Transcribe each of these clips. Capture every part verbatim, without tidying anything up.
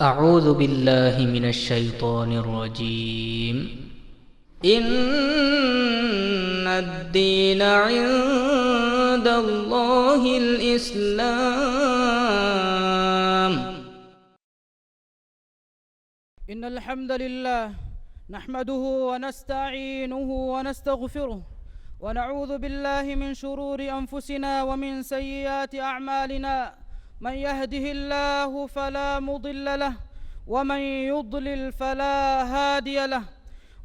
أعوذ بالله من الشيطان الرجيم. إن الدين عند الله الإسلام. إن الحمد لله نحمده ونستعينه ونستغفره، ونعوذ بالله من شرور أنفسنا ومن سيئات أعمالنا. من يهده الله فلا مضل له، ومن يضلل فلا هادي له.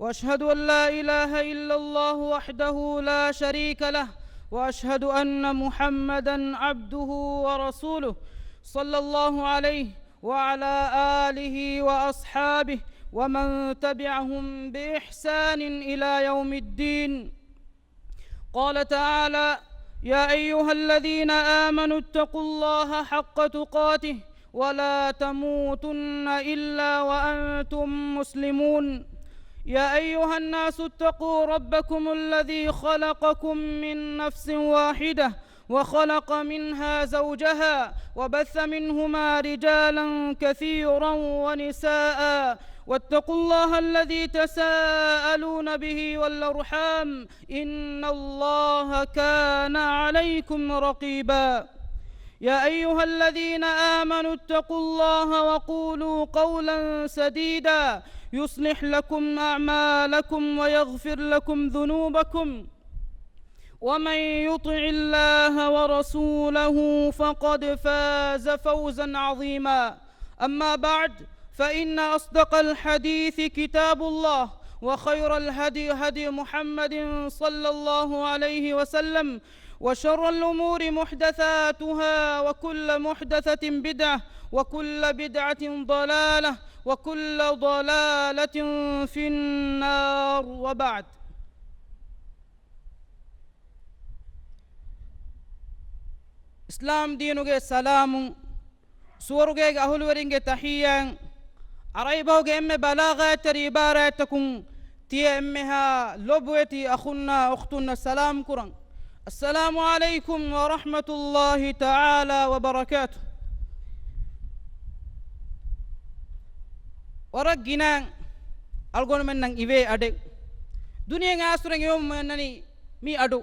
وأشهد أن لا إله إلا الله وحده لا شريك له، وأشهد أن محمدا عبده ورسوله، صلى الله عليه وعلى آله وأصحابه ومن تبعهم بإحسان إلى يوم الدين. قال تعالى: يا أيها الذين آمنوا اتقوا الله حق تقاته ولا تموتن إلا وأنتم مسلمون. يا أيها الناس اتقوا ربكم الذي خلقكم من نفس واحدة وخلق منها زوجها وبث منهما رجالا كثيرا ونساء واتقوا الله الذي تساءلون به والأرحام إن الله كان عليكم رقيبا. يا أيها الذين آمنوا اتقوا الله وقولوا قولا سديدا يصلح لكم أعمالكم ويغفر لكم ذنوبكم ومن يطع الله ورسوله فقد فاز فوزا عظيما. أما بعد، فإن أصدق الحديث كتاب الله، وخير الهدي هدي محمد صلى الله عليه وسلم، وشر الأمور محدثاتها، وكل محدثة بدعة، وكل بدعة ضلالة، وكل ضلالة في النار، وبعد. އިސްލާމް ދީނުގެ ސަލާމުން، ސުވަރުގޭގެ އަހުލުވެރިންގެ ތަޙިއްޔާތް، ޢަރަބިބަހުގެ އެންމެ ބަލާޣަތްތެރި ޢިބާރާތްތަކުން ތިޔަ އެންމެހާ ލޮބުވެތި އަޚުންނާ އުޚްތުންނަށް ސަލާމް ކުރަން. އައްސަލާމު ޢަލައިކުމް ވަރަޙްމަތުﷲި ތަޢާލާ ވަބަރަކާތު. ވަރަށް ގިނަ އަޅުގަނޑުމެންނަށް އިވޭ އަޑެއް. ދުނިޔެ އާސުރެން އިވަމުން އަންނަނީ މި އަޑު.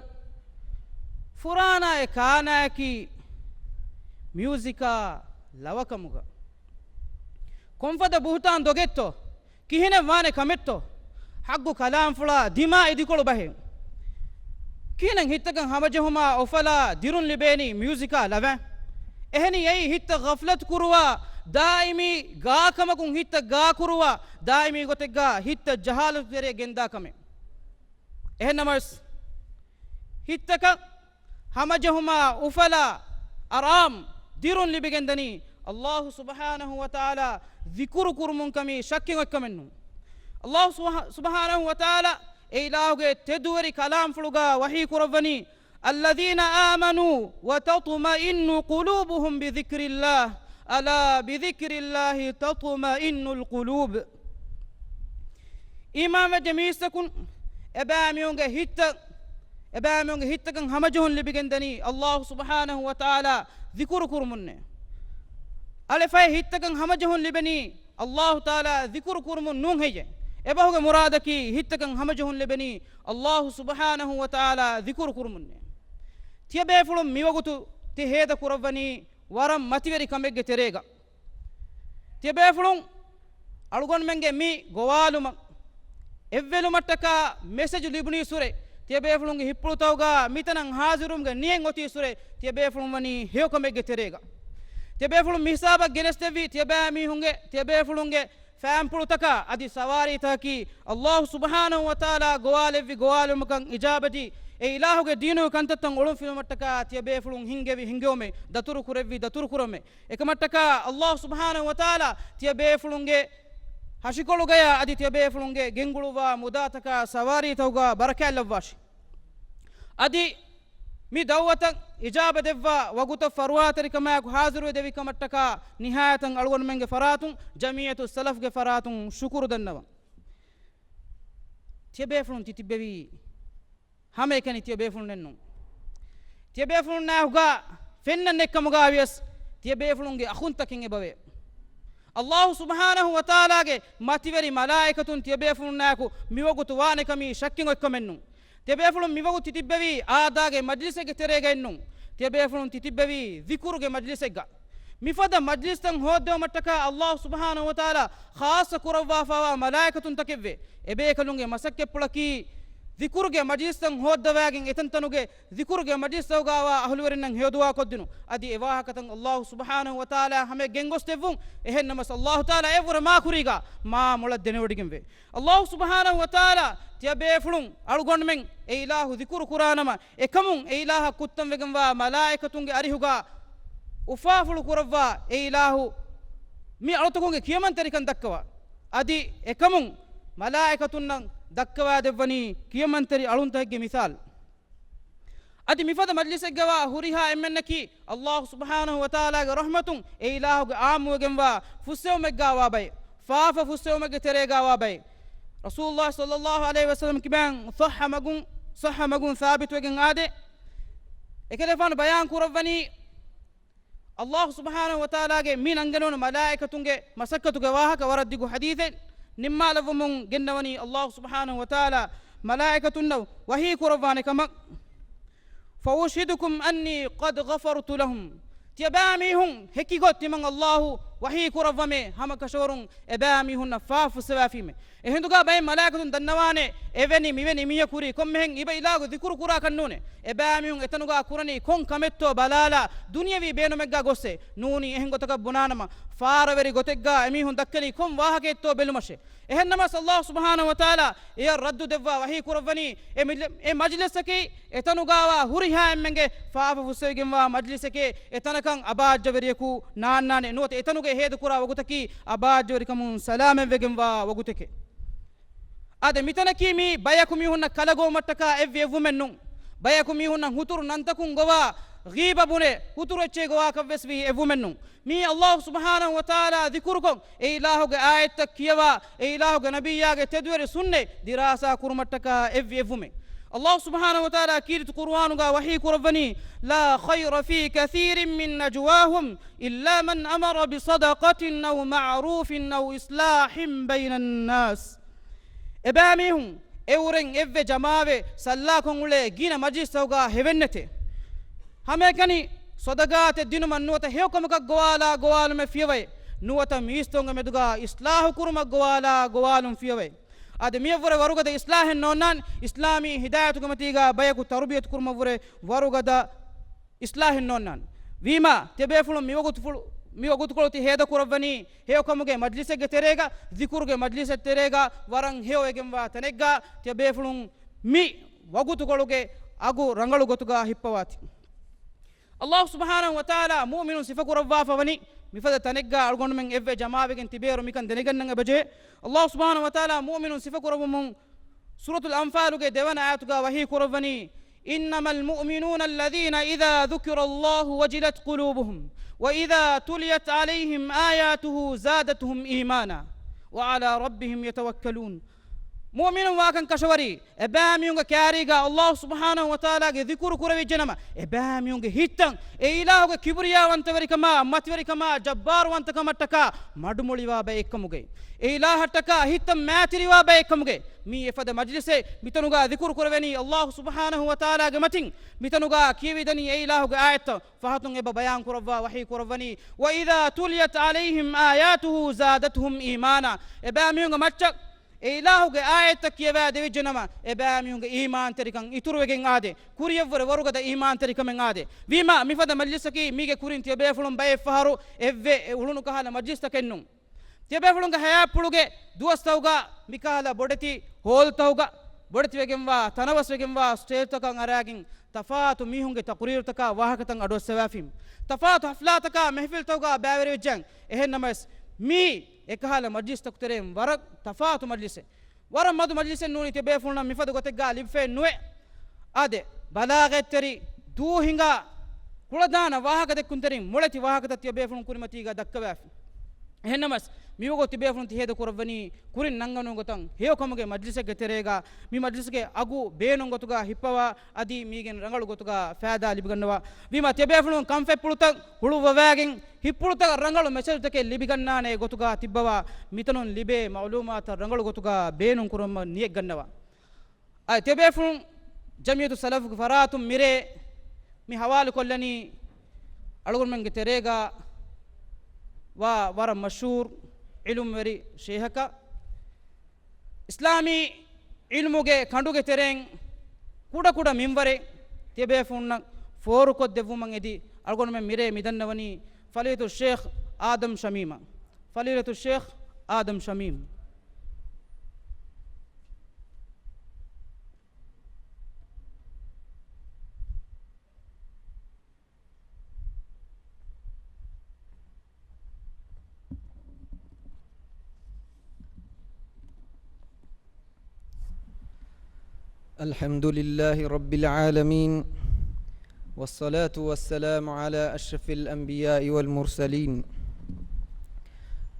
ފުރާނާއެއް ކާނާއަކީ މިއުޒިކާ ލަވަކަމުގަ. ކޮންފަދަ ބުހުތާން ދޮގެއްތޯ؟ ކިހިނެއް ވާނެ ކަމެއްތޯ؟ ޙައްޤު ކަލާމްފުޅާ ދިމާ އިދިކޮޅު ބަހެއް. ކިހިނެއް ހިތްތަކަށް ހަމަޖެހުމާ އުފަލާ ދިރުން ލިބޭނީ މިއުޒިކާ ލަވަ؟ އެހެނީ އެއީ ހިތްތައް ޣަފްލަތު ކުރުވާ، ދާއިމީ ގާކަމަކުން ހިތްތައް ގާކުރުވާ، ދާއިމީ ގޮތެއްގާ ހިތްތައް ޖަހާލަތު ތެރޭ ގެންދާ ކަމެއް. އެހެންނަމަވެސް، ހިތްތަކަށް ހަމަޖެހުމާ އުފަލާ އަރާމް ދިރުން ލިބިގެންދަނީ ﷲ ސުބްޙާނަހޫ ވަތަޢާލާ ޛިކުރު ކުރުމުން ކަމީ ޝައްކެއް އޮތްކަމެއްނޫން. ﷲ ސުބްޙާ-، ސުބްޙާނަހޫ ވަތަޢާލާ އެ އިލާހުގެ ތެދުވެރި ކަލާމްފުޅުގާ ވަޙީ ކުރައްވަނީ، الذين آمنوا وتطمئن قلوبهم بذكر الله ألا بذكر الله تطمئن القلوب. އީމާންވެއްޖެ މީސްތަކުން އެބައިމީހުންގެ ހިތްތައް، އެބައިމީހުންގެ ހިތްތަކަށް ހަމަޖެހުން ލިބިގެންދަނީ ﷲ ސުބްޙާނަހޫ ވަތަޢާލާ ޛިކުރު ކުރުމުންނޭ. އަޅެ ފަހެ ހިތްތަކަށް ހަމަޖެހުން ލިބެނީ ﷲ ތަޢާލާ ޛިކުރު ކުރުމުން ނޫން ހެއްޔޭ؟ އެބަހުގެ މުރާދަކީ ހިތްތަކަށް ހަމަޖެހުން ލިބެނީ ﷲ ސުބްޙާނަހޫ ވަތަޢާލާ ޛިކުރު ކުރުމުންނޭ. ތިޔަބޭފުޅުން މިވަގުތު ތި ހޭދަ ކުރައްވަނީ ވަރަށް މަތިވެރި ކަމެއްގެ ތެރޭގަ. ތިޔަބޭފުޅުން އަޅުގަނޑުމެންގެ މި ގޮވާލުމަށް އެއްވެލުމަށްޓަކާ މެސެޖު ލިބުނީ ސުރެ، ތިޔަބޭފުޅުންގެ ހިތްޕުޅުތަކުގާ މިތަނަށް ހާޒިރުވުމުގެ ނިޔަތް އޮތީ ސުރެ، ތިޔަބޭފުޅުން ވަނީ ހެޔޮކަމެއްގެ ތެރޭގަ. ތިޔަބޭފުޅުން މިހިސާބަށް ގެނެސްދެއްވީ، ތިޔަބައިމީހުންގެ، ތިޔަބޭފުޅުންގެ ފައިންޕުޅުތަކާ އަދި ސަވާރީތަކަކީ ﷲ ސުބްޙާނަހޫ ވަތަޢާލާ ގޮވާލެއްވި ގޮވާލުމަކަށް އިޖާބަދީ، އެ އިލާހުގެ ދީނުގެ ކަންތައްތައް އޮޅުންފިލުމަށްޓަކާ ތިޔަބޭފުޅުން ހިންގެވި ހިންގެވުމެއް، ދަތުރު ކުރެއްވި ދަތުރު ކުރުމެއް. އެކަމަށްޓަކާ ﷲ ސުބްޙާނަހޫ ވަތަޢާލާ ތިޔަބޭފުޅުންގެ ހަށިކޮޅުގަޔާ އަދި ތިޔަބޭފުޅުންގެ ގެންގުޅުއްވާ މުދާތަކާ ސަވާރީތަކުގާ ބަރަކާތްލައްވާށި. އަދި މި ދަޢުވަތަށް އިޖާބަ ދެއްވާ ވަގުތަށް ފަރުވާތެރިކަމާއެކު ހާޒިރުވެ ދެވި ކަމަށްޓަކާ ނިހާޔަތަށް އަޅުގަނޑުމެންގެ ފަރާތުން، ޖަމިއްޔަތުއް ސަލަފްގެ ފަރާތުން ޝުކުރު ދަންނަވަން. ތިޔަބޭފުޅުން ތި ތިއްބެވީ ހަމައެކަނި ތިޔަބޭފުޅުންނެއްނޫން. ތިޔަބޭފުޅުންނާއެކުގާ ފެންނަން އެއްކަމުގާ ވިޔަސް ތިޔަބޭފުޅުންގެ އަޚުންތަކެއް އެބަވޭ. އައްލާހު ސުބްޙާނަހު ވަތަޢާލާގެ މަތިވެރި މަލާއިކަތުން ތިޔަބޭފުޅުންނާއެކު މިވަގުތު ވާނެކަމީ ޝައްކެއް އޮތްކަމެއްނޫން. ތިޔަބޭފުޅުން މިވަގުތު ތިބެވީ އާދާގެ މަޖްލިސެއްގެ ތެރޭގައެއްނޫން. ތިޔަބޭފުޅުން ތިތިބެވީ ޒިކުރުގެ މަޖްލިސެއްގަ. މިފަދަ މަޖްލިސްތައް ހޯއްދެވުމަށްޓަކާ އައްލާހު ސުބްޙާނަހު ވަތަޢާލާ ޚާއްޞަ ކުރައްވާފައިވާ މަލާއިކަތުންތަކެއްވޭ. އެބޭކަލުންގެ މަސައްކަތްޕުޅަކީ ޒިކުރުގެ މަޖްލިސްތައް ހޯއްދަވާގެން އެތަންތަނުގެ ޒިކުރުގެ މަޖްލިސްތަކުގައިވާ އަހުލުވެރިންނަށް ހެޔޮދުޢާ ކޮށްދިނުން. އަދި އެ ވާހަކަތައް އައްލާހު ސުބްޙާނަހު ވަތަޢާލާ ހަމަޔަށް ގެންގޮސްދެއްވުން. އެހެންނަމަސް އައްލާހު ތަޢާލާ އެއަށްވުރެ މާކުރީގަ މާ މޮޅަށް ދެނެވޮޑިގެންވޭ. އައްލާހު ސުބްޙާނަހު ވަތަޢާލާ ތިޔަބޭފުޅުން އަޅުގަނޑުމެން އެ އިލާހު ޒިކުރު ކުރާނަމަ، އެކަމުން އެ އިލާހަށް ކުއްތަންވެގެންވާ މަލާއިކަތުންގެ އަރިހުގަ އުފާފުޅު ކުރައްވާ އެ އިލާހު މި އަޅުތަކުންގެ ކިޔަމަންތެރިކަން ދައްކަވާ. އަދި އެކަމުން މަލާއިކަތުންނަށް ދައްކަވާދެއްވަނީ ކިޔަމަންތެރި އަޅުންތަކެއްގެ މިސާލު. އަދި މިފަދަ މަޖްލިސެއްގަވާ ހުރިހާ އެންމެންނަކީ އައްލާހު ސުބްޙާނަހު ވަތަޢާލާގެ ރަޙްމަތުން އެ އިލާހުގެ އާއްމުވެގެންވާ ފުއްސެވުމެއްގަވާ ބައެއް، ފާފަ ފުއްސެވުމެއްގެ ތެރޭގަވާ ބައެއް. ރަސޫލުﷲ ޞައްލަﷲު ޢަލައިހި ވަސައްލަމަ ކިބައިން ޞައްޙަ މަގުން، ޞައްޙަ މަގުން ސާބިތުވެގެން އާދޭ، އެކަލޭފާނު ބަޔާން ކުރައްވަނީ، އައްލާހު ސުބްޙާނަހު ވަތަޢާލާގެ މި ނަންގެންވުނު މަލާއިކަތުންގެ މަސައްކަތުގެ ވާހަކަ ވަރަށް ދިގު ޙަދީޘެއް ނިންމާލައްވަމުން ގެންނަވަނީ، އައްލާހު ސުބްޙާނަހު ވަތަޢާލާ މަލާއިކަތުންނަށް ވަޙީ ކުރައްވާނެ ކަމަށް، فأشهدكم أني قد غفرت لهم. ތިޔަބައިމީހުން ހެކިގޮތް ތިމަން އައްލާހު ވަޙީ ކުރައްވަމޭ، ހަމަކަށަވަރުން އެބައިމީހުންނަށް ފާފަ ފުއްސަވާފީމޭ. އެހިނދުގަ ބައެއް މަލާއިކަތުން ދަންނަވާނެ، އެވެނި މިވެނި މީހަކު ހުރީ ކޮންމެހެން އިބަ އިލާހުގެ ޒިކުރު ކުރާކަށްނޫނޭ. އެބައިމީހުން އެތަނުގަ ކުރަނީ ކޮން ކަމެއްތޯ ބަލާލާ، ދުނިޔަވީ ބޭނުމެއްގަ ގޮސްއޭ. ނޫނީ އެހެން ގޮތަކަށް ބުނާނަމަ، ފާރަވެރި ގޮތެއްގަ އެމީހުން ދައްކަނީ ކޮން ވާހަކައެއްތޯ ބެލުމަށޭ. އެހެންނަމަސް އައްލާހު ސުބްޙާނަހު ވަތަޢާލާ އެޔަށް ރައްދު ދެއްވާ ވަޙީ ކުރައްވަނީ، އެ މި-، އެ މަޖްލިސަކީ އެތަނުގައިވާ ހުރިހާ އެންމެންގެ ފާފަ ފުއްސެވިގެންވާ މަޖްލިސެކޭ، އެތަނަކަށް އަބާއްޖަވެރިޔަކު ނާންނާނެ. ނުވަތަ އެތަނުގައި ހޭދަކުރާ ވަގުތަކީ އަބާއްޖަވެރިކަމުން ސަލާމަތްވެގެންވާ ވަގުތެކޭ. އާދެ، މިތަނަކީ މީ ބަޔަކު މީހުންނަށް ކަލަގޮވުމަށްޓަކާ އެއްވި އެއްވުމެއް ނޫން. ބަޔަކު މީހުންނަށް ހުތުރު ނަންތަކުން ގޮވާ، ޣީބަ ބުނެ، ހުތުރު އެއްޗެއް ގޮވާކަށްވެސް ވީ އެއްވުމެއް ނޫން. މީ އައްލާހު ސުބްޙާނަހު ވަތަޢާލާ ޒިކުރުކޮށް، އެ އިލާހުގެ އާޔަތްތައް ކިޔަވާ، އެ އިލާހުގެ ނަބިއްޔާގެ ތެދުވެރި ސުންނަތް ދިރާސާ ކުރުމަށްޓަކާ އެއްވި އެއްވުމެއް. އައްލާހު ސުބްޙާނަހު ވަތަޢާލާ ކީރިތި ޤުރުއާނުގަ ވަޙީ ކުރައްވަނީ، لا خير في كثير من نجواهم إلا من أمر بصدقة أو معروف أو إصلاح بين الناس. އެބައިމީހުން އެއުރެން އެއްވެ ޖަމާވެ ސައްލާކޮށް އުޅޭ ގިނަ މަޖިލިސްތަކުގަ ހެވެންނެތެ. ހަމައެކަނި ޞަދަޤާތެއް ދިނުމަށް ނުވަތަ ހެޔޮކަމަކަށް ގޮވާލާ ގޮވާލުމެއް ފިޔަވައެއް، ނުވަތަ މީސްތަކުންގެ މެދުގަ އިޞްލާޙު ކުރުމަށް ގޮވާލާ ގޮވާލުން ފިޔަވައެއް. އަދި މިއަށްވުރެ ވަރުގަދަ އިޞްލާޙެއް ނޯންނާން، އިސްލާމީ ހިދާޔަތުގެ މަތީގަ ބަޔަކު ތަރުބިޔަތު ކުރުމަށްވުރެ ވަރުގަދަ އިޞްލާޙެއް ނޯންނާން. ވީމާ، ތިޔަބޭފުޅުން މިވަގުތުފުޅު-، މިވަގުތުކޮޅު ތި ހޭދަކުރައްވަނީ، ހެޔޮކަމުގެ މަޖްލިސެއްގެ ތެރޭގަ، ޒިކުރުގެ މަޖްލިސެއް ތެރޭގަ، ވަރަށް ހެޔޮވެގެންވާ ތަނެއްގަ، ތިޔަބޭފުޅުން މި ވަގުތުކޮޅުގެ އަގު ރަނގަޅު ގޮތުގަ ހިއްޕަވާތި. އައްލާހު ސުބްޙާނަހު ވަތަޢާލާ މުއުމިނުން ސިފަކުރައްވާފަވަނީ، މިފަދަ ތަނެއްގަ އަޅުގަނޑުމެން އެއްވެ ޖަމާވެގެން ތިބޭއިރު މިކަން ދެނެގަންނަން އެބަޖެހޭ. އައްލާހު ސުބްޙާނަހު ވަތަޢާލާ މުއުމިނުން ސިފަކުރައްވަމުން ސޫރަތުލް އަންފާލުގެ ދެވަނަ އާޔަތުގަ ވަޙީ ކުރައްވަނީ، إنما المؤمنون الذين إذا ذكر الله وجلت قلوبهم وإذا تليت عليهم آياته زادتهم إيمانا وعلى ربهم يتوكلون. މުއުމިނުން ވާކަން ކަށަވަރީ، އެބައިމީހުންގެ ކާރީގަ އައްލާހު ސުބްޙާނަހު ވަތަޢާލާގެ ޒިކުރު ކުރެވިއްޖެނަމަ، އެބައިމީހުންގެ ހިތްތައް އެ އިލާހުގެ ކިބުރިޔާވަންތަވެރިކަމާ، މަތިވެރިކަމާ، ޖައްބާރުވަންތަކަމަށްޓަކާ މަޑުމޮޅިވާ ބައެއްކަމުގައި، އެ އިލާހަށްޓަކާ ހިތްތައް މާތިރިވާ ބައެއްކަމުގައި، މީ އެފަދަ މަޖްލިސެއް. މިތަނުގަ ޒިކުރު ކުރެވެނީ އައްލާހު ސުބްޙާނަހު ވަތަޢާލާގެ މަތިން. މިތަނުގަ ކިޔެވިދަނީ އެ އިލާހުގެ އާޔަތްތައް. ފަހަތުން އެބަ ބަޔާން ކުރައްވާ ވަޙީ ކުރައްވަނީ، وإذا تليت عليهم آياته زادتهم إيمانا. އެބައިމީހުންގެ މައްޗަށް އެ އިލާހުގެ އާޔަތްތައް ކިޔަވާ ދެވިއްޖެނަމަ، އެބައިމީހުންގެ އީމާންތެރިކަން އިތުރުވެގެން އާދޭ. ކުރިއަށްވުރެ ވަރުގަދަ އީމާންތެރިކަމެއް އާދޭ. ވީމާ، މިފަދަ މަޖްލިސަކީ މީގެ ކުރިން ތިޔަބޭފުޅުން ބައެއް ފަހަރު އެއްވެ އެ އުޅުނު ކަހަލަ މަޖްލިސްތަކެއް ނޫން. ތިޔަބޭފުޅުންގެ ހަޔާތްޕުޅުގެ ދުވަސްތަކުގަ މިކަހަލަ ބޮޑެތި ހޯލްތަކުގަ، ބޮޑެތިވެގެންވާ، ތަނަވަސްވެގެންވާ ސްޓޭޖްތަކަށް އަރާގެން، ތަފާތު މީހުންގެ ތަޤުރީރުތަކާ ވާހަކަތައް އަޑުއައްސަވާފީމު. ތަފާތު ހަފްލާތަކާ މެހެފިލްތަކުގަ ބައިވެރިވެއްޖެން. އެހެންނަމަވެސް، މީ އެކަހަލަ މަޖްލިސްތަކު ތެރެއިން ވަރަށް ތަފާތު މަޖްލިސެއް. ވަރަށް މަދު މަޖްލިސެއް ނޫނީ ތިޔަބޭފުޅުންނަށް މިފަދަ ގޮތެއްގަ ލިބިފައެއް ނުވޭ. އާދެ، ބަލާޣަތްތެރި ދޫ ހިނގާ ކުޅަދާނަ ވާހަކަ ދެއްކުންތެރިން މޮޅެތި ވާހަކަތައް ތިޔަބޭފުޅުން ކުރިމަތީގަ ދައްކަވާފި. އެހެންނަމަސް، މިވަގުތު ތިބޭފުޅުން ތި ހޭދަ ކުރައްވަނީ ކުރިން ނަންގަނޑު ގޮތަށް ހެޔޮކަމުގެ މަޖްލިސެއްގެ ތެރޭގަ، މި މަޖްލިސްގެ އަގު ބޭނުން ގޮތުގަ ހިއްޕަވާ، އަދި މީގެން ރަނގަޅު ގޮތުގަ ފައިދާ ލިބިގަންނަވާ. ވީމާ ތިބޭފުޅުން ކަންފަތްޕުޅުތައް ހުޅުއްވަވާގެން، ހިތްޕުޅުތަކަށް ރަނގަޅު މެސެޖުތަކެއް ލިބިގަންނާނޭ ގޮތުގަ ތިއްބަވާ، މިތަނުން ލިބޭ މައުލޫމާތުތައް ރަނގަޅު ގޮތުގަ ބޭނުން ކުރުމަށް ނިޔަތްގަންނަވާ. އަދި ތިބޭފުޅުން ޖަމްޢިއްޔަތު ސަލަފުގެ ފަރާތުން މިރޭ މި ހަވާލުކޮށްލަނީ އަޅުގަނޑުމެންގެ ތެރޭގަ ވާ ވަރަށް މަޝްހޫރު ޢިލްމުވެރި ޝޭހަކަށް. އިސްލާމީ ޢިލްމުގެ ކަނޑުގެ ތެރެއިން ކުޑަކުޑަ މިންވަރެއް ތިބޭފުޅުންނަށް ފޯރުކޮށްދެއްވުމަށް އެދި، އަޅުގަނޑުމެން މިރޭ މިދަންނަވަނީ ފަޟީލަތު ޝޭޚް އާދަމް ޝަމީމަށް. ފަޟީލަތު ޝޭޚް އާދަމް ޝަމީމް. الحمد لله رب العالمين، والصلاة والسلام على أشرف الأنبياء والمرسلين،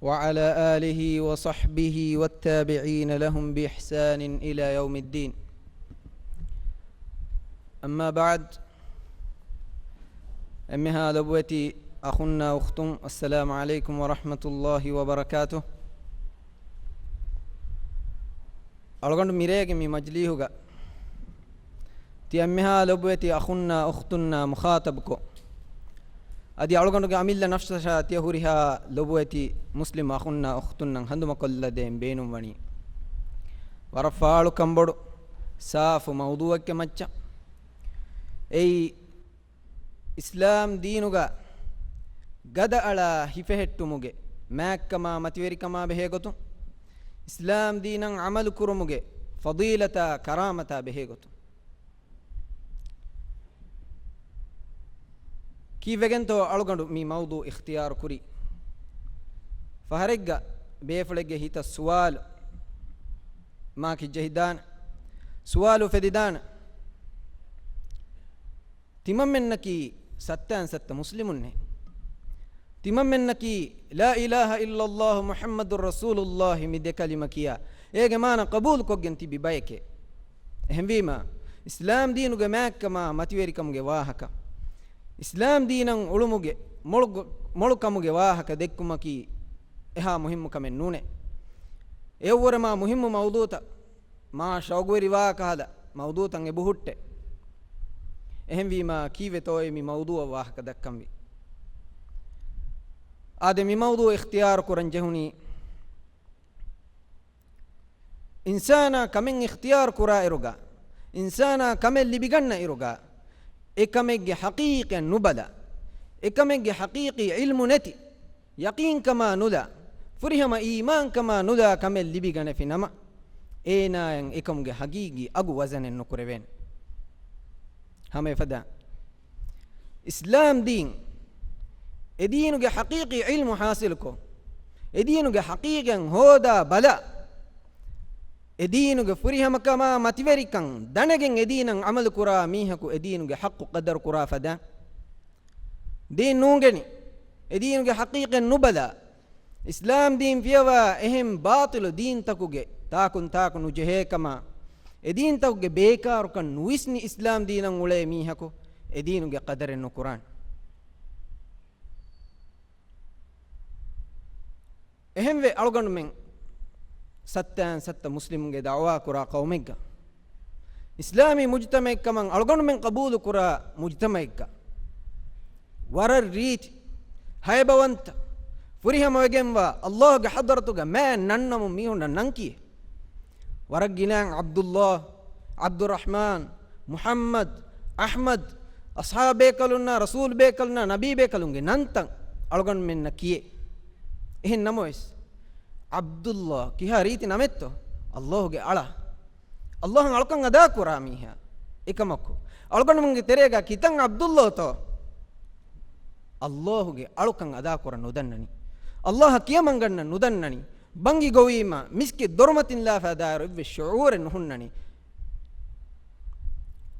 وعلى آله وصحبه والتابعين لهم بإحسان إلى يوم الدين. أما بعد، އެންމެހާ ލޮބުވެތި އަޚުންނާ އުޚްތުން، އައްސަލާމު ޢަލައިކުމް ވަރަޙްމަތުﷲި ވަބަރަކާތުހު. އަޅުގަނޑު މިރޭގެ މި މަޖްލީހުގަ ތި އެންމެހާ ލޮބުވެތި އަޚުންނާ އުޚްތުންނާ މުޚާޠަބުކޮށް، އަދި އަޅުގަނޑުގެ އަމިއްލަ ނަފްސަށާ ތިޔަ ހުރިހާ ލޮބުވެތި މުސްލިމް އަޚުންނާ އުޚްތުންނަށް ހަނދުމަކޮށްލަދޭން ބޭނުންވަނީ، ވަރަށް ފާޅުކަންބޮޑު ސާފު މައުޟޫޢެއްގެ މައްޗަށް. އެއީ، އިސްލާމް ދީނުގަ ގަދައަޅާ ހިފެހެއްޓުމުގެ މާތްކަމާ މަތިވެރިކަމާ ބެހޭގޮތުން، އިސްލާމް ދީނަށް ޢަމަލުކުރުމުގެ ފަޟީލަތާ ކަރާމަތާ ބެހޭގޮތުން. ކީއްވެގެންތޯ އަޅުގަނޑު މި މައުޟޫޢު އިޚްތިޔާރު ކުރީ؟ ފަހަރެއްގަ ބޭފުޅެއްގެ ހިތަށް ސުވާލު މާކި ޖެހިދާނެ، ސުވާލު އުފެދިދާނެ. ތިމަންމެންނަކީ ސައްތައިން ސައްތަ މުސްލިމުންނޭ. ތިމަންމެންނަކީ ލާ އިލާހަ އިއްލައްލާހު މުޙައްމަދު ރަސޫލުއްލާހި މި ދެ ކަލިމަ ކިޔާ، އޭގެ މާނަ ޤަބޫލުކޮށްގެން ތިބި ބައެކޭ. އެހެންވީމާ، އިސްލާމް ދީނުގެ މާތްކަމާ މަތިވެރިކަމުގެ ވާހަކަ، އިސްލާމް ދީނަށް އުޅުމުގެ މޮޅު، މޮޅުކަމުގެ ވާހަކަ ދެއްކުމަކީ އެހާ މުހިއްމު ކަމެއް ނޫނޭ. އެއަށްވުރެ މާ މުހިއްމު މައުޟޫޢުތައް މާ ޝައުގުވެރިވާ ކަހަލަ މައުޟޫޢުތައް އެބަހުއްޓޭ. އެހެންވީމާ، ކީއްވެތޯއޭ މި މައުޟޫޢަށް ވާހަކަ ދައްކަންވީ؟ އާދެ، މި މައުޟޫޢު އިޚްތިޔާރު ކުރަން ޖެހުނީ، އިންސާނާ ކަމެއް އިޚްތިޔާރު ކުރާ އިރުގަ، އިންސާނާ ކަމެއް ލިބިގަންނަ އިރުގަ، އެ ކަމެއްގެ ޙަޤީޤަތް ނުބަލާ، އެ ކަމެއްގެ ޙަޤީޤީ ޢިލްމު ނެތި، ޔަޤީންކަމާ ނުލާ، ފުރިހަމަ އީމާންކަމާ ނުލާ ކަމެއް ލިބިގަނެފި ނަމަ، އޭނާޔަށް އެކަމުގެ ޙަޤީޤީ އަގު ވަޒަނެއް ނުކުރެވޭނެ. ހަމަ އެފަދަ އިސްލާމް ދީން، އެ ދީނުގެ ޙަޤީޤީ ޢިލްމު ޙާޞިލުކޮށް، އެ ދީނުގެ ޙަޤީޤަތް ހޯދާ ބަލާ، އެ ދީނުގެ ފުރިހަމަކަމާ މަތިވެރިކަން ދަނެގެން އެ ދީނަށް ޢަމަލު ކުރާ މީހަކު އެ ދީނުގެ ޙައްޤު ޤަދަރު ކުރާ ފަދަ ދީން ނޫންގެނި، އެ ދީނުގެ ޙަޤީޤަތް ނުބަލާ، އިސްލާމް ދީން ފިޔަވާ އެހެން ބާޠިލު ދީންތަކުގެ ތާކުން ތާކު ނުޖެހޭ ކަމާ، އެ ދީންތަކުގެ ބޭކާރުކަން ނުވިސްނި އިސްލާމް ދީނަށް އުޅޭ މީހަކު އެ ދީނުގެ ޤަދަރެއް ނުކުރާނެ. އެހެންވެ، އަޅުގަނޑުމެން ސައްތައިން ސައްތަ މުސްލިމުންގެ ދަޢުވާ ކުރާ ޤައުމެއްގަ، އިސްލާމީ މުޖްތަމަޢެއްކަމަށް އަޅުގަނޑުމެން ޤަބޫލު ކުރާ މުޖްތަމަޢެއްގަ، ވަރަށް ރީތި، ހައިބަވަންތަ، ފުރިހަމަވެގެންވާ، ﷲ ގެ ޙަޟްރަތުގަ މާތް ނަން ނަމުން މީހުންނަށް ނަން ކިޔޭ. ވަރަށް ގިނައިން ޢަބްދުﷲ، ޢަބްދުއްރަޙްމާން، މުޙައްމަދު، އަޙްމަދު، އަޞްޙާބު ބޭކަލުންނާ، ރަސޫލު ބޭކަލުންނާ، ނަބީ ބޭކަލުންގެ ނަންތައް އަޅުގަނޑުމެންނަށް ކިޔޭ. އެހެން ނަމަވެސް، ޢަބްދުﷲ ކިހާ ރީތި ނަމެއްތޯ؟ ﷲ ގެ އަޅާ. ﷲ އަށް އަޅުކަން އަދާކުރާ މީހާ. އެކަމަކު، އަޅުގަނޑުމެންގެ ތެރޭގަ ކިތަން ޢަބްދުﷲތޯ؟ ﷲ ގެ އަޅުކަން އަދާކުރަން ނުދަންނަނީ. ﷲ އަށް ކިޔަމަންގަންނަން ނުދަންނަނީ. ބަންގި ގޮވީމަ، މިސްކިތް ދޮރުމަތިން ލާފަ ދާއިރު އެއްވެސް ޝުޢޫރެއް ނުހުންނަނީ.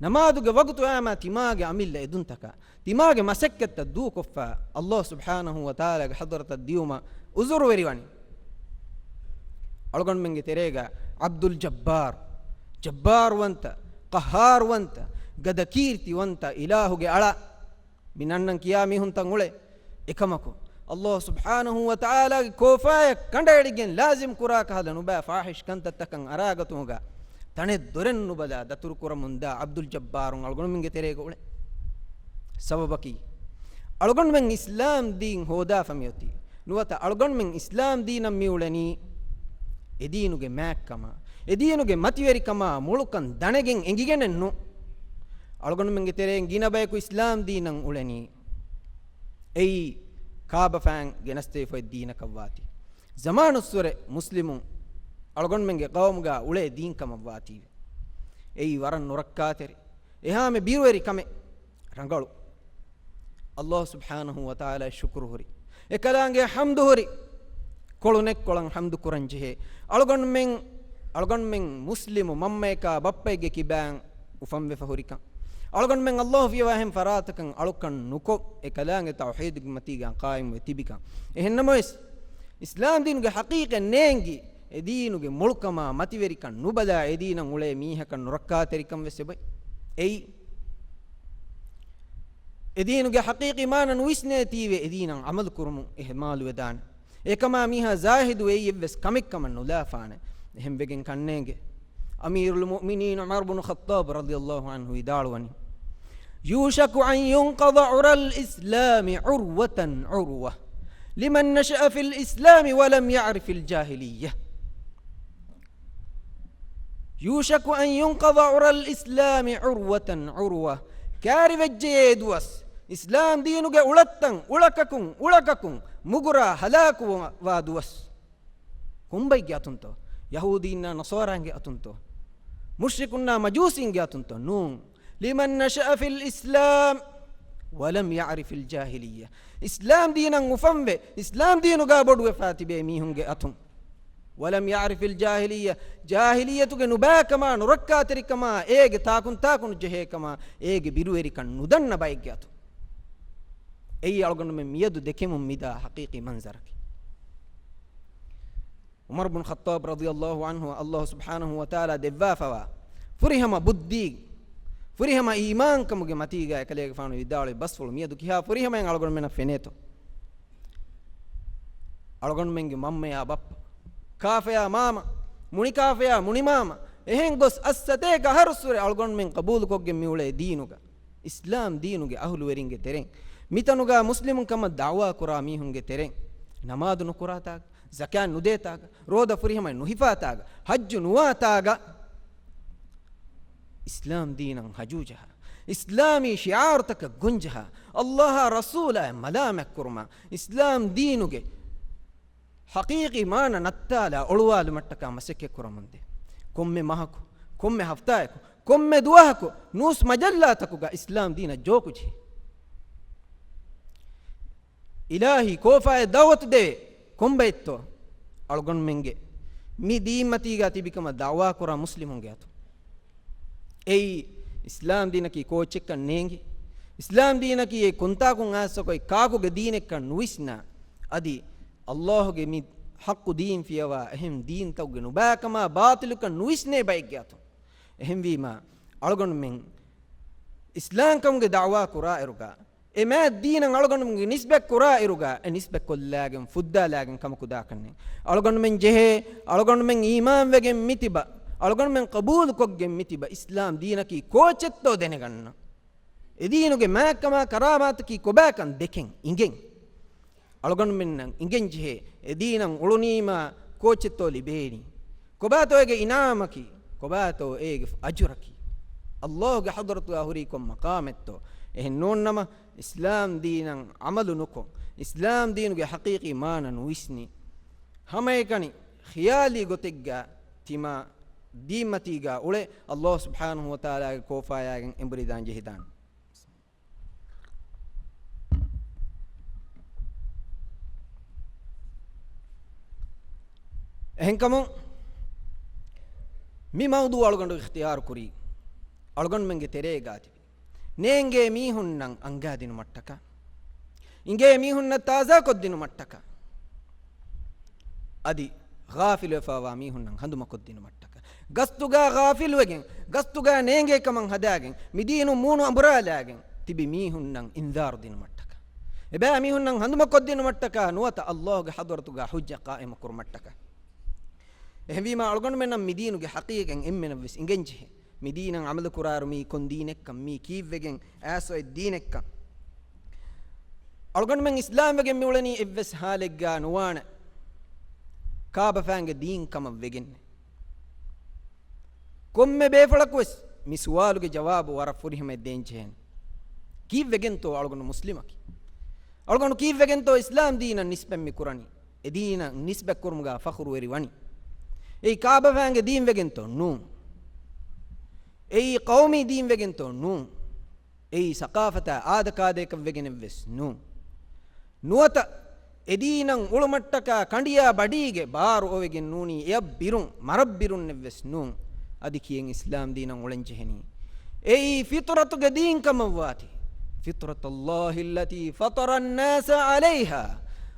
ނަމާދުގެ ވަގުތު އައީމާ ތިމާގެ އަމިއްލަ އެދުންތަކާ، ތިމާގެ މަސައްކަތްތައް ދޫކޮށްފަ، ﷲ ސުބްޙާނަހޫ ވަތަޢާލާގެ ޙަޟްރަތަށް ދިޔުމަށް ޢުޛުރުވެރިވަނީ. އަޅުގަނޑުމެންގެ ތެރޭގަ ޢަބްދުލް ޖައްބާރު، ޖައްބާރުވަންތަ، ޤައްހާރުވަންތަ، ގަދަކީރިތިވަންތަ އިލާހުގެ އަޅާ، މި ނަންނަން ކިޔާ މީހުންތައް އުޅޭ. އެކަމަކު، ﷲ ސުބްޙާނަހޫ ވަތަޢާލާގެ ކޯފާޔަށް ކަނޑައެޅިގެން ލާޒިމް ކުރާ ކަހަލަ ނުބައި ފާޙިޝް ކަންތައްތަކަށް އަރާގަތުމުގަ ތަނެއް ދޮރެއް ނުބަލާ ދަތުރު ކުރަމުން ދާ ޢަބްދުލް ޖައްބާރު އަޅުގަނޑުމެންގެ ތެރޭގަ އުޅޭ. ސަބަބަކީ، އަޅުގަނޑުމެން އިސްލާމް ދީން ހޯދާފަ މިއޮތީ. ނުވަތަ އަޅުގަނޑުމެން އިސްލާމް ދީނަށް މިއުޅެނީ އެދީނުގެ މާތްކަމާ، އެދީނުގެ މަތިވެރިކަމާ މޮޅުކަން ދަނެގެން އެނގިގެނެއް ނޫން. އަޅުގަނޑުމެންގެ ތެރެއިން ގިނަ ބަޔަކު އިސްލާމް ދީނަށް އުޅެނީ އެއީ ކާބަފައިން ގެނަސްދެވިފައި ދީނަކަށްވާތީ. ޒަމާނުއްސުރެ މުސްލިމުން އަޅުގަނޑުމެންގެ ޤައުމުގަ އުޅޭ ދީން ކަމަށްވާތީވެ. އެއީ ވަރަށް ނުރައްކާތެރި، އެހާމެ ބިރުވެރި ކަމެއް. ރަނގަޅު. ﷲ ސުބްޙާނަހޫ ވަތަޢާލާ ޝުކުރު ހުރި، އެކަލާނގެ ޙަމްދު ހުރި، ކޮޅުނެއްކޮޅަށް ޙަމްދު ކުރަން ޖެހޭ. އަޅުގަނޑުމެން، އަޅުގަނޑުމެން މުސްލިމު މަންމަޔަކާ ބައްޕައެއްގެ ކިބައިން އުފަންވެފަ ހުރިކަން، އަޅުގަނޑުމެން ﷲ ފިޔަވާ އެހެން ފަރާތަކަށް އަޅުކަން ނުކޮށް، އެކަލާނގެ ތައުޙީދުގެ މަތީގަ ޤާއިމްވެ ތިބިކަން. އެހެންނަމަވެސް، އިސްލާމް ދީނުގެ ޙަޤީޤަތް ނޭނގި، އެ ދީނުގެ މޮޅުކަމާ މަތިވެރިކަން ނުބަލާ، އެ ދީނަށް އުޅޭ މީހަކަށް ނުރައްކާތެރިކަން ވެސް އެބައި. އެއީ، އެ ދީނުގެ ޙަޤީޤީ މާނަ ނުވިސްނޭތީވެ، އެ ދީނަށް ޢަމަލު ކުރުމުން އިހުމާލުވެދާނެ. އެކަމާ މީހާ ޒާހިދު އެއީ އެއްވެސް ކަމެއްކަމަށް ނުލާފާނެ. އެހެންވެގެން ކަންނޭނގެ. އަމީރުލް މުއުމިނީން ޢުމަރު ބުނު ޚައްޠާބު ރަޟިޔަﷲ ޢަންހު ވިދާޅުވަނީ، يوشك أن ينقض عرى الإسلام عروة عروة لمن نشأ في الإسلام ولم يعرف الجاهلية. يوشك أن ينقض عرى الإسلام عروة عروة. ކާރިވެއްޖެޔޭ ދުވަސް، އިސްލާމް ދީނުގެ އުޅަތައް އުޅަކަކުން އުޅަކަކުން މުގުރާ ހަލާކުވާ ދުވަސް. ކޮންބައެއްގެ އަތުންތޯ؟ ޔަހޫދީންނާ ނަޞާރާންގެ އަތުންތޯ؟ މުޝްރިކުންނާ މަޖޫސީންގެ އަތުންތޯ؟ ނޫން. لمن نشأ في الإسلام ولم يعرف الجاهلية. އިސްލާމް ދީނަށް އުފަންވެ، އިސްލާމް ދީނުގަ ބޮޑުވެފާ ތިބޭ މީހުންގެ އަތުން. ولم يعرف الجاهلية، ޖާހިލިއްޔަތުގެ ނުބައިކަމާ، ނުރައްކާތެރިކަމާ، އޭގެ ތާކުން ތާކުން ޖެހޭކަމާ، އޭގެ ބިރުވެރިކަން ނުދަންނަ ބައެއްގެ އަތުން. އެއީ އަޅުގަނޑުމެން މިއަދު ދެކެމުން މިދާ ޙަޤީޤީ މަންޒަރަކީ. ޢުމަރު ބުނު ޚައްޠާބް ރަޟިޔަﷲ ޢަންހު ﷲ ސުބްޙާނަހޫ ވަތަޢާލާ ދެއްވާފަވާ ފުރިހަމަ ބުއްދީ، ފުރިހަމަ އީމާންކަމުގެ މަތީގަ އެކަލޭގެފާނު ވިދާޅުވި ބަސްފުޅު މިއަދު ކިހާ ފުރިހަމައިން އަޅުގަނޑުމެންނަށް ފެނޭތޯ؟ އަޅުގަނޑުމެންގެ މަންމަޔާ ބައްޕަ، ކާފަޔާ މާމަ، މުނިކާފަޔާ މުނިމާމަ، އެހެން ގޮސް އަށް ސަތޭކަ އަހަރުއްސުރެ އަޅުގަނޑުމެން ޤަބޫލުކޮށްގެން މިއުޅޭ ދީނުގަ، އިސްލާމް ދީނުގެ އަހުލުވެރިންގެ ތެރެއިން، މިތަނުގަ މުސްލިމުން ކަމަށް ދަޢުވާ ކުރާ މީހުންގެ ތެރެއިން، ނަމާދު ނުކުރާތާ، ޒަކާތް ނުދޭތާ، ރޯދަ ފުރިހަމައިން ނުހިފާތާ، ޙައްޖު ނުވާތާ، އިސްލާމް ދީނަށް ހަޖޫޖަހާ، އިސްލާމީ ޝިޢާރުތަކަށް ގޮންޖަހާ، ﷲ އާ ރަސޫލާ މަލާމަތްކުރުމާ، އިސްލާމް ދީނުގެ ޙަޤީޤީ މާނަ ނައްތާލާ އޮޅުވާލުމަށްޓަކާ މަސައްކަތްކުރަމުންދޭ. ކޮންމެ މަހަކު، ކޮންމެ ހަފްތާއަކު، ކޮންމެ ދުވަހަކު ނޫސް މަޖައްލާތަކުގަ އިސްލާމް ދީނަށް ޖޯކުޖެހޭ. އިލާހީ ކޯފާއެއް ދަޢުވަތު ދެވޭ. ކޮންބައެއްތޯ؟ އަޅުގަނޑުމެންގެ މި ދީންމަތީގަ ތިބިކަމަށް ދަޢުވާކުރާ މުސްލިމުންގެ އަތުން. އެއީ، އިސްލާމް ދީނަކީ ކޯއްޗެއްކަން ނޭނގި. އިސްލާމް ދީނަކީ އެ ކޮންތާކުން އާސްސަކޮތް ކާކުގެ ދީނެއްކަން ނުވިސްނާ، އަދި ﷲ ގެ މި ޙައްޤު ދީން ފިޔަވާ އެހެން ދީންތަކުގެ ނުބައިކަމާ ބާޠިލުކަން ނުވިސްނޭ ބައެއްގެ އަތުން. އެހެންވީމާ، އަޅުގަނޑުމެން އިސްލާމްކަމުގެ ދަޢުވާ ކުރާއިރުގަ، އެ މާތް ދީނަށް އަޅުގަނޑުމެންގެ ނިސްބަތް ކުރާއިރުގަ، އެ ނިސްބަތް ކޮށްލާގެން ފުއްދާލާގެން ކަމަކު ދާކަށްނެތް. އަޅުގަނޑުމެން ޖެހޭ، އަޅުގަނޑުމެން އީމާންވެގެން މިތިބަ، އަޅުގަނޑުމެން ޤަބޫލުކޮށްގެން މިތިބަ އިސްލާމް ދީނަކީ ކޯއްޗެއްތޯ ދެނެގަންނަ. އެ ދީނުގެ މާތްކަމާ ކަރާމާތަކީ ކޮބާކަން ދެކެން އިނގެން. އަޅުގަނޑުމެންނަށް އިނގެންޖެހޭ، އެ ދީނަށް އުޅުނީމާ ކޯއްޗެއްތޯ ލިބޭނީ؟ ކޮބާތޯ އޭގެ އިނާމަކީ؟ ކޮބާތޯ އޭގެ އަޖުރަކީ؟ ﷲ ގެ ޙަޟްރަތުގަ ހުރީ ކޮން މަޤާމެއްތޯ؟ އެހެން ނޫންނަމަ، އިސްލާމް ދީނަށް ޢަމަލު ނުކޮށް، އިސްލާމް ދީނުގެ ޙަޤީޤީ މާނަ ނުވިސްނި، ހަމައެކަނި ޚިޔާލީ ގޮތެއްގަ ތިމާ ދީންމަތީގަ އުޅެ، ﷲ ސުބްޙާނަހޫ ވަތަޢާލާގެ ކޯފާޔާގެން އެނބުރިދާން ޖެހިދާނެ. އެހެންކަމުން މި މައުޟޫޢު އަޅުގަނޑު އިޚްތިޔާރު ކުރީ، އަޅުގަނޑުމެންގެ ތެރޭގާ ތިބި ނޭނގޭ މީހުންނަށް އަންގާދިނުމަށްޓަކާ، އިނގޭ މީހުންނަށް ތާޒާކޮށްދިނުމަށްޓަކާ، އަދި ޣާފިލުވެފަވާ މީހުންނަށް ހަނދުމަކޮށްދިނުމަށްޓަކާ، ގަސްތުގާ ޣާފިލުވެގެން، ގަސްތުގާ ނޭނގޭ ކަމަށް ހަދާގެން، މިދީނު މޫނު އަނބުރާލާގެން ތިބި މީހުންނަށް އިންޒާރު ދިނުމަށްޓަކާ، އެބައިމީހުންނަށް ހަނދުމަކޮށްދިނުމަށްޓަކާ، ނުވަތަ ﷲ ގެ ޙަޟްރަތުގާ ޙުއްޖަ ޤާއިމުކުރުމަށްޓަކާ. އެހެންވީމާ، އަޅުގަނޑުމެންނަށް މިދީނުގެ ޙަޤީޤަތް އެންމެނަށްވެސް އިނގެންޖެހޭ. މިދީނަށް ޢަމަލުކުރާއިރު މީ ކޮން ދީނެއްކަން، މީ ކީއްވެގެން އައިސް އޮތް ދީނެއްކަން. އަޅުގަނޑުމެން އިސްލާމްވެގެން މިއުޅެނީ އެއްވެސް ޙާލެއްގާ ނުވާނެ، ކާބަފާންގެ ދީން ކަމަށް ވެގެންނެއް. ކޮންމެ ބޭފުޅަކުވެސް މި ސުވާލުގެ ޖަވާބު ވަރަށް ފުރިހަމައަށް ދޭންޖެހޭނެ. ކީއްވެގެންތޯ އަޅުގަނޑު މުސްލިމަކީ؟ އަޅުގަނޑު ކީއްވެގެންތޯ އިސްލާމް ދީނަށް ނިސްބަތް މި ކުރަނީ؟ އެ ދީނަށް ނިސްބަތްކުރުމުގާ ފަޚުރުވެރި ވަނީ. އެއީ ކާބަފާންގެ ދީންވެގެންތޯ؟ ނޫން. އެއީ ޤައުމީ ދީންވެގެންތޯ؟ ނޫން. އެއީ ސަޤާފަތާ އާދަކާދައަކަށްވެގެނެއްވެސް ނޫން. ނުވަތަ އެ ދީނަށް އުޅުމަށްޓަކާ ކަނޑިޔާ ބަޑީގެ ބާރު އޮވެގެން ނޫނީ އެއަށް ބިރުން، މަރަށް ބިރުންނެއްވެސް ނޫން. އަދި ކިޔެން އިސްލާމް ދީނަށް އުޅެން ޖެހެނީ. އެއީ ފިޠުރަތުގެ ދީން ކަމަށްވާތީ. فطرة الله التي فطر الناس عليها.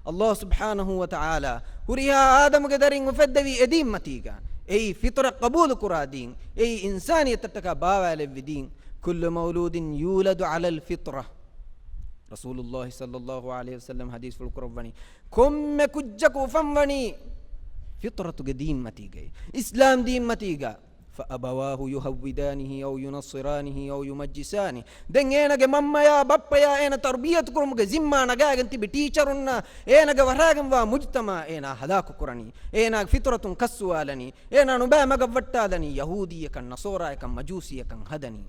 ﷲ ސުބްޙާނަހޫ ވަތަޢާލާ ހުރިހާ އާދަމުގެ ދަރިން އުފެއްދެވީ އެ ދީން މަތީގަ. އެއީ ފިޠުރަތް ޤަބޫލުކުރާ ދީން. އެއީ އިންސާނިއްޔަތަށްޓަކާ ބާވާލެއްވި ދީން. كل مولود يولد على الفطرة. ރަސޫލުﷲ ޞައްލަﷲ ޢަލައިހި ވަސައްލަމަ ޙަދީޘްފުޅު ކުރައްވަނީ، ކޮންމެ ކުއްޖަކު އުފަންވަނީ ފިޠުރަތުގެ ދީން މަތީގައި، އިސްލާމް ދީން މަތީގަ. فأبواه يهودانه أو ينصرانه أو يمجسانه. ދެން އޭނަގެ މަންމަޔާ ބައްޕަޔާ އޭނަ ތަރުބިޔަތު ކުރުމުގެ ޒިންމާ ނަގާގެން ތިބި ޓީޗަރުންނާ އޭނަގެ ވަށާގެންވާ މުޖްތަމަޢާ އޭނާ ހަލާކު ކުރަނީ. އޭނާގެ ފިޠުރަތުން ކައްސުވާލަނީ. އޭނާ ނުބައި މަގަށް ވައްޓާލަނީ، ޔަހޫދީއަކަށް، ނަޞާރާއަކަށް، މަޖޫސީއަކަށް ހަދަނީ.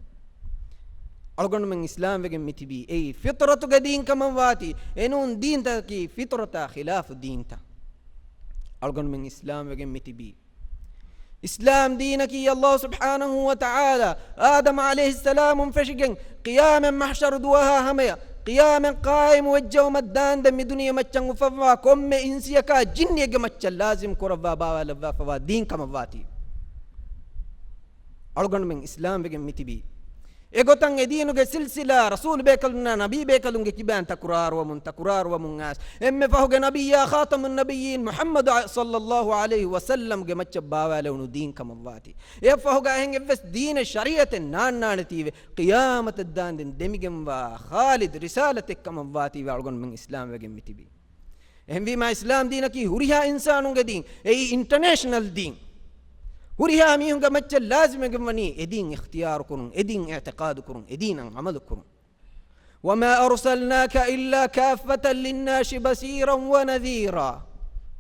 އަޅުގަނޑުމެން އިސްލާމްވެގެން މިތިބީ އެއީ ފިޠުރަތުގެ ދީން ކަމަށްވާތީ، އެނޫން ދީންތަކަކީ ފިޠުރަތާ ޚިލާފު ދީންތައް. އަޅުގަނޑުމެން އިސްލާމްވެގެން މިތިބީ. އިސްލާމް ދީނަކީ ﷲ ސުބްޙާނަހޫ ވަތަޢާލާ އާދަމް ޢަލައިހިއްސަލާމުން ފެށިގެން ޤިޔާމަތް މަޙްޝަރު ދުވަހާ ހަމަޔަށް، ޤިޔާމަތް ޤާއިމުވެއްޖައުމަށް ދާންދެން މި ދުނިޔެ މައްޗަށް އުފައްވާ ކޮންމެ އިންސިއަކާ ޖިންނިއެއްގެ މައްޗަށް ލާޒިމް ކުރައްވާ ބާވާލައްވާފަވާ ދީން ކަމަށްވާތީ. އަޅުގަނޑުމެން އިސްލާމްވެގެން މިތިބީ. އެގޮތަށް އެ ދީނުގެ ސިލްސިލާ ރަސޫލު ބޭކަލުންނާ ނަބީ ބޭކަލުންގެ ކިބައިން ތަކުރާރުވަމުން، ތަކުރާރުވަމުން އައިސް، އެންމެ ފަހުގެ ނަބިއްޔާ ޚާތަމުއް ނަބިއްޔީން މުޙައްމަދު ޞައްލަﷲ ޢަލައިހި ވަސައްލަމްގެ މައްޗަށް ބާވާލެވުނު ދީން ކަމަށްވާތީ. އެއަށްފަހުގަ އެހެން އެއްވެސް ދީނެއް ޝަރީޢަތެއް ނާންނާނެތީވެ، ޤިޔާމަތަށް ދާންދެން ދެމިގެންވާ ޚާލިދު ރިސާލަތެއް ކަމަށްވާތީވެ އަޅުގަނޑުމެން އިސްލާމްވެގެން މިތިބީ. އެހެންވީމާ، އިސްލާމް ދީނަކީ ހުރިހާ އިންސާނުންގެ ދީން. އެއީ އިންޓަނޭޝަނަލް ދީން. ހުރިހާ މީހުންގެ މައްޗަށް ލާޒިމެއްގެން ވަނީ އެ ދީން އިޚްތިޔާރު ކުރުން، އެ ދީން އިޢްތިޤާދު ކުރުން، އެ ދީނަށް ޢަމަލު ކުރުން. وما أرسلناك إلا كافة للناس بشيرا ونذيرا.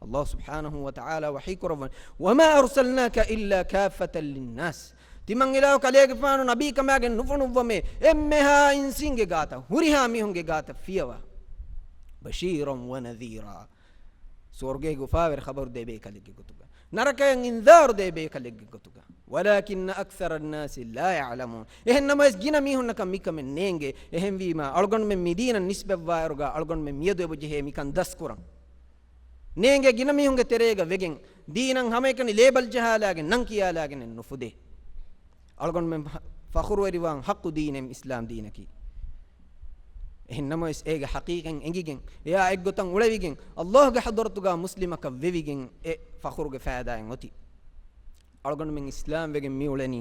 ﷲ ސުބްޙާނަހޫ ވަތަޢާލާ ވަޙީ ކުރައްވަނީ، وما أرسلناك إلا كافة للناس. ތިމަން އިލާހު ކަލޭގެފާނު ނަބީ ކަމާގެން ނުފޮނުއްވަމޭ، އެންމެހާ އިންސީންގެ ގާތަށް، ހުރިހާ މީހުންގެ ގާތަށް ފިޔަވާ. بشيرا ونذيرا. ސުވަރުގޭގެ އުފާވެރި ޚަބަރު ދޭ ބޭކަލެއްގެ ގޮތުގަ، ނަރަކަޔަށް އިންޒާރު ދޭ ބޭކަލެއްގެ ގޮތުގަ. ولكن أكثر الناس لا يعلمون. އެހެން ނަމަވެސް ގިނަ މީހުންނަކަށް މިކަމެއް ނޭނގޭ. އެހެންވީމާ، އަޅުގަނޑުމެން މިދީނަށް ނިސްބަތްވާއިރުގަ އަޅުގަނޑުމެން މިއަދު އެބަޖެހޭ މިކަން ދަސްކުރަން. ނޭނގޭ ގިނަ މީހުންގެ ތެރޭގަ ވެގެން، ދީނަށް ހަމައެކަނި ލޭބަލް ޖަހާލާގެން، ނަން ކިޔާލާގެނެއް ނުފުދޭ. އަޅުގަނޑުމެން ފަ-، ފަޚުރުވެރިވާން ޙައްޤު ދީނެއް އިސްލާމް ދީނަކީ. އެހެން ނަމަވެސް، އޭގެ ޙަޤީޤަތް އެނގިގެން، އެއާ އެއްގޮތަށް އުޅެވިގެން، ﷲ ގެ ޙަޟްރަތުގާ މުސްލިމަކަށް ވެވިގެން، އެ ފަޚުރުގެ ފައިދާއެއް އޮތީ. އަޅުގަނޑުމެން އިސްލާމް ވެގެން މިއުޅެނީ،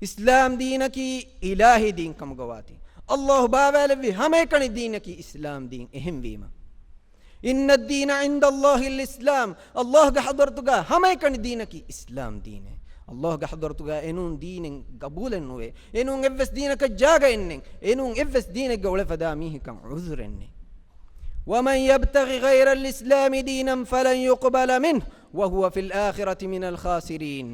އިސްލާމް ދީނަކީ އިލާހީ ދީން ކަމުގަ ވާތީ. ﷲ ބާވާލެއްވި ހަމައެކަނި ދީނަކީ އިސްލާމް ދީން. އެހެންވީމަ، إن الدين عند الله الإسلام. ﷲ ގެ ޙަޟްރަތުގާ ހަމައެކަނި ދީނަކީ އިސްލާމް ދީނޭ. ﷲ ގެ ޙަޟްރަތުގާ އެނޫން ދީނެއް ގަބޫލެއް ނުވޭ. އެނޫން އެއްވެސް ދީނަކަށް ޖާގައެއް ނެތް. އެނޫން އެއްވެސް ދީނެއްގަ އުޅެފަދާ މީހަކަށް ޢުޛުރެއް ނެތް. ومن يبتغ غير الإسلام دينا فلن يقبل منه وهو في الآخرة من الخاسرين.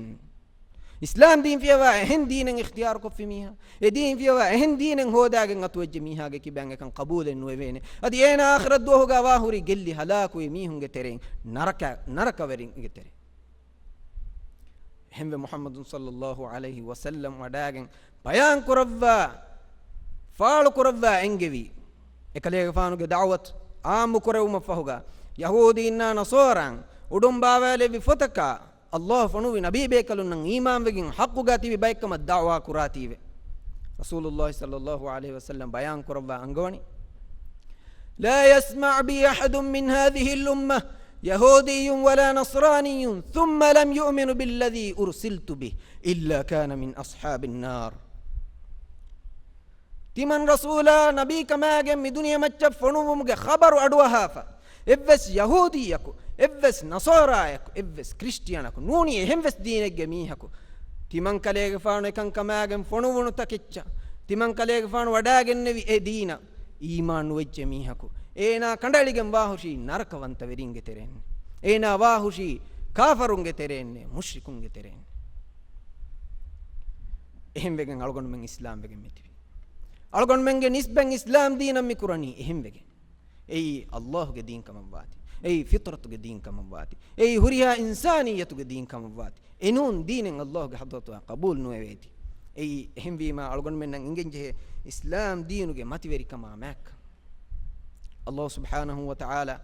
އިސްލާމް ދީން ފިޔަވާ އެހެން ދީނެއް އިޚްތިޔާރުކޮށްފި މީހާ، އެ ދީން ފިޔަވާ އެހެން ދީނެއް ހޯދާގެން އަތުވެއްޖެ މީހާގެ ކިބައިން އެކަން ޤަބޫލެއް ނުވެވޭނެ. އަދި އޭނާ އާޚިރަތް ދުވަހުގާ ވާ ހުރީ ގެއްލި ހަލާކުވި މީހުންގެ ތެރެއިން، ނަރަކަ، ނަރަކަވެރިންގެ ތެރެއިން. އެހެންވެ، މުޙައްމަދު ޞައްލަﷲ ޢަލައިހި ވަސައްލަމް ވަޑާގެން ބަޔާން ކުރައްވާ، ފާޅު ކުރައްވާ އެންގެވީ، އެކަލޭގެފާނުގެ ދަޢުވަތު ޢާއްމު ކުރެވުމަށް ފަހުގާ، ޔަހޫދީންނާ ނަޞާރާން އުޑުން ބާވާލެއްވި ފޮތަކާ، ﷲ ފޮނުވި ނަބީ ބޭކަލުންނަށް އީމާންވެގެން ޙައްޤުގާ ތިބި ބައެއްކަމަށް ދަޢުވާ ކުރާތީވެ. ރަސޫލުﷲ ޞައްލަﷲ ޢަލައިހި ވަސައްލަމް ބަޔާން ކުރައްވާ އަންގަވަނީ، لا يسمع بي أحد من هذه الأمة يهودي ولا نصراني ثم لم يؤمن بالذي أرسلت به إلا كان من أصحاب النار. ތިމަން ރަސޫލާ ނަބީކަމާގެން މި ދުނިޔެ މައްޗަށް ފޮނުއްވުމުގެ ޚަބަރު އަޑުއަހާފަ، އެއްވެސް ޔަހޫދީއަކު، އެއްވެސް ނަޞާރާއަކު، އެއްވެސް ކްރިސްޓިއަނަކު ނޫނީ އެހެންވެސް ދީނެއްގެ މީހަކު، ތިމަންކަލޭގެފާނު އެކަންކަމާގެން ފޮނުއްވުނު ތަކެއްޗަށް، ތިމަންކަލޭގެފާނު ވަޑާގެންނެވި އެ ދީނަށް އީމާން ނުވެއްޖެ މީހަކު، އޭނާ ކަނޑައެޅިގެން ވާހުށީ ނަރަކަވަންތަވެރިންގެ ތެރެއިން. އޭނާ ވާހުށީ ކާފަރުންގެ ތެރެއިންނޭ، މުޝްރިކުންގެ ތެރެއިން. އެހެންވެގެން އަޅުގަނޑުމެން އިސްލާމްވެގެން މިތިބީ. އަޅުގަނޑުމެންގެ ނިސްބަތް އިސްލާމް ދީނަށް މި ކުރަނީ އެހެންވެގެން. އެއީ ﷲ ގެ ދީން ކަމަށްވާތީ. އެއީ ފިޠްރަތުގެ ދީން ކަމަށްވާތީ. އެއީ ހުރިހާ އިންސާނިއްޔަތުގެ ދީން ކަމަށްވާތީ. އެނޫން ދީނެއް ﷲ ގެ ޙަޟްރަތުގަ ޤަބޫލު ނުވެވޭތީ. އެއީ އެހެންވީމާ އަޅުގަނޑުމެންނަށް އިނގެންޖެހޭ އިސްލާމް ދީނުގެ މަތިވެރިކަމާ މާތްކަން. ﷲ ސުބްޙާނަހޫ ވަތަޢާލާ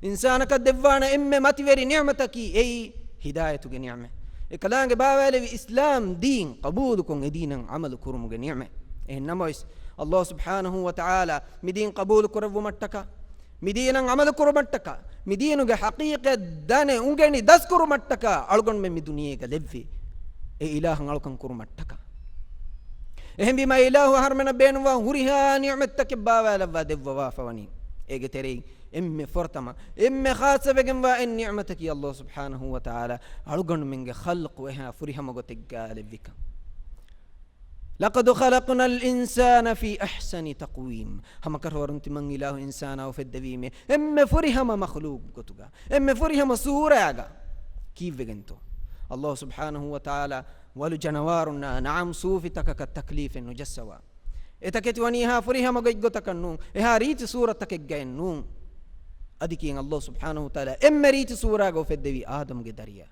އިންސާނަކަށް ދެއްވާނެ އެންމެ މަތިވެރި ނިޢުމަތަކީ އެއީ ހިދާޔަތުގެ ނިޢުމަތް. އެކަލާނގެ ބާވާލެވި އިސްލާމް ދީން ޤަބޫލުކޮށް އެ ދީނަށް ޢަމަލު ކުރުމުގެ ނިޢުމަތް. އެހެން ނަމަވެސް، ﷲ ސުބްޙާނަހޫ ވަތަޢާލާ މި ދީން ޤަބޫލު ކުރެއްވުމަށްޓަކާ، މި ދީނަށް ޢަމަލު ކުރުމަށްޓަކާ، މި ދީނުގެ ޙަޤީޤަތް ދަނެ އުނގެނި ދަސްކުރުމަށްޓަކާ އަޅުގަނޑުމެން މި ދުނިޔޭގަ ލެއްވި. އެ އިލާހަށް އަޅުކަން ކުރުމަށްޓަކާ. އެހެންވީމާ އިލާހު އަހަރުމެންނަށް ބޭނުންވާ ހުރިހާ ނިޢުމަތްތަކެއް ބާވާލައްވާ ދެއްވަވާފަ ވަނީ. އޭގެ ތެރެއިން އެންމެ ފުރަތަމަ، އެންމެ ޚާއްޞަވެގެންވާ އެއް ނިޢުމަތަކީ ﷲ ސުބްޙާނަހޫ ވަތަޢާލާ އަޅުގަނޑުމެންގެ ޚަލްޤު އެހާ ފުރިހަމަ ގޮތެއްގަ ލެއްވިކަން. لقد خلقنا الإنسان في أحسن تقويم. ހަމަކަށަވަރުން ތިމަން އިލާހު އިންސާނާ އުފެއްދެވީމޭ އެންމެ ފުރިހަމަ މަޚްލޫޤު ގޮތުގަ، އެންމެ ފުރިހަމަ ސޫރާގަ. ކީއްވެގެންތޯ؟ ﷲ ސުބްޙާނަހޫ ވަތަޢާލާ ވަލު ޖަނަވާރުންނާ ނަޢަމް ސޫފިތަކަކަށް ތަކްލީފެއް ނުޖައްސަވާ. އެތަކެތި ވަނީ އެހާ ފުރިހަމަ ގޮތްގޮތަކަށް ނޫން، އެހާ ރީތި ސޫރަތަކެއްގައެއް ނޫން. އަދި ކިޔަން ﷲ ސުބްޙާނަހޫ ވަތަޢާލާ އެންމެ ރީތި ސޫރާގަ އުފެއްދެވީ އާދަމްގެ ދަރިޔާ.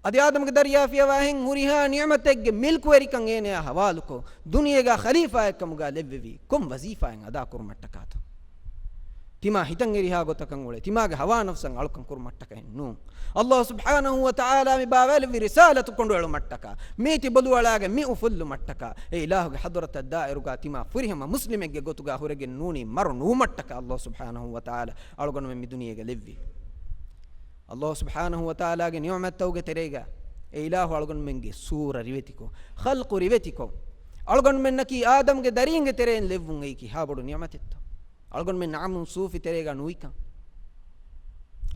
އަދި އާދަމްގެ ދަރިޔާ ފިޔަވާހެން ހުރިހާ ނިޢުމަތެއްގެ މިލްކުވެރިކަން އޭނަޔާ ހަވާލުކޮށް، ދުނިޔޭގަ ޚަލީފާއެއްކަމުގަ ލެއްވެވީ ކޮން ވަޒީފާއެއް އަދާކުރުމަށްޓަކާތޯ؟ ތިމާ ހިތަށް އެރިހާ ގޮތަކަށް އުޅެ، ތިމާގެ ހަވާ ނަފްސަށް އަޅުކަން ކުރުމަށްޓަކައެއް ނޫން. ﷲ ސުބްޙާނަހޫ ވަތަޢާލާ މި ބާވާލެއްވި ރިސާލަތު ކޮނޑުއެޅުމަށްޓަކާ، މީތި ބޮލުއަޅާގެ މި އުފުއްލުމަށްޓަކާ، އެ އިލާހުގެ ޙަޟްރަތަށް ދާއިރުގަ ތިމާ ފުރިހަމަ މުސްލިމެއްގެ ގޮތުގަ ހުރެގެން ނޫނީ މަރު ނުވުމަށްޓަކާ ﷲ ސުބްޙާނަހޫ ވަތަޢާލާ އަޅުގަނޑުމެން މި ދުނިޔޭގަ ލެއްވީ. ﷲ ސުބްޙާނަހޫ ވަތަޢާލާގެ ނިޢުމަތްތަކުގެ ތެރޭގަ އެ އިލާހު އަޅުގަނޑުމެންގެ ސޫރަ ރިވެތިކޮށް، ޚަލްޤު ރިވެތިކޮށް، އަޅުގަނޑުމެންނަކީ އާދަމްގެ ދަރީންގެ ތެރެއިން ލެއްވުން އެއީ ކިހާ ބޮޑު ނިޢުމަތެއްތޯ؟ އަޅުގަނޑުމެން ނަޢަމް ސޫފި ތެރޭގަ ނުވިކަން.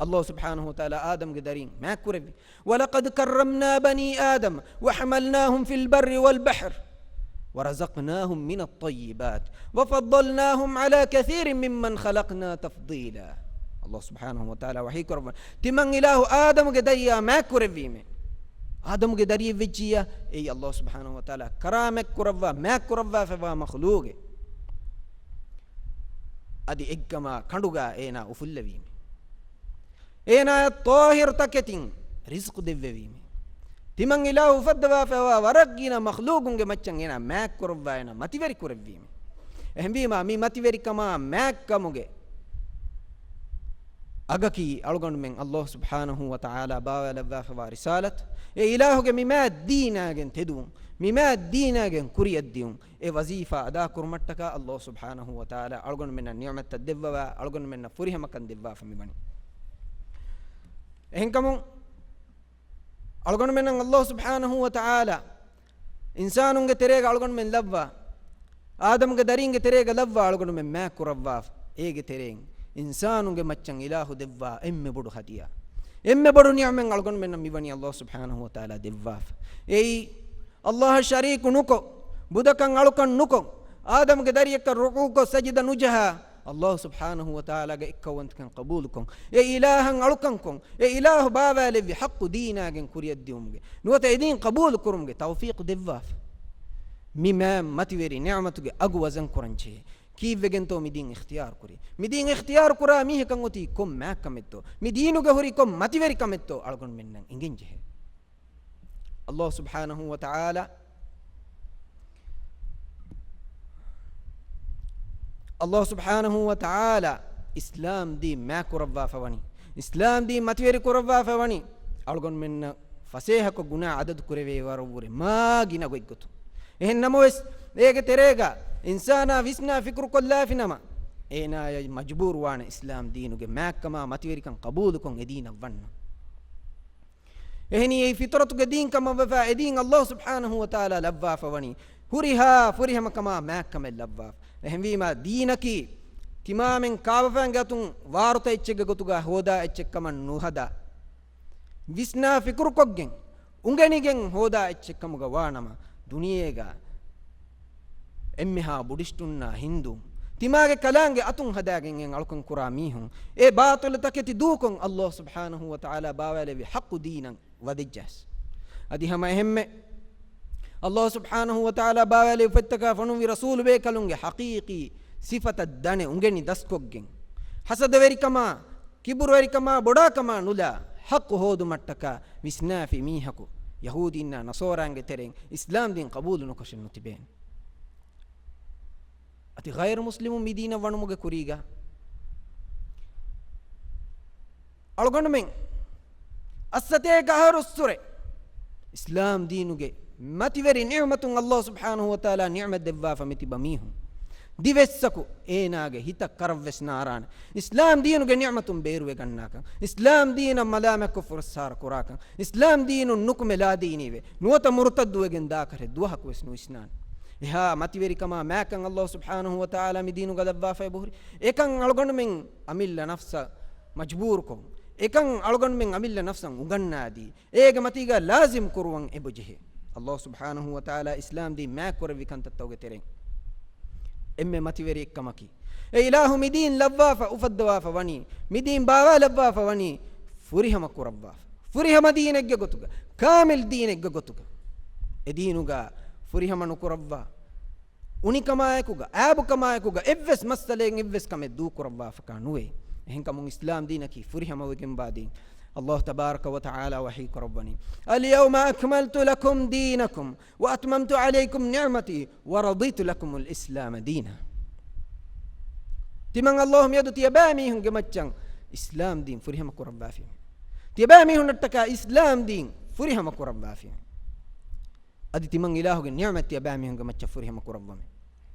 ﷲ ސުބްޙާނަހޫ ވަތަޢާލާ އާދަމްގެ ދަރީން މާތްކުރެއްވި. ولقد كرمنا بني آدم وحملناهم في البر والبحر ورزقناهم من الطيبات وفضلناهم على كثير ممن خلقنا تفضيلا. ﷲ ސުބްޙާނަހޫ ވަތަޢާލާ ވަޙީ ކުރައްވަން، ތިމަން އިލާހު އާދަމުގެ ދަރިޔާ މާތްކުރެއްވީމޭ. އާދަމުގެ ދަރިއެއް ވެއްޖިއްޔާ، އެއީ ﷲ ސުބްޙާނަހޫ ވަތަޢާލާ ކަރާމަތް ކުރައްވާ، މާތް ކުރައްވާފައިވާ މަޚްލޫޤެއް. އަދި އެއްގަމާ ކަނޑުގަ އޭނާ އުފުއްލެވީމޭ. އޭނާޔަށް ޠާހިރު ތަކެތިން ރިޒްޤު ދެއްވެވީމޭ. ތިމަން އިލާހު އުފައްދަވާފައިވާ ވަރަށް ގިނަ މަޚްލޫޤުންގެ މައްޗަށް އޭނާ މާތް ކުރައްވާ އޭނާ މަތިވެރި ކުރެއްވީމޭ. އެހެންވީމާ، މި މަތިވެރިކަމާ މާތްކަމުގެ އަގަކީ އަޅުގަނޑުމެން ﷲ ސުބްޙާނަހޫ ވަތަޢާލާ ބާވާލައްވާފައިވާ ރިސާލަތު، އެ އިލާހުގެ މި މާތް ދީނާގެން ތެދުވުން، މި މާތް ދީނާގެން ކުރިއަށްދިޔުން، އެ ވަޒީފާ އަދާކުރުމަށްޓަކާ ﷲ ސުބްޙާނަހޫ ވަތަޢާލާ އަޅުގަނޑުމެންނަށް ނިޢުމަތްތައް ދެއްވަވާ، އަޅުގަނޑުމެންނަށް ފުރިހަމަކަން ދެއްވާފަ މިވަނީ. އެހެންކަމުން، އަޅުގަނޑުމެންނަށް ﷲ ސުބްޙާނަހޫ ވަތަޢާލާ އިންސާނުންގެ ތެރޭގަ އަޅުގަނޑުމެން ލައްވާ، އާދަމުގެ ދަރީންގެ ތެރޭގަ ލައްވާ އަޅުގަނޑުމެން މާތް ކުރައްވާ، އޭގެ ތެރެއިން އިންސާނުންގެ މައްޗަށް އިލާހު ދެއްވާ އެންމެ ބޮޑު ހަދިޔާ، އެންމެ ބޮޑު ނިޢުމަތް އަޅުގަނޑުމެންނަށް މިވަނީ ﷲ ސުބްޙާނަހޫ ވަތަޢާލާ ދެއްވާފަ. އެއީ، ﷲ އަށް ޝަރީކު ނުކޮށް، ބުދަކަށް އަޅުކަން ނުކޮށް، އާދަމުގެ ދަރިއަކަށް ރުކޫޢުކޮށް ސަޖިދަ ނުޖަހާ، ﷲ ސުބްޙާނަހޫ ވަތަޢާލާގެ އެއްކައުވަންތަކަން ޤަބޫލުކޮށް، އެ އިލާހަށް އަޅުކަންކޮށް، އެ އިލާހު ބާވާލެއްވި ޙައްޤު ދީނާގެން ކުރިއަށްދިއުމުގެ ނުވަތަ އެ ދީން ޤަބޫލު ކުރުމުގެ ތައުފީޤު ދެއްވާފަ. މި މާތް މަތިވެރި ނިޢުމަތުގެ އަގު ވަޒަން ކުރަން ޖެހޭ. ކީއްވެގެންތޯ މި ދީން އިޚްތިޔާރު ކުރީ؟ މި ދީން އިޚްތިޔާރު ކުރާ މީހަކަށް އޮތީ ކޮން މާތްކަމެއްތޯ؟ މި ދީނުގަ ހުރީ ކޮން މަތިވެރިކަމެއްތޯ އަޅުގަނޑުމެންނަށް އެނގެން ޖެހޭ. ﷲ ސުބްޙާނަހޫ ވަތަޢާލާ، ﷲ ސުބްޙާނަހޫ ވަތަޢާލާ އިސްލާމް ދީން މާތް ކުރައްވާފަ ވަނީ، އިސްލާމް ދީން މަތިވެރި ކުރައްވާފަ ވަނީ، އަޅުގަނޑުމެންނަށް ފަސޭހަކޮށް ގުނާ އަދަދު ކުރެވޭ ވަރަށްވުރެ މާ ގިނަ ގޮތްގޮތުން. އެހެން ނަމަވެސް، އޭގެ ތެރޭގަ އިންސާނާ ވިސްނާ ފިކުރުކޮށްލާފިނަމަ، އޭނާޔަށް މަޖުބޫރުވާނެ އިސްލާމް ދީނުގެ މާތްކަމާ މަތިވެރިކަން ޤަބޫލުކޮށް އެދީނަށް ވަންނަން. އެހެނީ އެއީ ފިޠުރަތުގެ ދީން ކަމަށްވެފަ، އެދީން ﷲ ސުބްޙާނަހޫ ވަތަޢާލާ ލައްވާފަ ވަނީ ހުރިހާ ފުރިހަމަކަމާ މާތްކަމެއް ލައްވާފަ. އެހެންވީމާ، ދީނަކީ ތިމާމެން ކާބަފައިންގެ އަތުން ވާރުތަ އެއްޗެއްގެ ގޮތުގަ ހޯދާ އެއްޗެއްކަމަށް ނުހަދާ، ވިސްނާ ފިކުރުކޮށްގެން އުނގެނިގެން ހޯދާ އެއްޗެއްކަމުގަ ވާނަމަ، ދުނިޔޭގަ އެންމެހާ ބުޑިސްޓުންނާ ހިންދޫން، ތިމާގެ ކަލާނގެ އަތުން ހަދާގެން އެ އަޅުކަން ކުރާ މީހުން، އެ ބާޠިލު ތަކެތި ދޫކޮށް، ﷲ ސުބްޙާނަހޫ ވަތަޢާލާ ބާވާލެއްވި ޙައްޤު ދީނަށް ވަދެއްޖައަސް. އަދި ހަމަ އެހެންމެ، ﷲ ސުބްޙާނަހޫ ވަތަޢާލާ ބާވާލެއްވި ފޮތްތަކާ ފޮނުއްވި ރަސޫލުބޭކަލުންގެ ޙަޤީޤީ ސިފަތައް ދަނެ އުނގެނި ދަސްކޮށްގެން، ޙަސަދަވެރިކަމާ، ކިބުރުވެރިކަމާ، ބޮޑާކަމާ ނުލާ، ޙައްޤު ހޯދުމަށްޓަކާ ވިސްނާފި މީހަކު، ޔަހޫދީންނާ ނަޞާރާންގެ ތެރެއިން އިސްލާމް ދީން ޤަބޫލު ނުކޮށެއް ނުތިބޭނެ. އަދި ޣައިރު މުސްލިމުން މި ދީނަށް ވަނުމުގެ ކުރީގަ، އަޅުގަނޑުމެން އަށްސަތޭކަ އަހަރުއްސުރެ އިސްލާމް ދީނުގެ މަތިވެރި ނިޢުމަތުން ﷲ ސުބްޙާނަހޫ ވަތަޢާލާ ނިޢުމަތް ދެއްވާފަ މިތިބަ މީހުން، ދިވެއްސަކު އޭނާގެ ހިތަށް ކަރަށްވެސް ނާރާނެ އިސްލާމް ދީނުގެ ނިޢުމަތުން ބޭރުވެގަންނާކަން، އިސްލާމް ދީނަށް މަލާމަތްކޮށް ފުރައްސާރަ ކުރާކަން، އިސްލާމް ދީނުން ނުކުމެ ލާދީނީވެ ނުވަތަ މުރުތައްދުވެގެން ދާކަށެއް ދުވަހަކު ވެސް ނުވިސްނާނެ. އެހާ މަތިވެރިކަމާ މާތްކަން ﷲ ސުބްޙާނަހޫ ވަތަޢާލާ މި ދީނުގަ ލައްވާފައި ބުހުރި. އެކަން އަޅުގަނޑުމެން އަމިއްލަ ނަފްސަށް މަޖްބޫރުކޮށް، އެކަން އަޅުގަނޑުމެން އަމިއްލަ ނަފްސަށް އުނގަންނާދީ، އޭގެ މަތީގަ ލާޒިމް ކުރުވަން އެބަޖެހޭ. ﷲ ސުބްޙާނަހޫ ވަތަޢާލާ އިސްލާމް ދީން މާތްކުރެއްވި ކަންތައްތަކުގެ ތެރެއިން އެންމެ މަތިވެރި އެއްކަމަކީ، އެ އިލާހު މި ދީން ލައްވާފަ އުފައްދަވާފަ ވަނީ، މި ދީން ބާވާލައްވާފަ ވަނީ، ފުރިހަމަ ކުރައްވާފަ. ފުރިހަމަ ދީނެއްގެ ގޮތުގަ، ކާމިލް ދީނެއްގެ ގޮތުގަ. އެ ދީނުގަ ފުރިހަމަ ނުކުރައްވާ، އުނިކަމާއެކުގަ، އާބުކަމާއެކުގަ އެއްވެސް މައްސަލައެއް އެއްވެސް ކަމެއް ދޫކުރައްވާފަކާ ނުވޭ. އެހެންކަމުން އިސްލާމް ދީނަކީ ފުރިހަމަވެގެންވާ ދީން. ﷲ ތަބާރަކަ ވަތަޢާލާ ވަޙީ ކުރައްވަނީ، اليوم أكملت لكم دينكم وأتممت عليكم نعمتي ورضيت لكم الإسلام دينا. ތިމަން ﷲ މިއަދު ތިޔަބައިމީހުންގެ މައްޗަށް އިސްލާމް ދީން ފުރިހަމަ ކުރައްވާފި. ތިޔަބައިމީހުންނަށްޓަކާ އިސްލާމް ދީން ފުރިހަމަ ކުރައްވާފި. އަދި ތިމަން އިލާހުގެ ނިޢުމަތް ތިޔަބައިމީހުންގެ މައްޗަށް ފުރިހަމަ ކުރައްވަމެ.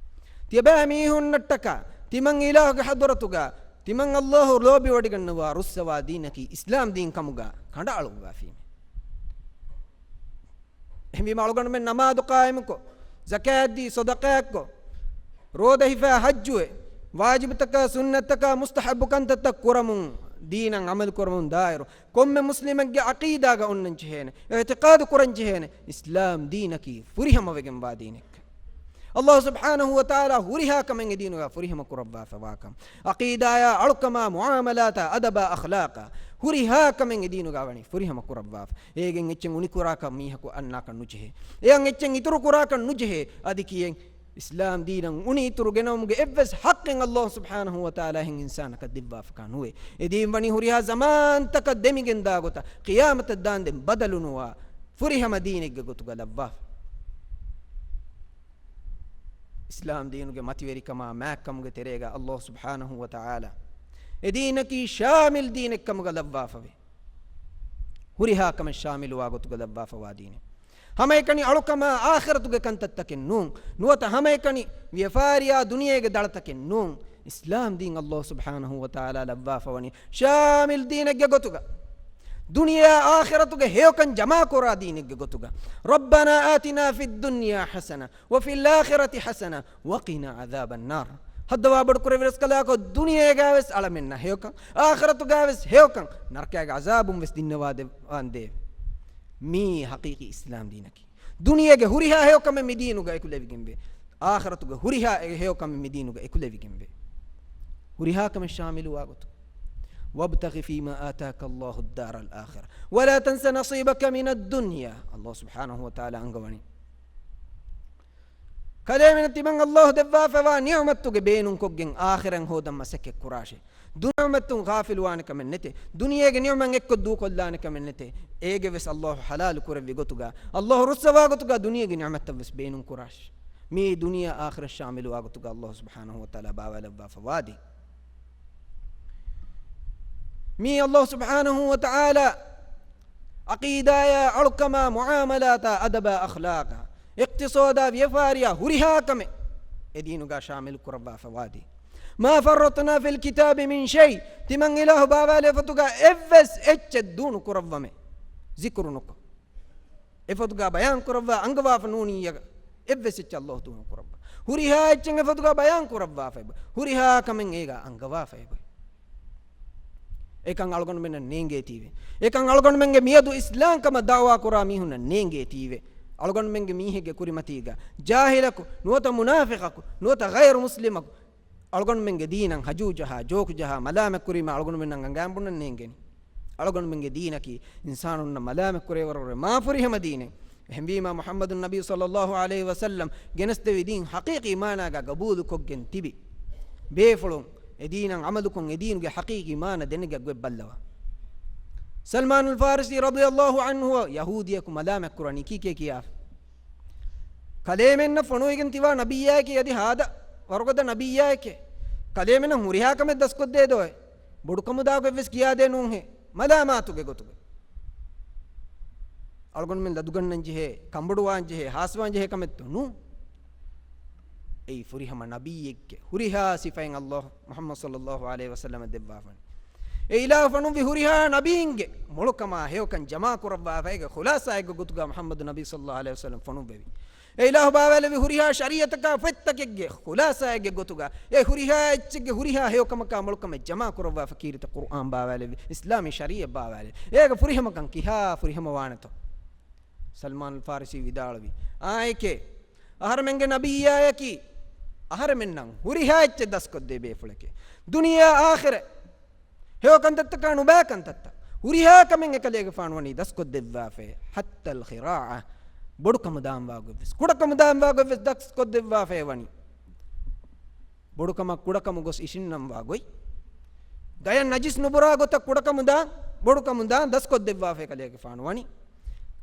ތިޔަބައިމީހުންނަށްޓަކާ ތިމަން އިލާހުގެ ޙަޟްރަތުގަ ތިމަން ﷲ ލޯބިވޮޑިގަންނަވާ ރުއްސަވާ ދީނަކީ އިސްލާމް ދީން ކަމުގަ ކަނޑައަޅުއްވާފީމެ. އެހެންވީމަ އަޅުގަނޑުމެން ނަމާދު ޤާއިމުކޮށް، ޒަކާތްދީ، ޞަދަޤާތްކޮށް، ރޯދަ ހިފާ، ޙައްޖުވެ، ވާޖިބުތަކާ، ސުންނަތްތަކާ، މުސްތަޙައްބު ކަންތައްތައް ކުރަމުން، ދީނަށް ޢަމަލު ކުރަމުން ދާއިރު، ކޮންމެ މުސްލިމެއްގެ ޢަޤީދާގަ އޮންނަން ޖެހޭނެ، އިޢުތިޤާދު ކުރަން ޖެހޭނެ، އިސްލާމް ދީނަކީ ފުރިހަމަވެގެންވާ ދީނެއް. ﷲ ސުބްޙާނަހޫ ވަތަޢާލާ ހުރިހާ ކަމެއް އެ ދީނުގަ ފުރިހަމަ ކުރައްވާފަވާކަން، ޢަޤީދާޔާ، އަޅުކަމާ، މުޢާމަލާތާ، އަދަބާ، އަޚްލާޤާ، ހުރިހާ ކަމެއް އެ ދީނުގަ ވަނީ ފުރިހަމަ ކުރައްވާފަ. އޭގެން އެއްޗެއް އުނިކުރާކަށް މީހަކު އަންނާކަށް ނުޖެހޭ. އެއަށް އެއްޗެއް އިތުރު ކުރާކަށް ނުޖެހޭ. އަދި ކިޔެން އިސްލާމް ދީނަށް އުނި އިތުރު ގެނައުމުގެ އެއްވެސް ޙައްޤެއް ﷲ ސުބްޙާނަހޫ ވަތަޢާލާ އެހެން އިންސާނަކަށް ދެއްވާފަކާ ނުވޭ. އެ ދީން ވަނީ ހުރިހާ ޒަމާންތަކަށް ދެމިގެންދާ ގޮތަށް، ޤިޔާމަތަށް ދާންދެން ބަދަލުނުވާ ފުރިހަމަ ދީނެއްގެ ގޮތުގަ ލައްވާފަ. އިސްލާމް ދީނުގެ މަތިވެރިކަމާ މާތްކަމުގެ ތެރޭގަ ﷲ ސުބްޙާނަހޫ ވަތަޢާލާ އެ ދީނަކީ ޝާމިލް ދީނެއްކަމުގަ ލައްވާފަވޭ. ހުރިހާ ކަމެއް ޝާމިލުވާ ގޮތުގަ ލައްވާފަވާ ދީނެއް. ހަމައެކަނި އަޅުކަމާ އާޚިރަތުގެ ކަންތައްތަކެއް ނޫން. ނުވަތަ ހަމައެކަނި ވިޔަފާރިޔާ ދުނިޔޭގެ ދަޅަތަކެއް ނޫން. އިސްލާމް ދީން ﷲ ސުބްޙާނަހޫ ވަތަޢާލާ ލައްވާފަވަނީ ޝާމިލް ދީނެއްގެ ގޮތުގަ، ދުނިޔެއާ އާޚިރަތުގެ ހެޔޮކަން ޖަމާކުރާ ދީނެއްގެ ގޮތުގަ. رَبَّنَا آتِنَا فِي الدُّنْيَا حَسَنَةً وَفِي الْآخِرَةِ حَسَنَةً وَقِنَا عَذَابَ النَّارِ. ހައްދަވާ ބޮޑުކުރެއްވި ރަސްކަލާކޮ، ދުނިޔޭގަވެސް އަޅަމެންނަށް ހެޔޮކަން، އާޚިރަތުގަވެސް ހެޔޮކަން، ނަރަކައިގެ ޢަޒާބުން ވެސް ދިންނަވާދެވާންދޭވެ. މީ ޙަޤީޤީ އިސްލާމް ދީނަކީ. ދުނިޔޭގެ ހުރިހާ ހެޔޮކަމެއް މި ދީނުގަ އެކުލެވިގެންވޭ. އާޚިރަތުގެ ހުރިހާ އެ ހެޔޮކަމެއް މި ދީނުގަ އެކުލެވިގެންވޭ. ހުރިހާ ކަމެއް ޝާމިލުވާ ގޮތުން. وَابْتَغِ فِيمَا آتَاكَ اللَّهُ الدَّارَ الْآخِرَةَ وَلَا تَنْسَ نَصِيبَكَ مِنَ الدُّنْيَا. ﷲ ސުބްޙާނަހޫ ވަތަޢާލާ އަންގަވަނީ، ކަލޭމެން ތިމަން ﷲ ދެއްވާފަވާ ނިޢުމަތުގެ ބޭނުންކޮށްގެން އާޚިރަތް ހޯދަން މަސައްކަތް ކުރާށޭ. ދުނިޔެ ނިޢުމަތުން ޣާފިލުވާނެ ކަމެއް ނެތޭ. ދުނިޔޭގެ ނިޢުމަތް އެއްކޮށް ދޫކޮށްލާނެ ކަމެއް ނެތޭ. އޭގެ ވެސް ﷲ ޙަލާލު ކުރެއްވި ގޮތުގަ، ﷲ ރުއްސަވާ ގޮތުގަ ދުނިޔޭގެ ނިޢުމަތަށް ވެސް ބޭނުން ކުރާށޭ. މީ ދުނިޔެ އާޚިރަތް ޝާމިލުވާ ގޮތުގަ ﷲ ސުބްޙާނަހޫ ވަތަޢާލާ ބާވާލައްވާފަވާ ދީން. މީ ﷲ ސުބްޙާނަހޫ ވަތަޢާލާ ޢަޤީދާޔާ، އަޅުކަމާ، މުޢާމަލާތާ، އަދަބާ، އަޚްލާޤާ، އިޤްތިޞާދާ ވިޔަފާރިއާ ހުރިހާ ކަމެއް އެ ދީނުގަ ޝާމިލު ކުރައްވާފަ ވާދީ. މާ ފައްރަޠްނާ ފިލް ކިތާބި މިން ޝައި. ތިމަން އިލާހު ބާވާލެ އެފަދުގަ އެއްވެސް އެއްޗެއް ދޫނު ކުރައްވަމޭ ޒިކުރު ނުކޮށް. އެފަދުގަ ބަޔާން ކުރައްވާ އަންގަވާފަ ނޫނިއްޔަ އެއްވެސް އެއްޗެއް އައްލާހު ދޫނު ކުރައްވާ. ހުރިހާ އެއްޗެއް އެފަދުގަ ބަޔާން ކުރައްވާފައިބަ. ހުރިހާ ކަމެއް އޭގަ އަންގަވާފައިބަ. އެކަން އަޅުގަނޑުމެންނަށް ނޭނގޭތީވެ. އެކަން އަޅުގަނޑުމެންގެ މިއަދު އިސްލާމްކަމަށް ދައުވާ ކުރާ މީހުންނަށް ނޭނގޭތީވެ. އަޅުގަނޑުމެންގެ މީހެއްގެ ކުރިމަތީގަ ޖާހިލަކު، ނުވަތަ މުނާފިޤަކު، ނުވަތަ ޣައިރު މުސްލިމަކު، އަޅުގަނޑުމެންގެ ދީނަށް ހަޖޫ ޖަހާ، ޖޯކް ޖަހާ، މަލާމަތް ކުރީމަ އަޅުގަނޑުމެންނަށް އަނގައިން ބުނަން ނޭނގެނީ. އަޅުގަނޑުމެންގެ ދީނަކީ އިންސާނުންނަށް މަލާމަތް ކުރޭވަރު މާ ފުރިހަމަ ދީނެއް. އެހެންވީމާ، މުޙައްމަދު ނަބީ ޞައްލައްލާހު ޢަލައިހި ވަސައްލަމް ގެނެސްދެވި ދީން ޙަޤީޤީ މާނާގަ ގަބޫލުކޮށްގެން ތިބި ބޭފުޅުން އެ ދީނަށް ޢަމަލުކޮށް، އެ ދީނުގެ ޙަޤީޤީ މާނަ ދެނެގަތް ގޮތް ބައްލަވާ. ސަލްމާނުލް ފާރިސީ ރަޟިޔައްލާހު ޢަންހު ޔަހޫދިޔަކު މަލާމަތް ކުރަނީ ކީކޭ ކިޔާފަ؟ ކަލޭމެންނަށް ފޮނުވިގެން ތިވާ ނަބިއްޔާއެކޭ އަދި ހާދަ ވަރުގަދަ ނަބިއްޔާއެކޭ. ކަލޭމެންނަށް ހުރިހާ ކަމެއް ދަސްކޮށްދޭ ދޯއޭ. ބޮޑުކަމުދާގޮތްވެސް ކިޔާދޭ ނޫންހޭ. މަލާމާތުގެ ގޮތުގަ. އަޅުގަނޑުމެން ލަދުގަންނަން ޖެހޭ، ކަނބޮޑުވާން ޖެހޭ، ހާސްވާން ޖެހޭ ކަމެއްތޯ؟ ނޫން. އެއީ ފުރިހަމަ ނަބިއްޔެއްގެ ހުރިހާ ސިފައިން އައްލާހު މުޙައްމަދު ޞައްލައްލާހު ޢަލައިހި ވަސައްލަމަށް ދެއްވާފަން. އެ އިލާހު ފޮނުއްވި ހުރިހާ ނަބީންގެ މޮޅުކަމާ ހެޔޮކަން ޖަމާކުރައްވާފައިގެ ޚުލާޞާއެއްގެ ގޮތުގަ މުޙައްމަދު ނަބީ ޞައްލައްލާހު ޢަލައިހި ވަސައްލަމް ފޮނުއްވެވި. އެ އިލާހު ބާވާލެއްވި ހުރިހާ ޝަރީޢަތަކާ ފޮތްތަކެއްގެ ޚުލާޞާއެއްގެ ގޮތުގަ އެ ހުރިހާ އެއްޗެއްގެ ހުރިހާ ހެޔޮކަމަކާ މޮޅުކަމެއް ޖަމާކުރައްވާފަ ކީރިތި ޤުރްއާން ބާވާލެއްވި، އިސްލާމީ ޝަރީޢަތް ބާވާލެއްވި. އޭގެ ފުރިހަމަކަން ކިހާ ފުރިހަމަ ވާނެތޯ؟ ސަލްމާނުލް ފާރިސީ ވިދާޅުވި، އާއެކޭ، އަހަރެމެންގެ ނަބިއްޔާއަކީ، އަހަރެމެންނަށް ހުރިހާ އެއްޗެއް ދަސްކޮށްދޭ ބޭފުޅެކޭ. ދުނިޔެއާ އާޚިރަތް ހެޔޮ ކަންތައްތަކާ ނުބައި ކަންތައްތައް ހުރިހާ ކަމެއް އެކަލޭގެފާނު ވަނީ ދަސްކޮށްދެއްވާފައޭ. ޙައްތަލް ޚިރާޢަ، ބޮޑުކަމުދާން ވާގޮތްވެސް، ކުޑަކަމުދާން ވާގޮތްވެސް ދަސްކޮށްދެއްވާފައޭ ވަނީ. ބޮޑުކަމަށް ކުޑަކަމު ގޮސް އިށިންނަންވާ ގޮތް. ގަޔަށް ނަޖިސް ނުބުރާ ގޮތަށް ކުޑަކަމުދާން، ބޮޑުކަމުދާން ދަސްކޮށްދެއްވާފައި ކަލޭގެފާނު ވަނީ.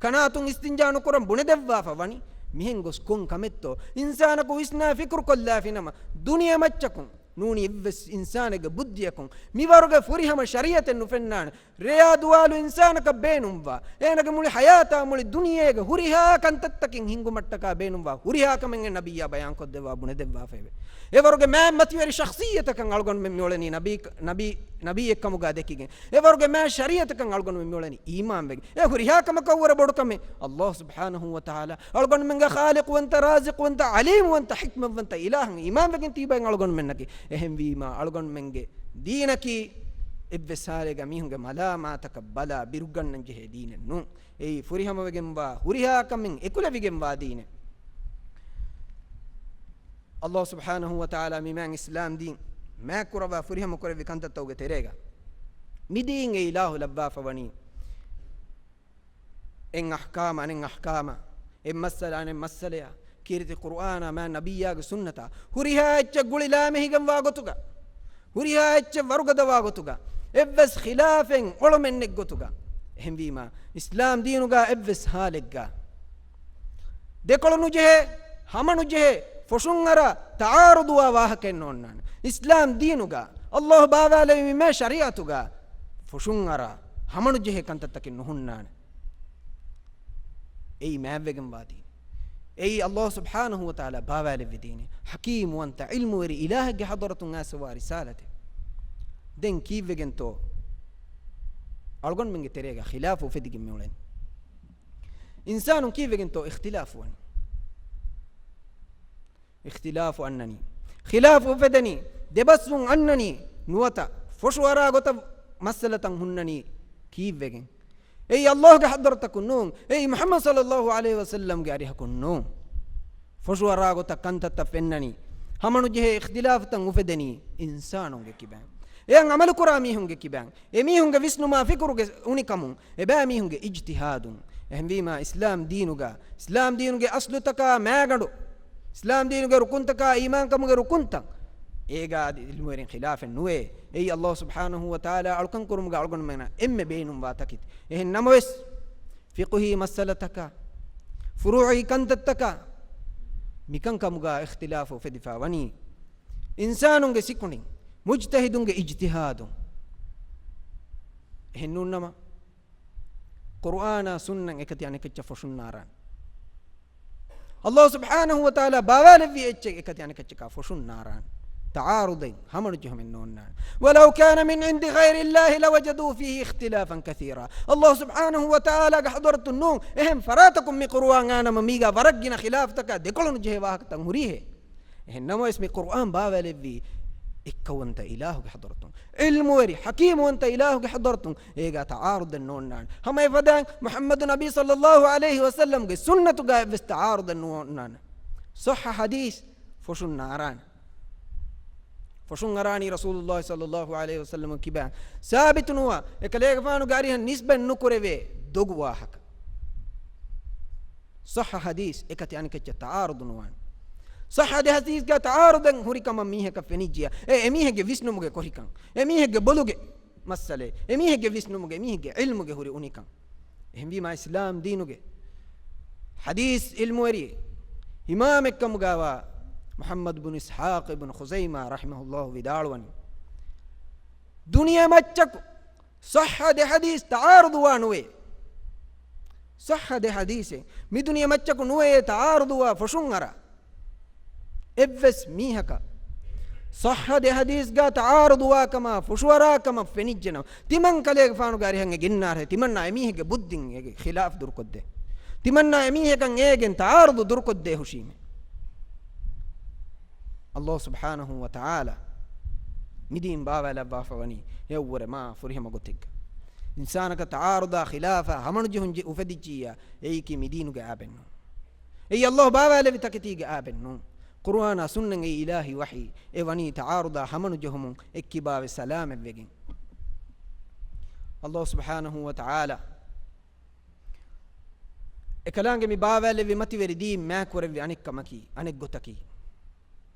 ކަނާތުން އިސްތިންޖާ ނުކުރަން ބުނެދެއްވާފަ ވަނީ. މިހެން ގޮސް ކޮން ކަމެއްތޯ؟ އިންސާނަކު ވިސްނާ ފިކުރުކޮށްލާފިނަމަ، ދުނިޔެ މައްޗަކުން ނޫނީ އެއްވެސް އިންސާނެއްގެ ބުއްދިއަކުން މިވަރުގެ ފުރިހަމަ ޝަރީޢަތެއް ނުފެންނާނެ. ރެޔާ ދުވާލު އިންސާނަކަށް ބޭނުންވާ، އޭނަގެ މުޅި ޙަޔާތާ މުޅި ދުނިޔޭގެ ހުރިހާ ކަންތައްތަކެއް ހިންގުމަށްޓަކާ ބޭނުންވާ ހުރިހާ ކަމެއް އެ ނަބިއްޔާ ބަޔާންކޮށްދެއްވާ ބުނެދެއްވާފައެވެ. އެވަރުގެ މާތް މަތިވެރި ޝަޚްޞިއްޔަތަކަށް އަޅުގަނޑުމެން މިއުޅެނީ ނަބީ، ނަބީ، ނަބީއެއްކަމުގަ ދެކިގެން. އެވަރުގެ މާތް ޝަރީޢަތަކަށް އަޅުގަނޑުމެން މިއުޅެނީ އީމާންވެގެން. އެ ހުރިހާ ކަމަކަށްވުރެ ބޮޑުކަމެއް އައްލާހު ސުބްޙާނަހޫ ވަތަޢާލާ އަޅުގަނޑުމެންގެ ޚާލިޤުވަންތަ، ރާޒިޤުވަންތަ، ޢަލީމުވަންތަ، ޙިކްމަތްވަންތަ އިލާހަށް އީމާންވެގެން ތީބައިން އަޅުގަނޑުމެންނަކީ. އެހެންވީމާ، އަޅުގަނޑުމެންގެ ދީނަކީ އެއްވެސް ހާލެއްގަ މީހުންގެ މަލާމާތަކަށް ބަލާ ބިރުގަންނަން ޖެހޭ ދީނެއް ނޫން. އެއީ ފުރިހަމަވެގެންވާ، ހުރިހާ ކަމެއް އެކުލެވިގެންވާ ދީނެއް. އައްލާހު ސުބްޙާނަހޫ ވަތަޢާލާ މި މާތް އިސްލާމް ދީން މާތްކުރައްވާ ފުރިހަމަ ކުރެއްވި ކަންތައްތަކުގެ ތެރޭގަ މި ދީން އެ އިލާހު ލައްވާފަ ވަނީ. އެއް އަޙްކާމަށް އަނެއް އަޙްކާމަށް، އެއް މައްސަލަ އަނެއް މައްސަލަޔަށް، ކީރިތި ޤުރުއާނާ މާތް ނަބިއްޔާގެ ސުންނަތާ ހުރިހާ އެއްޗެއް ގުޅި ލާމެހިގެންވާ ގޮތުގަ، ހުރިހާ އެއްޗެއް ވަރުގަދަވާ ގޮތުގަ، އެއްވެސް ޚިލާފެއް އޮޅުމެއް ނެތް ގޮތުގަ. އެހެންވީމާ، އިސްލާމް ދީނުގަ އެއްވެސް ހާލެއްގަ ދެކޮޅު ނުޖެހޭ، ހަމަ ނުޖެހޭ، ފޮށުންއަރާ، ތަޢާރުޟުވާ ވާހަކައެއް ނޯންނާނެ. އިސްލާމް ދީނުގަ، އައްލާހު ބާވާލެވި މި މާތް ޝަރީޢަތުގަ ފޮށުންއަރާ، ހަމަނުޖެހޭ ކަންތައްތަކެއް ނުހުންނާނެ. އެއީ މާތްވެގެންވާ ދީނެއް. އެއީ އައްލާހު ސުބްޙާނަހޫ ވަތަޢާލާ ބާވާލެއްވި ދީނެއް. ޙަކީމުވަންތަ، ޢިލްމުވެރި އިލާހެއްގެ ޙަޟްރަތުން އައިސްފަވާ ރިސާލަތެއް. ދެން ކީއްވެގެންތޯ އަޅުގަނޑުމެންގެ ތެރޭގަ ޚިލާފު އުފެދިގެން މިއުޅެނީ؟ އިންސާނުން ކީއްވެގެންތޯ އިޚްތިލާފު ވަނީ؟ އިޚްތިލާފު އަންނަނީ، ޚިލާފު އުފެދެނީ، ދެބަސްވުން އަންނަނީ، ނުވަތަ ފޮށުއަރާ ގޮތަށް މައްސަލަތައް ހުންނަނީ ކީއްވެގެން؟ އެއީ އައްލާހުގެ ޙަޟްރަތަކުން ނޫން. އެއީ މުޙައްމަދު ޞައްލައްލާހު ޢަލައިހި ވަސައްލަމްގެ އަރިހަކުން ނޫން. ފޮށުއަރާ ގޮތަށް ކަންތައްތައް ފެންނަނީ، ހަމަނުޖެހޭ އިޚްތިލާފުތައް އުފެދެނީ އިންސާނުންގެ ކިބައިން. އެއަށް ޢަމަލުކުރާ މީހުންގެ ކިބައިން. އެމީހުންގެ ވިސްނުމާ ފިކުރުގެ އުނިކަމުން، އެބައިމީހުންގެ އިޖްތިހާދުން. އެހެންވީމާ، އިސްލާމް ދީނުގަ، އިސްލާމް ދީނުގެ އަސްލުތަކާ މައިގަނޑު، އިސްލާމް ދީނުގެ ރުކުންތަކާ އީމާންކަމުގެ ރުކުންތައް، އޭގާ އަދި ޢިލްމުވެރިން ޚިލާފެއް ނުވޭ. އެއީ އައްލާހު ސުބްޙާނަހޫ ވަތަޢާލާ އަޅުކަން ކުރުމުގަ އަޅުގަނޑުމެންނަށް އެންމެ ބޭނުންވާ ތަކެތި. އެހެން ނަމަވެސް، ފިޤުހީ މައްސަލަތަކާ، ފުރޫޢީ ކަންތައްތަކާ، މިކަންކަމުގަ އިޚްތިލާފު އުފެދިފަ ވަނީ، އިންސާނުންގެ ސިކުނޑިން، މުޖްތަހިދުންގެ އިޖްތިހާދުން. އެހެން ނޫންނަމަ، ޤުރުއާނާ ސުންނަތް އެކަތި އަނެކައްޗަށް ފޮށުންނާރާނެ. އަﷲ ސުބްޙާނަހޫ ވަތަޢާލާ ބާވާލެއްވި އެއްޗެއް އެކަތި އަނެކައްޗަކާ ފޮށުން ނާރާނެ. ތަޢާރުޟެއް، ހަމަނުޖެހުމެއް ނޯންނާނެ. وَلَوْ كَانَ مِنْ عِنْدِ غَيْرِ اللَّهِ لَوَجَدُوا فِيهِ اخْتِلَافًا كَثِيرًا. އަﷲ ސުބްޙާނަހޫ ވަތަޢާލާގެ ޙަޟްރަތުން ނޫން، އެހެން ފަރާތަކުން މި ޤުރުއާން އާނަމަ މީގާ ވަރަށް ގިނަ ޚިލާފްތަކާ ދެކޮޅުނު ޖެހޭ ވާހަކަތައް ހުރީހޭ. އެހެން ނަމަވެސް މި ޤުރުއާން ބާވާލެއްވީ އެއްކައުވަންތަ އިލާހުގެ ޙަޟްރަތުން، ޢިލްމުވެރި ޙަކީމުވަންތަ އިލާހުގެ ޙަޟްރަތުން، އޭގާ ތަޢާރުޟެއް ނޯންނާނެ. ހަމަ އެފަދައިން މުޙައްމަދު ނަބީ ޞައްލައްލާހު ޢަލައިހި ވަސައްލަމްގެ ސުންނަތުގާ އެއްވެސް ތަޢާރުޟެއް ނޯންނާނެ. ޞައްޙަ ޙަދީޘް ފޮށުން ނާރާނެ. ފޮށުން އަރާނީ ރަސޫލުއްލާހި ޞައްލައްލާހު ޢަލައިހި ވަސައްލަމަށް ކިބައިން. ސާބިތު ނުވާ، އެކަލޭގެފާނުގެ އަރިހަށް ނިސްބަތް ނުކުރެވޭ ދޮގު ވާހަކަ. ޞައްޙަ ޙަދީޘް އެކަތި އަނެކައްޗަށް ތަޢާރުޟު ނުވާނެ. ޞައްޙަ ޙަދީޘްގާ ތަޢާރުޟެއް ހުރި ކަމަށް މީހަކަށް ފެނިއްޖިޔާ، އެ އެމީހެއްގެ ވިސްނުމުގެ ކޮށިކަން، އެމީހެއްގެ ބޮލުގެ މައްސަލައެއް، އެމީހެއްގެ ވިސްނުމުގެ، އެމީހެއްގެ ޢިލްމުގެ ހުރި އުނިކަން. އެހެންވީމާ އިސްލާމް ދީނުގެ ޙަދީޘް ޢިލްމުވެރި އިމާމެއްކަމުގާވާ މުޙައްމަދު ބުނު އިސްޙާޤު އިބްނު ޚުޒައިމާ ރަޙިމަހުﷲ ވިދާޅުވަނީ، ދުނިޔެ މައްޗަކު ޞައްޙަ ދެ ޙަދީޘް ތަޢާރުޟުވާ ނުވޭ. ޞައްޙަ ދެ ޙަދީޘެއް މި ދުނިޔެ މައްޗަކު ނުވޭ ތަޢާރުޟުވާ ފޮށުން އަރާ. އެއްވެސް މީހަކަށް ޞައްޙަ ދެ ޙަދީޘްގާ ތަޢާރުޟުވާ ކަމާ ފޮށުއަރާ ކަމަށް ފެނިއްޖެނަމަ، ތިމަން ކަލޭގެފާނުގެ އަރިހަށް އެ ގެންނާރޭ، ތިމަންނާ އެމީހެއްގެ ބުއްދިން އޭގެ ޚިލާފް ދުރުކޮށްދޭ. ތިމަންނާ އެމީހަކަށް އޭގެން ތަޢާރުޟު ދުރުކޮށްދޭ ހުށީމޭ. އަﷲ ސުބްޙާނަހޫ ވަތަޢާލާ މިދީން ބާވާލައްވާފަ ވަނީ އެއަށްވުރެ މާ ފުރިހަމަ ގޮތެއްގަ. އިންސާނަކަށް ތަޢާރުޟާ ޚިލާފާ ހަމަނުޖެހުން ޖެ-، އުފެދިއްޖިއްޔާ، އެއީކީ މިދީނުގެ އާބެއްނޫން. އެއީ އަﷲ ބާވާލެއްވި ތަކެތީގެ އާބެއްނޫން. ޤުރުއާނާ ސުންނަތް އެއީ އިލާހީ ވަޙީ. އެ ވަނީ ތަޢާރުޟާ ހަމަނުޖެހުމުން އެއްކިބާވެ ސަލާމަތްވެގެން. އަﷲ ސުބްޙާނަހޫ ވަތަޢާލާ އެކަލާނގެ މި ބާވާލެއްވި މަތިވެރި ދީން މާކުރެއްވި އަނެއްކަމަކީ، އަނެއްގޮތަކީ،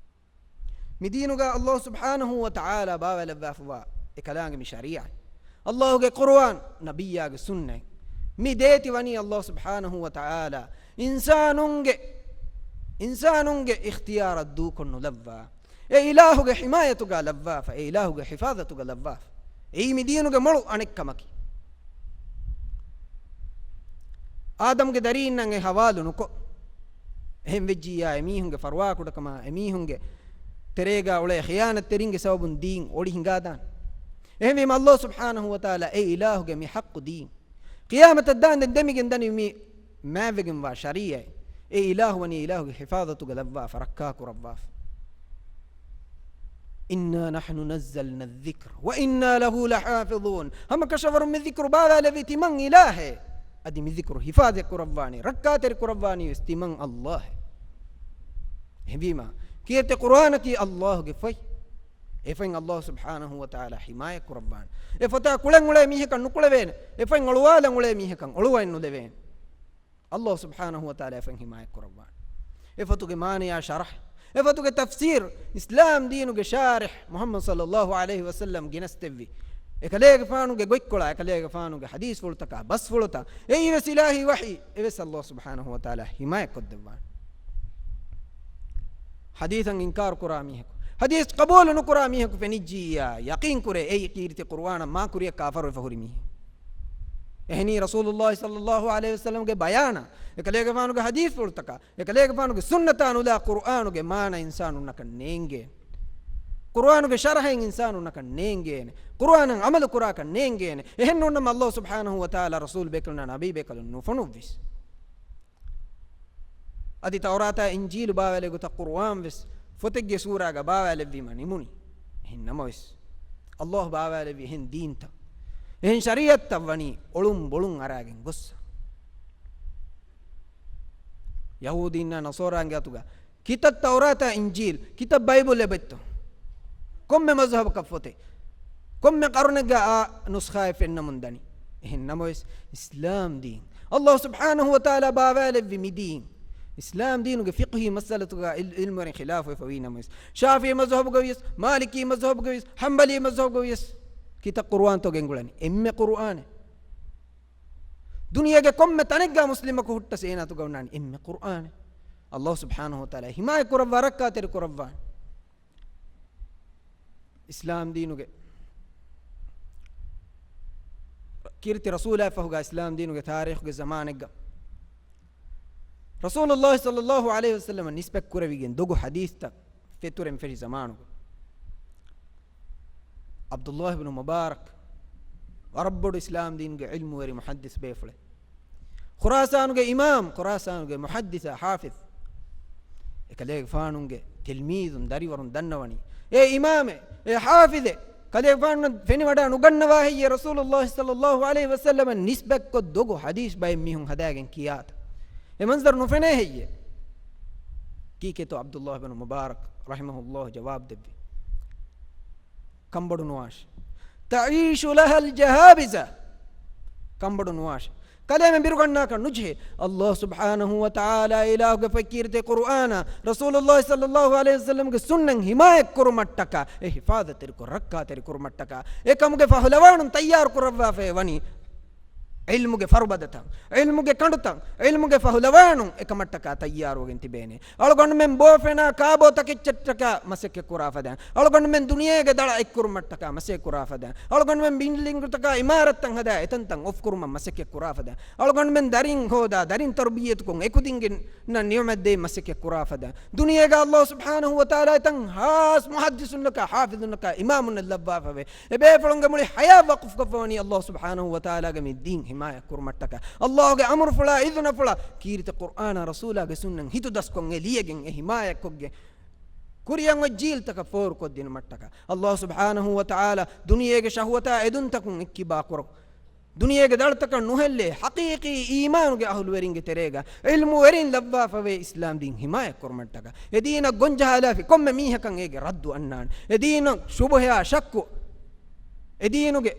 މިދީނުގަ އަﷲ ސުބްޙާނަހޫ ވަތަޢާލާ ބާވާލައްވާފަވާ އެކަލާނގެ މި ޝަރީޢަތް، އަﷲގެ ޤުރުއާން، ނަބިއްޔާގެ ސުންނަތް، މި ދޭތި ވަނީ އަﷲ ސުބްޙާނަހޫ ވަތަޢާލާ އިންސާނުންގެ، އިންސާނުންގެ އިޚްތިޔާރަށް ދޫކޮށް ނުލައްވާ، އެ އިލާހުގެ ޙިމާޔަތުގަ ލައްވާފަ، އެ އިލާހުގެ ޙިފާޒަތުގަ ލައްވާފަ. އެއީ މި ދީނުގެ މޮޅު އަނެއްކަމަކީ. އާދަމްގެ ދަރީންނަށް އެ ޙަވާލު ނުކޮށް، އެހެން ވެއްޖިއްޔާ އެމީހުންގެ ފަރުވާކުޑަކަމާ، އެމީހުންގެ ތެރޭގާ އުޅޭ ޚިޔާނަތްތެރިންގެ ސަބަބުން ދީން އޮޅި ހިނގާދާނެ. އެހެންވީމަ އަﷲ ސުބްޙާނަހޫ ވަތަޢާލާ އެ އިލާހުގެ މި ޙައްޤު ދީން، ޤިޔާމަތަށް ދާންދެން ދެމިގެން ދަނީ މި މާތްވެގެންވާ ޝަރީޢަތް. އެ އިލާހު ވަނީ އިލާހުގެ ޙިފާޒަތުގަ ލައްވާފަ، ރައްކާކުރައްވާފަ. إِنَّا نَحْنُ نَزَّلْنَا الذِّكْرَ وَإِنَّا لَهُ لَحَافِظُونَ. ހަމަކަށަވަރުން މި ޛިކްރު ބާވާލެއްވީ ތިމަން އިލާހޭ. އަދި މި ޛިކްރު ޙިފާޒަތް ކުރައްވާނީ، ރައްކާތެރި ކުރައްވާނީ ވެސް ތިމަން އަﷲ. އެހެންވީމަ، ކީރިތި ޤުރުއާނަކީ އަﷲގެ ފޮތް. އެ ފޮތް އަﷲ ސުބްޙާނަހޫ ވަތަޢާލާ ޙިމާޔަތް ކުރައްވާނެ. އެ ފޮތާ ކުޅެން އުޅޭ މީހަކަށް ނުކުޅެވޭނެ. އެ ފޮތް އޮޅުވާލަން އުޅޭ މީހަކަށް އޮޅުވައެއް ނުލެވޭނެ. އަﷲ ސުބްޙާނަހޫ ވަތަޢާލާ އެ ފޮތް ޙިމާޔަތް ކުރައްވާނެ. އެ ފޮތުގެ މާނަޔާ ޝަރަޙް، އެ ފޮތުގެ ތަފްސީރު، އިސްލާމް ދީނުގެ ޝާރިޙް މުޙައްމަދު ޞައްލައްލާހު ޢަލައިހި ވަސައްލަމް ގެނެސްދެއްވި، އެކަލޭގެފާނުގެ ގޮތްކޮޅާ، އެކަލޭގެފާނުގެ ޙަދީޘްފުޅުތަކާ ބަސްފުޅުތައް، އެއީވެސް އިލާހީ ވަޙީ، އެވެސް އަﷲ ސުބްޙާނަހޫ ވަތަޢާލާ ޙިމާޔަތް ކޮށްދެއްވާނެ. ޙަދީޘަށް އިންކާރު ކުރާ މީހަކު، ޙަދީޘް ޤަބޫލު ނުކުރާ މީހަކު ފެނިއްޖިއްޔާ، ޔަޤީން ކުރޭ، އެއީ ކީރިތި ޤުރުއާނަށް މާކުރިއަށް ކާފަރުވެފަ ހުރި މީހެއް. އެހެނީ ރަސޫލުއްލާހި ޞައްލައްލާހު ޢަލައިހި ވަސައްލަމްގެ ބަޔާނާ، އެކަލޭގެފާނުގެ ޙަދީޘްފުޅުތަކާ، އެކަލޭގެފާނުގެ ސުންނަތާ ނުލާ ޤުރުއާނުގެ މާނަ އިންސާނުންނަކަށް ނޭނގޭނެ. ޤުރުއާނުގެ ޝަރަޙައިން އިންސާނުންނަކަށް ނޭނގޭނެ. ޤުރުއާނަށް ޢަމަލު ކުރާކަށް ނޭނގޭނެ. އެހެން ނޫންނަމަ އަﷲ ސުބްޙާނަހޫ ވަތަޢާލާ ރަސޫލު ބޭކަލުން ނުފޮނުއްވިސް. އަދި ތައުރާތާ އިންޖީލު ބާވާލޭ ގޮތަށް ޤުރުއާން ވެސް ފޮތެއްގެ ސޫރާގަ ބާވާލެއްވީމަ ނިމުނީ. އެހެން ނަމަވެސް، އަﷲ ބާވާލެއްވި އެހެން ދީންތައް، އެހެން ޝަރީޢަތްތައް ވަނީ އޮޅުން ބޮޅުން އަރާގެން ގޮއްސަ. ޔަހޫދީންނާ ނަޞާރާންގެ އަތުގަ ކިތައް ތައުރާތާ އިންޖީލް، ކިތައް ބައިބަލް އެބައްތޯ؟ ކޮންމެ މަޒުހަބަކަށް ފޮތެއް، ކޮންމެ ޤަރުނެއްގަ އާ ނުސްޚާއެއް ފެންނަމުން ދަނީ. އެހެން ނަމަވެސް، އިސްލާމް ދީން، އަﷲ ސުބްޙާނަހޫ ވަތަޢާލާ ބާވާލެއްވި މި ދީން، އިސްލާމް ދީނުގެ ފިޤްހީ މައްސަލަތުގަ އިލް-، އިލްމުވެރިން ޚިލާފުވެފަ ވީ ނަމަވެސް، ޝާފިޢީ މަޒުހަބުގަ ވިޔަސް، މާލިކީ މަޒުހަބުގަ ވިޔަސް، ޙަންބަލީ މަޒުހަބުގަ ވިޔަސް، ކިތައް ޤުރުއާންތޯ ގެންގުޅެނީ؟ އެންމެ ޤުރުއާނެއް. ދުނިޔޭގެ ކޮންމެ ތަނެއްގަ މުސްލިމަކު ހުއްޓަސް އޭނާތުގަ އޮންނާނީ އެންމެ ޤުރުއާނެއް. އަﷲ ސުބްޙާނަހޫ ވަތަޢާލާ ޙިމާޔަތް ކުރައްވާ، ރައްކާތެރި ކުރައްވާ. އިސްލާމް ދީނުގެ ކީރިތި ރަސޫލާ ފަހުގަ އިސްލާމް ދީނުގެ ތާރީޚުގެ ޒަމާނެއްގަ ރަސޫލުﷲ ޞައްލަﷲ ޢަލައިހި ވަސައްލަމަށް ނިސްބަތް ކުރެވިގެން ދޮގު ޙަދީޘްތައް ފެތުރެން ފެށި ޒަމާނުގަ، ޢަބްދުﷲ ބިން މުބާރަކް ވަރަށް ބޮޑު އިސްލާމް ދީނުގެ ޢިލްމުވެރި މުޙައްދިޘް ބޭފުޅެއް. ޚުރާސާނުގެ އިމާމް، ޚުރާސާނުގެ މުޙައްދިޘާ ޙާފިޡް. އެކަލޭގެފާނުގެ ތިލްމީޒުން ދަރިވަރުން ދަންނަވަނީ، އޭ އިމާމެއް، އޭ ޙާފިޡެއް، ކަލޭގެފާނު ފެނިވަޑާ ނުގަންނަވާ ހެއްޔޭ ރަސޫލުﷲ ޞައްލަﷲ ޢަލައިހި ވަސައްލަމަށް ނިސްބަތްކޮށް ދޮގު ޙަދީޘް ބައެއް މީހުން ހަދާގެން ކިޔާތަން؟ އެ މަންޒަރު ނުފެނޭ ހެއްޔޭ؟ ކީކޭތޯ ޢަބްދުﷲ ބިން މުބާރަކް ރަޙިމަހުﷲ ޖަވާބު ދެއްވީ؟ ކަންބޮޑު ނުވާށޭ. تعيش لها الجهابذة. ކަންބޮޑު ނުވާށޭ. ކަލޭމެން ބިރުގަންނާކަށް ނުޖެހޭ. ﷲ ސުބްޙާނަހޫ ވަތަޢާލާ އިލާހުގެ ފަތް ކީރިތި ޤުރުއާނާ، ރަސޫލުﷲ ޞައްލަﷲ ޢަލައިހި ވަސައްލަމްގެ ސުންނަތް ޙިމާޔަތް ކުރުމަށްޓަކާ، އެ ޙިފާޒަތްތެރިކޮށް ރައްކާތެރި ކުރުމަށްޓަކާ، އެކަމުގެ ފަހުލަވާނުން ތައްޔާރު ކުރައްވާފައި ވަނީ. ޢިލްމުގެ ފަރުބަދަތައް، ޢިލްމުގެ ކަނޑުތައް، ޢިލްމުގެ ފަހުލަވާނުން އެކަމަށްޓަކާ ތައްޔާރުވެގެން ތިބޭނެ. އަޅުގަނޑުމެން ބޯފެނާ ކާބޯ ތަކެއްޗަށްޓަކާ މަސައްކަތް ކުރާ ފަދައިން، އަޅުގަނޑުމެން ދުނިޔޭގެ ދަޅަ އެއްކުރުމަށްޓަކާ މަސައްކަތް ކުރާ ފަދައިން، އަޅުގަނޑުމެން ބިލްޑިންގުތަކާ އިމާރަތްތައް ހަދާ އެތަންތަން އޮފް ކުރުމަށް މަސައްކަތް ކުރާ ފަދައިން، އަޅުގަނޑުމެން ދަރިން ހޯދާ ދަރިން ތަރުބިއްޔަތުކޮށް އެކުދިންގެ ނަ ނިޢުމަތް ދޭ މަސައްކަތް ކުރާ ފަދައިން، ދުނިޔޭގަ ﷲ ސުބްޙާނަހޫ ވަތަޢާލާ އެތަން ޚާއްޞަ މުޙައްދިޘުންނަކާ، ޙާފިޡުންނަކާ، އިމާމުންނަށް ލައްވާފަވޭ. އެބޭފުޅުންގެ މުޅި ޙަޔާތް ވަޤުފުކޮށްފަވަނީ ﷲ ސުބްޙާނަހޫ ވަތަޢާލާގެ މި ދީން ޙިމާޔަތް ކުރުމަށްޓަކާ، ﷲގެ އަމުރުފުޅާ އިޛުނަފުޅާ ކީރިތި ޤުރްއާނާ ރަސޫލާގެ ސުންނަތް ހިތުދަސްކޮށް އެ ލިޔެގެން އެ ޙިމާޔަތްކޮށްގެން ކުރިއަށް އޮތް ޖީލްތަކަށް ފޯރުކޮށްދިނުމަށްޓަކާ، ﷲ ސުބްޙާނަހޫ ވަތަޢާލާ ދުނިޔޭގެ ޝަހުވަތާ އެދުންތަކުން އެއްކިބާ ކުރަން. ދުނިޔޭގެ ދަޅަތަކަށް ނުހެއްލޭ، ޙަޤީޤީ އީމާނުގެ އަހުލުވެރިންގެ ތެރޭގަ ޢިލްމުވެރިން ލައްވާފަވޭ އިސްލާމް ދީން ޙިމާޔަތްކުރުމަށްޓަކާ. އެ ދީނަށް ގޮންޖަހާލާފި ކޮންމެ މީހަކަށް އޭގެ ރައްދު އަންނާނެ. އެ ދީނަށް ޝުބުހަޔާ ޝައްކު، އެ ދީނުގެ،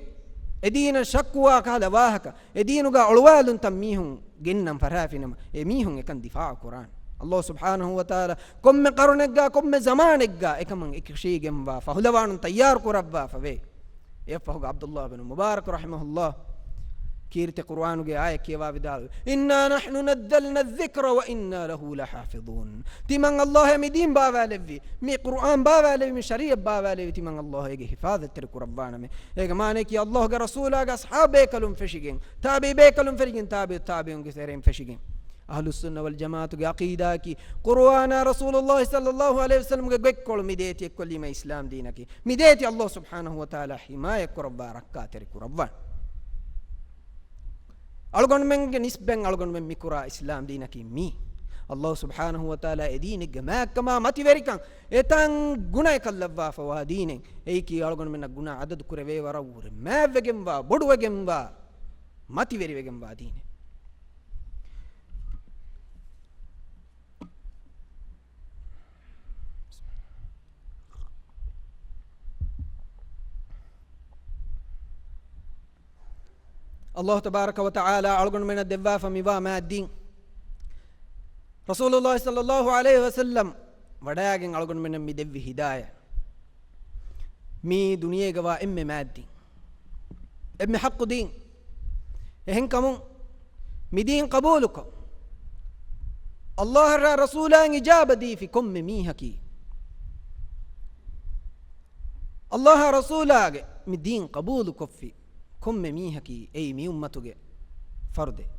އެ ދީނަށް ޝައްކުވާ ކަހަލަ ވާހަކަ، އެ ދީނުގަ އޮޅުވާލުންތައް މީހުން ގެންނަން ފަށާފިނަމަ، އެ މީހުން އެކަން ދިފާޢު ކުރާނެ. ﷲ ސުބްޙާނަހޫ ވަތަޢާލާ ކޮންމެ ޤަރުނެއްގަ، ކޮންމެ ޒަމާނެއްގަ އެކަމަށް އެކަށީގެންވާ ފަހުލަވާނުން ތައްޔާރު ކުރައްވާފަވޭ. އެއަށްފަހުގަ ޢަބްދުﷲ ބިން މުބާރަކު ރަޙިމަހުﷲ ކީރިތި ޤުރުއާނުގެ އާޔަތް ކިޔަވާ ވިދާޅުވި، إنا نحن نزلنا الذكر وإنا له لحافظون. ތިމަން ﷲ އޭ މި ދީން ބާވާލެއްވި، މި ޤުރުއާން ބާވާލެއްވި، މި ޝަރީޢަތް ބާވާލެއްވި، ތިމަން ﷲ އޭގެ ޙިފާޒަތްތެރި ކުރައްވާނަމޭ. އޭގެ މާނަޔަކީ ﷲގެ ރަސޫލާގެ އަޞްޙާބު ބޭކަލުން ފެށިގެން، ތާބިޢީ ބޭކަލުން ފެށިގެން، ތާބިޢު ތާބިޢީންގެ ތެރެއިން ފެށިގެން، އަހްލުއްސުންނަ ވަލްޖަމާޢަތުގެ ޢަޤީދާއަކީ، ޤުރުއާނާ ރަސޫލުﷲ ޞައްލަﷲ ޢަލައިހި ވަސައްލަމްގެ ގޮތްކޮޅު މި ދޭތި އެއްކޮށްލީމަ އިސްލާމް ދީނަކީ. މި ދޭތި ﷲ ސުބްޙާނަހޫ ވަތަޢާލާ ޙިމާޔަތް ކުރައްވާ ރައްކާތެރި ކުރައްވާނެ. އަޅުގަނޑުމެންގެ ނިސްބަތް އަޅުގަނޑުމެން މިކުރާ އިސްލާމް ދީނަކީ މީ. ﷲ ސުބްޙާނަހޫ ވަތަޢާލާ އެ ދީނެއްގެ މާތްކަމާ މަތިވެރިކަން އެތަން ގުނައަކަށް ލައްވާފަވާ ދީނެއް. އެއީކީ އަޅުގަނޑުމެންނަށް ގުނަ ޢަދަދު ކުރެވޭ ވަރަށް ވުރެ މާތްވެގެންވާ، ބޮޑުވެގެންވާ، މަތިވެރިވެގެންވާ ދީނެއް. ﷲ ތަބާރަކަ ވަތަޢާލާ އަޅުގަނޑުމެންނަށް ދެއްވާފަ މިވާ މާތް ދީން، ރަސޫލުﷲ ޞައްލަﷲ ޢަލައިހި ވަސައްލަމް ވަޑައިގެން އަޅުގަނޑުމެންނަށް މި ދެއްވި ހިދާޔަތް، މީ ދުނިޔޭގަވާ އެންމެ މާތް ދީން، އެންމެ ޙައްޤު ދީން. އެހެންކަމުން މި ދީން ޤަބޫލުކޮށް، ﷲ އަށާ ރަސޫލާއަށް އިޖާބަ ދީފި ކޮންމެ މީހަކީ، ﷲ އާ ރަސޫލާގެ މި ދީން ޤަބޫލުކޮށްފި ކޮންމެ މީހަކީ އެއީ މި އުއްމަތުގެ ފަރުދެއް.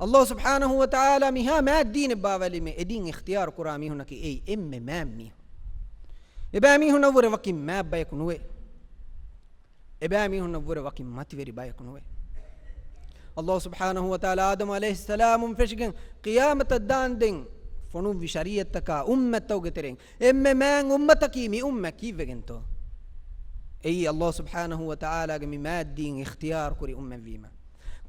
ﷲ ސުބްޙާނަހޫ ވަތަޢާލާ މިހާ މާތް ދީނެއް ބާވާލީމަ، އެ ދީން އިޚްތިޔާރު ކުރާ މީހުންނަކީ އެއީ އެންމެ މާތް މީހުން. އެބައިމީހުންނަށްވުރެ ވަކި މާތް ބަޔަކު ނުވޭ. އެބައިމީހުންނަށްވުރެ ވަކި މަތިވެރި ބަޔަކު ނުވޭ. ﷲ ސުބްޙާނަހޫ ވަތަޢާލާ އާދަމު ޢަލައިހިއްސަލާމުން ފެށިގެން ޤިޔާމަތަށް ދާންދެން ފޮނުއްވި ޝަރީޢަތްތަކާ އުއްމަތްތަކުގެ ތެރެއިން އެންމެ މާތް އުއްމަތަކީ މި އުއްމަތް ކީއްވެގެންތޯ؟ އެއީ ﷲ ސުބްޙާނަހޫ ވަތަޢާލާގެ މި މާތް ދީން އިޚްތިޔާރު ކުރި އުއްމަތްވީމަ.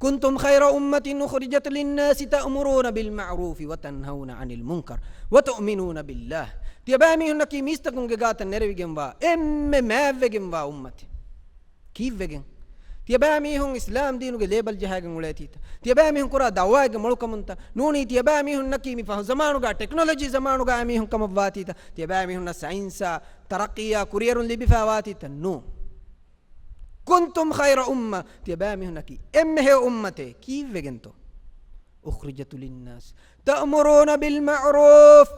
كنتم خير أمة أخرجت للناس تأمرون بالمعروف وتنهون عن المنكر وتؤمنون بالله. ތިޔަބައިމީހުންނަކީ މީސްތަކުންގެ ގާތަށް ނެރެވިގެންވާ އެންމެ މާތްވެގެންވާ އުއްމަތެއް. ކީއްވެގެން؟ ތިޔަބައިމީހުން އިސްލާމް ދީނުގެ ލޭބަލް ޖަހައިގެން އުޅޭތީތަ؟ ތިޔަބައިމީހުން ކުރާ ދަޢުވާއެއްގެ މޮޅުކަމުންތަ؟ ނޫނީ. ތިޔަބައިމީހުންނަކީ މި ފަހު ޒަމާނުގަ ޓެކްނޮލޮޖީ ޒަމާނުގަ އައިމީހުން ކަމަށްވާތީތަ؟ ތިޔަބައިމީހުންނަށް ސައިންސާ ތަރައްޤީއާ ކުރިއެރުން ލިބިފައިވާތީތަ؟ ނޫން. كنتم خير أمة، ތިޔަބައިމީހުންނަކީ އެންމެ ހެޔޮ އުއްމަތެއް. ކީއްވެގެންތޯ؟ أخرجت للناس تأمرون بالمعروف.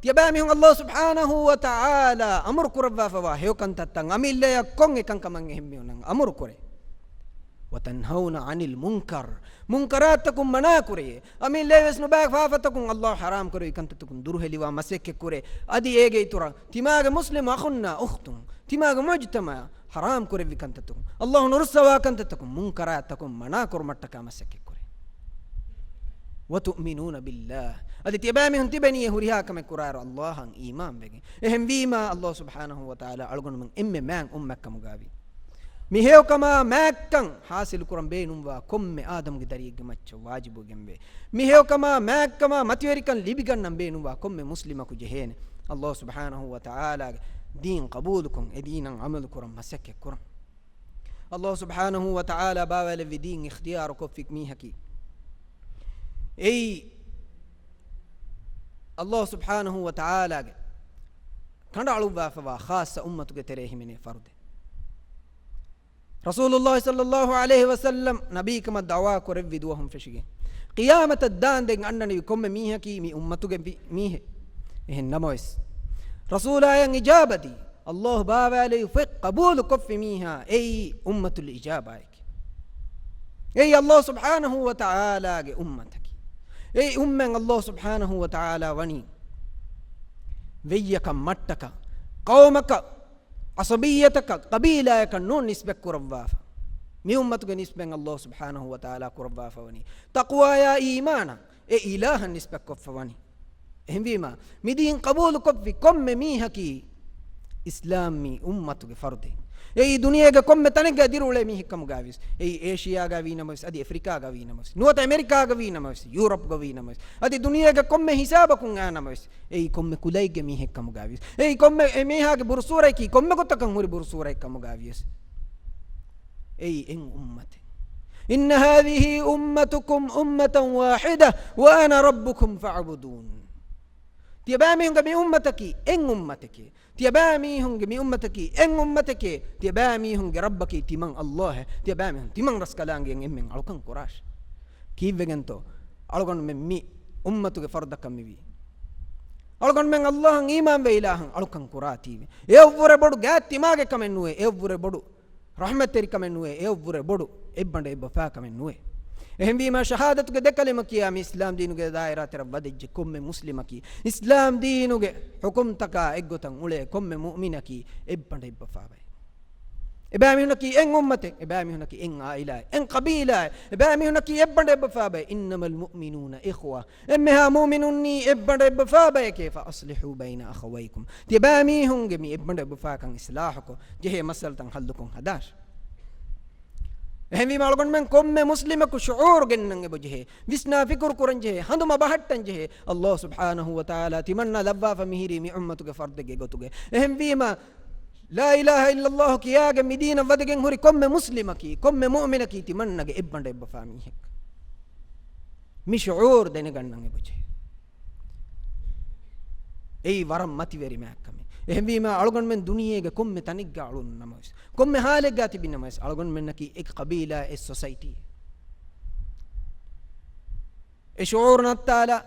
ތިޔަބައިމީހުން ﷲ ސުބްޙާނަހޫ ވަތަޢާލާ އަމުރު ކުރައްވާފަވާ ހެޔޮ ކަންތައްތައް އަމިއްލަޔަށް ކޮށް އެކަންކަމަށް އެހެން މީހުންނަށް އަމުރު ކުރޭ. وتنهون عن المنكر، މުންކަރާތްތަކުން މަނާކުރޭ. އަމިއްލައިވެސް ނުބައި ފާފަތަކުން ﷲ ޙަރާމް ކުރެއްވި ކަންތައްތަކުން ދުރުހެލިވާ މަސައްކަތްކުރޭ. އަދި އޭގެ އިތުރަށް ތިމާގެ މުސްލިމް އަޚުންނާ އުޚްތުން، ތިމާގެ މުޖްތަމަޢަށް ޙަރާމް ކުރެއްވި ކަންތައްތަކުން، ﷲ ނުރުއްސަވާ ކަންތައްތަކުން، މުންކަރާތްތަކުން މަނާކުރުމަށްޓަކާ މަސައްކަތްކުރޭ. وتؤمنون بالله، އަދި ތިޔަބައިމީހުން ތިބެނީ ހުރިހާ ކަމެއް ކުރާއިރު ﷲ އަށް އީމާންވެގެން. އެހެންވީމާ، ﷲ ސުބްޙާނަހޫ ވަތަޢާލާ އަޅުގަނޑުމެން އެންމެ މާތް އުއްމަތްކަމުގައިވީ، މި ހެޔޮކަމާ މާތްކަން ޙާޞިލުކުރަން ބޭނުންވާ ކޮންމެ އާދަމުގެ ދަރިއެއްގެ މައްޗަށް ވާޖިބުވެގެންވޭ. މި ހެޔޮކަމާ މާތްކަމާ މަތިވެރިކަން ލިބިގަންނަން ބޭނުންވާ ކޮންމެ މުސްލިމަކު ޖެހޭނެ، ﷲ ސުބްޙާނަހޫ ވަތަޢާލާގެ ދީން ޤަބޫލުކޮށް، އެ ދީނަށް ޢަމަލުކުރަން މަސައްކަތްކުރަން. ﷲ ސުބްޙާނަހޫ ވަތަޢާލާ ބާވާލެއްވި ދީން އިޚްތިޔާރުކޮށްފި މީހަކީ، އެއީ ﷲ ސުބްޙާނަހޫ ވަތަޢާލާގެ ކަނޑައަޅުއްވާފަވާ ޚާއްޞަ އުއްމަތުގެ ތެރޭ ހިމެނޭ ފަރުދެއް. ރަސޫލުﷲ ޞައްލައްލާހު ޢަލައިހި ވަސައްލަމް ނަބީކަމަށް ދަޢުވާ ކުރެއްވި ދުވަހުން ފެށިގެން، ޤިޔާމަތަށް ދާންދެން އަންނަނިވި ކޮންމެ މީހަކީ މި އުއްމަތުގެ މި-، މީހެއް. އެހެން ނަމަވެސް، ރަސޫލާޔަށް އިޖާބަދީ، ﷲ ބާވާލެވި ފޮތް ޤަބޫލުކޮށްފި މީހާ އެއީ އުއްމަތުލް އިޖާބާއެކޭ. އެއީ ﷲ ސުބްޙާނަހޫ ވަތަޢާލާގެ އުއްމަތަކީ. އެއީ އުއްމަތް ﷲ ސުބްޙާނަހޫ ވަތަޢާލާ ވަނީ ވެއްޔަކަށް، މައްޓަކަށް، ޤައުމަކަށް، ޢަޞަބިއްޔަތަކަށް، ޤަބީލާޔަކަށް ނޫން ނިސްބަތްކުރައްވާފަ. މި އުއްމަތުގެ ނިސްބަތް ﷲ ސުބްޙާނަހޫ ވަތަޢާލާ ކުރައްވާފަ ވަނީ ތަޤްވާޔާ އީމާނަށް، އެ އިލާހަށް ނިސްބަތްކޮށްފަ ވަނީ. އެހެންވީމާ، މި ދީން ޤަބޫލުކޮށްފި ކޮންމެ މީހަކީ އިސްލާމީ އުއްމަތުގެ ފަރުދެއް. އެއީ ދުނިޔޭގެ ކޮންމެ ތަނެއްގަ ދިރިއުޅޭ މީހެއްކަމުގައިވިޔަސް، އެއީ އޭޝިޔާގަ ވީނަމަވެސް، އަދި އެފްރިކާގަ ވީނަމަވެސް، ނުވަތަ އެމެރިކާގަ ވީނަމަވެސް، ޔޫރަޕްގަ ވީނަމަވެސް، އަދި ދުނިޔޭގެ ކޮންމެ ހިސާބަކުން އައިނަމަވެސް، އެއީ ކޮންމެ ކުލައެއްގެ މީހެއްކަމުގައިވިޔަސް، އެއީ ކޮންމެ އެ މީހާގެ ބުރުސޫރައަކީ ކޮންމެ ގޮތަކަށް ހުރި ބުރުސޫރައެއްކަމުގައިވިޔަސް، އެއީ އެއް އުއްމަތެއް. إن هذه أمتكم أمة واحدة وأنا ربكم فاعبدون. ތިޔަބައިމީހުންގެ މި އުއްމަތަކީ އެއް އުއްމަތެކޭ. ތިޔަބައިމީހުންގެ މި އުއްމަތަކީ އެއް އުއްމަތެކޭ. ތިޔަބައިމީހުންގެ ރައްބަކީ ތިމަން ﷲ އޭ. ތިޔަބައިމީހުން ތިމަން ރަސްކަލާނގެއަށް އެންމެން އަޅުކަން ކުރާށި. ކީއްވެގެންތޯ؟ އަޅުގަނޑުމެން މި އުއްމަތުގެ ފަރުދަކަށް މިވީ. އަޅުގަނޑުމެން ﷲ އަށް އީމާންވެ އިލާހަށް އަޅުކަން ކުރާތީވެ. އެއަށްވުރެ ބޮޑު ގާތް ތިމާގެ ކަމެއް ނުވޭ. އެއަށްވުރެ ބޮޑު ރަޙްމަތްތެރިކަމެއް ނުވޭ، އެއަށްވުރެ ބޮޑު އެއްބަނޑު އެއްބަފާކަމެއް ނުވޭ. އެހެންވީމާ، ޝަހާދަތުގެ ދެ ކަލިމަ ކިޔާ މި އިސްލާމް ދީނުގެ ދާއިރާތެރަށް ވަދެއްޖެ ކޮންމެ މުސްލިމަކީ، އިސްލާމް ދީނުގެ ޙުކުމްތަކާ އެއްގޮތަށް އުޅޭ ކޮންމެ މުއުމިނަކީ އެއްބަނޑު އެއްބަފާބައެއް. އެބައިމީހުނަކީ އެއް އުއްމަތެއް، އެބައިމީހުނަކީ އެއް ޢާއިލާއެއް، އެއް ޤަބީލާއެއް، އެބައިމީހުނަކީ އެއްބަނޑު އެއްބަފާބައެއް. إنما المؤمنون إخوة. އެންމެހާ މުއުމިނުންނީ އެއްބަނޑު އެއްބަފާބައެކޭ. فأصلحوا بين أخويكم. ތިޔަބައިމީހުންގެ މި އެއްބަނޑު އެއްބަފާކަން އިޞްލާޙުކޮށް، ޖެހޭ މައްސަލަތައް ޙައްލުކޮށް ހަދާށި. އެހެންވީމަ، އަޅުގަނޑުމެން ކޮންމެ މުސްލިމަކު ޝުޢޫރު ގެންނަން އެބަޖެހޭ، ވިސްނާ ފިކުރު ކުރަން ޖެހޭ، ހަނދުމަ ބަހައްޓަން ޖެހޭ، ﷲ ސުބްޙާނަހޫ ވަތަޢާލާ ތިމަންނަ ލައްވާފަ މިހިރީ މި އުއްމަތުގެ ފަރުދެއްގެ ގޮތުގައި. އެހެންވީމަ، لا إله إلا الله ކިޔާގެން މި ދީނަށް ވަދެގެން ހުރި ކޮންމެ މުސްލިމަކީ، ކޮންމެ މުއުމިނަކީ ތިމަންނަގެ އެއްބަނޑު އެއްބަފާ މީހެއް. މި ޝުޢޫރު ދެނެގަންނަން އެބަޖެހޭ. އެއީ ވަރަށް މަތިވެރި މާތްކަމެއް. އެހެންވީމަ، އަޅުގަނޑުމެން ދުނިޔޭގެ ކޮންމެ ތަނެއްގަ އުޅުނު ނަމަވެސް، ކޮންމެ ޙާލެއްގަ ތިބި ނަމަވެސް، އަޅުގަނޑުމެންނަކީ އެއް ޤަބީލާ، އެއް ސޮސައިޓީ. އެ ޝުޢޫރު ނައްތާލާ،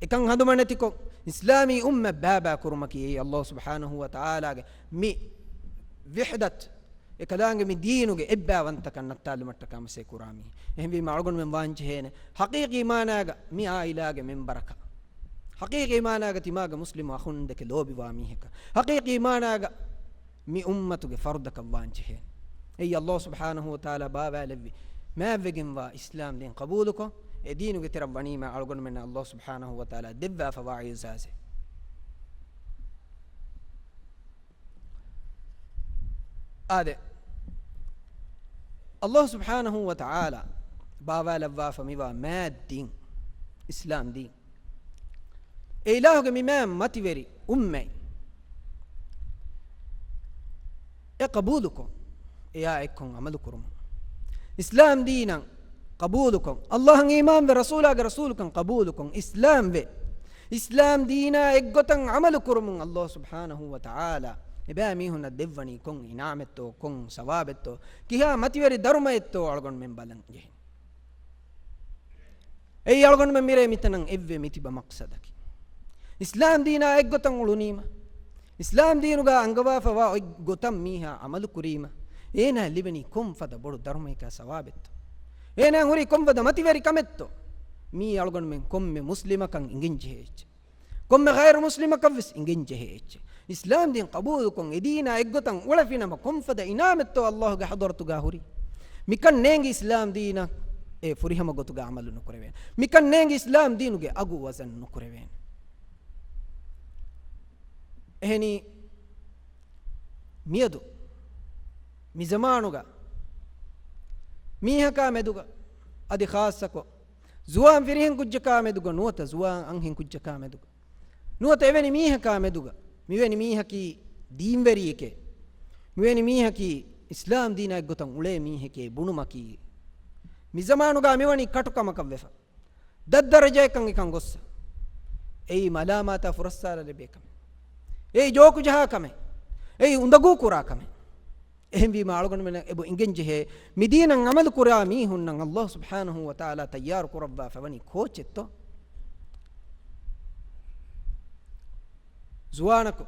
އެކަން ހަނދުމަނެތިކޮށް، އިސްލާމީ އުއްމަތް ބައިބައި ކުރުމަކީ އެއީ ﷲ ސުބްޙާނަހޫ ވަތަޢާލާގެ މި ވިޙްދަތު، އެކަލާނގެ މި ދީނުގެ އެއްބައިވަންތަކަން ނައްތާލުމަށްޓަކާ މަސައްކަތް ކުރާ މީ. އެހެންވީމަ، އަޅުގަނޑުމެން ވާންޖެހޭނެ، ޙަޤީޤީ މާނާގަ މި ޢާއިލާގެ މެމްބަރަކަށް، ޙަޤީޤީ މާނާގަ ތިމާގެ މުސްލިމް އަޚުންދެކެ ލޯބިވާ މީހަކަށް، ޙަޤީޤީ މާނާގަ މި އުއްމަތުގެ ފަރުދަކަށް ވާންޖެހޭނެ. އެއީ ﷲ ސުބްޙާނަހޫ ވަތަޢާލާ ބާވާލެއްވި މާތްވެގެންވާ އިސްލާމް ދީން ޤަބޫލުކޮށް، އެ ދީނުގެ ތެރަށް ވަނީމާ، އަޅުގަނޑުމެންނަށް ﷲ ސުބްޙާނަހޫ ވަތަޢާލާ ދެއްވާފަވާ އިޢުޒާޒެއް. އާދެ، ﷲ ސުބްޙާނަހޫ ވަތަޢާލާ ބާވާލައްވާފަ މިވާ މާތް ދީން، އިސްލާމް ދީން، އެ އިލާހުގެ މި މާތް މަތިވެރި އުއްމަތް، އެ ޤަބޫލުކޮށް، އެޔާ އެއްކޮށް ޢަމަލު ކުރުމުން. އިސްލާމް ދީނަށް ޤަބޫލުކޮށް، ﷲ އަށް އީމާންވެ، ރަސޫލާގެ ރަސޫލުކަން ޤަބޫލުކޮށް، އިސްލާމްވެ، އިސްލާމް ދީނާ އެއްގޮތަށް ޢަމަލު ކުރުމުން ﷲ ސުބްޙާނަހޫ ވަތަޢާލާ އެބައިމީހުންނަށް ދެއްވަނީ ކޮން އިނާމެއްތޯ، ކޮން ސަވާބެއްތޯ، ކިހާ މަތިވެރި ދަރުމައެއްތޯ އަޅުގަނޑުމެން ބަލަން ޖެހެނީ. އެއީ އަޅުގަނޑުމެން މިރޭ މިތަނަށް އެއްވެ މިތިބަ މަޤްޞަދަކީ. އިސްލާމް ދީނާ އެއްގޮތަށް އުޅުނީމަ، އިސްލާމް ދީނުގަ އަންގަވާފަވާ އޮތް ގޮތަށް މީހާ ޢަމަލު ކުރީމަ، އޭނާ ލިބެނީ ކޮންފަދަ ބޮޑު ދަރުމައެކާ ސަވާބެއްތޯ؟ އޭނާ ހުރީ ކޮންފަދަ މަތިވެރި ކަމެއްތޯ؟ މީ އަޅުގަނޑުމެން ކޮންމެ މުސްލިމަކަށް އިނގެން ޖެހޭ އެއްޗެއް. ކޮންމެ ޣައިރު މުސްލިމަކަށްވެސް އިނގެން ޖެހޭ އެއްޗެއް. އިސްލާމް ދީން ޤަބޫލުކޮށް އެ ދީނާ އެއްގޮތަށް އުޅެފިނަމަ ކޮންފަދަ އިނާމެއްތޯ ﷲ ގެ ޙަޟްރަތުގާ ހުރީ؟ މިކަން ނޭނގި އިސްލާމް ދީނަށް އެ ފުރިހަމަ ގޮތުގާ ޢަމަލު ނުކުރެވޭނެ. މިކަން ނޭނގި އިސްލާމް ދީނުގެ އަގު ވަޒަން ނުކުރެވޭނެ. އެހެނީ މިއަދު މި ޒަމާނުގަ މީހަކާ މެދުގަ އަދި ޚާއްޞަކޮށް ޒުވާން ފިރިހެން ކުއްޖަކާ މެދުގަ ނުވަތަ ޒުވާން އަންހެން ކުއްޖަކާ މެދުގަ ނުވަތަ އެވެނި މީހަކާ މެދުގަ މިވެނި މީހަކީ ދީންވެރިއެކޭ، މިވެނި މީހަކީ އިސްލާމް ދީނާ އެއްގޮތަށް އުޅޭ މީހެކޭ ބުނުމަކީ، މި ޒަމާނުގަ މިވަނީ ކަޓުކަމަކަށް ވެފަ. ދަށްދަރަޖައަކަށް އެކަން ގޮއްސަ. އެއީ މަލާމާތާ ފުރައްސާރަ ލިބޭ ކަމެއް. އެއީ ޖޯކު ޖަހާ ކަމެއް. އެއީ އުނދަގޫ ކުރާ ކަމެއް. އެހެންވީމާ އަޅުގަނޑުމެންނަށް އެބަ އިނގެން ޖެހޭ، މި ދީނަށް ޢަމަލު ކުރާ މީހުންނަށް ﷲ ސުބްޙާނަހޫ ވަތަޢާލާ ތައްޔާރު ކުރައްވާފަ ވަނީ ކޯޗެއްތޯ؟ ޒުވާނަކު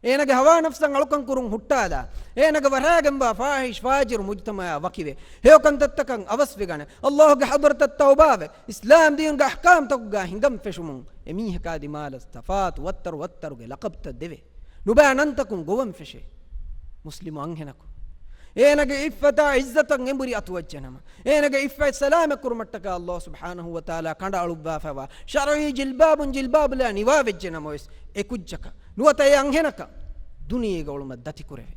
އޭނަގެ ހަވާ ނަފްސަށް އަޅުކަން ކުރުން ހުއްޓާލާ، އޭނަގެ ވަރާގެންވާ ފާޙިޝް ފާޖިރު މުޖުތަމަޢާ ވަކިވެ، ހެޔޮކަންތައްތަކަށް އަވަސްވެގަނެ، ﷲ ގެ ޙަޟްރަތަށް ތައުބާވެ، އިސްލާމް ދީނުގެ އަޙްކާމްތަކުގާ ހިނގަން ފެށުމުން، އެމީހަކާ ދިމާލަށް ތަފާތު ވައްތަރު ވައްތަރުގެ ލަޤަބްތައް ދެވޭ. ނުބައި ނަންތަކުން ގޮވަން ފެށޭ. މުސްލިމު އަންހެނަކު، އޭނަގެ ޢިއްފަތާ ޢިއްޒަތަށް އެނބުރި އަތުވައްޖެނަމަ، އޭނަގެ ޢިއްފަތް ސަލާމަތް ކުރުމަށްޓަކާ ﷲ ސުބްޙާނަހޫ ވަތަޢާލާ ކަނޑައަޅުއްވާފައިވާ ޝަރުޢީ ޖިލްބާބުން ޖިލްބާބުލާ ނިވާވެއްޖެނަމަވެސް، އެ ކުއްޖަކަށް ނުވަތަ އެ އަންހެނަކަށް ދުނިޔޭގަ އުޅުމަށް ދަތިކުރެވޭ.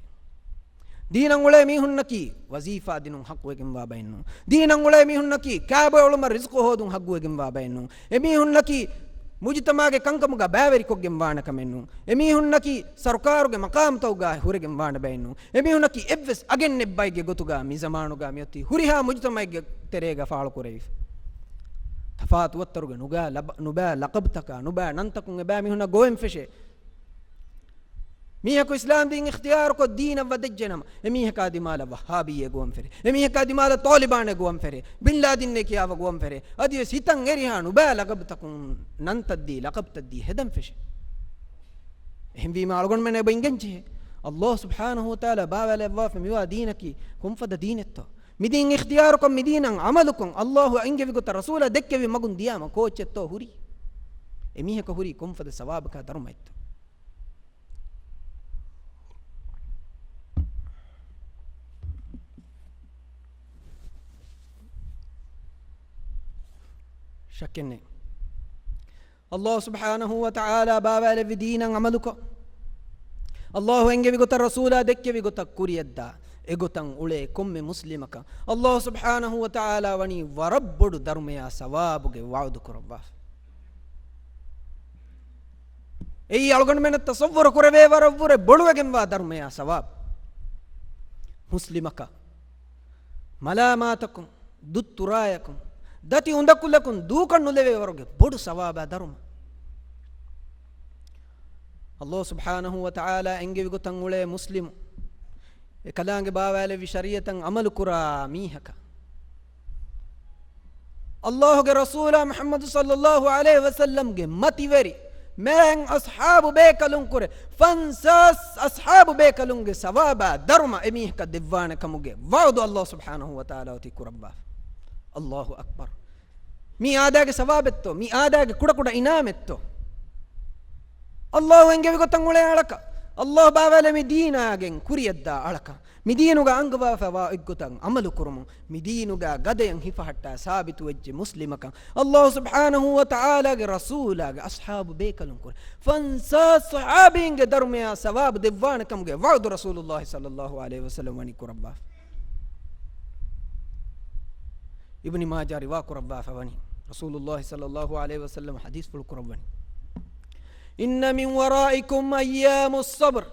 ދީނަށް އުޅޭ މީހުންނަކީ ވަޒީފާ ދިނުން ޙައްޤުވެގެންވާ ބައެއްނޫން. ދީނަށް އުޅޭ މީހުންނަކީ ކާބޮއެ އުޅުމަށް ރިޒްޤު ހޯދުން ޙައްޤުވެގެންވާ ބައެއްނޫން. އެމީހުންނަކީ މުޖުތަމަޢުގެ ކަންކަމުގަ ބައިވެރިކޮށްގެން ވާނެ ކަމެއްނޫން. އެމީހުންނަކީ ސަރުކާރުގެ މަޤާމްތަކުގަ ހުރެގެން ވާނެ ބައެއްނޫން. އެމީހުންނަކީ އެއްވެސް އަގެއް ނެތް ބައެއްގެ ގޮތުގަ މި ޒަމާނުގަ މިއޮތީ ހުރިހާ މުޖުތަމަޢެއްގެ ތެރޭގަ ފާޅުކުރެވިފަ. ތަފާތު ވައްތަރުގެ ނުބައި ލަބަ-، ނުބައި ލަޤަބްތަކާ ނުބައި ނަންތަކުން އެބައިމީހުންނަށް ގޮވެން ފެށޭ. މީހަކު އިސްލާމް ދީން އިޚްތިޔާރުކޮށް ދީނަށް ވަދެއްޖެނަމަ، އެމީހަކާ ދިމާލަށް ވައްހާބީއޭ ގޮވަން ފެށޭ. އެމީހަކާ ދިމާލަށް ޠާލިބާނޭ ގޮވަން ފެށޭ. ބިން ލާދިންއޭ ކިޔާފަ ގޮވަން ފެށޭ. އަދިވެސް ހިތަށް އެރިހާ ނުބައި ލަޤަބްތަކުން ނަންތައްދީ، ލަޤަބްތައްދީ ހެދަން ފެށޭ. އެހެންވީމާ އަޅުގަނޑުމެން އެބަ އިނގެން ޖެހޭ، ﷲ ސުބްޙާނަހޫ ވަތަޢާލާ ބާވާލައްވާފަ މިވާ ދީނަކީ ކޮންފަދަ ދީނެއްތޯ؟ މިދީން އިޚްތިޔާރުކޮށް، މިދީނަށް ޢަމަލުކޮށް، ﷲ އަށް އިނގެވި ގޮތަށް، ރަސޫލާ ދެއްކެވި މަގުން ދިޔާމަ ކޯޗެއްތޯ ހުރީ؟ އެމީހަކަށް ހުރީ ކޮންފަދަ ސަވާބަކާ ދަރުމައެއްތޯ؟ ޝައްކެއްނެތް. ﷲ ސުބްޙާނަހޫ ވަތަޢާލާ ބާވާލެއްވި ދީނަށް ޢަމަލުކޮށް، ﷲ އެންގެވި ގޮތަށް، ރަސޫލާ ދެއްކެވި ގޮތަށް ކުރިއަށްދާ، އެގޮތަށް އުޅޭ ކޮންމެ މުސްލިމަކަށް ﷲ ސުބްޙާނަހޫ ވަތަޢާލާ ވަނީ ވަރަށް ބޮޑު ދަރުމަޔާ ސަވާބުގެ ވަޢުދު ކުރައްވާފަ. އެއީ އަޅުގަނޑުމެންނަށް ތަޞައްވުރު ކުރެވޭ ވަރަށްވުރެ ބޮޑުވެގެންވާ ދަރުމަޔާ ސަވާބު. މުސްލިމަކަށް މަލާމާތަކުން، ދުއްތުރާޔަކުން، ދަތި އުނދަކުލަކުން ދޫކޮށް ނުލެވޭ ވަރުގެ ބޮޑު ސަވާބާ ދަރުމަ. ﷲ ސުބްޙާނަހޫ ވަތަޢާލާ އެންގެވި ގޮތަށް އުޅޭ މުސްލިމު، އެ ކަލާނގެ ބާވާލެއްވި ޝަރީޢަތަށް ޢަމަލު ކުރާ މީހަކަށް، ﷲ ގެ ރަސޫލާ މުޙައްމަދު ޞައްލައްލާހު ޢަލައިހި ވަސައްލަމްގެ މަތިވެރި މާތް އަޞްޙާބު ބޭކަލުން ކުރެ، ފަންސާސް އަޞްޙާބު ބޭކަލުންގެ ސަވާބާ ދަރުމަ އެމީހަކަށް ދެއްވާނެ ކަމުގެ ވަޢުދު ﷲ ސުބްޙާނަހޫ ވަތަޢާލާ އޮތީ ކުރައްވާފަ. ﷲ އަކްބަރު. މީ އާދައިގެ ސަވާބެއްތޯ؟ މީ އާދައިގެ ކުޑަކުޑަ އިނާމެއްތޯ؟ ﷲ އެންގެވި ގޮތަށް އުޅޭ އަޅަކަށް، ﷲ ބާވާލެއްވި ދީނާގެން ކުރިއަށްދާ އަޅަކަށް، މި ދީނުގަ އަންގަވާފައިވާ އެއްގޮތަށް ޢަމަލު ކުރުމުން، މި ދީނުގަ ގަދަޔަށް ހިފަހައްޓާ ސާބިތުވެއްޖެ މުސްލިމަކަށް، ﷲ ސުބްޙާނަހޫ ވަތަޢާލާގެ ރަސޫލާގެ އަޞްޙާބު ބޭކަލުން ކުރެ، ފަންސާސް ޞަޙާބީންގެ ދަރުމަޔާ ސަވާބު ދެއްވާނެ ކަމުގެ ވަޢުދު ރަސޫލުﷲ ޞައްލައްލާހު ޢަލައިހި ވަސައްލަމް ވަނީ ކުރައްވާފަ. އިބްނި މާޖާ ރިވާ ކުރައްވާފަ ވަނީ، ރަސޫލުﷲ ޞައްލައްލާހު ޢަލައިހި ވަސައްލަމް ޙަދީޘްފުޅު ކުރައްވަނީ، إن من ورائكم أيام الصبر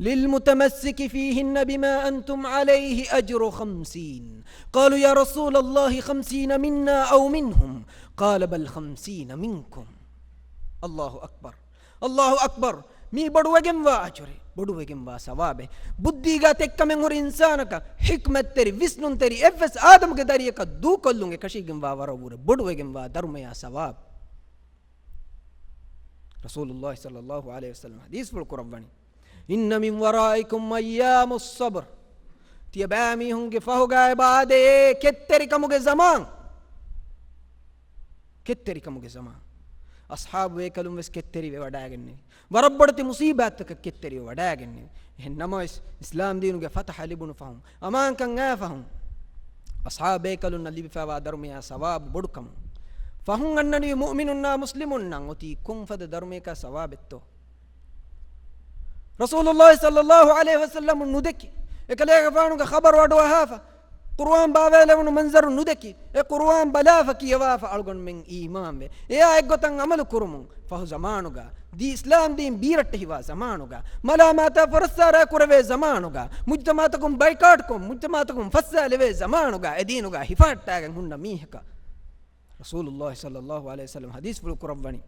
للمتمسك فيهن بما أنتم عليه أجر خمسين. قالوا يا رسول الله خمسين منا أو منهم؟ قال بل خمسين منكم. الله أكبر. الله أكبر. މީ ބޮޑުވެގެންވާ އަޖުރެއް، ބޮޑުވެގެންވާ ސަވާބެއް. ބުއްދީގަ ތެއްކަމެއް ހުރި އިންސާނަކަށް، ޙިކްމަތްތެރި، ވިސްނުންތެރި އެއްވެސް އާދަމުގެ ދަރިއަކަށް ދޫކޮށްލުން އެކަށީގެންވާ ވަރަށްވުރެ ބޮޑުވެގެންވާ ދަރުމަޔާ ސަވާބު. ރަސޫލުﷲ ޞައްލައްލާހު ޢަލައިހި ވަސައްލަމް ޙަދީޘްފުޅު ކުރައްވަނީ، إن من ورائكم أيام الصبر ތިޔަބައިމީހުންގެ ފަހުގަ އެބަ އާދޭ ކެތްތެރިކަމުގެ ޒަމާން. ކެތްތެރިކަމުގެ ޒަމާން. އަޞްޙާބު ބޭކަލުން ވެސް ކެތްތެރިވެ ވަޑައިގެންނެވި. ވަރަށް ބޮޑެތި މުޞީބާތްތަކަށް ކެތްތެރިވެ ވަޑައިގެންނެވި. އެހެން ނަމަވެސް، އިސްލާމް ދީނުގެ ފަތަޙަ ލިބުނު ފަހުން، އަމާންކަން އައި ފަހުން، އަޞްޙާބު ބޭކަލުންނަށް ލިބިފައިވާ ދަރުމަޔާ ސަވާބު ބޮޑުކަމުން، ފަހުން އަންނަނިވި މުއުމިނުންނާ މުސްލިމުންނަށް އޮތީ ކޮންފަދަ ދަރުމަޔަކާ ސަވާބެއްތޯ؟ ރަސޫލުﷲ ޞައްލަﷲ ޢަލައިހި ވަސައްލަމު ނުދެކި، އެކަލޭގެފާނުގެ ޚަބަރު އަޑުއަހާފަ، ޤުރުއާން ބާވައިލެވުނު މަންޒަރު ނުދެކި، އެ ޤުރުއާން ބަލާފަ ކިޔަވާފަ އަޅުގަނޑުމެން އީމާންވެ، އެއާ އެއްގޮތަށް ޢަމަލު ކުރުމުން ފަހު ޒަމާނުގަ، ދީ އިސްލާމް ދީން ބީރައްޓެހިވާ ޒަމާނުގަ، މަލާމާތާ ފުރައްސާރާ ކުރެވޭ ޒަމާނުގަ، މުޖްތަމަޢަތަކުން ބައިކާޓްކޮށް، މުޖްތަމަޢަތަކުން ފައްސާލެވޭ ޒަމާނުގަ، އެ ދީނުގަ ހިފަހައްޓާގެން ހުންނަ މީހަކަށް ރަސޫލުﷲ ޞައްލަﷲ ޢަލައިހި ވަސައްލަމަ ޙަދީޘްފުޅު ކުރައްވަނީ،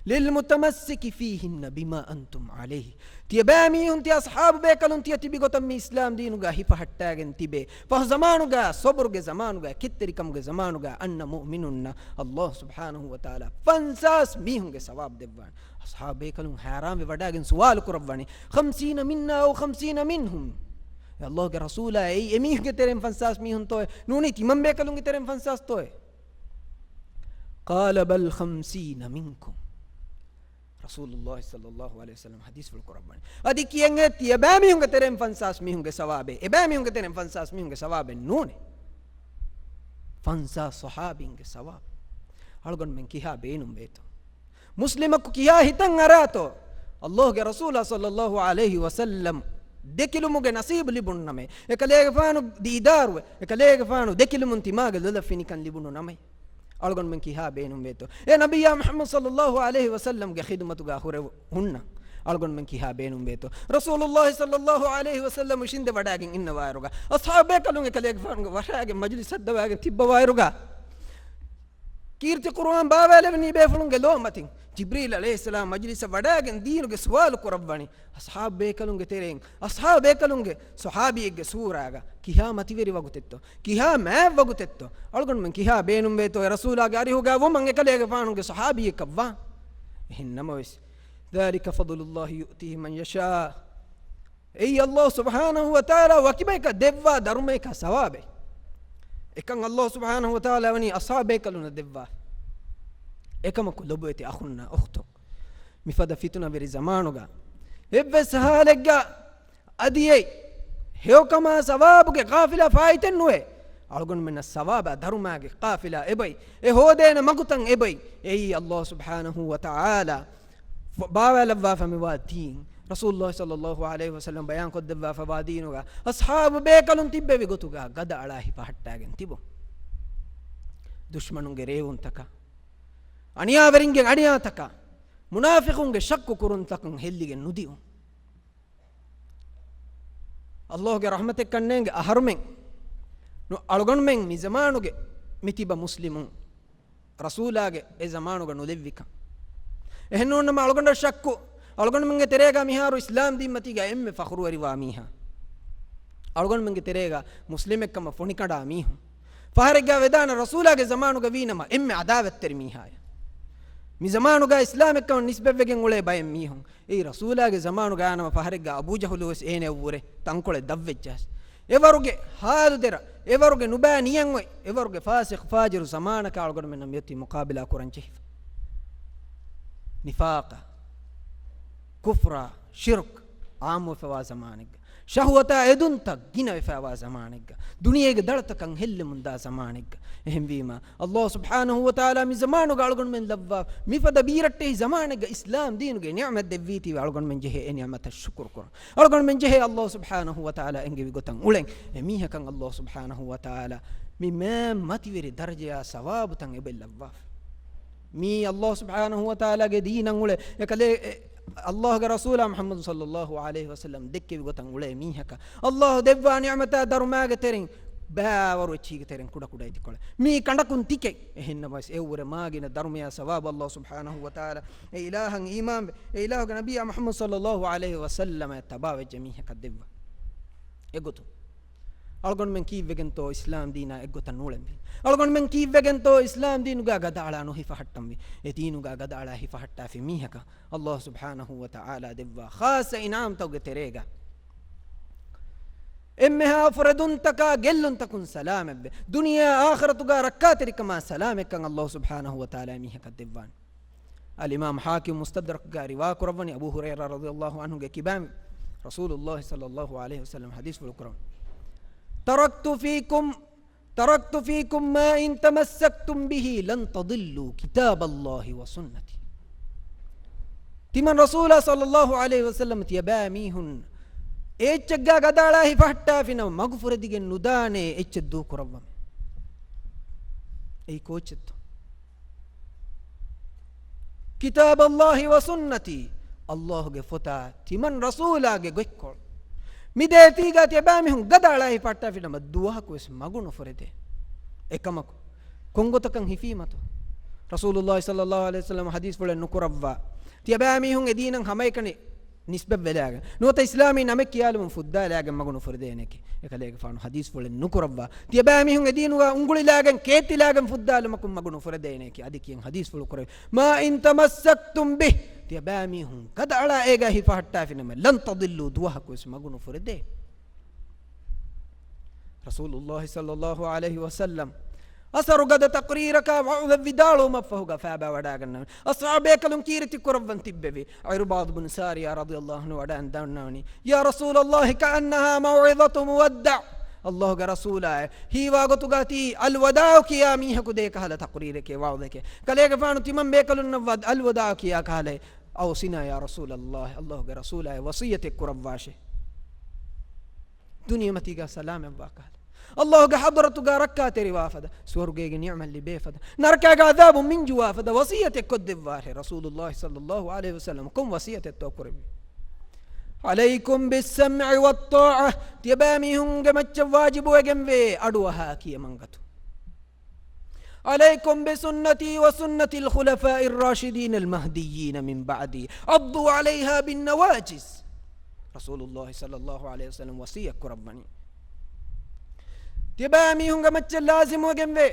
"لِلْمُتَمَسِّكِ فِيهِنَّ بِمَا أَنْتُمْ عَلَيْهِ." ތިޔަބައިމީހުން، ތިޔަ އަޞްޙާބު ބޭކަލުން ތިޔަ ތިބި ގޮތަށް މި އިސްލާމް ދީނުގަ ހިފަހައްޓާގެން ތިބޭ. ފަހު ޒަމާނުގަ، ޞަބުރުގެ ޒަމާނުގަ، ކެތްތެރިކަމުގެ ޒަމާނުގަ އަންނަ މުއުމިނުންނަށް ﷲ ސުބްޙާނަހޫ ވަތަޢާލާ ފަންސާސް މީހުންގެ ސަވާބު ދެއްވާނެ. އަޞްޙާބު ބޭކަލުން ހައިރާންވެ ވަޑައިގެން ސުވާލު ކުރައްވަނީ، "خَمْسِينَ مِنَّا أَوْ خَمْسِينَ مِنْهُمْ؟" އޭ ﷲގެ ރަސޫލާ، އެއީ އެމީހުންގެ ތެރެއިން ފަންސާސް މީހުންތޯއޭ؟ ނޫނީ ތިމަން ބޭކަލުންގެ ތެރެއިން ފަންސާސްތޯއޭ؟ قَالَ بَلْ خَمْسِينَ مِنْكُمْ. ރަސޫލުﷲ ޞައްލަﷲ ޢަލައިހި ވަސައްލަމަ ޙަދީޘްފުޅު ކުރައްވަނީ. އަދި ކިޔަން އެ ތިޔަބައިމީހުންގެ ތެރެއިން ފަންސާސް މީހުންގެ ސަވާބޭ، އެބައިމީހުންގެ ތެރެއިން ފަންސާސް މީހުންގެ ސަވާބެއް ނޫނޭ. ފަންސާސް ޞަޙާބީންގެ ސަވާބު. އަޅުގަނޑުމެން ކިހާ ބޭނުންވޭތޯ؟ މުސްލިމަކު ކިހާ ހިތަށް އަރާތޯ؟ ﷲގެ ރަސޫލާ ޞައްލަﷲ ޢަލައިހި ވަސައްލަމަ ދެކިލުމުގެ ނަސީބު ލިބުނު ނަމަ، އެކަލޭގެފާނު ދީދާރުވެ، އެކަލޭގެފާނު ދެކިލުމުން ތިމާގެ ލޮލަށް ފިނިކަން ލިބުނު ނަމަ، އަޅުގަނޑުމެން ކިހާ ބޭނުންވޭތޯ؟ އޭ ނަބިއްޔާ މުޙައްމަދު ޞައްލަﷲ ޢަލައިހި ވަސައްލަމަގެ ޚިދުމަތުގަ ހުރެ ހުންނަ އަޅުގަނޑުމެން ކިހާ ބޭނުންވޭތޯ؟ ރަސޫލުﷲ ޞައްލަﷲ ޢަލައިހި ވަސައްލަމަ އިށީނދެ ވަޑައިގެން އިންނަވާއިރުގަ، އަޞްޙާބު ބޭކަލުން އެކަލޭގެފާނުގެ ވަށާގެން މަޖިލިސް ހައްދަވާގެން ތިއްބަވާއިރުގަ، ކީރިތި ޤުރުއާން ބާވައިލެވެނީ ބޭފުޅުންގެ ލޯމަތިން. ޖިބްރީލް ޢަލައިހިއްސަލާމް މަޖިލިސަށް ވަޑައިގެން ދީނުގެ ސުވާލު ކުރައްވަނީ. އަޞްޙާބު ބޭކަލުންގެ ތެރެއިން، އަޞްޙާބު ބޭކަލުންގެ ޞަޙާބީއެއްގެ ސޫރާގަ ކިހާ މަތިވެރި ވަގުތެއްތޯ؟ ކިހާ މާތް ވަގުތެއްތޯ؟ އަޅުގަނޑުމެން ކިހާ ބޭނުންވޭތޯ އެ ރަސޫލާގެ އަރިހުގަ ވުމަށް އެކަލޭގެފާނުގެ ޞަޙާބީއެއްކަށްވާން؟ އެހެން ނަމަވެސް، ذَلِكَ فَضْلُ اللَّهِ يُؤْتِيهِ مَنْ يَشَاءُ. އެއީ ﷲ ސުބްޙާނަހޫ ވަތަޢާލާ ވަކިބަޔަކަށް ދެއްވާ ދަރުމަޔަކާ ސަވާބެއް. އެކަން ﷲ ސުބްޙާނަހޫ ވަތަޢާލާ ވަނީ އަޞްޙާބު ބޭކަލުންނަށް ދެއްވާ. އެކަމަކު ލޮބުވެތި އަޚުންނާ އުޚްތުން، މިފަދަ ފިތުނަވެރި ޒަމާނުގަ އެއްވެސް ހާލެއްގަ އަދި އެއީ ހެޔޮކަމާ ސަވާބުގެ ޤާފިލާ ފާއިތެއް ނުވޭ. އަޅުގަނޑުމެންނަށް ސަވާބާ ދަރުމާގެ ޤާފިލާ އެބައި، އެ ހޯދޭނެ މަގުތައް އެބައި. އެއީ ﷲ ސުބްޙާނަހޫ ވަތަޢާލާ ބާވައިލައްވާފަ މިވާ ދީން. ރަސޫލުﷲ ޞައްލަﷲ ޢަލައިހި ވަސައްލަމަ ބަޔާންކޮށްދެއްވާފަވާ ދީނުގަ އަޞްޙާބު ބޭކަލުން ތިއްބެވި ގޮތުގަ ގަދައަޅާ ހިފަހައްޓާގެން ތިބުން. ދުޝްމަނުންގެ ރޭވުންތަކާ، އަނިޔާވެރިންގެ އަނިޔާތަކާ، މުނާފިޤުންގެ ޝައްކު ކުރުންތަކުން ހެއްލިގެން ނުދިއުން. ﷲގެ ރަޙްމަތެއްކަންނޭނގެ އަހަރުމެން ނު-، އަޅުގަނޑުމެން މި ޒަމާނުގެ މިތިބަ މުސްލިމުން، ރަސޫލާގެ އެ ޒަމާނުގަ ނުލެއްވިކަން. އެހެންނޫންނަމަ އަޅުގަނޑަށް ޝައްކު، އަޅުގަނޑުމެންގެ ތެރޭގަ މިހާރު އިސްލާމް ދީންމަތީގަ އެންމެ ފަޚުރުވެރިވާ މީހާ، އަޅުގަނޑުމެންގެ ތެރޭގަ މުސްލިމެއްކަމަށް ފޮނިކަނޑާ މީހުން، ފަހަރެއްގަ ވެދާނެ ރަސޫލާގެ ޒަމާނުގަ ވީނަމަ އެންމެ ޢަދާވަތްތެރި މީހާޔަށް. މި ޒަމާނުގަ އިސްލާމެއްކަމަށް ނިސްބަތްވެގެން އުޅޭ ބައެއް މީހުން. އެއީ ރަސޫލާގެ ޒަމާނުގަ އާނަމަ ފަހަރެއްގަ އަބޫ ޖަހުލު ވެސް އޭނަޔަށްވުރެ ތަންކޮޅެއް ދަށްވެއްޖަހަސް. އެވަރުގެ ހާލުދެރަ، އެވަރުގެ ނުބައި ނިޔަތް އޮތް، އެވަރުގެ ފާސިޤު ފާޖިރު ޒަމާނަކަށް އަޅުގަނޑުމެންނަށް މިއޮތީ މުޤާބިލާ ކުރަން ޖެހިފަ. ނިފާޤާ، ކުފްރާ، ޝިރްކް ޢާއްމުވެފަވާ ޒަމާނެއްގަ، ޝަހުވަތާ އެދުންތައް ގިނަވެފައިވާ ޒަމާނެއްގަ، ދުނިޔޭގެ ދަޅަތަކަށް ހެއްލެމުންދާ ޒަމާނެއްގަ. އެހެންވީމަ، ﷲ ސުބްޙާނަހޫ ވަތަޢާލާ މި ޒަމާނުގަ އަޅުގަނޑުމެން ލައްވާ މިފަދަ ބީރައްޓެހި ޒަމާނެއްގަ އިސްލާމް ދީނުގެ ނިޢުމަތް ދެއްވީތީވެ އަޅުގަނޑުމެން ޖެހޭ އެ ނިޢުމަތަށް ޝުކުރު ކުރަން. އަޅުގަނޑުމެން ޖެހޭ ﷲ ސުބްޙާނަހޫ ވަތަޢާލާ އެންގެވި ގޮތަށް އުޅެން. އެ މީހަކަށް ﷲ ސުބްޙާނަހޫ ވަތަޢާލާ މި މާތް މަތިވެރި ދަރަޖަޔާ ސަވާބުތައް އެބައި ލައްވާފަ. މީ ﷲ ސުބްޙާނަހޫ ވަތަޢާލާގެ ދީނަށް އުޅޭ، އެކަލޭ، އެ، ﷲގެ ރަސޫލާ މުޙައްމަދު ޞައްލަﷲ ޢަލައިހި ވަސައްލަމް ދެއްކެވި ގޮތަށް އުޅޭ މީހަކަށް ﷲ ދެއްވާ ނިޢުމަތާ ދަރުމާގެ ތެރެއިން ބައިވަރު އެއްޗީގެ ތެރެއިން ކުޑަކުޑައިތިކޮޅެއް. މީ ކަނޑަކުން ތިކެއް. އެހެންނަމަވެސް އެއަށްވުރެ މާގިނަ ދަރުމަޔާ ސަވާބު ﷲ ސުބްޙާނަހޫ ވަތަޢާލާ އެ އިލާހަށް އީމާންވެ، އެ އިލާހުގެ ނަބިއްޔާ މުޙައްމަދު ޞައްލަﷲ ޢަލައިހި ވަސައްލަމަށް ތަބާވެއްޖެ މީހަކަށް ދެއްވާ. އެގޮތުން އަޅުގަނޑުމެން ކީއްވެގެންތޯ އިސްލާމް ދީނާ އެއްގޮތަށް ނޫޅެންވީ؟ އަޅުގަނޑުމެން ކީއްވެގެންތޯ އިސްލާމް ދީނުގަ ގަދައަޅާ ނުހިފަހައްޓަންވީ؟ އެ ދީނުގަ ގަދައަޅާ ހިފަހައްޓާފި މީހަކަށް ﷲ ސުބްޙާނަހޫ ވަތަޢާލާ ދެއްވާ ޚާއްޞަ އިންޢާމްތަކުގެ ތެރޭގަ އެންމެހާ ފުރެދުންތަކާ ގެއްލުންތަކުން ސަލާމަތްވެ، ދުނިޔެއާ އާޚިރަތުގާ ރައްކާތެރިކަމާ ސަލާމަތްކަން އައްލާހު ސުބްޙާނަހު ވަތަޢާލާ އެމީހަކަށް ދެއްވާނެ. އަލްއިމާމް ޙާކިމް މުސްތަދްރަކުގާ ރިވާކުރައްވަނީ އަބޫ ހުރައިރާ ރަޟިޔައްލާހު ޢަންހުގެ ކިބާމެ ރަސޫލުއްލާހި ޞައްލައްލާހު ޢަލައިހި ވަސައްލަމަ ޙަދީޘްފުޅު ކުރައްވަނީ، تركت فيكم تركت فيكم ما إن تمسكتم به لن تضلوا كتاب الله وسنتي. ތިމަން ރަސޫލާ ޞައްލައްލާހު ޢަލައިހި ވަސައްލަމަ ތިޔަބައިމީހުން އެއްޗެއްގާ ގަދައަޅާ ހިފަހައްޓާފިނަމަ މަގު ފުރެދިގެން ނުދާނޭ އެއްޗެއް ދޫކުރައްވަމޭ. އެއީ ކޯއްޗެއްތޯ؟ كتاب الله وسنتي، އައްލާހުގެ ފޮތާ ތިމަން ރަސޫލާގެ ގޮތްކޮޅު. މި ދޭތީގާ ތިޔަބައިމީހުން ގަދައަޅާ ހިފަހައްޓާފިނަމަ ދުވަހަކުވެސް މަގު ނުފުރެދޭ. އެކަމަކު، ކޮންގޮތަކަށް ހިފީމަތޯ؟ ރަސޫލުއްލާހި ޞައްލައްލާހު ޢަލައިހި ވަސައްލަމަ ޙަދީޘްފުޅެއް ނުކުރައްވާ، ތިޔަބައިމީހުން އެދީނަށް ހަމައެކަނި ނިސްބަތްވެލާގެން، ނުވަތަ އިސްލާމީ ނަމެއް ކިޔާލުމުން ފުއްދާލާގެން މަގު ނުފުރެދޭނެކޭ. އެކަލޭގެފާނު ޙަދީޘްފުޅެއް ނުކުރައްވާ، ތިޔަބައިމީހުން އެދީނުގާ އުނގުޅިލާގެން ކޭތިލާގެން ފުއްދާލުމަކުން މަގު ނުފުރެދޭނެކޭ. އަދި ކިޔަން ޙަދީޘްފުޅު ކުރެވި، ما إن تمسكتم به، ތިޔަބައިމީހުން ގަދައަޅާ އޭގާ ހިފަހައްޓާފިނަމަ، لن تضلوا، ދުވަހަކުވެސް މަގު ނުފުރެދޭ. ރަސޫލުއްލާހި ޞައްލައްލާހު ޢަލައިހި ވަސައްލަމް އަސަރު ގަދަ ތަޤްރީރަކާ ވަޢުޡެއް ވިދާޅުވުމަށްފަހުގަ ފާބާ ވަޑާގަންނަވަނީ. އަޞްޙާބޭކަލުން ކީރިތި ކުރައްވަން ތިއްބެވި. ޢިރުބާޟު ބުނު ސާރިޔާ ރަޟިޔައްލާހު ޢަންހު ވަޑައިގަންނަވަނީ، يا رسول الله كأنها موعظة مودع. އައްލާހުގެ ރަސޫލާއޭ، ހީވާ ގޮތުގާ ތީ އަލްވަދާޢު ކިޔާ މީހަކު ދޭ ކަހަލަ ތަޤްރީރެކޭ، ވަޢުޡެކޭ. ކަލޭގެފާނު ތިމަން ބޭކަލުންނަށް ވަ-، އަލްވަދާޢު ކިޔާ ކަހަލަ، أوصنا يا رسول الله، އައްލާހުގެ ރަސޫލާއޭ، ވަޞިއްޔަތެއް ކުރައްވާށޭ. ދުނިޔެމަތީގާ ސަލާމަތްވާ ކަހަލަ، އައްލާހުގެ ޙަޟްރަތުގާ ރައްކާތެރިވާ ފަދަ، ސުވަރުގޭގެ ނިޢުމަތް ލިބޭ ފަދަ، ނަރަކައިގެ ޢަޛާބު މިންޖުވާ ފަދަ ވަޞިއްޔަތެއް ކޮށްދެއްވާށޭ. ރަސޫލުއްލާހި ޞައްލައްލާހު ޢަލައިހި ވަސައްލަމަ ކޮން ވަޞިއްޔަތެއްތޯ ކުރެއްވީ؟ عليكم بالسمع والطاعة، ތިޔަބައިމީހުންގެ މައްޗަށް ވާޖިބުވެގެންވޭ އަޑުއަހާ ކިޔަމަންގަތު. عليكم بسنتي وسنة الخلفاء الراشدين المهديين من بعدي، عضوا عليها بالنواجذ. ރަސޫލުއްލާހި ޞައްލައްލާހު ޢަލައިހި ވަސައްލަމަ ވަޞިއްޔަތް ކުރައްވަނީ. ތިޔަބައިމީހުންގެ މައްޗަށް ލާޒިމުވެގެންވޭ،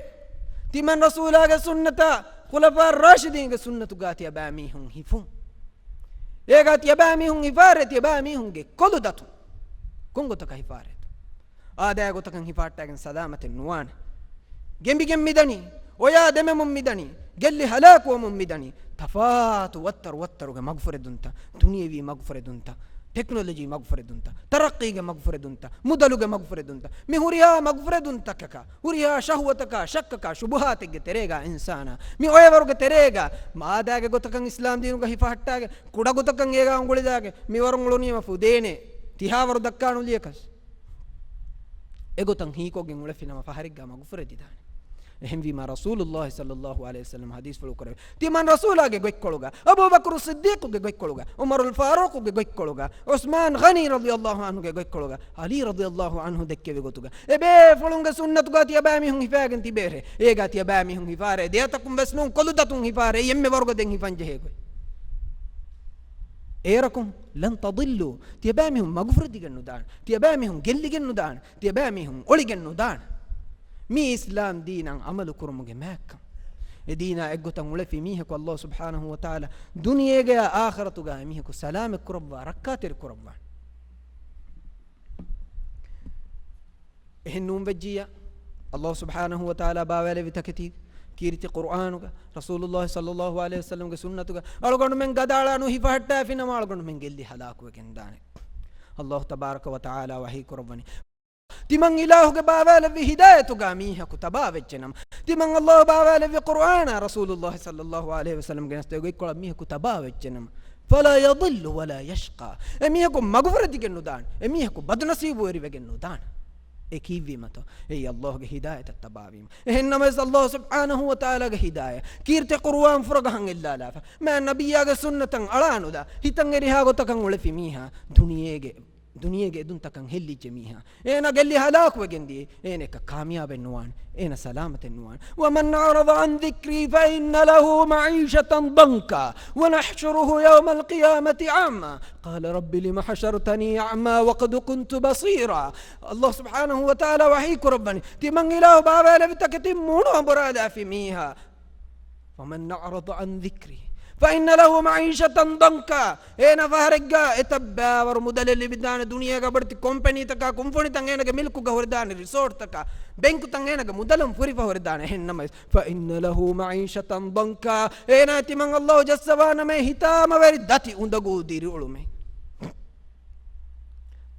ތިމަން ރަސޫލާގެ ސުންނަތާ، ޚުލަފާ ރާޝިދީންގެ ސުންނަތުގާ ތިޔަބައިމީހުން ހިފުން. އޭގާ ތިޔަބައިމީހުން ހިފާރޭ، ތިޔަބައިމީހުންގެ ކޮލުދަތުން. ކޮންގޮތަކަށް ހިފާރޭތޯ؟ އާދައިގޮތަކަށް ހިފާއްޓާގެން ސަލާމަތެއް ނުވާނެ. ގެނބިގެން މިދަނީ، އޮޔާ ދެމެމުން މިދަނީ، ގެއްލި ހަލާކުވަމުން މިދަނީ، ތަފާތު ވައްތަރު ވައްތަރުގެ މަގުފުރެދުންތައް، ދުނިޔެވީ މަގުފުރެދުންތައް، ޓެކްނޮލޮޖީ މަގުފުރެދުންތައް، ތަރައްޤީގެ މަގުފުރެދުންތައް، މުދަލުގެ މަގުފުރެދުންތައް، މި ހުރިހާ މަގުފުރެދުންތަކަކާ، ހުރިހާ ޝަހުވަތަކާ، ޝައްކަކާ، ޝުބުހާތެއްގެ ތެރޭގާ އިންސާނާ، މި އޮޔަވަރުގެ ތެރޭގާ، މާދާގެ ގޮތަކަށް އިސްލާމް ދީނުގަ ހިފަހައްޓާގެ، ކުޑަ ގޮތަކަށް އޭގާ އުނގުޅިލާގެ، މިވަރުން އުޅުނީމަ ފުދޭނެ، ތިހާވަރު ދައްކާނުލިޔަކަސް. އެގޮތަށް ހީކޮށްގެން އުޅެފިނަމަ ފަހަރެއްގާ މަގުފުރެދިދާނެ. އެހެންވީމާ ރަސޫލުއްލާހި ޞައްލައްލާހު ޢަލައިހި ވަސައްލަމަ ޙަދީޘްފުޅު ކުރެވި، ތިމަން ރަސޫލާގެ ގޮތްކޮޅުގަ، އަބޫބަކުރު ޞިއްދީޤުގެ ގޮތްކޮޅުގަ، ޢުމަރުލް ފާރޫޤުގެ ގޮތްކޮޅުގަ، ޢުސްމާން ޣަނީ ރަޟިޔައްލާހު ޢަންހުގެ ގޮތްކޮޅުގަ، ޢަލީ ރަޟިޔައްލާހު ޢަންހު ދެއްކެވި ގޮތުގަ، އެބޭފުޅުންގެ ސުންނަތުގާ ތިޔަބައިމީހުން ހިފާގެން ތިބޭށޭ. އޭގާ ތިޔަބައިމީހުން ހިފާރޭ. ދެއަތަކުން ވެސް ނޫން، ކޮލުދަތުން ހިފާރޭ. އެންމެ ވަރުގަ ދެން ހިފަން ޖެހޭ ގޮތް. އޭރަކުން، لن تضلوا، ތިޔަބައިމީހުން މަގުފުރެދިގެން ނުދާނެ. ތިޔަބައިމީހުން ގެއްލިގެން ނުދާނެ. ތިޔަބައިމީހުން އޮޅިގެން ނުދާނެ. މީ އިސްލާމް ދީނަށް ޢަމަލު ކުރުމުގެ މާތްކަން. އެ ދީނާ އެއްގޮތަށް އުޅެފި މީހަކު އައްލާހު ސުބްޙާނަހު ވަތަޢާލާ ދުނިޔޭގަޔާ އާޚިރަތުގަ އެމީހަކު ސަލާމަތް ކުރައްވާ، ރައްކާތެރި ކުރައްވާނެ. އެހެން ނޫން ވެއްޖިއްޔާ، އައްލާހު ސުބްޙާނަހު ވަތަޢާލާ ބާވާލެއްވި ތަކެތީ ކީރިތި ޤުރުއާނުގަ، ރަސޫލުއްލާހި ޞައްލައްލާހު ޢަލައިހި ވަސައްލަމްގެ ސުންނަތުގަ، އަޅުގަނޑުމެން ގަދައަޅާ ނުހިފަހައްޓާފިނަމަ އަޅުގަނޑުމެން ގެއްލި ހަލާކުވެގެން ދާނެ. އައްލާހު ތަބާރަކަ ވަތަޢާލާ ވަޙީ ކުރައްވަނީ، ތިމަން އިލާހުގެ ބާވާލެއްވި ހިދާޔަތުގަ މީހަކު ތަބާވެއްޖެނަމަ، ތިމަން އައްލާހު ބާވާލެއްވި ޤުރުއާނާ ރަސޫލުއްލާހި ޞައްލައްލާހު ޢަލައިހި ވަސައްލަމްގެ ނަސްތުގެ ގޮތްކޮޅަށް މީހަކު ތަބާވެއްޖެނަމަ، فلا يضل ولا يشقى. އެމީހަކު މަގުފުރެދިގެން ނުދާނެ. އެމީހަކު ބަދުނަސީބުވެރިވެގެން ނުދާނެ. އެ ކީއްވީމަތޯ؟ އެއީ އައްލާހުގެ ހިދާޔަތަށް ތަބާވީމަ. އެހެންނަމަވެސް އައްލާހު ސުބްޙާނަހު ވަތަޢާލާގެ ހިދާޔަތް، ކީރިތި ޤުރުއާން ފުރަގަހަން އެއްލާލާފަ، މާތް ނަބިއްޔާގެ ސުންނަތަށް އަޅާނުލާ، ހިތަށް އެރިހާ ގޮތަކަށް އުޅެފި މީހާ، ދުނިޔޭގެ، ދުނިޔޭގެ އެދުންތަކަށް ހެއްލިއްޖެ މީހާ. އޭނަ ގެއްލި ހަލާކުވެގެން ދިޔަ، އޭނަ އެކަ ކާމިޔާބެއް ނުވާނެ، އޭނަ ސަލާމަތެއް ނުވާނެ. ومن أعرض عن ذكري فإن له معيشة ضنكا ونحشره يوم القيامة أعمى قال رب لم حشرتني أعمى وقد كنت بصيرا. އައްލާހު ސުބްޙާނަހު ވަތަޢާލާ ވަޙީ ކުރައްވަނީ، ތިމަން އިލާހު ބާވާލެއްވި ތަކެތިން މޫނު އަނބުރާލާފި މީހާ، ومن أعرض عن ذكري، فإن له معيشة ضنكا. އޭނާ ފަހަރެއްގަ އެތައް ބައިވަރު މުދަލެއް ލިބިދާނެ، ދުނިޔޭގަ ބޮޑެތި ކޮމްޕެނީތަކާ، ކުންފުނިތައް އޭނާގެ މިލްކުގަ ހުރެދާނެ، ރިސޯޓްތަކާ، ބެންކުތައް އޭނާގެ މުދަލުން ފުރިފަ ހުރެދާނެ. އެހެންނަމަވެސް، فإن له معيشة ضنكا. އޭނާ ތިމަން ﷲ ޖައްސަވާނަމޭ ހިތާމަވެރި ދަތި އުނދަގޫ ދިރިއުޅުމެއް.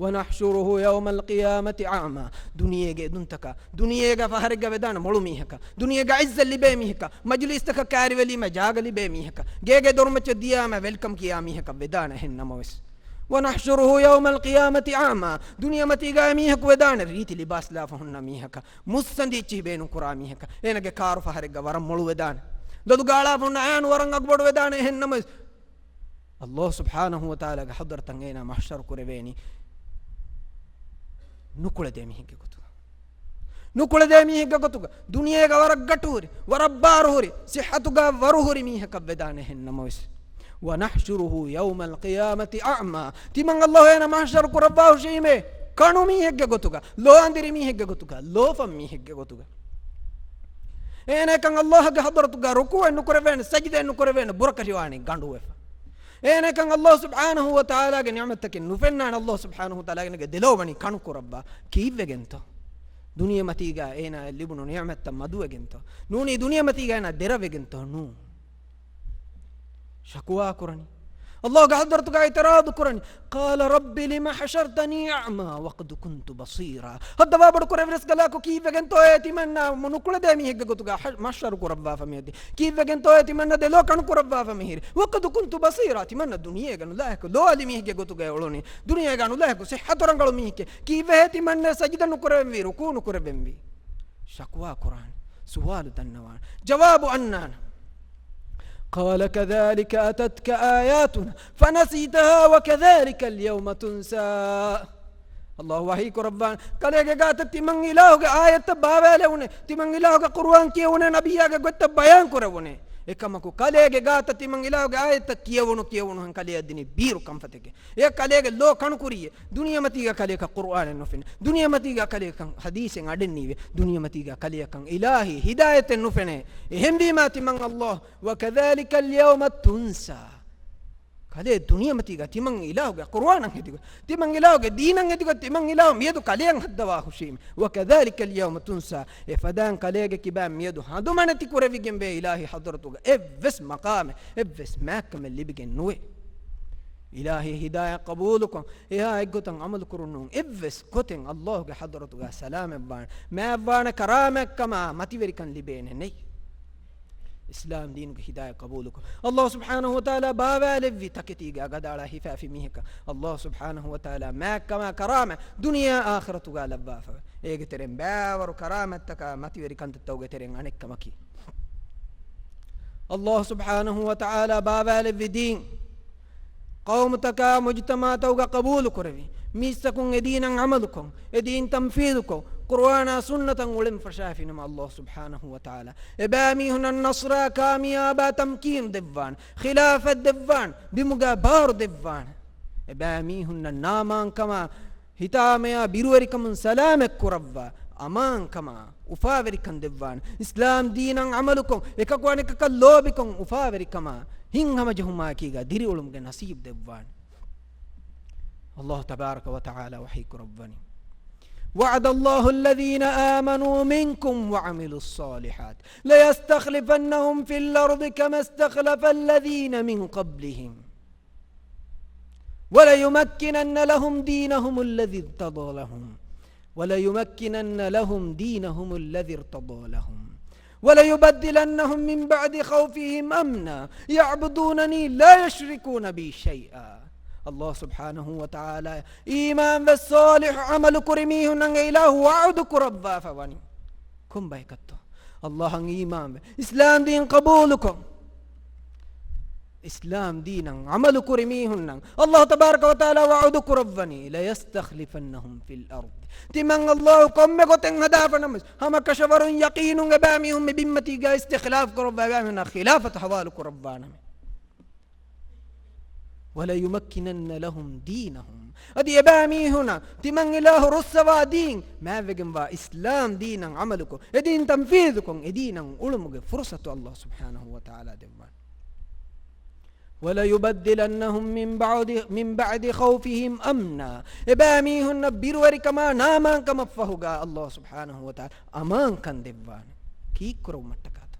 ونحشره يوم القيامة أعمى. ދުނިޔޭގެ އެދުންތަކާ، ދުނިޔޭގަ ފަހަރެއްގަ ވެދާނެ މޮޅު މީހަކާ، ދުނިޔޭގަ ޢިއްޒަތް ލިބޭ މީހަކާ، މަޖުލީސްތަކަށް ކައިރިވެލީމަ ޖާގަ ލިބޭ މީހަކާ، ގޭގެ ދޮރުމައްޗަށް ދިޔާމަ ވެލްކަމް ކިޔާ މީހަކަށް ވެދާނެ. އެހެން ނަމަވެސް، ونحشره يوم القيامة أعمى. ދުނިޔެމަތީގަ މީހަކު ވެދާނެ ރީތި ލިބާސްލާފަ ހުންނަ މީހަކާ، މުއްސަނދި އެއްޗިހި ބޭނުން ކުރާ މީހަކާ، އޭނަގެ ކާރު ފަހަރެއްގަ ވަރަށް މޮޅު ވެދާނެ، ލޮލުގާޅާފަ ހުންނަ އަޔާނު ވަރަށް އަގުބޮޑު ވެދާނެ. އެހެން ނަމަވެސް، ﷲ ސުބްޙާނަހޫ ވަތަޢާލާގެ ޙަޟްރަތަށް އޭނާ މަޙްޝަރު ކުރެވޭނީ ނުކުޅެދޭ މީހެއްގެ ގޮތުގަ. ނުކުޅެދޭ މީހެއްގެ ގޮތުގަ. ދުނިޔޭގަ ވަރަށް ގަޓުހުރި، ވަރަށް ބާރުހުރި، ޞިއްޙަތުގަ ވަރުހުރި މީހަކަށް ވެދާނެ. އެހެން ނަމަވެސް، ونحشره يوم القيامة أعمى. ތިމަން ﷲ އޭނާ މަޙްޝަރު ކުރައްވާ ހުށީމޭ ކަނު މީހެއްގެ ގޮތުގަ، ލޯ އަނދިރި މީހެއްގެ ގޮތުގަ، ލޯފަން މީހެއްގެ ގޮތުގަ. އޭނައަކަށް ﷲ ގެ ޙަޟްރަތުގަ ރުކޫޢެއް ނުކުރެވޭނެ، ސަޖިދައެއް ނުކުރެވޭނެ، ބުރަކަށިވާނީ ގަނޑުވެފަ. އޭނައަކަށް ﷲ ސުބްޙާނަހޫ ވަތަޢާލާގެ ނިޢުމަތްތަކެއް ނުފެންނާނެ، ﷲ ސުބްޙާނަހޫ ވަތަޢާލާގެ ދެލޯ ވަނީ ކަނު ކުރައްވާ. ކީއްވެގެންތޯ؟ ދުނިޔެމަތީގަ އޭނާއަށް ލިބުނު ނިޢުމަތްތައް މަދުވެގެންތޯ؟ ނޫނީ ދުނިޔެމަތީގަ އޭނާ ދެރަވެގެންތޯ؟ ނޫން. ޝަކުވާ ކުރަނީ. ﷲ ގެ ޙަޟްރަތުގަ އިޢުތިރާޟު ކުރަނީ. قال رب لم حشرتني أعمى وقد كنت بصيرا. ހައްދަވާ ބޮޑު ކުރެވިރަސް ކަލާކޮ، ކީއްވެގެންތޯއޭ ތިމަންނާ ނުކުޅެދޭ މީހެއްގެ ގޮތުގަ ޙަ-، މަޙްޝަރު ކުރައްވާފަ މިއޮތީ؟ ކީއްވެގެންތޯއޭ ތިމަންނަ ދެލޯ ކަނު ކުރައްވާފަ މިހިރީ؟ وقد كنت بصيرا. ތިމަންނަ ދުނިޔޭގަ ނުލާހިކު ލޯ އަލި މީހެއްގެ ގޮތުގަ އުޅުނީ. ދުނިޔޭގަ ނުލާހިކު ޞިއްޙަތު ރަނގަޅު މީހެކޭ. ކީއްވެހޭ ތިމަންނަ ސަޖިދަ ނުކުރެވެންވީ، ރުކޫޢު ނުކުރެވެންވީ؟ ޝަކުވާ ކުރާނެ. ސުވާލު ދަންނަވާނެ. ޖަވާބު އަންނާނެ. قال كذلك أتتك آياتنا فنسيتها وكذلك اليوم تنسى. ﷲ ވަޙީ ކުރައްވާނެ، ކަލޭގެ ގާތަށް ތިމަން އިލާހުގެ އާޔަތްތައް ބާވާލެވުނޭ، ތިމަން އިލާހުގެ ޤުރުއާން ކިޔެވުނޭ، ނަބިއްޔާގެ ގޮތްތައް ބަޔާން ކުރެވުނޭ. އެކަމަކު، ކަލޭގެ ގާތަށް ތިމަން އިލާހުގެ އާޔަތްތައް ކިޔެވުނު ކިޔެވުނުހެން ކަލެޔަށް ދިނީ ބީރު ކަންފަތެކޭ. އެ ކަލޭގެ ލޯ ކަނުކުރިއޭ. ދުނިޔެމަތީގަ ކަލެއަކަށް ޤުރުއާނެއް ނުފެނޭ. ދުނިޔެމަތީގަ ކަލެއަކަށް ޙަދީޘެއް އަޑެއް ނީވޭ. ދުނިޔެމަތީގަ ކަލެއަކަށް އިލާހީ ހިދާޔަތެއް ނުފެނޭ. އެހެންވީމާ ތިމަން ﷲ، وكذلك اليوم تنسى. ކަލޭ ދުނިޔެމަތީގަ ތިމަން އިލާހުގެ ޤުރުއާނަށް ހެދިގޮތް، ތިމަން އިލާހުގެ ދީނަށް ހެދިގޮތް، ތިމަން އިލާހު މިއަދު ކަލެއަށް ހައްދަވާ ހުށީމޭ. وكذلك اليوم تنسى. އެފަދައިން ކަލޭގެ ކިބައިން މިއަދު ހަނދުމަނެތި ކުރެވިގެންވޭ އިލާހީ ޙަޟްރަތުގަ. އެއްވެސް މަޤާމެއް، އެއްވެސް މާތްކަމެއް ލިބިގެން ނުވޭ. އިލާހީ ހިދާޔަތް ޤަބޫލުކޮށް، އެހާ އެއްގޮތަށް ޢަމަލު ކުރުނު އެއްވެސް ގޮތެއް ﷲ ގެ ޙަޟްރަތުގަ ސަލާމަތްވާނެ، މާތްވާނެ ކަރާމަތްކަމާ މަތިވެރިކަން ލިބޭނެ ނެތް. އިސްލާމް ދީނުގެ ހިދާޔަތް ޤަބޫލުކޮށް، ﷲ ސުބްޙާނަހޫ ވަތަޢާލާ ބާވާލެއްވި ތަކެތީގެ އަގަދާޅާ ހިފާފި މީހަކަށް، ﷲ ސުބްޙާނަހޫ ވަތަޢާލާ މާތްކަމާ ކަރާމަތް ދުނިޔެ އާޚިރަތުގަ ލައްވާފަވޭ. އޭގެ ތެރެއިން ބައިވަރު ކަރާމަތްތަކާ މަތިވެރި ކަންތައްތަކުގެ ތެރެއިން އަނެއްކަމަކީ، ﷲ ސުބްޙާނަހޫ ވަތަޢާލާ ބާވާލެއްވި ދީން، ޤައުމުތަކާ މުޖުތަމަޢުތަކުގަ ޤަބޫލުކުރެވި، މީސްތަކުން އެދީނަށް ޢަމަލުކޮށް، އެދީން ތަންފީޛުކޮށް، ޤުރުއާނާ ސުންނަތަށް އުޅެން ފަށާފިނަމަ، ﷲ ސުބްޙާނަހޫ ވަތަޢާލާ އެބައިމީހުންނަށް ނަޞްރާ، ކާމިޔާބާ ތަމްކީނު ދެއްވާނެ، ޚިލާފަތް ދެއްވާނެ، ބިމުގަ ބާރު ދެއްވާނެ. އެބައިމީހުންނަށް ނާމާންކަމާ، ހިތާމަޔާ ބިރުވެރިކަމުން ސަލާމަތް ކުރައްވާ، އަމާންކަމާ، އުފާވެރިކަން ދެއްވާނެ. އިސްލާމް ދީނަށް ޢަމަލުކޮށް، އެކަކު އަނެކަކަށް ލޯބިކޮށް، އުފާވެރިކަމާ، ހިތްހަމަޖެހުމާއެކީގަ ދިރިއުޅުމުގެ ނަސީބު ދެއްވާނެ. ﷲ ތަބާރަކަ ވަތަޢާލާ ވަޙީ ކުރައްވަނީ، وعد الله الذين آمنوا منكم وعملوا الصالحات ليستخلفنهم في الأرض كما استخلف الذين من قبلهم وليمكنن لهم دينهم الذي ارتضى لهم، وليمكنن لهم دينهم الذي ارتضى لهم، وليبدلنهم من بعد خوفهم أمنا يعبدونني لا يشركون بي شيئا. ﷲ ސުބްޙާނަހޫ ވަތަޢާލާ އީމާންވެ ޞާލިޙު ޢަމަލު ކުރި މީހުންނަށް އެ އިލާހު ވަޢުދު ކުރައްވާފަ ވަނީ. ކޮން ބަޔަކަށްތޯ؟ ﷲ އަށް އީމާންވެ، އިސްލާމް ދީން ޤަބޫލުކޮށް، އިސްލާމް ދީނަށް ޢަމަލު ކުރި މީހުންނަށް ﷲ ތަބާރަކަ ވަތަޢާލާ ވަޢުދު ކުރައްވަނީ، ليستخلفنهم في الأرض. ތިމަން ﷲ ކޮންމެ ގޮތެއް ހަދާފަ ނަމަވެސް، ހަމަ ކަށަވަރުން ޔަޤީނުން އެބައިމީހުން މި ބިންމަތީގަ އިސްތިޚްލާފް ކުރައްވާ، އެބައިމީހުންނަށް ޚިލާފަތު ޙަވާލު ކުރައްވާނަމޭ. وليمكنن لهم دينهم. އަދި އެބައިމީހުނަށް ތިމަން އިލާހު ރުއްސަވާ ދީން، މާތްވެގެންވާ އިސްލާމް ދީނަށް ޢަމަލުކޮށް، އެ ދީން ތަންފީޛުކޮށް، އެ ދީނަށް އުޅުމުގެ ފުރުޞަތު ﷲ ސުބްޙާނަހޫ ވަތަޢާލާ ދެއްވާނެ. وَلَيُبَدِّلَنَّهُمْ مِنْ بَعْدِ، مِنْ بَعْدِ خَوْفِهِمْ أَمْنًا. އެބައިމީހުންނަށް ބިރުވެރިކަމާ ނާމާންކަމަށްފަހުގާ ﷲ ސުބްޙާނަހޫ ވަތަޢާލާ އަމާންކަން ދެއްވާނެ. ކީއްކުރުމަށްޓަކާތޯ؟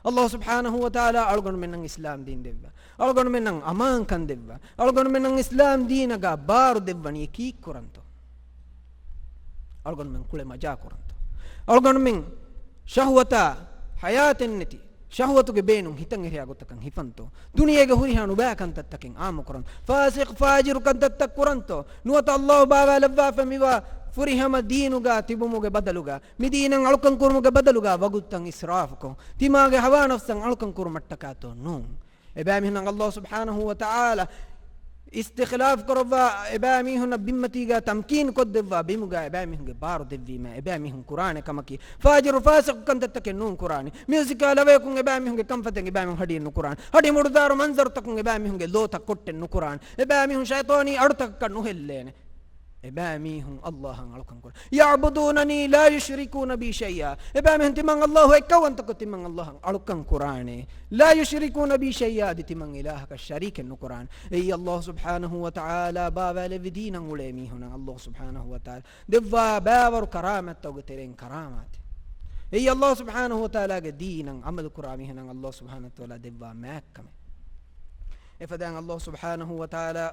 ﷲ ސުބްޙާނަހޫ ވަތަޢާލާ އަޅުގަނޑުމެންނަށް އިސްލާމް ދީން ދެއްވާ. އަޅުގަނޑުމެންނަށް އަމާންކަން ދެއްވާ. އަޅުގަނޑުމެންނަށް އިސްލާމް ދީނަކާ ބާރު ދެއްވަނީ ކީއްކުރަންތޯ؟ އަޅުގަނޑުމެން ކުޅެ މަޖާ ކުރަންތޯ؟ އަޅުގަނޑުމެން ޝަހުވަތާ ޙަޔާތެއް ނެތި، ޝަހުވަތުގެ ބޭނުން ހިތަށް އެރިޔާ ގޮތަކަށް ހިފަންތޯ؟ ދުނިޔޭގެ ހުރިހާ ނުބައި ކަންތައްތަކެއް އާއްމު ކުރަން. ފާސިޤު ފާޖިރު ކަންތައްތައް ކުރަންތޯ؟ ނުވަތަ ﷲ ބާވާލައްވާފަ މިވާ ފުރިހަމަ ދީނުގާ ތިބުމުގެ ބަދަލުގާ، މި ދީނަށް އަޅުކަން ކުރުމުގެ ބަދަލުގާ ވަގުތުތައް އިސްރާފުކޮށް، ތިމާގެ ހަވާ ނަފްސަށް އަޅުކަން ކުރުމަށްޓަކާތޯ؟ ނޫން. އެބައިމީހުންނަށް ﷲ ސުބްޙާނަހޫ ވަތަޢާލާ އިސްތިޚްލާފް ކުރައްވާ، އެބައިމީހުންނަށް ބިންމަތީގާ ތަމްކީން ކޮށްދެއްވާ ބިމުގާ އެބައިމީހުންގެ ބާރު ދެއްވީމަ، އެބައިމީހުން ކުރާނެ ކަމަކީ ފާޖިރު ފާސިޤު ކަންތައްތަކެއް ނޫން ކުރާނީ. މިއުޒިކާ ލަވަޔަކުން އެބައިމީހުންގެ ކަންފަތެއް އެބައިމީހުން ހަޑިއެއް ނުކުރާނެ. ހަޑި މުޑުދާރު މަންޒަރުތަކުން އެބައިމީހުންގެ ލޯތައް ކޮއްޓެއް ނުކުރާނެ. އެބައިމީހުން ޝައިޠާނީ އަޑުތަކަކަށް ނުހެއްލޭނެ. އެބައިމީހުން ﷲ އަށް އަޅުކަން ކުރާ. يَعْبُدُونَنِي لَا يُشْرِكُونَ بِي شَيْئًا. އެބައިމީހުން ތިމަން ﷲ އެއްކައުވަންތަކޮށް ތިމަން ﷲ އަށް އަޅުކަން ކުރާނެ. لَا يُشْرِكُونَ بِي شَيْئًا، އަދި ތިމަން އިލާހަކަށް ޝަރީކެއް ނުކުރާނެ. އެއީ ﷲ ސުބްޙާނަހޫ ވަތަޢާލާ ބާވާލެއްވި ދީނަށް އުޅޭ މީހުންނަށް ﷲ ސުބްޙާނަހޫ ވަތަޢާލާ ދެއްވާ ބައިވަރު ކަރާމާތްތަކުގެ ތެރެއިން ކަރާމާތެއް. އެއީ ﷲ ސުބްޙާނަހޫ ވަތަޢާލާގެ ދީނަށް ޢަމަލު ކުރާ މީހުންނަށް ﷲ ސުބްޙާނަހޫ ވަތަޢާލާ ދެއްވާ މާތްކަމެއް. އެފަދައިން ﷲ ސުބްޙާނަހޫ ވަތަޢާލާ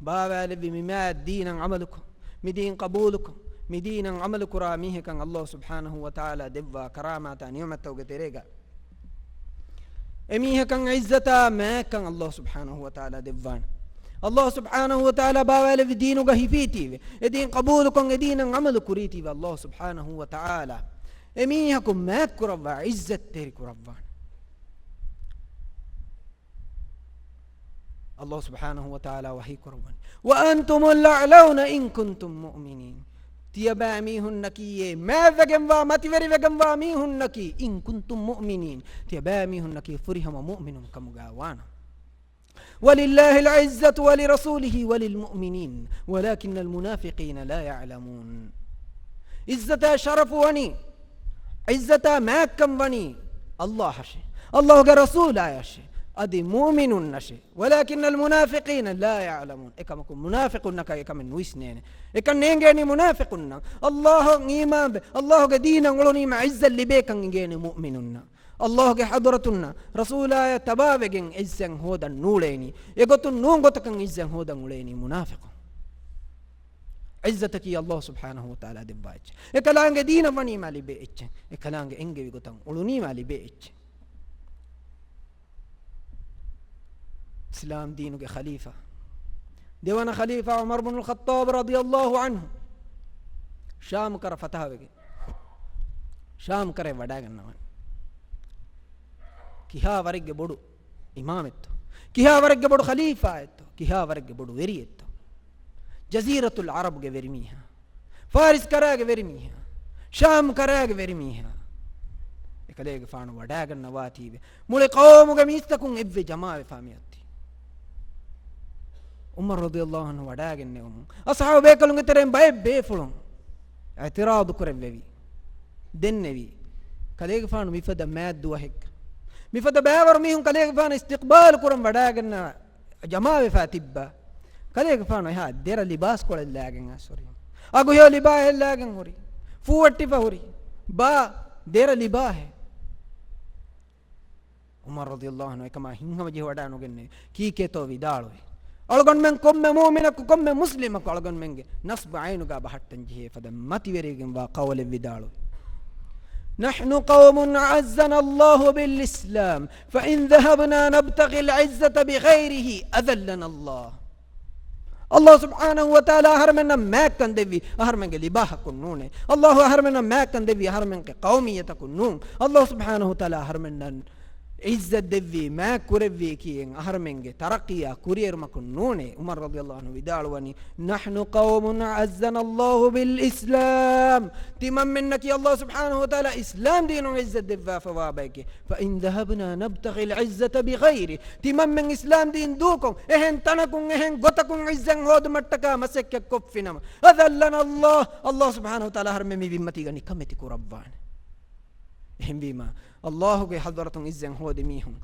ބާވާލެއްވި މި މާތް ދީނަށް ޢަމަލުކޮށް، މި ދީން ޤަބޫލުކޮށް، މި ދީނަށް ޢަމަލު ކުރާ މީހަކަށް ﷲ ސުބްޙާނަހޫ ވަތަޢާލާ ދެއްވާ ކަރާމާތާ ނިޢުމަތްތަކުގެ ތެރޭގަ އެމީހަކަށް ޢިއްޒަތާ މާތްކަން ﷲ ސުބްޙާނަހޫ ވަތަޢާލާ ދެއްވާނެ. ﷲ ސުބްޙާނަހޫ ވަތަޢާލާ ބާވާލެއްވި ދީނުގަ ހިފީތީވެ، އެ ދީން ޤަބޫލުކޮށް، އެ ދީނަށް ޢަމަލު ކުރީތީވެ، ﷲ ސުބްޙާނަހޫ ވަތަޢާލާ އެމީހަކު މާތްކުރައްވާ، ޢިއްޒަތްތެރި ކުރައްވާނެ. ﷲ ސުބްޙާނަހޫ ވަތަޢާލާ ވަޙީ ކުރައްވަނީ، وَأَنْتُمُ الْأَعْلَوْنَ إِنْ كُنْتُمْ مُؤْمِنِينَ. ތިޔަބައިމީހުންނަކީ އެ މާތްވެގެންވާ، މަތިވެރިވެގެންވާ މީހުންނަކީ، إِنْ كُنْتُمْ مُؤْمِنِينَ، ތިޔަބައިމީހުންނަކީ ފުރިހަމަ މުއުމިނުން ކަމުގަ ވާނަމަ. وَلِلَّهِ الْعِزَّةُ وَلِرَسُولِهِ وَلِلْمُؤْمِنِينَ وَلَكِنَّ الْمُنَافِقِينَ لَا يَعْلَمُونَ. ޢިއްޒަތާ ޝަރަފު ވަނީ، ޢިއްޒަތާ މާތްކަން ވަނީ ﷲ އަށެ، ﷲގެ ރަސޫލާޔަށެ، އަދި މުއުމިނުންނަށެ. وَلَكِنَّ الْمُنَافِقِينَ لَا يَعْلَمُونَ. އެކަމަކު މުނާފިޤުންނަކަށް އެކަމެއް ނުވިސްނޭނެ. އެކަން ނޭނގޭނީ މުނާފިޤުންނަށް. ﷲ އަށް އީމާންވެ، ﷲގެ ދީނަށް އުޅުނީމަ ޢިއްޒަތް ލިބޭކަން އިނގޭނެ މުއުމިނުންނަށް. ﷲގެ ޙަޟްރަތުންނަށް، ރަސޫލާޔަށް ތަބާވެގެން ޢިއްޒަތް ހޯދަން ނޫޅޭނީ. އެގޮތުން ނޫން ގޮތަކަށް ޢިއްޒަތް ހޯދަން އުޅޭނީ މުނާފިޤުން. ޢިއްޒަތަކީ ﷲ ސުބްޙާނަހޫ ވަތަޢާލާ ދެއްވާ އެއްޗެއް. އެކަލާނގެ ދީނަށް ވަނީމާ ލިބޭ އެއްޗެއް. އެކަލާނގެ އެންގެވި ގޮތަށް އުޅުނީމާ ލިބޭ އެއްޗެއް. އިސްލާމް ދީނުގެ ޚަލީފާ، ދެވަނަ ޚަލީފާ ޢުމަރު ބުނުލް ޚައްޠާބު ރަޟިޔަﷲ ޢަންހު ޝާމް ކަރަ ފަތަހަވެގެން، ޝާމް ކަރައަށް ވަޑައިގަންނަވަން. ކިހާ ވަރެއްގެ ބޮޑު އިމާމެއްތޯ، ކިހާ ވަރެއްގެ ބޮޑު ޚަލީފާއެއްތޯ، ކިހާ ވަރެއްގެ ބޮޑު ވެރިއެއްތޯ. ޖަޒީރަތުލް ޢަރަބުގެ ވެރިމީހާ، ފާރިސް ކަރާގެ ވެރިމީހާ، ޝާމް ކަރާގެ ވެރިމީހާ، އެކަލޭގެފާނު ވަޑައިގަންނަވާތީވެ، މުޅި ޤައުމުގެ މީސްތަކުން އެއްވެ ޖަމާވެފާ މިއޮތީ. ޢުމަރު ރަޟިޔަﷲ ޢަންހު ވަޑައިގެންނެވުމުން، އަޞްޙާބު ބޭކަލުންގެ ތެރެއިން ބައެއް ބޭފުޅުން އިޢުތިރާޟު ކުރެއްވެވި، ދެންނެވި، ކަލޭގެފާނު މިފަދަ މާތް ދުވަހެއްގަ، މިފަދަ ބައިވަރު މީހުން ކަލޭގެފާނު އިސްތިޤްބާލު ކުރަން ވަޑައިގަންނަ ޖަމާވެފާ ތިއްބާ، ކަލޭގެފާނު އެހާ ދެރަ ލިބާސްކޮޅެއް ލާގެން އައިސް ހުރި. އަގުހެޔޮ ލިބާހެއް ލާގެން ހުރި. ފޫވައްޓިފަ ހުރި. ބާ ދެރަ ލިބާހެއް. ޢުމަރު ރަޟިޔަﷲ ޢަންހު އެކަމާ ހިތްހަމަޖެހި ވަޑައިނުގެންނެވި. ކީކޭތޯ ވިދާޅުވި؟ އަޅުގަނޑުމެން ކޮންމެ މުއުމިނަކު، ކޮންމެ މުސްލިމަކު އަޅުގަނޑުމެންގެ ނަސްބު ޢައިނުގާ ބަހައްޓަން ޖެހޭ ފަދަ މަތިވެރިވެގެންވާ ޤައުލެއް ވިދާޅުވި. نحن قوم أعزنا الله بالإسلام، فإن ذهبنا نبتغي العزة بغيره أذلنا الله. ﷲ ސުބްޙާނަހޫ ވަތަޢާލާ އަހަރުމެންނަށް މާތްކަން ދެއްވީ އަހަރުމެންގެ ލިބާހަކުން ނޫނޭ. ﷲ އަހަރުމެންނަށް މާތްކަން ދެއްވީ އަހަރުމެންގެ ޤައުމިއްޔަތަކުން ނޫން. ﷲ ސުބްޙާނަހޫ ވަތަޢާލާ އަހަރުމެންނަށް ޢިއްޒަތް ދެއްވީ، މާތް ކުރެއްވީކީ އެން އަހަރުމެންގެ ތަރައްޤީއާ ކުރިއެރުމަކުން ނޫނޭ. ޢުމަރު ރަޟިޔަﷲ ޢަންހު ވިދާޅުވަނީ، نحن قوم أعزنا الله بالإسلام. ތިމަންމެންނަކީ ﷲ ސުބްޙާނަހޫ ވަތަޢާލާ އިސްލާމް ދީނުން ޢިއްޒަތް ދެއްވާފަވާ ބައެކޭ. فإن ذهبنا نبتغي العزة بغيره. ތިމަންމެން އިސްލާމް ދީން ދޫކޮށް، އެހެން ތަނަކުން، އެހެން ގޮތަކުން ޢިއްޒަތް ހޯދުމަށްޓަކާ މަސައްކަތް ކޮށްފިނަމަ، أذلنا الله، ﷲ ސުބްޙާނަހޫ ވަތަޢާލާ އަހަރުމެން މި ބިންމަތީގަ ނިކަމެތި ކުރައްވާނެ. އެހެންވީމަ، ﷲގެ ޙަޟްރަތުން ޢިއްޒަތް ހޯދި މީހުން،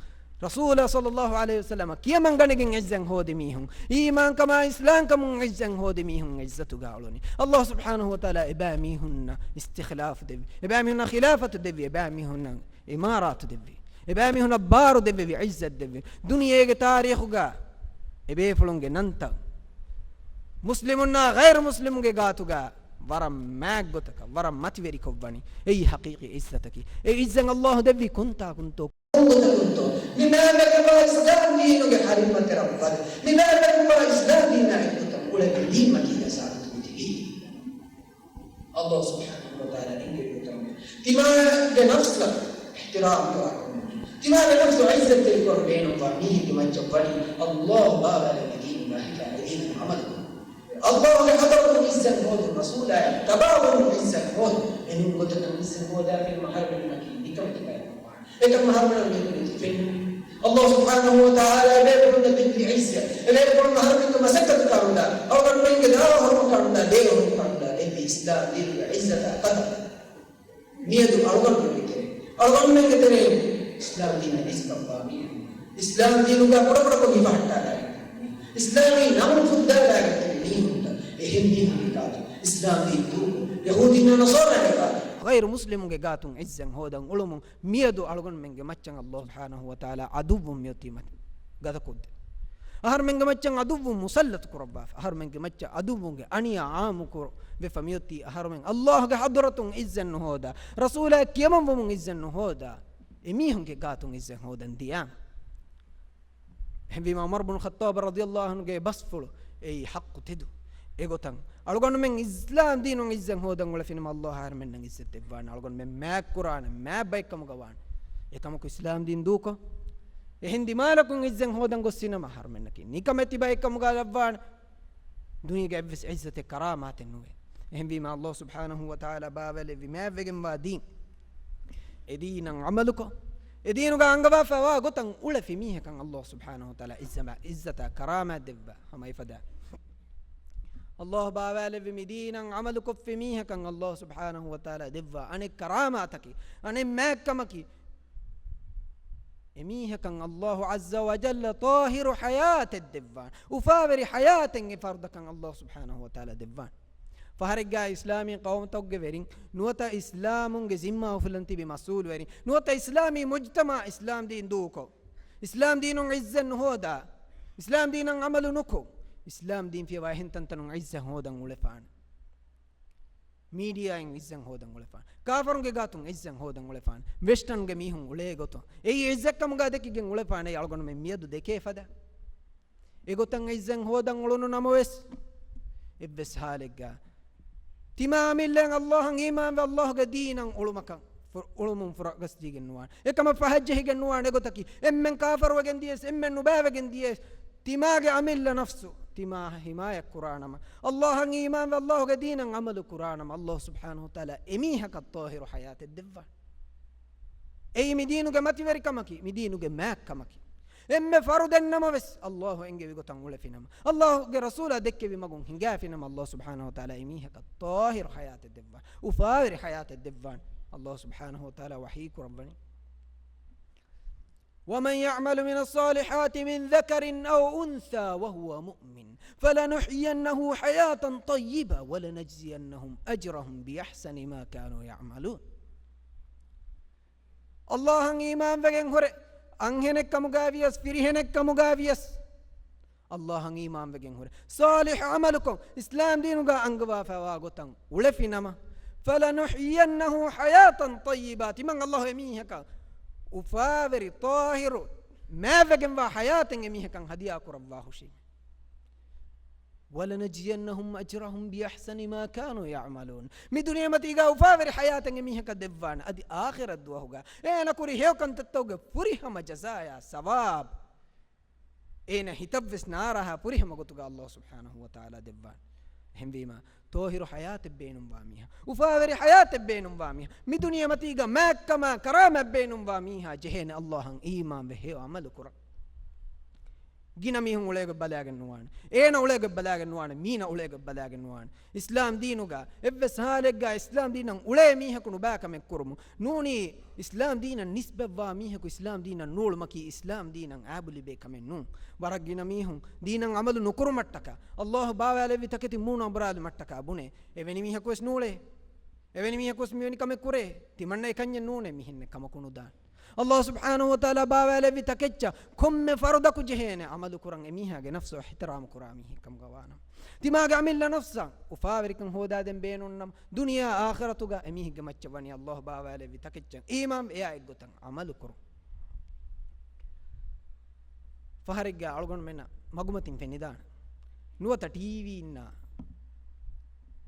ރަސޫލާ ޞައްލައްލާހު ޢަލައިހި ވަސައްލަމަ ކިޔަމަން ގަނެގެން ޢިއްޒަތް ހޯދި މީހުން، އީމާންކަމާ އިސްލާމްކަމުން ޢިއްޒަތް ހޯދި މީހުން ޢިއްޒަތުގަ އުޅުނީ. އައްލާހު ސުބްޙާނަހު ވަތަޢާލާ އެބައިމީހުންނަށް އިސްތިޚްލާފު ދެއްވި، އެބައިމީހުންނަށް ޚިލާފަތު ދެއްވި، އެބައިމީހުންނަށް އިމާރާތު ދެއްވި، އެބައިމީހުންނަށް ބާރު ދެއްވެވި، ޢިއްޒަތް ދެއްވި. ދުނިޔޭގެ ތާރީޚުގަ އެބޭފުޅުންގެ ނަންތައް މުސްލިމުންނާ ޣައިރު މުސްލިމުންގެ ގާތުގަ ވަރަށް މާތް ގޮތަކަށް، ވަރަށް މަތިވެރިކޮށްވަނީ. އެއީ ޙަޤީޤީ ޢިއްޒަތަކީ. އެ ޢިއްޒަތް އައްލާހު ދެއްވީ ކޮންތާކުންތޯ؟ ކޮންގޮތަކުންތޯ؟ މި މާތްވެގެންވާ އިސްލާމް ދީނުގެ ޙަރިމަތްތެރި ވަރު، މި މާތްވެގެންވާ އިސްލާމް ދީނާ އެއްގޮތަށް އުޅެނީ މަތީގަ ސާބިތުވެތިބީ. އައްލާހު ސުބްޙާނަހު ވަތަޢާލާ އެންގެވި ގޮތަށް ތިމާގެ ނަފްސަށް އިޙްތިރާމް ކުރާކަމުން، ތިމާގެ ނަފްސު ޢިއްޒަތްތެރިކުރަން ބޭނުންވާ މީހެއްގެ މައްޗަށް ވަނީ އައްލާހު ބާވާލެއްވި ދީނުގަ ހިފާ އެ ދީނަށް ޢަމަލުކުރުން. އައްލާހުގެ ޙަޟްރަތުން ޢިއްޒަތް ހޯދުން، ރަސޫލާއަށް ތަބާވުން ޢިއްޒަތް ހޯދުން. އެހެން ގޮތަކަށް ޢިއްޒަތް ހޯދާފީމަ އަހަރުމެންނަކީ ނިކަމެތި ބައެއް ނުވާނެ. އެކަމަށް އަހަރުމެންނަށް މިއަދު މި ފެންނަނީ އައްލާހު ސުބްޙާނަހު ވަތަޢާލާ އެބޭފުޅުންނަށް ދެއްވި ޢިއްޒަތް، އެބޭފުޅުން އަހަރުމެންގެ މަސައްކަތު ކަނޑުދާ، އަޅުގަނޑުމެންގެ ދާ ހުރުމު ކަނޑުދާ، ދޭ ހުރުމު ކަނޑުދާ ދެއްވި އިސްލާމް ދީނުގެ ޢިއްޒަތާ ޤަދަރާ މިއަދު އަޅުގަނޑުމެންގެ ތެރެއިން، އަޅުގަނޑުމެންގެ ތެރެއިން އިސްލާމް ދީނަށް އިސްކަންވާ މީހުން، އިސްލާމް ދީނުގަ ކުޑަކުޑަކޮށް ހިފަހައްޓާލާގެން، އިސްލާމީ ނަމުން ފުއްދާލާގެން ތިބި މީހުންތައް، އެހެން މީހުންގެ ގާތު އިސްލާމް ދީން ދޫކޮށް، ޔަހޫދީންނާ ނަޞާރާގެ ގާތު، ޣައިރު މުސްލިމުންގެ ގާތުން ޢިއްޒަތް ހޯދަން އުޅުމުން މިއަދު އަޅުގަނޑުމެންގެ މައްޗަށް އައްލާހު ސުބްޙާނަހު ވަތަޢާލާ ޢަދުއްވުން މިއޮތީ މަތި ގަދަކޮށްދޭ. އަހަރުމެންގެ މައްޗަށް ޢަދުއްވުން މުސައްލަތު ކުރައްވާފަ، އަހަރުމެންގެ މައްޗަށް ޢަދުއްވުންގެ އަނިޔާ ޢާއްމު ކުރު ވެފަ މިއޮތީ އަހަރުމެން އައްލާހުގެ ޙަޟްރަތުން ޢިއްޒަތް ނުހޯދާ، ރަސޫލާ ކިޔަމަންވުމުން ޢިއްޒަތް ނުހޯދާ، އެމީހުންގެ ގާތުން ޢިއްޒަތް ހޯދަން ދިޔާ. އެހެންވީމަ ޢުމަރު ބުނު ޚައްޠާބު ރަޟިޔައްލާހު ޢަންހުގެ ބަސްފުޅު އެއީ ޙައްޤު ތެދު. އެގޮތަށް އަޅުގަނޑުމެން އިސްލާމް ދީނުން ޢިއްޒަތް ހޯދަން އުޅެފިނަމަ އައްލާހު އަހަރުމެންނަށް ޢިއްޒަތް ދެއްވާނެ. އަޅުގަނޑުމެން މާތްކުރާނެ މާތް ބައެއްކަމުގަ ވާނެ. އެކަމަކު އިސްލާމް ދީން ދޫކޮށް، އެހެން ދިމާލަކުން ޢިއްޒަތް ހޯދަން ގޮއްސިނަމަ އަހަރުމެންނަކީ ނިކަމެތި ބައެއްކަމުގަ ލައްވާނެ. ދުނިޔޭގެ އެއްވެސް ޢިއްޒަތެއް ކަރާމާތެއް ނުވޭ. އެހެންވީމަ އައްލާހު ސުބްޙާނަހު ވަތަޢާލާ ބާވައިލެއްވި މާތްވެގެންވާ ދީން، އެ ދީނަށް ޢަމަލުކޮށް، އެ ދީނުގަ އަންގަވާފައިވާ ގޮތަށް އުޅެފި މީހަކަށް އައްލާހު ސުބްޙާނަހު ވަތަޢާލާ ޢިއްޒަތާ، ޢިއްޒަތާ ކަރާމާތް ދެއްވާ ހަމަ އެފަދަ. އައްލާހު ބާވައިލެއްވި މި ދީނަށް ޢަމަލުކޮށްފި މީހަކަށް އައްލާހު ސުބްޙާނަހު ވަތަޢާލާ ދެއްވާ އަނެއް ކަރާމާތަކީ، އަނެއް މާތްކަމަކީ، އެމީހަކަށް އައްލާހު ޢައްޒަ ވަޖައްލަ ޠާހިރު ޙަޔާތެއް ދެއްވާނެ. އުފާވެރި ޙަޔާތެއް އެ ފަރުދަކަށް އައްލާހު ސުބްޙާނަހު ވަތަޢާލާ ދެއްވާނެ. ފަހަރެއްގާ އިސްލާމީ ޤައުމުތަކުގެ ވެރިން ނުވަތަ އިސްލާމުންގެ ޒިންމާ އުފުލަން ތިބި މަސްއޫލުވެރިން ނުވަތަ އިސްލާމީ މުޖްތަމަޢަށް އިސްލާމް ދީން ދޫކޮށް، އިސްލާމް ދީނުން ޢިއްޒަތް ނުހޯދާ، އިސްލާމް ދީނަށް ޢަމަލު ނުކޮށް، އިސްލާމް ދީން ފިޔަވާ އެހެން ތަންތަނުން ޢިއްޒަތް ހޯދަން އުޅެފާނެ. މީޑިއާއިން ޢިއްޒަތް ހޯދަން އުޅެފާނެ. ކާފަރުންގެ ގާތުން ޢިއްޒަތް ހޯދަން އުޅެފާނެ. ވެސްޓަންގެ މީހުން އުޅޭ ގޮތުން އެއީ ޢިއްޒަތްކަމުގަ ދެކިގެން އުޅެފާނެ. އަޅުގަނޑުމެން މިއަދު ދެކޭ ފަދަ. އެގޮތަށް ޢިއްޒަތް ހޯދަން އުޅުނު ނަމަވެސް، އެއްވެސް ޙާލެއްގަ ތިމާ އަމިއްލައިން އައްލާހަށް އީމާންވެ އައްލާހުގެ ދީނަށް އުޅުމަކަށް ފު-، އުޅުމުން ފުރަގަސްދީގެން ނުވާނެ. އެކަމަށް ފަހައްޖެހިގެން ނުވާނެ. އެގޮތަކީ އެންމެން ކާފަރުވެގެން ދިޔަސް، އެންމެން ނުބައިވެގެން ދިޔަސް، ތިމާގެ އަމިއްލަ ނަފްސު ތިމާ ޙިމާޔަތް ކުރާނަމަ، އައްލާހަށް އީމާންވެ އައްލާހުގެ ދީނަށް ޢަމަލު ކުރާނަމަ، އައްލާހު ސުބްޙާނަހު ވަތަޢާލާ އެމީހަކަށް ޠާހިރު ޙަޔާތެއް ދެއްވާނެ. އެއީ މި ދީނުގެ މަތިވެރިކަމަކީ، މި ދީނުގެ މާތްކަމަކީ. އެންމެ ފަރުދެއް ނަމަވެސް، އައްލާހު އެންގެވި ގޮތަށް އުޅެފިނަމަ، އައްލާހުގެ ރަސޫލާ ދެއްކެވި މަގުން ހިނގާފިނަމަ، އައްލާހު ސުބްޙާނަހު ވަތަޢާލާ އެމީހަކަށް ޠާހިރު ޙަޔާތެއް ދެއްވާނެ، އުފާވެރި ޙަޔާތެއް ދެއްވާނެ. އައްލާހު ސުބްޙާނަހު ވަތަޢާލާ ވަޙީ ކުރައްވަނީ، ومن يعمل من الصالحات من ذكر أو أنثى وهو مؤمن فلنحيينه حياة طيبة ولنجزينهم أجرهم بأحسن ما كانوا يعملون. އައްލާހަށް އީމާންވެގެން ހުރެ، އަންހެނެއްކަމުގައިވިޔަސް، ފިރިހެނެއްކަމުގައިވިޔަސް، އައްލާހަށް އީމާންވެގެން ހުރެ، ޞާލިޙު ޢަމަލުކޮށް، އިސްލާމް ދީނުގަ އަންގަވާފައިވާ ގޮތަށް އުޅެފިނަމަ، فلنحيينه حياة طيبة، ތިމަން އައްލާހު އެމީހަކަށް އުފާވެރި، ޠާހިރު، މާތްވެގެންވާ ޙަޔާތެއް އެމީހަކަށް ހަދިޔާ ކުރައްވާ ހުށީމޭ. ولنجزينهم أجرهم بأحسن ما كانوا يعملون. މި ދުނިޔެމަތީގަ އުފާވެރި ޙަޔާތެއް އެމީހަކަށް ދެއްވާނެ. އަދި އާޚިރަތް ދުވަހުގަ އޭނަ ކުރި ހެޔޮ ކަންތައްތަކުގެ ފުރިހަމަ ޖަޒާޔާ ސަވާބު އޭނަ ހިތަށްވެސް ނާރާހާ ފުރިހަމަ ގޮތުގަ އައްލާހު ސުބްޙާނަހު ވަތަޢާލާ ދެއްވާނެ. އެހެންވީމަ، ޠާހިރު ޙަޔާތެއް ބޭނުންވާ މީހާ، އުފާވެރި ޙަޔާތެއް ބޭނުންވާ މީހާ، މި ދުނިޔެމަތީގަ މާތްކަމާ ކަރާމާތް ބޭނުންވާ މީހާ ޖެހޭނެ އައްލާހަށް އީމާންވެ ހެޔޮ ޢަމަލު ކުރަން. ގިނަ މީހުން އުޅޭގޮތް ބަލާގެން ނުވާނެ. އޭނަ އުޅޭގޮތް ބަލާގެން ނުވާނެ. މީނަ އުޅޭގޮތް ބަލާގެން ނުވާނެ. އިސްލާމް ދީނުގަ އެއްވެސް ހާލެއްގަ އިސްލާމް ދީނަށް އުޅޭ މީހަކު ނުބާ ކަމެއް ކުރުމުން ނޫނީ، އިސްލާމް ދީނަށް ނިސްބަތްވާ މީހަކު އިސްލާމް ދީނަށް ނޫޅުމަކީ އިސްލާމް ދީނަށް އާބު ލިބޭ ކަމެއް ނޫން. ވަރަށް ގިނަ މީހުން ދީނަށް އަމަލު ނުކުރުމަށްޓަކާ، ﷲ ބާވާލެއްވި ތަކެތި މޫނު އަނބުރާލުމަށްޓަކާ ބުނޭ. އެވެނި މީހަކު ވެސް ނޫޅޭ. އެވެނި މީހަކު ވެސް މިވެނި ކަމެއް ކުރޭ. ތިމަންނަ އެކަންޏެއް ނޫނޭ، މިހެންނެއް ކަމަކު ނުދާނެ. ﷲ ސުބްޙާނަހޫ ވަތަޢާލާ ބާވާލެއްވި ތަކެއްޗަށް ކޮންމެ ފަރުދަކު ޖެހޭނެ އަމަލު ކުރަން އެމީހާގެ ނަފްސު އިޙްތިރާމް ކުރާ މީހެއް ކަމުގަ ވާނަމަ. ތިމާގެ އަމިއްލަ ނަފްސަށް އުފާވެރިކަން ހޯދާދޭން ބޭނުންނަމަ، ދުނިޔެ އާޚިރަތުގަ އެމީހެއްގެ މައްޗަށް ވަނީ ﷲ ބާވާލެއްވި ތަކެއްޗަށް އީމާން އެޔާ އެއްގޮތަށް އަމަލު ކުރުން. ފަހަރެއްގަ އަޅުގަނޑުމެންނަށް މަގުމަތިން ފެނިދާނެ. ނުވަތަ ޓީވީއިންނާ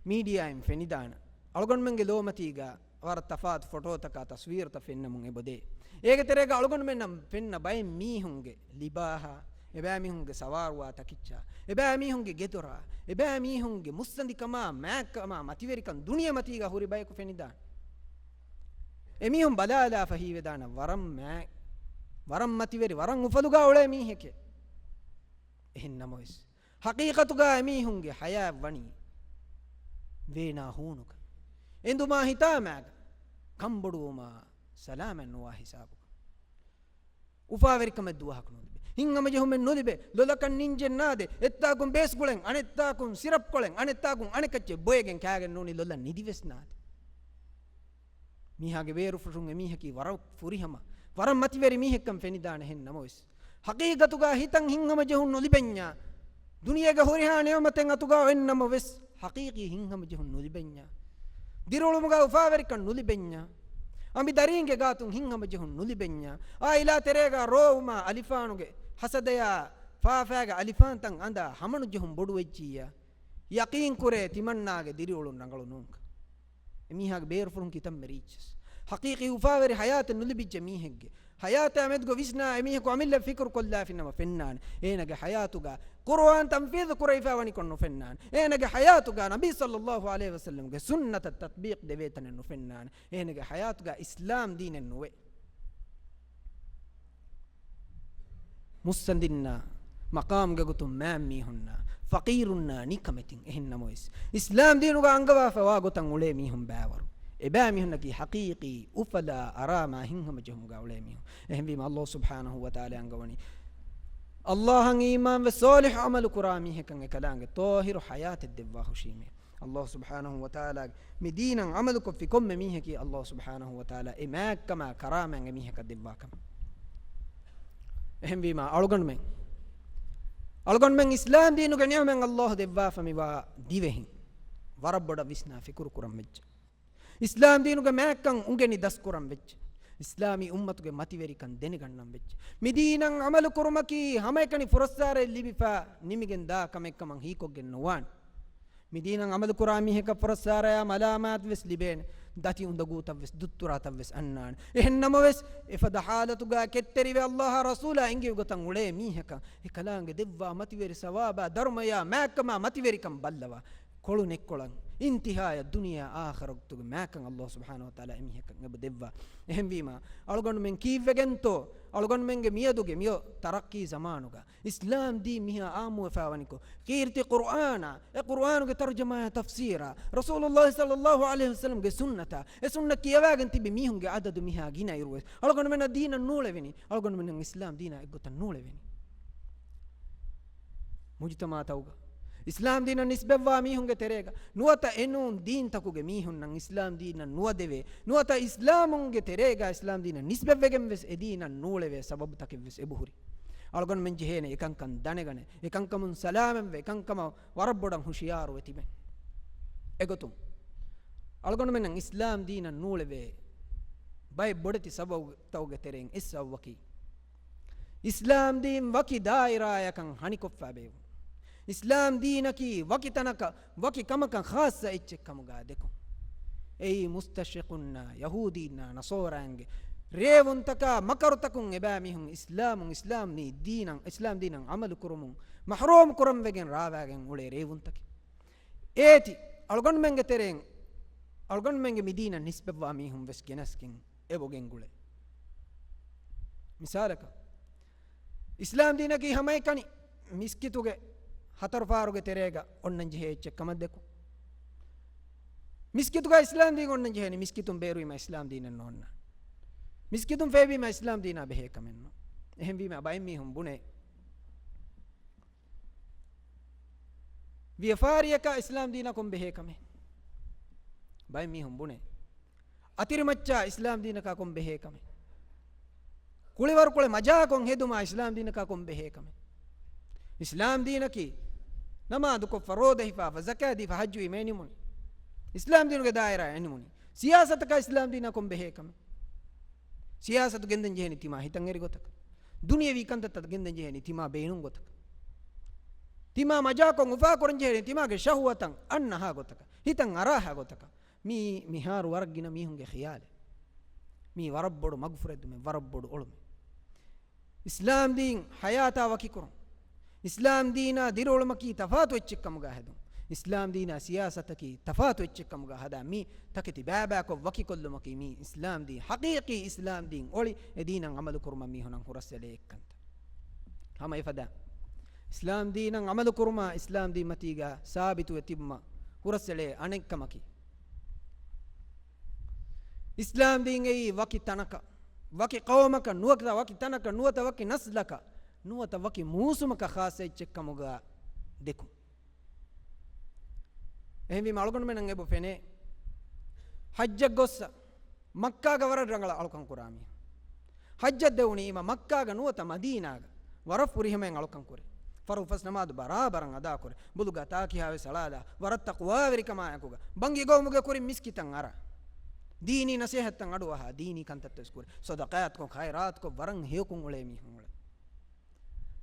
މީޑިއާއިން ފެނިދާނެ. އަޅުގަނޑުމެންގެ ލޯމަތީގަ ވަރަށް ތަފާތު ފޮޓޯތަކާ ތަސްވީރުތައް ފެންނަމުން އެބަދޭ. އޭގެ ތެރޭގަ އަޅުގަނޑުމެންނަށް ފެންނަ ބައެއް މީހުންގެ ލިބާހާ، އެބައިމީހުންގެ ސަވާރުވާ ތަކިއްޗާ، އެބައިމީހުންގެ ގެދޮރާ، އެބައިމީހުންގެ މުއްސަނދިކަމާ، މާތްކަމާ، މަތިވެރިކަން ދުނިޔެމަތީގަ ހުރި ބަޔަކު ފެނިދާނެ. އެމީހުން ބަލާލާފަ ހީވެދާނެ ވަރަށް މާތް، ވަރަށް މަތިވެރި، ވަރަށް އުފަލުގަ އުޅޭ މީހެކޭ. އެހެން ނަމަވެސް، ހަޤީޤަތުގަ އެމީހުންގެ ޙަޔާތް ވަނީ ވޭނާ ހޫނުގަ، އެނދުމާ ހިތާމާގަ، ކަންބޮޑުވުމާ ސަލާމަތް ނުވާ ހިސާބުގަ. އުފާވެރިކަމެއް ދުވަހަކު ނުލިބޭ. ހިތްހަމަޖެހުމެއް ނުލިބޭ. ލޮލަކަށް ނިންޖެއް ނާދޭ. އެއްތާކުން ބޭސް ގުޅެން، އަނެއްތާކުން ސިރަޕް ކޮޅެން، އަނެއްތާކުން އަނެއްކައްޗެއް ބޮއެގެން ކާގެން ނޫނީ ލޮލަށް ނިދިވެސް ނާދޭ. މީހާގެ ބޭރުފުށުން އެމީހަކީ ވަރަށް ފުރިހަމަ، ވަރަށް މަތިވެރި މީހެއްކަން ފެނިދާނެ. އެހެން ނަމަވެސް، ހަޤީޤަތުގަ ހިތަށް ހިތްހަމަޖެހުން ނުލިބެންޏާ، ދުނިޔޭގެ ހުރިހާ ނިޢުމަތެއް އަތުގަ އޮތްނަމަވެސް، ހަޤީޤީ ހިތްހަމަޖެހުން ނުލިބެންޏާ، ދިރިއުޅުމުގަ އުފާވެރިކަން ނުލިބެންޏާ، އަނބި ދަރީންގެ ގާތުން ހިތްހަމަޖެހުން ނުލިބެންޏާ، އާއިލާ ތެރޭގަ ރޯވުމާ އަލިފާނުގެ ހަސަދަޔާ ފާފާގެ އަލިފާންތައް އަނދާ ހަމަނުޖެހުން ބޮޑުވެއްޖިއްޔާ، ޔަޤީންކުރޭ ތިމަންނާގެ ދިރިއުޅުން ރަނގަޅު ނޫންކަން. އެމީހާގެ ބޭރުފުޅުން ކިތަންމެ ރީއްޗަސް. ހަޤީޤީ އުފާވެރި ޙަޔާތެއް ނުލިބިއްޖެ މީހެއްގެ ޙަޔާތާ މެދުގަ ވިސްނާ އެމީހަކު އަމިއްލަ ފިކުރު ކޮށްލާފިނަމަ ފެންނާނެ. އޭނަގެ ޙަޔާތުގަ ޤުރުއާން ތަންފީޛު ކުރެވިފައި ވަނިކޮށް ނުފެންނާނެ. އޭނަގެ ޙަޔާތުގަ ނަބީ ޞައްލައްލާހު ޢަލައިހި ވަސައްލަމްގެ ސުންނަތަށް ތަޠްބީޤް ދެވޭ ތަނެއް ނުފެންނާނެ. އޭނަގެ ޙަޔާތުގަ އިސްލާމް ދީނެއް ނުވޭ. މުއްސަނދިންނާ، މަޤާމްގެ ގޮތުން މާތް މީހުންނާ، ފަޤީރުންނާ ނިކަމެތިން. އެހެން ނަމަވެސް، އިސްލާމް ދީނުގަ އަންގަވާފައިވާ ގޮތަށް އުޅޭ މީހުން ބައިވަރު. އެބައިމީހުންނަކީ ޙަޤީޤީ އުފަލާ އަރާމާ ހިތްހަމަޖެހުމުގަ އުޅޭ މީހުން. އެހެންވީމަ، ﷲ ސުބްޙާނަހޫ ވަތަޢާލާ އަންގަވަނީ، ﷲ އަށް އީމާންވެ ޞާލިޙު ޢަމަލު ކުރާ މީހަކަށް އެކަލާނގެ ޠާހިރު ޙަޔާތެއް ދެއްވާ ހުށީމޭ. ﷲ ސުބްޙާނަހޫ ވަތަޢާލާގެ މި ދީނަށް ޢަމަލުކޮށްފި ކޮންމެ މީހަކީ، ﷲ ސުބްޙާނަހޫ ވަތަޢާލާ އެ މާތްކަމާ ކަރާމަތް އެމީހަކަށް ދެއްވާ ކަމެއް. އެހެންވީމާ، އަޅުގަނޑުމެން، އަޅުގަނޑުމެން އިސްލާމް ދީނުގެ ނިޢުމަތް ﷲ ދެއްވާފަ މިވާ ދިވެހިން ވަރަށް ބޮޑަށް ވިސްނާ ފިކުރު ކުރަން ވެއްޖެ. އިސްލާމް ދީނުގެ މާތްކަން އުނގެނި ދަސްކުރަން ވެއްޖެ. އިސްލާމީ އުއްމަތުގެ މަތިވެރިކަން ދެނެގަންނަން ވެއްޖެ. މި ދީނަށް ޢަމަލު ކުރުމަކީ ހަމައެކަނި ފުރައްސާރައެއް ލިބިފަ ނިމިގެން ދާ ކަމެއް ކަމަށް ހީކޮށްގެން ނުވާނެ. މި ދީނަށް ޢަމަލު ކުރާ މީހަކަށް ފުރައްސާރަޔާ މަލާމާތު ވެސް ލިބޭނެ. ދަތި އުނދަގޫތައް ވެސް، ދުއްތުރާތައް ވެސް އަންނާނެ. އެހެން ނަމަވެސް، އެފަދަ ޙާލަތުގަ ކެތްތެރިވެ ﷲ އާ ރަސޫލާ އެނގިވި ގޮތަށް އުޅޭ މީހަކަށް އެކަލާނގެ ދެއްވާ މަތިވެރި ސަވާބާ ދަރުމަޔާ މާތްކަމާ މަތިވެރިކަން ބައްލަވާ، ކޮޅު ނެއްކޮޅަށް އިންތިހާޔަށް ދުނިޔެ އާޚިރަތުގެ މާތްކަން ﷲ ސުބްޙާނަހޫ ވަތަޢާލާ އެމީހަކަށް އެބަ ދެއްވާ. އެހެންވީމާ، އަޅުގަނޑުމެން ކީއްވެގެންތޯ، އަޅުގަނޑުމެންގެ މިއަދުގެ މިއޮ ތަރައްޤީ ޒަމާނުގަ އިސްލާމް ދީން މިހާ ޢާއްމުވެފައިވަނިކޮށް، ކީރިތި ޤުރުއާނާ، އެ ޤުރުއާނުގެ ތަރުޖަމާއާ ތަފްސީރާ، ރަސޫލުﷲ ޞައްލައްލާހު ޢަލައިހި ވަސައްލަމްގެ ސުންނަތާ، އެ ސުންނަތް ކިޔަވާގެން ތިބި މީހުންގެ އަދަދު މިހާ ގިނައިރުވެސް، އަޅުގަނޑުމެންނަށް ދީނަށް ނޫޅެވެނީ، އަޅުގަނޑުމެންނަށް އިސްލާމް ދީނާ އެއްގޮތަށް ނޫޅެވެނީ. މުޖުތަމަޢުތަކުގަ އިސްލާމް ދީނަށް ނިސްބަތްވާ މީހުންގެ ތެރޭގަ ނުވަތަ އެނޫން ދީންތަކުގެ މީހުންނަށް އިސްލާމް ދީނަށް ނުވަދެވޭ، ނުވަތަ އިސްލާމުންގެ ތެރޭގަ އިސްލާމް ދީނަށް ނިސްބަތްވެގެން ވެސް އެ ދީނަށް ނޫޅެވޭ ސަބަބުތަކެއް ވެސް އެބަހުރި. އަޅުގަނޑުމެން ޖެހޭނެ އެކަންކަން ދަނެގަނެ، އެކަންކަމުން ސަލާމަތްވެ، އެކަންކަމަށް ވަރަށް ބޮޑަށް ހުޝިޔާރުވެ ތިބެން. އެގޮތުން، އަޅުގަނޑުމެންނަށް އިސްލާމް ދީނަށް ނޫޅެވޭ ބައެއް ބޮޑެތި ސަބަބުތަކުގެ ތެރެއިން އެއް ސަބަބަކީ، އިސްލާމް ދީން ވަކި ދާއިރާއަކަށް ހަނިކޮށްފަ ބޭއްވުން. އިސްލާމް ދީނަކީ ވަކި ތަނަކަށް، ވަކި ކަމަކަށް ޚާއްޞަ އެއްޗެއް ކަމުގަ ދެކުން. އެއީ މުސްތަޝްރިޤުންނާ، ޔަހޫދީންނާ، ނަޞާރާއިންގެ ރޭވުންތަކާ މަކަރުތަކުން އެބައިމީހުން އިސްލާމުން، އިސްލާމް ދީނަށް، އިސްލާމް ދީނަށް ޢަމަލު ކުރުމުން މަޙްރޫމް ކުރަން ވެގެން ރާވާގެން އުޅޭ ރޭވުންތަކެއް. އޭތި، އަޅުގަނޑުމެންގެ ތެރެއިން، އަޅުގަނޑުމެންގެ މި ދީނަށް ނިސްބަތްވާ މީހުން ވެސް ގެނެސްގެން އެބަ ގެންގުޅޭ. މިސާލަކަށް، އިސްލާމް ދީނަކީ ހަމައެކަނި މިސްކިތުގެ ހަތަރު ފާރުގެ ތެރޭގަ އޮންނަން ޖެހޭ އެއްޗެއް ކަމަށް ދެކުން. މިސްކިތުގަ އިސްލާމް ދީން އޮންނަން ޖެހޭނީ މިސްކިތުން ބޭރުވީމަ އިސްލާމް ދީނެއް ނޯންނާނެ. މިސްކިތުން ފޭބީމަ އިސްލާމް ދީނާ ބެހޭ ކަމެއް ނޫން. އެހެންވީމަ ބައެއް މީހުން ބުނޭ، ވިޔަފާރިއަކާ އިސްލާމް ދީނަކުން ބެހޭ ކަމެއް. ބައެއް މީހުން ބުނޭ، އަތިރިމައްޗާ އިސްލާމް ދީނަކާ ކޮން ބެހޭ ކަމެއް. ކުޅިވަރުކޮޅެއް މަޖާކޮށް ހެދުމާ އިސްލާމް ދީނަކާ ކޮން ބެހޭ ކަމެއް. އިސްލާމް ދީނަކީ ނަމާދުކޮށްފަ، ރޯދަ ހިފާފަ، ޒަކާތް ދީފަ، ހައްޖުވީމަ އެ ނިމުނީ. އިސްލާމް ދީނުގެ ދާއިރާ އެ ނިމުނީ. ސިޔާސަތަކާ އިސްލާމް ދީނާ ކޮން ބެހޭ ކަމެއް. ސިޔާސަތު ގެންދަން ޖެހޭނީ ތިމާ ހިތަށް އެރި ގޮތަކަށް. ދުނިޔަވީ ކަންތައްތައް ގެންދަން ޖެހޭނީ ތިމާ ބޭނުން ގޮތަކަށް. ތިމާ މަޖާކޮށް އުފާކުރަން ޖެހޭނީ ތިމާގެ ޝަހުވަތަށް އަންނަހާ ގޮތަކަށް، ހިތަށް އަރާހާ ގޮތަކަށް. މީ މިހާރު ވަރަށް ގިނަ މީހުންގެ ޚިޔާލެއް. މީ ވަރަށް ބޮޑު މަގުފުރެދުމެއް، ވަރަށް ބޮޑު އޮޅުމެއް. އިސްލާމް ދީން ޙަޔާތާ ވަކިކުރުން. އިސްލާމް ދީނާ ދިރިއުޅުމަކީ ތަފާތު އެއްޗެއް ކަމުގަ ހެދުން. އިސްލާމް ދީނާ ސިޔާސަތަކީ ތަފާތު އެއްޗެއް ކަމުގަ ހަދާ މި ތަކެތި ބައިބައިކޮށް ވަކިކޮށްލުމަކީ މީ އިސްލާމް ދީން، ޙަޤީޤީ އިސްލާމް ދީން އޮޅި އެ ދީނަށް ޢަމަލު ކުރުމަށް މީހުނަށް ހުރަސްއެޅޭ އެއްކަންތައް. ހަމަ އެފަދަ އިސްލާމް ދީނަށް ޢަމަލު ކުރުމާ އިސްލާމް ދީން މަތީގަ ސާބިތުވެ ތިބުމަށް ހުރަސްއެޅޭ އަނެއްކަމަކީ، އިސްލާމް ދީން އެއީ ވަކި ތަނަކަށް، ވަކި ޤައުމަކަށް ނުވަތަ ވަކި ތަނަކަށް ނުވަތަ ވަކި ނަސްލަކަށް ނުވަތަ ވަކި މޫސުމަކަށް ޚާއްޞަ އެއްޗެއް ކަމުގަ ދެކުން. އެހެންވީމަ އަޅުގަނޑުމެންނަށް އެބަ ފެނޭ، ޙައްޖަށް ގޮއްސަ މައްކާގަ ވަރަށް ރަނގަޅަށް އަޅުކަން ކުރާ މީހުން. ޙައްޖަށް ދެވުނީމަ މައްކާގަ ނުވަތަ މަދީނާގަ ވަރަށް ފުރިހަމައިން އަޅުކަން ކުރޭ. ފަރުޟު ފަސް ނަމާދު ބަރާބަރަށް އަދާކުރޭ. ބުލުގަ ތާކިހާ ވެސް އަޅާލާ، ވަރަށް ތަޤްވާވެރިކަމާއެކުގަ ބަންގި ގައުމުގެ ކުރިން މިސްކިތަށް އަރާ، ދީނީ ނަސޭހަތްތައް އަޑުއަހާ، ދީނީ ކަންތައްތައް ވެސް ކުރޭ. ޞަދަޤާތްކޮށް، ޚައިރާތްކޮށް، ވަރަށް ހެޔޮކޮށް އުޅޭ މީހުން އުޅޭ.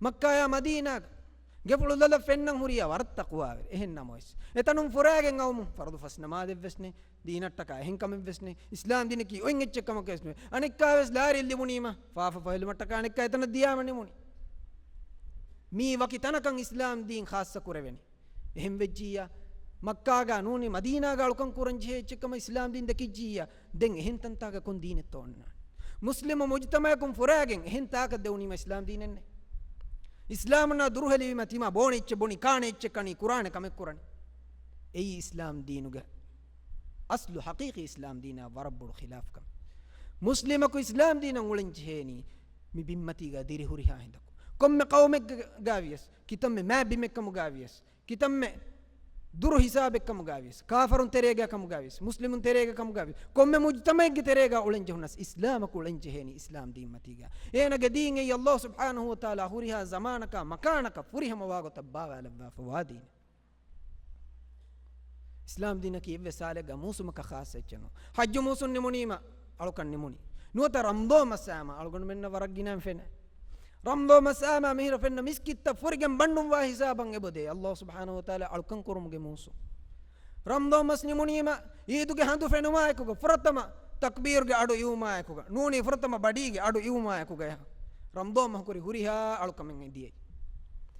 މައްކާޔާ މަދީނާގަ ގެފުޅު ލޮލަށް ފެންނަން ހުރިޔާ ވަރަށް ތަޤްވާވެރި. އެހެން ނަމަވެސް، އެތަނުން ފުރާގެން އައުމުން ފަރުޟު ފަސް ނަމާދެއްވެސް ނެތް، ދީނަށްޓަކާ އެހެން ކަމެއްވެސް ނެތް، އިސްލާމް ދީނަކީ އޮތް އެއްޗެއް ކަމަކަށް ވެސް ނުވޭ. އަނެއްކާވެސް ލާރި ލިބުނީމަ، ފާފަ ފޮހެލުމަށްޓަކާ އަނެއްކާ އެތަނަށް ދިޔާމަ ނިމުނީ. މީ ވަކި ތަނަކަށް އިސްލާމް ދީން ޚާއްޞަ ކުރެވެނީ. އެހެން ވެއްޖިއްޔާ، މައްކާގަ ނޫނީ މަދީނާގަ އަޅުކަން ކުރަން ޖެހޭ އެއްޗެއް ކަމަށް އިސްލާމް ދީން ދެކިއްޖިއްޔާ، ދެން އެހެން ތަންތާކަށް ކޮން ދީނެއްތޯ އޮންނާނެ؟ މުސްލިމު މުޖްތަމަޢަކުން ފުރާގެން އެހެން ތާކަށް ދެވުނީމަ އިސްލާމް ދީނެއް ނެތް. އިސްލާމުންނާ ދުރުހެލިވީމަ ތިމާ ބޯނި އެއްޗެއް ބުނި، ކާނެ އެއްޗެއް ކަނީ، ކުރާނެ ކަމެއް ކުރަނީ. އެއީ އިސްލާމް ދީނުގެ އަސްލު ޙަޤީޤީ އިސްލާމް ދީނާ ވަރަށް ބޮޑު ޚިލާފްކަމެއް. މުސްލިމަކު އިސްލާމް ދީނަށް އުޅެން ޖެހޭނީ މި ބިންމަތީގަ ދިރި ހުރިހާ ހިނދަކު. ކޮންމެ ޤައުމެއްގަ ވިޔަސް، ކިތަންމެ މާތް ބިމެއްކަމުގަ ވިޔަސް، ކިތަންމެ ދުރު ހިސާބެއްކަމުގަ ވިޔަސް، ކާފަރުން ތެރޭގަ ކަމުގަ ވިޔަސް، މުސްލިމުން ތެރޭގަ ކަމުގަ ވިޔަސް، ކޮންމެ މުޖްތަމަޢެއްގެ ތެރޭގަ އުޅެން ޖެހުނަސް، އިސްލާމަކު އުޅެން ޖެހޭނީ އިސްލާމް ދީން މަތީގަ. އޭނަގެ ދީން އެއީ ﷲ ސުބްޙާނަހޫ ވަތަޢާލާ ހުރިހާ ޒަމާނަކާ މަކާނަކަށް ފުރިހަމަވާ ގޮތަށް ބާވާލައްވާފަވާ ދީނެއް. އިސްލާމް ދީނަކީ އެއްވެސް ސާލެއްގަ މޫސުމަކަށް ޚާއްޞަ އެއްޗެއް ނޫން. ޙައްޖު މޫސުން ނިމުނީމަ އަޅުކަން ނިމުނީ. ނުވަތަ ރަމްޟާން މަސް އައީމަ، އަޅުގަނޑުމެންނަށް ވަރަށް ގިނައިން ފެނޭ. ރަމްޟާން މަސް އައީމަ މިހިރަ ފެންނަ މިސްކިތްތައް ފުރިގެން ބަންޑުންވާ ހިސާބަށް އެބަދޭ ﷲ ސުބްޙާނަހޫ ވަތަޢާލާ އަޅުކަން ކުރުމުގެ މޫސުން. ރަމްޟާން މަސް ނިމުނީމަ ޢީދުގެ ހަނދު ފެނުމާއެކުގަ، ފުރަތަމަ ތަކްބީރުގެ އަޑު އިވުމާއެކުގަ، ނޫނީ ފުރަތަމަ ބަޑީގެ އަޑު އިވުމާއެކުގަ އެހާ ރަމްޟާން މަހު ކުރި ހުރިހާ އަޅުކަމެއް އެދިޔައީ.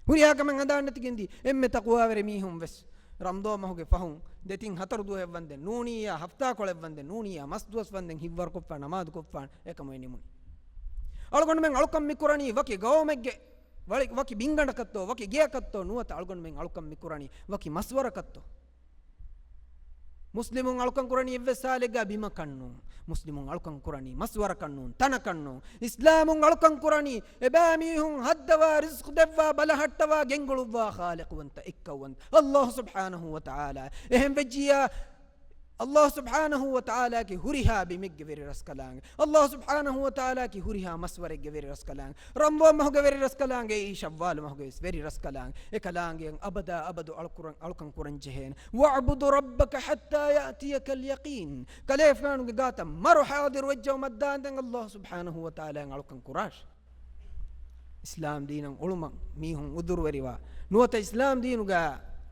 ހުރިހާ ކަމެއް ހަނދާން ނެތިގެން ދިޔަ އެންމެ ތަޤްވާވެރި މީހުން ވެސް ރަމްޟާން މަހުގެ ފަހުން ދެތިން ހަތަރު ދުވަހެއް ވަންދެން ނޫނިއްޔާ ހަފްތާކޮޅެއް ވަންދެން ނޫނިއްޔާ މަސް ދުވަސް ވަންދެން ހިތްވަރުކޮށްފާ ނަމާދުކޮށްފާނެ އެކަމުގައި ނިމުނީ. އަޅުގަނޑުމެން އަޅުކަން މިކުރަނީ ވަކި ގައުމެއްގެ ވަޅި-، ވަކި ބިންގަނޑަކަށްތޯ، ވަކި ގެއަކަށްތޯ ނުވަތަ އަޅުގަނޑުމެން އަޅުކަން މިކުރަނީ ވަކި މަސްވަރަކަށްތޯ؟ މުސްލިމުން އަޅުކަން ކުރަނީ އެއްވެސް ސާލެއްގަ ބިމަކަށް ނޫން. މުސްލިމުން އަޅުކަން ކުރަނީ މަސްވަރަކަށް ނޫން، ތަނަކަށް ނޫން. އިސްލާމުން އަޅުކަން ކުރަނީ އެބައިމީހުން ހައްދަވާ، ރިޒްޤު ދެއްވާ، ބަލަހައްޓަވާ، ގެންގުޅުއްވާ ޚާލިޤުވަންތަ، އެއްކައުވަންތަ ﷲ ސުބްޙާނަހޫ ވަތަޢާލާ. އެހެން ވެއްޖިއްޔާ، ﷲ ސުބްޙާނަހޫ ވަތަޢާލާގެ ހުރިހާ ބިމެއްގެ ވެރި ރަސްކަލާނގެ، ﷲ ސުބްޙާނަހޫ ވަތަޢާލާގެ ހުރިހާ މަސްވަރެއްގެ ވެރި ރަސްކަލާނގެ، ރަމްޟާން މަހުގެ ވެރި ރަސްކަލާނގެ، އެއީ ޝައްވާލު މަހުގެ ވެސް ވެރި ރަސްކަލާނގެ، އެކަލާނގެއަށް އަބަދާ އަބަދު އަޅުކުރަން، އަޅުކަން ކުރަން ޖެހޭނެ. وَاعْبُدْ رَبَّكَ حَتَّى يَأْتِيَكَ الْيَقِينُ. ކަލޭފާނުގެ ގާތަށް މަރު ޙާޟިރު ވެއްޖައުމަށް ދާންދެން ﷲ ސުބްޙާނަހޫ ވަތަޢާލާއަށް އަޅުކަން ކުރާށި. އިސްލާމް ދީނަށް އުޅުމަށް މީހުން ޢުޛުރުވެރިވާ، ނުވަތަ އިސްލާމް ދީނުގަ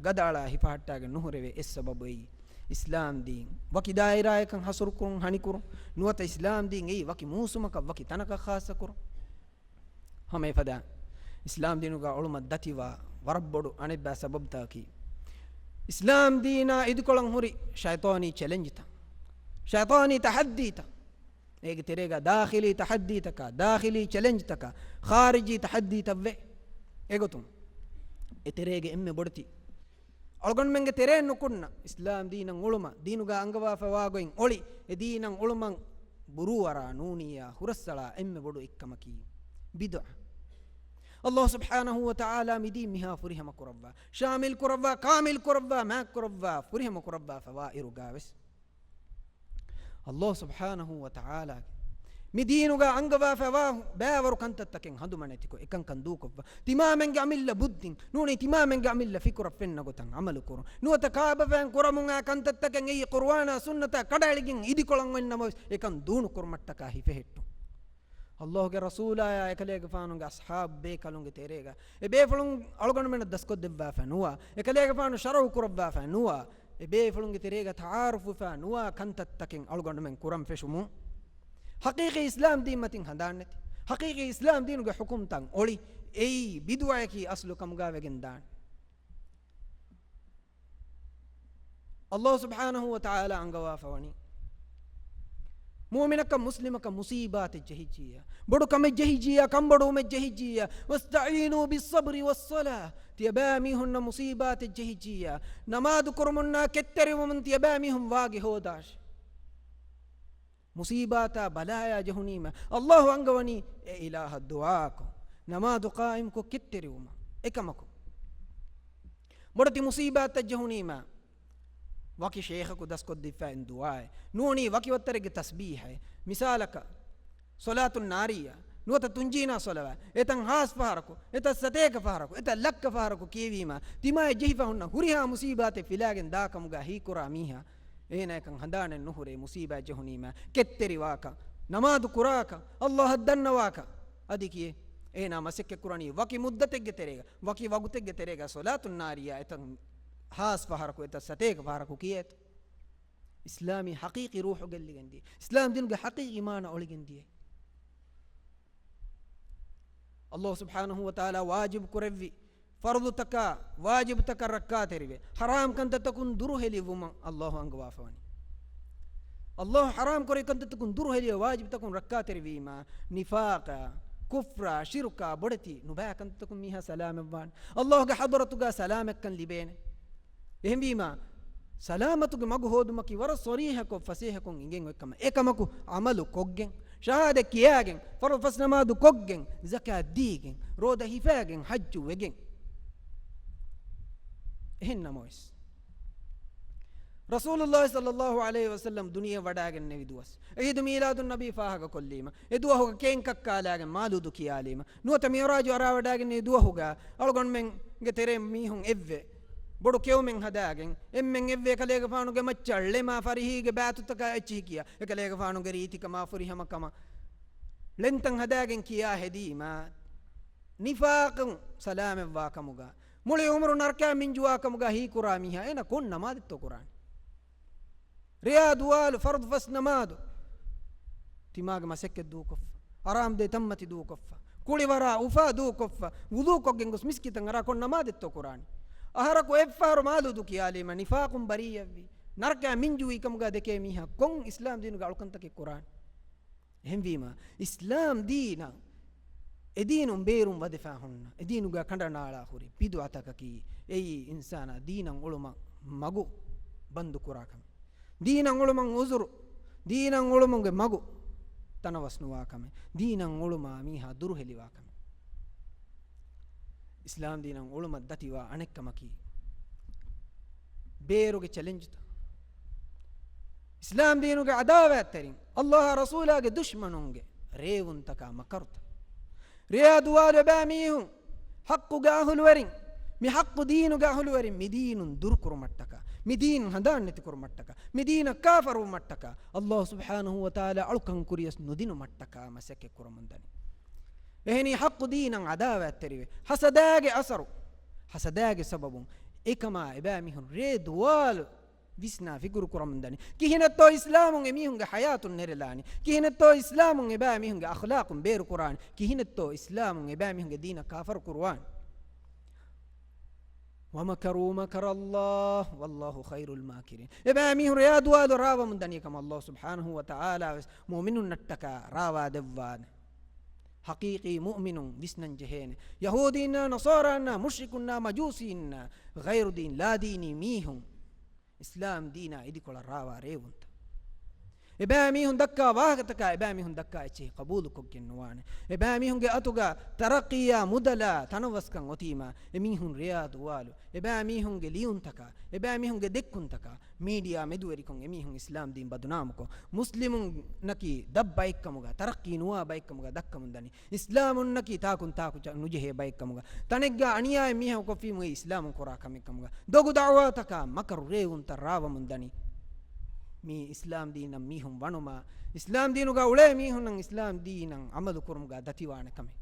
ގަދައަޅާ ހިފަހައްޓާގެން ނުހުރެވޭ އެއް ސަބަބު އެއީ، އިސްލާމް ދީން ވަކި ދާއިރާއަކަށް ހަޞްރުކުރުން ހަނިކުރުން، ނުވަތަ އިސްލާމް ދީން އެއީ ވަކި މޫސުމަކަށް ވަކި ތަނަކަށް ޚާއްޞަކުރުން. ހަމަ އެފަދަ އިސްލާމް ދީނުގަ އުޅުމަށް ދަތިވާ ވަރަށް ބޮޑު އަނެއްބައި ސަބަބުތަކަކީ، އިސްލާމް ދީނާ އިދިކޮޅަށް ހުރި ޝައިޠާނީ ޗެލެންޖްތައް، ޝައިޠާނީ ތަޙައްދީތައް. އޭގެ ތެރޭގަ ދާޚިލީ ތަޙައްދީތަކާ، ދާޚިލީ ޗެލެންޖްތަކާ، ޚާރިޖީ ތަޙައްދީތައްވޭ. އެގޮތުން އެ ތެރޭގެ އެންމެ ބޮޑެތި އަޅުގަނޑުމެންގެ ތެރެއިން ނުކުންނަ އިސްލާމް ދީނަށް އުޅުމަށް، ދީނުގަ އަންގަވާފައިވާ ގޮތް އޮޅި، އެ ދީނަށް އުޅުމަށް ބުރޫއަރާ ނޫނިއްޔާ ހުރަސްއަޅާ އެންމެ ބޮޑު އެއްކަމަކީ ބިދުޢަ. އައްލާހު ސުބްޙާނަހު ވަ ތަޢާލާ މި ދީން މިހާ ފުރިހަމަ ކުރައްވާ، ޝާމިލް ކުރައްވާ، ކާމިލް ކުރައްވާ، މާތް ކުރައްވާ، ފުރިހަމަ ކުރައްވާފައިވާ އިރުގަވެސް، އައްލާހު ސުބްޙާނަހު ވަ ތަޢާލާގެ މި ދީނުގަ އަންގަވާފައިވާ ބައިވަރު ކަންތައްތަކެއް ހަނދުމަނެތިކޮށް، އެކަންކަން ދޫކޮށްފަ، ތިމާމެންގެ އަމިއްލަ ބުއްދިން ނޫނީ ތިމާމެންގެ އަމިއްލަ ފިކުރަށް ފެންނަ ގޮތަށް ޢަމަލު ކުރުން. ނުވަތަ ކާބަފައިން ކުރަމުން އައި ކަންތައްތަކެއް އެއީ ޤުރުއާނާ ސުންނަތާ ކަޑައެޅިގެން އިދިކޮޅަށް އޮތް ނަމަވެސް، އެކަން ދޫނުކުރުމަށްޓަކާ ހިފެހެއްޓުން. އައްލާހުގެ ރަސޫލާޔާ އެކަލޭގެފާނުގެ އަޞްޙާބު ބޭކަލުންގެ ތެރޭގަ އެ ބޭފުޅުން އަޅުގަނޑުމެންނަށް ދަސްކޮށްދެއްވާފަ ނުވާ، އެކަލޭގެފާނު ޝަރުޢު ކުރައްވާފަ ނުވާ، އެ ބޭފުޅުންގެ ތެރޭގަ ތަޢާރުފުވެފަ ނުވާ ކަންތައްތަކެއް އަޅުގަނޑުމެން ކުރަން ފެށުމުން، ޙަޤީޤީ އިސްލާމް ދީން މަތިން ހަނދާންނެތި، ޙަޤީޤީ އިސްލާމް ދީނުގެ ޙުކުމްތައް އޮޅި، އެއީ ބިދުޢަޔަކީ އަސްލު ކަމުގަ ވެގެން ދާނެ. އައްލާހު ސުބްޙާނަހު ވަ ތަޢާލާ އަންގަވާފަ ވަނީ، މުއުމިނަކަށް މުސްލިމަކަށް މުޞީބާތެއް ޖެހިއްޖިއްޔާ، ބޮޑު ކަމެއް ޖެހިއްޖިއްޔާ، ކަންބޮޑުވުމެއް ޖެހިއްޖިއްޔާ، وَاسْتَعِينُوا بِالصَّبْرِ وَالصَّلَاةِ، ތިޔަބައިމީހުންނަށް މުޞީބާތެއް ޖެހިއްޖިއްޔާ، ނަމާދު ކުރުމުންނާ ކެތްތެރިވުމުން ތިޔަބައިމީހުން ވާގި ހޯދާށި. މުޞީބާތާ ބަލާޔާ ޖެހުނީމަ، އައްލާހު އަންގަވަނީ އެ އިލާހަށް ދުޢާކޮށް، ނަމާދު ޤާއިމްކޮށް ކެތްތެރިވުމަށް. އެކަމަކު، ބޮޑެތި މުޞީބާތައް ޖެހުނީމަ، ވަކި ޝޭޚަކު ދަސްކޮށްދީފައި ދުޢާއެއް ނޫނީ، ވަކި ވައްތަރެއްގެ ތަސްބީޙައެއް. މިސާލަކަށް، ޞަލާތު ނާރިއްޔާ، ނުވަތަ ތުންޖީނާ ޞަލަވާތް، އެތަން ޚާއްޞަ ފަހަރަކު، އެތައް ސަތޭކަ ފަހަރަކު، އެތައް ލައްކަ ފަހަރަކު ކިޔެވީމަ، ތިމާޔަށް ޖެހިފަ ހުންނަ ހުރިހާ މުޞީބާތެއް ފިލާގެން ދާކަމުގަ ހީކުރާ މީހާ، އޭނާއަކަށް ހަނދާނެއް ނުހުރޭ މުޞީބާތް ޖެހުނީމަ ކެތްތެރިވާކަށް، ނަމާދު ކުރާކަށް، އައްލާހަށް ދަންނަވާކަށް. އަދި ކިޔޭ، އޭނާ މަސައްކަތް ކުރަނީ ވަކި މުއްދަތެއްގެ ތެރޭގަ، ވަކި ވަގުތެއްގެ ތެރޭގަ ޞަލާތު ނާރިއްޔާ އެތައް ޚާއްޞަ ފަހަރަކު، އެތައް ސަތޭކަ ފަހަރަކު ކިޔޭތޯ. އިސްލާމީ ޙަޤީޤީ ރޫޙު ގެއްލިގެން ދިޔަ، އިސްލާމް ދީނުގެ ޙަޤީޤީ މާނަ އޮޅިގެން ދިޔަ. އައްލާހު ސުބްޙާނަހު ވަ ތަޢާލާ ވާޖިބު ކުރެއްވި ފަރުޟުތަކާ ވާޖިބުތަކަށް ރައްކާތެރިވެ، ޙަރާމް ކަންތައްތަކުން ދުރުހެލިވުމަށް އައްލާހު އަންގަވާފަވަނީ. އައްލާހު ޙަރާމް ކުރި ކަންތައްތަކުން ދުރުހެލިވެ، ވާޖިބުތަކުން ރައްކާތެރިވީމާ، ނިފާޤާ، ކުފްރާ، ޝިރުކާ ބޮޑެތި ނުބައި ކަންތައްތަކުން މީހާ ސަލާމަތްވާނެ. އައްލާހުގެ ޙަޟްރަތުގަ ސަލާމަތްކަން ލިބޭނެ. އެހެންވީމާ، ސަލާމަތުގެ މަގު ހޯދުމަކީ ވަރަށް ޞަރީޙަކޮށް، ފަސޭހަކޮށް އިނގެން އޮތް ކަމެއް. އެކަމަކު، ޢަމަލު ކޮށްގެން، ޝަހާދަތް ކިޔާގެން، ފަރުޟު ފަސް ނަމާދު ކޮށްގެން، ޒަކާތް ދީގެން، ރޯދަ ހިފާގެން، ޙައްޖު ވެގެން. އެހެން ނަމަވެސް، ރަސޫލުﷲ ޞައްލަﷲ ޢަލައިހި ވަސައްލަމް ދުނިޔެ ވަޑައިގެންނެވި ދުވަސް، ޢީދު މީލާދުއްނަބީ ފާހަގަކޮށްލީމަ، އެ ދުވަހުގަ ކޭން ކައްކާލާގެން މާލޫދު ކިޔާލީމަ، ނުވަތަ މިޢުރާޖު އަރާވަޑައިގެންނެވި ދުވަހުގަ އަޅުގަނޑުމެންގެ ތެރޭ މީހުން އެއްވެ ބޮޑު ކެއުމެއް ހަދާގެން، އެންމެން އެއްވެ އެކަލޭގެފާނުގެ މައްޗަށް ޅެމާ ފަރިހީގެ ބާތުތަކާ އެއްޗިހި ކިޔާ، އެކަލޭގެފާނުގެ ރީތިކަމާ ފުރިހަމަކަމާ ޅެންތައް ހަދާގެން ކިޔާ ހެދީމާ، ނިފާޤުން ސަލާމަތްވާ ކަމުގަ، މުޅި ޢުމުރު ނަރަކައިން މިންޖުވާ ކަމުގަ ހީކުރާ މީހާ އޭނަ ކޮން ނަމާދެއްތޯ ކުރާނީ؟ ރެޔާ ދުވާލު ފަރުޟު ފަސް ނަމާދު ތިމާގެ މަސައްކަތް ދޫކޮށްފަ، އަރާމްދޭ ތަންމަތި ދޫކޮށްފަ، ކުޅިވަރާ އުފާ ދޫކޮށްފަ، ވުޟޫ ކޮށްގެން ގޮސް މިސްކިތަށް އަރާ ކޮން ނަމާދެއްތޯ ކުރާނީ؟ އަހަރަކު އެއްފަހަރު މާލޫދު ކިޔާލީމަ ނިފާޤުން ބަރީއަށްވީ، ނަރަކައިން މިންޖުވީ ކަމުގަ ދެކޭ މީހާ ކޮން އިސްލާމް ދީނުގެ އަޅުކަންތަކެއް ކުރާނީ؟ އެހެންވީމަ، އިސްލާމް ދީނަށް އެދީނުން ބޭރުން ވަދެފާ ހުންނަ، އެދީނުގަ ކަނޑަނާޅާ ހުރި ބިދުޢަތަކަކީ، އެއީ އިންސާނާ ދީނަށް އުޅުމަށް މަގު ބަންދު ކުރާ ކަމެއް. ދީނަށް އުޅުމަށް ޢުޛުރު، ދީނަށް އުޅުމުގެ މަގު ތަނަވަސް ނުވާ ކަމެއް. ދީނަށް އުޅުމާ މީހާ ދުރުހެލިވާ ކަމެއް. އިސްލާމް ދީނަށް އުޅުމަށް ދަތިވާ އަނެއްކަމަކީ، ބޭރުގެ ޗެލެންޖްތައް، އިސްލާމް ދީނުގެ ޢަދާވާތްތެރިން، އައްލާހާ ރަސޫލާގެ ދުޝްމަނުންގެ ރޭވުންތަކާ މަކަރުތައް. ރެޔާ ދުވާލު އެބައިމީހުން ޙައްޤުގެ އަހުލުވެރިން، މި ޙައްޤު ދީނުގެ އަހުލުވެރިން މި ދީނުން ދުރުކުރުމަށްޓަކާ، މި ދީން ހަނދާން ނެތިކުރުމަށްޓަކާ، މި ދީނަށް ކާފަރުވުމަށްޓަކާ، އައްލާހު ސުބްޙާނަހު ވަ ތަޢާލާ އަޅުކަން ކުރިޔަސް ނުދިނުމަށްޓަކާ މަސައްކަތް ކުރަމުންދަނީ. އެހެނީ ޙައްޤު ދީނަށް ޢަދާވާތްތެރިވެ، ޙަސަދާގެ އަސަރު، ޙަސަދާގެ ސަބަބުން އެކަމާ އެބައިމީހުން ރޭ ދުވާލު ވިސްނާ ފިކުރު ކުރަމުންދަނީ. ކިހިނެއްތޯ އިސްލާމުން އެމީހުންގެ ޙަޔާތުން ނެރެލާނީ؟ ކިހިނެއްތޯ އިސްލާމުން އެބައިމީހުންގެ އަޚްލާޤުން ބޭރުކުރާނީ؟ ކިހިނެއްތޯ އިސްލާމުން އެބައިމީހުންގެ ދީނަށް ކާފަރު ކުރުވާނީ؟ ومكروا مكر الله والله خير الماكرين. އެބައިމީހުން ރެޔާ ދުވާލު ރާވަމުން ދަނީ ކަމަށް ﷲ ސުބްޙާނަހޫ ވަތަޢާލާ ވެސް މުއުމިނުންނަށްޓަކާ ރާވާ ދެއްވާނެ. ޙަޤީޤީ މުއުމިނުން ވިސްނަން ޖެހޭނެ. ޔަހޫދީންނާ، ނަޞާރާންނާ، މުޝްރިކުންނާ، މަޖޫސީންނާ، ޣައިރު ދީން، ލާދީނީ މީހުން އިސްލާމް ދީނާ އިދިކޮޅަށް ރާވާ ރޭވުންތައް. އެބައިމީހުން ދައްކާ ވާހަކަތަކާ، އެބައިމީހުން ދައްކާ އެއްޗެހި ޤަބޫލުކޮށްގެން ނުވާނެ. އެބައިމީހުންގެ އަތުގަ ތަރައްޤީއާ މުދަލާ ތަނަވަސްކަން އޮތީމާ، އެމީހުން ރެޔާ ދުވާލު، އެބައިމީހުންގެ ލިޔުންތަކާ، އެބައިމީހުންގެ ދެއްކުންތަކާ، މީޑިއާ މެދުވެރިކޮށް އެމީހުން އިސްލާމް ދީން ބަދުނާމުކޮށް، މުސްލިމުންނަކީ ދަށް ބައެއްކަމުގަ، ތަރައްޤީ ނުވާ ބައެއްކަމުގަ ދައްކަމުން ދަނީ. އިސްލާމުންނަކީ ތާކުން ތާކު ނުޖެހޭ ބައެއްކަމުގަ، ތަނެއްގަ އަނިޔާއެއް މީހަކު ކޮށްފީމު އެ އިސްލާމުން ކުރާ ކަމެއްކަމުގަ، ދޮގު ދަޢުވާތަކާ މަކަރު ރޭވުންތައް ރާވަމުން ދަނީ. މީ އިސްލާމް ދީނަށް މީހުން ވަނުމާ، އިސްލާމް ދީނުގަ އުޅޭ މީހުންނަށް އިސްލާމް ދީނަށް ޢަމަލު ކުރުމުގަ ދަތިވާނެ ކަމެއް.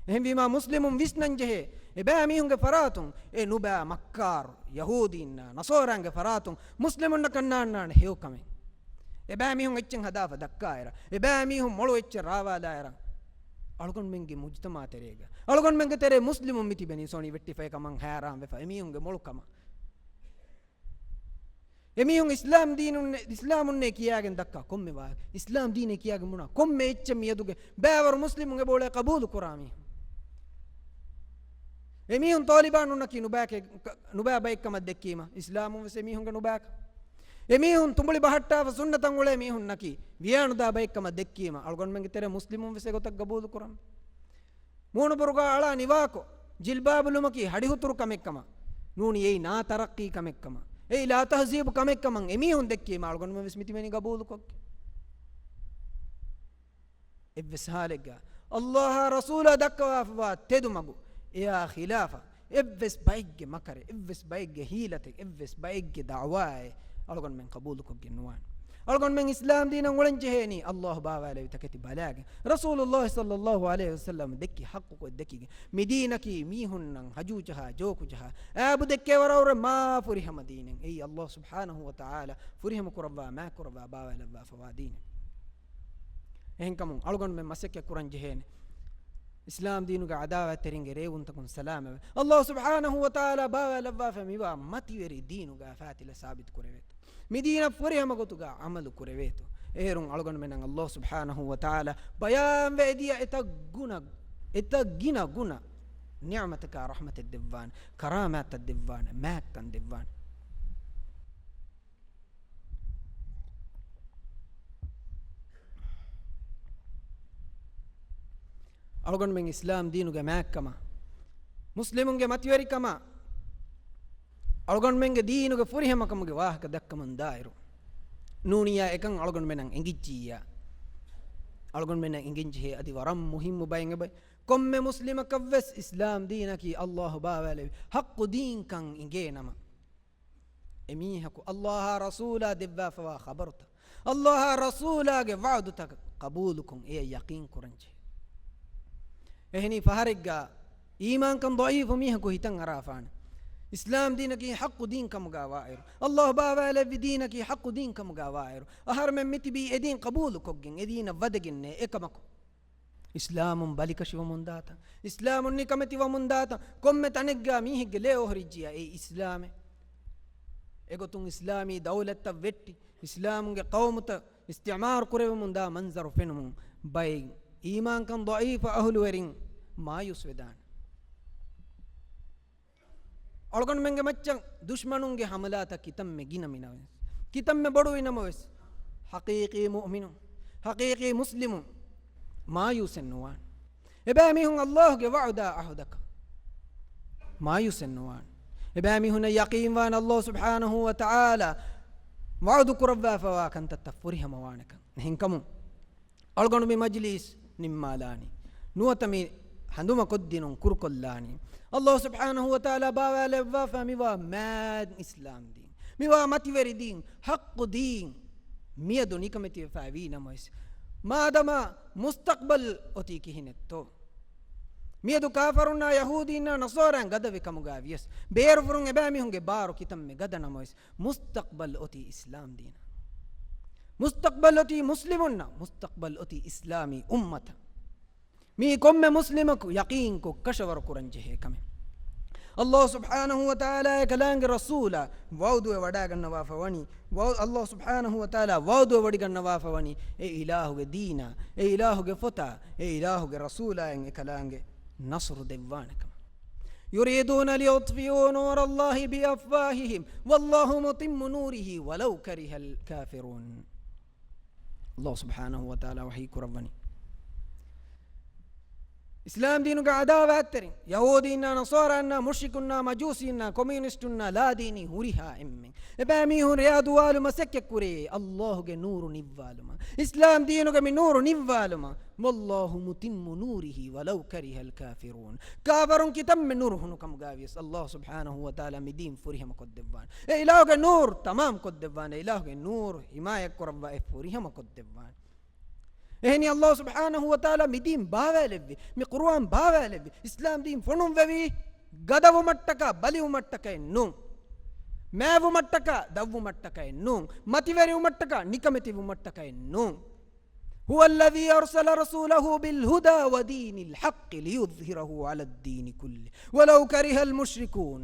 އެހެންވީމާ، މުސްލިމުން ވިސްނަން ޖެހޭ، އެބައިމީހުންގެ ފަރާތުން އެ ނުބައި މައްކާރު، ޔަހޫދީންނާ، ނަޞާރާންގެ ފަރާތުން މުސްލިމުންނަކަށް ނާންނާނެ ހެޔޮކަމެއް. އެބައިމީހުން އެއްޗެއް ހަދާފަ ދައްކާއިރަށް، އެބައިމީހުން މޮޅު އެއްޗެއް ރާވާލާއިރަށް، އަޅުގަނޑުމެންގެ މުޖްތަމަޢު ތެރޭގަ، އަޅުގަނޑުމެންގެ ތެރޭ މުސްލިމުން މިތިބެނީ ސޯނި ވެއްޓިފައި ކަމަށް ހައިރާންވެފަ، އެމީހުންގެ މޮޅު ކަމަށް. އެމީހުން އިސްލާމް ދީނުން، އިސްލާމުންނޭ ކިޔާގެން ދައްކާ ކޮންމެ ވާހަކަ، އިސްލާމް ދީނޭ ކިޔާގެން ބުނާ ކޮންމެ އެއްޗެއް މިއަދުގެ ބައިވަރު މުސްލިމުން އެބައުޅޭ ޤަބޫލު ކުރާ މީހުން. އެމީހުން ޠާލިބާނުންނަކީ ނުބައިކެ-، ނުބައި ބައެއްކަމަށް ދެއްކީމަ، އިސްލާމުން ވެސް އެމީހުންގެ ނުބައިކަން. އެމީހުން ތުނބުޅި ބަހައްޓާފަ ސުންނަތަށް އުޅޭ މީހުންނަކީ ވިޔާނުދާ ބައެއްކަމަށް ދެއްކީމަ، އަޅުގަނޑުމެންގެ ތެރޭ މުސްލިމުން ވެސް އެގޮތަށް ޤަބޫލު ކުރަން. މޫނުބުރުގާ އަޅާ ނިވާކޮށް، ޖިލްބާބުލުމަކީ ހަޑިހުތުރު ކަމެއްކަމަށް، ނޫނީ އެއީ ނާތަރައްޤީ ކަމެއްކަމަށް، އެއީ ލާތަހްޒީބު ކަމެއްކަމަށް އެމީހުން ދެއްކީމަ، އަޅުގަނޑުމެން ވެސް މިތިބެނީ ޤަބޫލުކޮށްގެން. އެއްވެސް ހާލެއްގަ ﷲ އާ ރަސޫލާ ދައްކަވާފަވާ ތެދުމަގު އެއާ ޚިލާފަށް އެއްވެސް ބައެއްގެ މަކަރެއް، އެއްވެސް ބައެއްގެ ހީލަތެއް، އެއްވެސް ބައެއްގެ ދަޢުވާއެއް އަޅުގަނޑުމެން ޤަބޫލުކޮށްގެން ނުވާނެ. އަޅުގަނޑުމެން އިސްލާމް ދީނަށް އުޅެން ޖެހޭނީ ﷲ ބާވާލެވި ތަކެތި ބަލާގެން، ރަސޫލުﷲ ޞައްލަﷲ ޢަލައިހި ވަސައްލަމަ ދެއްކި ޙައްޤުކޮށް ދެކިގެން، މި ދީނަކީ މީހުންނަށް ހަޖޫ ޖަހާ، ޖޯކު ޖަހާ، އައިބު ދެއްކޭ ވަރަށް ވުރެ މާ ފުރިހަމަ ދީނެއް. އެއީ ﷲ ސުބްޙާނަހޫ ވަތަޢާލާ ފުރިހަމަ ކުރައްވާ، މާތް ކުރައްވާ، ބާވާލައްވާފަވާ ދީނެއް. އެހެންކަމުން އަޅުގަނޑުމެން މަސައްކަތް ކުރަން ޖެހޭނެ، އިސްލާމް ދީނުގެ ޢަދާވާތްތެރިންގެ ރޭވުންތަކުން ސަލާމަތްވެ، ﷲ ސުބްޙާނަހޫ ވަތަޢާލާ ބާވާލައްވާފަ މިވާ މަތިވެރި ދީނުގަ ފާތިލަ ސާބިތު ކުރެވޭތޯ. މި ދީނަށް ފުރިހަމަ ގޮތުގަ ޢަމަލު ކުރެވޭތޯ. އޭރުން އަޅުގަނޑުމެންނަށް ﷲ ސުބްޙާނަހޫ ވަތަޢާލާ ބަޔާންވެ އެދިޔަ އެތައް ގުނަ، އެތައް ގިނަ ގުނަ ނިޢުމަތަކާ ރަޙްމަތެއް ދެއްވާނެ، ކަރާމާތްތައް ދެއްވާނެ، މާތްކަން ދެއްވާނެ. އަޅުގަނޑުމެން އިސްލާމް ދީނުގެ މާތްކަމަށް، މުސްލިމުންގެ މަތިވެރިކަމަށް، އަޅުގަނޑުމެންގެ ދީނުގެ ފުރިހަމަކަމުގެ ވާހަކަ ދައްކަމުން ދާއިރު، ނޫނިއްޔާ އެކަން އަޅުގަނޑުމެންނަށް އެނގިއްޖިއްޔާ، އަޅުގަނޑުމެންނަށް އެނގެންޖެހޭ އަދި ވަރަށް މުހިއްމު ބައެއް އެބައި. ކޮންމެ މުސްލިމަކަށްވެސް އިސްލާމް ދީނަކީ ﷲ ބާވާލެވި ޙައްޤު ދީންކަން އިނގޭނަމަ، އެމީހަކު ﷲ އާ ރަސޫލާ ދެއްވާފަވާ ޚަބަރުތައް، ﷲ އާ ރަސޫލާގެ ވަޢުދުތައް ޤަބޫލުކޮށް، އެޔަށް ޔަޤީން ކުރަންޖެހޭ. އެހެނީ ފަހަރެއްގަ އީމާންކަން ޟަޢީފު މީހަކު ހިތަށް އަރާފާނެ، އިސްލާމް ދީނަކީ ޙައްޤު ދީން ކަމުގަ ވާއިރު، ﷲ ބާވާލެއްވި ދީނަކީ ޙައްޤު ދީން ކަމުގަ ވާއިރު، އަހަރުމެން މިތިބީ އެދީން ޤަބޫލުކޮށްގެން، އެދީނަށް ވަދެގެންނޭ އެކަމަކު. އިސްލާމުން ބަލިކަށިވަމުންދާތަން، އިސްލާމުން ނިކަމެތިވަމުންދާތަން، ކޮންމެ ތަނެއްގަ މީހެއްގެ ލޭ އޮހޮރިއްޖިއްޔާ އެއީ އިސްލާމެއް. އެގޮތުން އިސްލާމީ ދައުލަތްތައް ވެއްޓި، އިސްލާމުންގެ ޤައުމުތައް އިސްތިޢުމާރު ކުރެވެމުންދާ މަންޒަރު ފެނުމުން ބައެއް އީމާންކަން ޟަޢީފު އަހުލުވެރިން މާޔޫސްވެދާނެ. އަޅުގަނޑުމެންގެ މައްޗަށް ދުޝްމަނުންގެ ޙަމަލާތައް ކިތަންމެ ގިނަ މިނަވެސް، ކިތަންމެ ބޮޑުވިނަމަވެސް، ޙަޤީޤީ މުއުމިނު، ޙަޤީޤީ މުސްލިމު މާޔޫސެއް ނުވާނެ. އެބައިމީހުން ﷲގެ ވަޢުދާ ޢަހުދަކަށް މާޔޫސެއް ނުވާނެ. އެބައިމީހުންނަށް ޔަޤީންވާނެ ﷲ ސުބްޙާނަހޫ ވަތަޢާލާ ވަޢުދު ކުރައްވާފަވާ ކަންތައްތައް ފުރިހަމަވާނެކަން. އެހެންކަމުން، އަޅުގަނޑު މި މަޖިލީސް ނިންމާލާނީ. ނުވަތަ މި ހަނދުމަކޮށްދިނުން ކުރުކޮށްލާނީ. ﷲ ސުބްޙާނަހޫ ވަތަޢާލާ ބާވާލެއްވާފަ މިވާ މާތް އިސްލާމް ދީން، މިވާ މަތިވެރި ދީން، ޙައްޤު ދީން، މިއަދު ނިކަމެތިވެފައި ވީ ނަމަވެސް، މާދަމާ މުސްތަޤްބަލް އޮތީ ކިހިނެއްތޯ؟ މިއަދު ކާފަރުންނާ ޔަހޫދީންނާ ނަޞާރާއިން ގަދަވި ކަމުގަ ވިޔަސް، ބޭރުފުރުން އެބައިމީހުންގެ ބާރު ކިތަންމެ ގަދަ ނަމަވެސް، މުސްތަޤްބަލް އޮތީ އިސްލާމް ދީނަށް. މުސްތަޤްބަލް އޮތީ މުސްލިމުންނަށް، މުސްތަޤްބަލް އޮތީ އިސްލާމީ އުއްމަތަށް. މީ ކޮންމެ މުސްލިމަކު ޔަޤީންކޮށް ކަށަވަރު ކުރަން ޖެހޭ ކަމެއް. ﷲ ސުބްޙާނަހޫ ވަތަޢާލާ އެކަލާނގެ ރަސޫލާ ވަޢުދުވެ ވަޑާގަންނަވާފަ ވަނީ، ވަޢު-، ﷲ ސުބްޙާނަހޫ ވަތަޢާލާ ވަޢުދުވެ ވޮޑިގަންނަވާފަ ވަނީ، އެ އިލާހުގެ ދީނާ، އެ އިލާހުގެ ފޮތާ، އެ އިލާހުގެ ރަސޫލާއިން އެކަލާނގެ ނަޞްރު ދެއްވާނެ ކަމަށް. يريدون ليطفئوا نور الله بأفواههم والله متم نوره ولو كره الكافرون. ﷲ ސުބްޙާނަހޫ ވަތަޢާލާ ވަޙީ ކުރައްވަނީ، އިސްލާމް ދީނުގެ ޢަދާވާތްތެރިން، ޔަހޫދީންނާ، ނަޞާރާންނާ، މުޝްރިކުންނާ، މަޖޫސީންނާ، ކޮމިއުނިސްޓުންނާ، ލާދީނީ ހުރިހާ އެންމެން، އެބައިމީހުން ރެޔާ ދުވާލުމަށް ސެއްކެ ކުރޭ، ﷲ ގެ ނޫރު ނިއްވާލުމަށް، އިސްލާމް ދީނުގެ މި ނޫރު ނިއްވާލުމަށް. والله متم نوره ولو كره الكافرون. ކާފަރުން ކިތަންމެ ނޫރު ހުނުކަމުގައިވިޔަސް، ﷲ ސުބްޙާނަހޫ ވަތަޢާލާ މި ދީން ފުރިހަމަ ކޮށްދެއްވާނެ. އެ އިލާހުގެ ނޫރު ތަމާމް ކޮށްދެއްވާނެ. އިލާހުގެ ނޫރު ޙިމާޔަތްކުރައްވާ އެ ފުރިހަމަ ކޮށްދެއްވާނެ. އެހެނީ، ﷲ ސުބްޙާނަހޫ ވަތަޢާލާ މި ދީން ބާވާލެއްވި، މި ޤުރުއާން ބާވާލެއްވި، އިސްލާމް ދީން ފޮނުއްވެވީ ގަދަވުމަށްޓަކާ، ބަލިވުމަށްޓަކައެއް ނޫން. މާތްވުމަށްޓަކާ، ދަށްވުމަށްޓަކައެއް ނޫން. މަތިވެރިވުމަށްޓަކާ، ނިކަމެތިވުމަށްޓަކައެއް ނޫން. هو الذي أرسل رسوله بالهدى ودين الحق ليظهره على الدين كله ولو كره المشركون.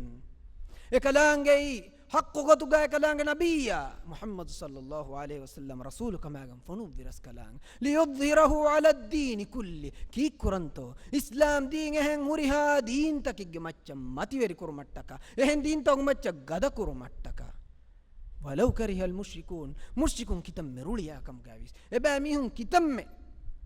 އެކަލާނގެއީ ޙައްޤު ގޮތުގަ އެކަލާނގެ ނަބިއްޔާ މުޙައްމަދު ޞައްލައްލާހު ޢަލައިހި ވަސައްލަމަ ރަސޫލު ކަމާގެން ފޮނުއްވި ރަސްކަލާނގެ. ليظهره على الدين كله. ކީއްކުރަންތޯ؟ އިސްލާމް ދީން އެހެން ހުރިހާ ދީންތަކެއްގެ މައްޗަށް މަތިވެރިކުރުމަށްޓަކާ، އެހެން ދީންތަކުގެ މައްޗަށް ގަދަކުރުމަށްޓަކާ. ولو كره المشركون. މުޝްރިކުން ކިތަންމެ ރުޅިއާ ކަމުގައިވިޔަސް، އެބައިމީހުން ކިތަންމެ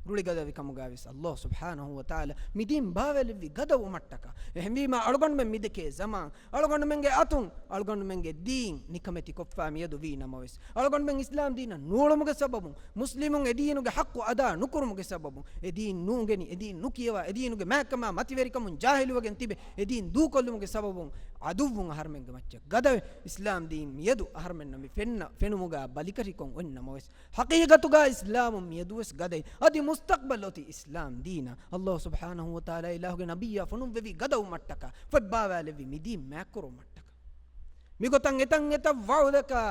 ރުޅިގަދަވި ކަމުގައިވިޔަސް، ﷲ ސުބްޙާނަހޫ ވަތަޢާލާ މި ދީން ބާވާލެއްވި ގަދަވުމަށްޓަކާ. އެހެންވީމާ، އަޅުގަނޑުމެން މިދެކޭ ޒަމާން، އަޅުގަނޑުމެންގެ އަތުން އަޅުގަނޑުމެންގެ ދީން ނިކަމެތި ކޮށްފާ މިއަދު ވީ ނަމަވެސް، އަޅުގަނޑުމެން އިސްލާމް ދީނަށް ނޫޅުމުގެ ސަބަބުން، މުސްލިމުން އެ ދީނުގެ ޙައްޤު އަދާ ނުކުރުމުގެ ސަބަބުން، އެ ދީން ނޫނގެނި، އެ ދީން ނުކިޔަވާ، އެ ދީނުގެ މާތްކަމާ މަތިވެރިކަމުން ޖާހިލުވެގެން ތިބެ، އެ ދީން ދޫކޮށްލުމުގެ ސަބަބުން ޢަދުއްވުން އަހަރުމެންގެ މައްޗަށް ގަދަވެ، އިސްލާމް ދީން މިއަދު އަހަރުމެންނަށް މި ފެންނަ ފެނުމުގަ ބަލިކަށިކޮށް އޮތް ނަމަވެސް، ޙަޤީޤަތުގަ އިސްލާމު މިއަދުވެސް ގަދައި، އަދި މުސްތަޤްބަލް އޮތީ އިސްލާމް ދީނަށް. ﷲ ސުބްޙާނަހޫ ވަތަޢާލާ އިލާހުގެ ނަބިއްޔާ ފޮނުއްވެވި ގަދަވުމަށްޓަކާ، ފޮތް ބާވާލެއްވި މި ދީން މާތްކުރުމަށްޓަކާ. މިގޮތަށް އެތަން އެތައް ވަޢުދަކާ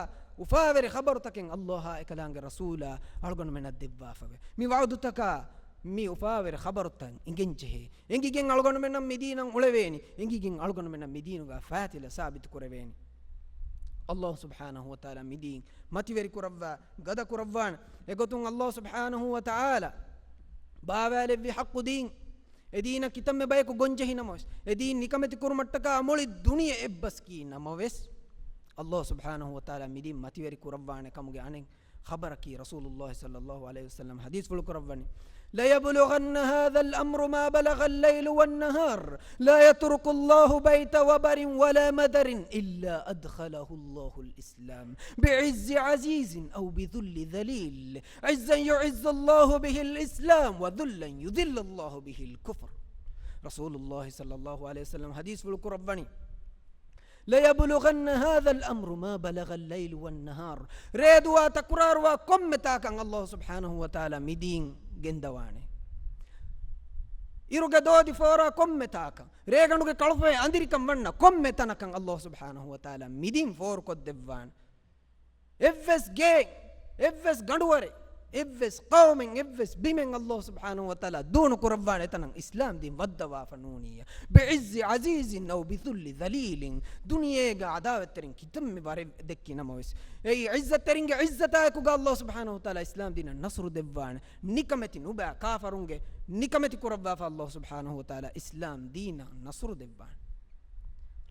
އުފާވެރި ޚަބަރުތަކެއް ﷲ އާ އެކަލާނގެ ރަސޫލާ އަޅުގަނޑުމެންނަށް ދެއްވާފަވޭ. މި ވަޢުދުތަކާ މި އުފާވެރި ޚަބަރުތައް އިނގެންޖެހޭ. އެނގިގެން އަޅުގަނޑުމެންނަށް މި ދީނަށް އުޅެވޭނީ. އެނގިގެން އަޅުގަނޑުމެންނަށް މި ދީނުގަ ފާތިލަ ސާބިތު ކުރެވޭނީ. ﷲ ސުބްޙާނަހޫ ވަތަޢާލާ މި ދީން މަތިވެރި ކުރައްވާ، ގަދަ ކުރައްވާނެ. އެގޮތުން ﷲ ސުބްޙާނަހޫ ވަތަޢާލާ ބާވާލެއްވި ޙައްޤު ދީން، އެ ދީނަށް ކިތަންމެ ބަޔަކު ގޮންޖެހި ނަމަވެސް، އެ ދީން ނިކަމެތި ކުރުމަށްޓަކާ މުޅި ދުނިޔެ އެއްބަސް ކީ ނަމަވެސް، ﷲ ސުބްޙާނަހޫ ވަތަޢާލާ މި ދީން މަތިވެރި ކުރައްވާނެ ކަމުގެ އަނެއް ޚަބަރަކީ، ރަސޫލުﷲ ޞައްލައްލާހު ޢަލައިހި ވަސައްލަމަ ޙަދީޘްފުޅު ކުރައްވަނީ، ليبلغن هذا الأمر ما بلغ الليل والنهار، لا يترك الله بيت وبر ولا مدر إلا أدخله الله الإسلام بعز عزيز أو بذل ذليل، عزا يعز الله به الإسلام وذلا يذل الله به الكفر. ރަސޫލުﷲ ޞައްލައްލާހު ޢަލައިހި ވަސައްލަމަ ޙަދީޘްފުޅު ކުރައްވަނީ، ليبلغن هذا الأمر ما بلغ الليل والنهار. ރޭ ދުވާ ތަކުރާރުވާ ކޮންމެ ތާކަށް ﷲ ސުބްޙާނަހޫ ވަތަޢާލާ މި ދީން ގެންދަވާނެ. އިރުގެ ދޯދި ފޯރާ ކޮންމެ ތާކަށް، ރޭގަނޑުގެ ކަޅުފޮއެ އަނދިރިކަން ވަންނަ ކޮންމެ ތަނަކަށް ﷲ ސުބްޙާނަހޫ ވަތަޢާލާ މި ދީން ފޯރުކޮށްދެއްވާނެ. އެއްވެސް ގެއެއް، އެއްވެސް ގަނޑުވަރެއް، އެއްވެސް ޤައުމެއް، އެއްވެސް ބިމެއް ﷲ ސުބްޙާނަހޫ ވަތަޢާލާ ދޫނު ކުރައްވާނެ ތަނަށް އިސްލާމް ދީން ވައްދަވާފަ ނޫނިއްޔާ. بعز عزيز أو بذل ذليل. ދުނިޔޭގަ ޢަދާވަތްތެރިން ކިތަންމެ ވަރެއް ދެއްކި ނަމަވެސް، އެއީ ޢިއްޒަތްތެރިންގެ ޢިއްޒަތާއެކުގަ ﷲ ސުބްޙާނަހޫ ވަތަޢާލާ އިސްލާމް ދީނަށް ނަޞްރު ދެއްވާނެ. ނިކަމެތި ނުބައި ކާފަރުންގެ ނިކަމެތި ކުރައްވާފަ ﷲ ސުބްޙާނަހޫ ވަތަޢާލާ އިސްލާމް ދީނަށް ނަޞްރު ދެއްވާނެ.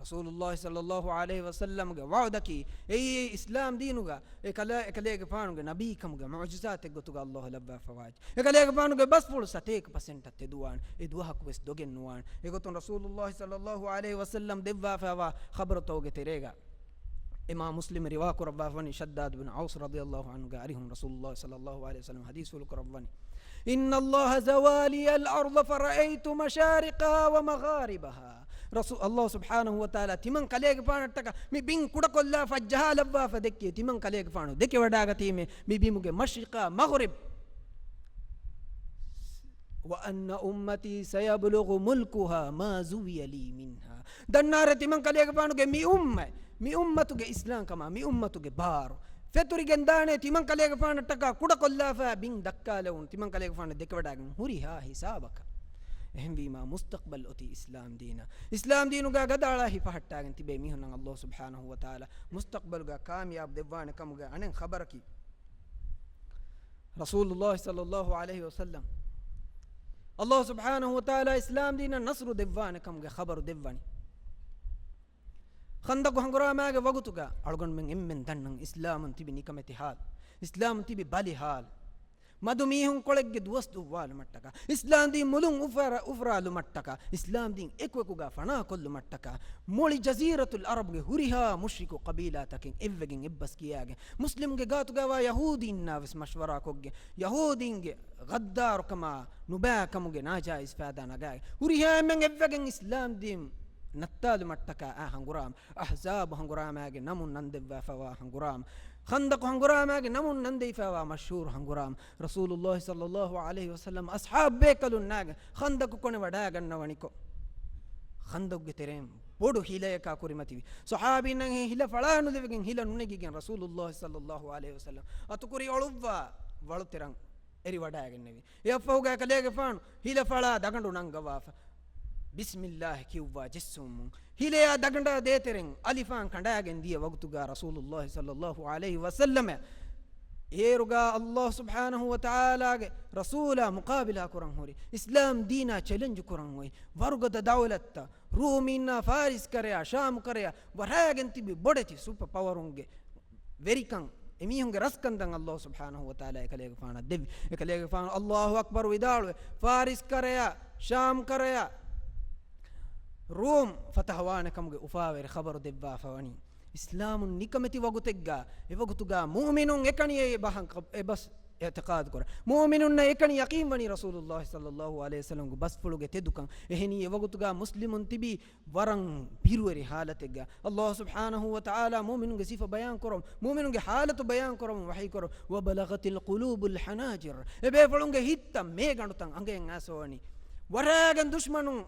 ރަސޫލުﷲ ޞައްލައްލާހު ޢަލައިހި ވަސައްލަމްގެ ވަޢުދަކީ، އެއީ އިސްލާމް ދީނުގަ އެކަލޭ، އެކަލޭގެފާނުގެ ނަބީކަމުގެ މުޢުޖިޒާތެއްގޮތުގަ ﷲ ލައްވާފަވާ އެކަލޭގެފާނުގެ ބަސްފުޅު ސަތޭކަ ޕަސެންޓަށް ތެދުވާނެ. އެ ދުވަހަކުވެސް ދޮގެއް ނުވާނެ. އެގޮތުން ރަސޫލުﷲ ޞައްލައްލާހު ޢަލައިހި ވަސައްލަމް ދެއްވާފައިވާ ޚަބަރުތަކުގެ ތެރޭގަ އިމާމް މުސްލިމް ރިވާ ކުރައްވާފަވަނީ ޝައްދާދު ބިން ޢައުސް ރަޟިޔަﷲ ޢަންހުގެ އަރިހުން ރަސޫލުﷲ ޞައްލައްލާހު ޢަލައިހި ވަސައްލަމް ޙަދީޘްފުޅު ކުރައްވަނީ، إن الله زوى لي الأرض فرأيت مشارقها ومغاربها. ރަސޫ، ﷲ ސުބްޙާނަހޫ ވަތަޢާލާ ތިމަން ކަލޭގެފާނަށްޓަކާ މި ބިން ކުޑަކޮށްލާފަ ޖަހާލައްވާފަ ދެއްކޭ. ތިމަން ކަލޭގެފާނު ދެކެވަޑާގަތީމޭ މި ބިމުގެ މަޝްރިޤާ މަޣްރިބް. وأن أمتي سيبلغ ملكها ما زوي لي منها. ދަންނާރޭ ތިމަން ކަލޭގެފާނުގެ މި އުއްމަތް، މި އުއްމަތުގެ އިސްލާމްކަމާ، މި އުއްމަތުގެ ބާރު ފެތުރިގެން ދާނޭ ތިމަން ކަލޭގެފާނަށްޓަކާ ކުޑަކޮށްލާފަ ބިން ދައްކާލެވުނު، ތިމަން ކަލޭގެފާނު ދެކެވަޑާގެން ހުރިހާ ހިސާބަކަށް. އެހެންވީމާ، މުސްތަޤްބަލް އޮތީ އިސްލާމް ދީނަށް. އިސްލާމް ދީނުގަ ގަދައަޅާ ހިފަހައްޓާގެން ތިބޭ މީހުންނަށް ﷲ ސުބްޙާނަހޫ ވަތަޢާލާ މުސްތަޤްބަލުގަ ކާމިޔާބު ދެއްވާނެ ކަމުގެ އަނެއް ޚަބަރަކީ، ރަސޫލުﷲ ޞައްލަﷲ ޢަލައިހި ވަސައްލަމް، ﷲ ސުބްޙާނަހޫ ވަތަޢާލާ އިސްލާމް ދީނަށް ނަޞްރު ދެއްވާނެ ކަމުގެ ޚަބަރު ދެއްވަނީ. ޚަންދަޤު ހަނގުރާމާގެ ވަގުތުގަ އަޅުގަނޑުމެން އެންމެން ދަންނަން އިސްލާމުން ތިބި ނިކަމެތި ޙާލު، އިސްލާމުން ތިބި ބަލި ޙާލު. މަދު މީހުން ކޮޅެއްގެ ދުވަސް ދުއްވާލުމަށްޓަކާ، އިސްލާމް ދީން މުލުން އުފަރ-، އުފުރާލުމަށްޓަކާ، އިސްލާމް ދީން އެކުއެކުގަ ފަނާކޮށްލުމަށްޓަކާ، މުޅި ޖަޒީރަތުލް ޢަރަބުގެ ހުރިހާ މުޝްރިކު ޤަބީލާތަކެއް އެއްވެގެން އެއްބަސް ކިޔާގެން، މުސްލިމްގެ ގާތުގަވާ ޔަހޫދީންނާވެސް މަޝްވަރާކޮށްގެން، ޔަހޫދީންގެ ޣައްދާރުކަމާ ނުބައިކަމުގެ ނާޖާއިޒް ފައިދާ ނަގާގެން، ހުރިހާ އެންމެން އެއްވެގެން އިސްލާމް ދީން ނައްތާލުމަށްޓަކާ އާ ހަނގުރާމަ، އަޙްޒާބު ހަނގުރާމާގެ ނަމުން ނަންދެއްވާފައިވާ ހަނގުރާމަ، ޚަންދަޤު ހަނގުރާމާގެ ނަމުން ނަންދެވިފައިވާ މަޝްހޫރު ހަނގުރާމަ، ރަސޫލުﷲ ޞައްލަﷲ ޢަލައިހި ވަސައްލަމް އަޞްޙާބު ބޭކަލުންނާގެ ޚަންދަޤު ކޮނެ ވަޑައިގަންނަވަނިކޮށް، ޚަންދަޤުގެ ތެރެއިން ބޮޑު ހިލަޔަކާ ކުރިމަތިވި. ޞަޙާބީންނަށް އެ ހިލަ ފަޅާނުލެވިގެން ހިލަ ނުނެގިގެން ރަސޫލުﷲ ޞައްލަﷲ ޢަލައިހި ވަސައްލަމް އަތުކުރި އޮޅުއްވާ ވަޅުތެރަށް އެރިވަޑައިގެންނެވި. އެއަށްފަހުގަ އެކަލޭގެފާނު ހިލަ ފަޅާ ދަގަނޑު ނަންގަވާފަ، ބިސްމިއްލާހި ކިޔުއްވާ ޖެއްސުމުން، ހިލަޔާ ދަގަނޑާ ދޭތެރެން އަލިފާން ކަނޑާގެން ދިޔަ ވަގުތުގަ ރަސޫލުﷲ ޞައްލަﷲ ޢަލައިހި ވަސައްލަމަ އޭރުގަ ﷲ ސުބްޙާނަހޫ ވަތަޢާލާގެ ރަސޫލާ މުޤާބިލާ ކުރަން ހުރި، އިސްލާމް ދީނާ ޗެލެންޖު ކުރަން އޮތް ވަރުގަދަ ދައުލަތްތައް، ރޫމީންނާ ފާރިސް ކަރަޔާ، ޝާމް ކަރަޔާ ވަރައިގެން ތިބި ބޮޑެތި ސުޕަ ޕަވަރުންގެ ވެރިކަން، އެމީހުންގެ ރަސްކަންދަން ﷲ ސުބްޙާނަހޫ ވަތަޢާލާ އެކަލޭގެފާނަށް ދެއްވި. އެކަލޭގެފާނު ﷲ އަކްބަރު ވިދާޅުވެ، ފާރިސް ކަރަޔާ، ޝާމް ކަރަޔާ، ރޫމް ފަތަޙަވާނެ ކަމުގެ އުފާވެރި ޚަބަރު ދެއްވާފަ ވަނީ. އިސްލާމުން ނިކަމެތި ވަގުތެއްގަ، އެވަގުތުގަ މުއުމިނުން އެކަނި އެ ބަހަށް އެ ބަސް އިޢްތިޤާދު ކުރަން. މުއުމިނުންނަށް އެކަނި ޔަޤީން ވަނީ ރަސޫލުﷲ ޞައްލަﷲ ޢަލައިހި ވަސައްލަމްގެ ބަސްފުޅުގެ ތެދުކަން. އެހެނީ އެވަގުތުގަ މުސްލިމުން ތިބީ ވަރަށް ބިރުވެރި ޙާލަތެއްގަ. ﷲ ސުބްޙާނަހޫ ވަތަޢާލާ މުއުމިނުންގެ ސިފަ ބަޔާން ކުރަމުން، މުއުމިނުންގެ ޙާލަތު ބަޔާން ކުރަމުން ވަޙީ ކުރަމުން، "وبلغت القلوب الحناجر." އެބޭފުޅުންގެ ހިތްތައް މޭގަނޑުތައް އަނގައިން އައިސްފަ ވަނީ. ވަރައިގެން ދުޝްމަނުން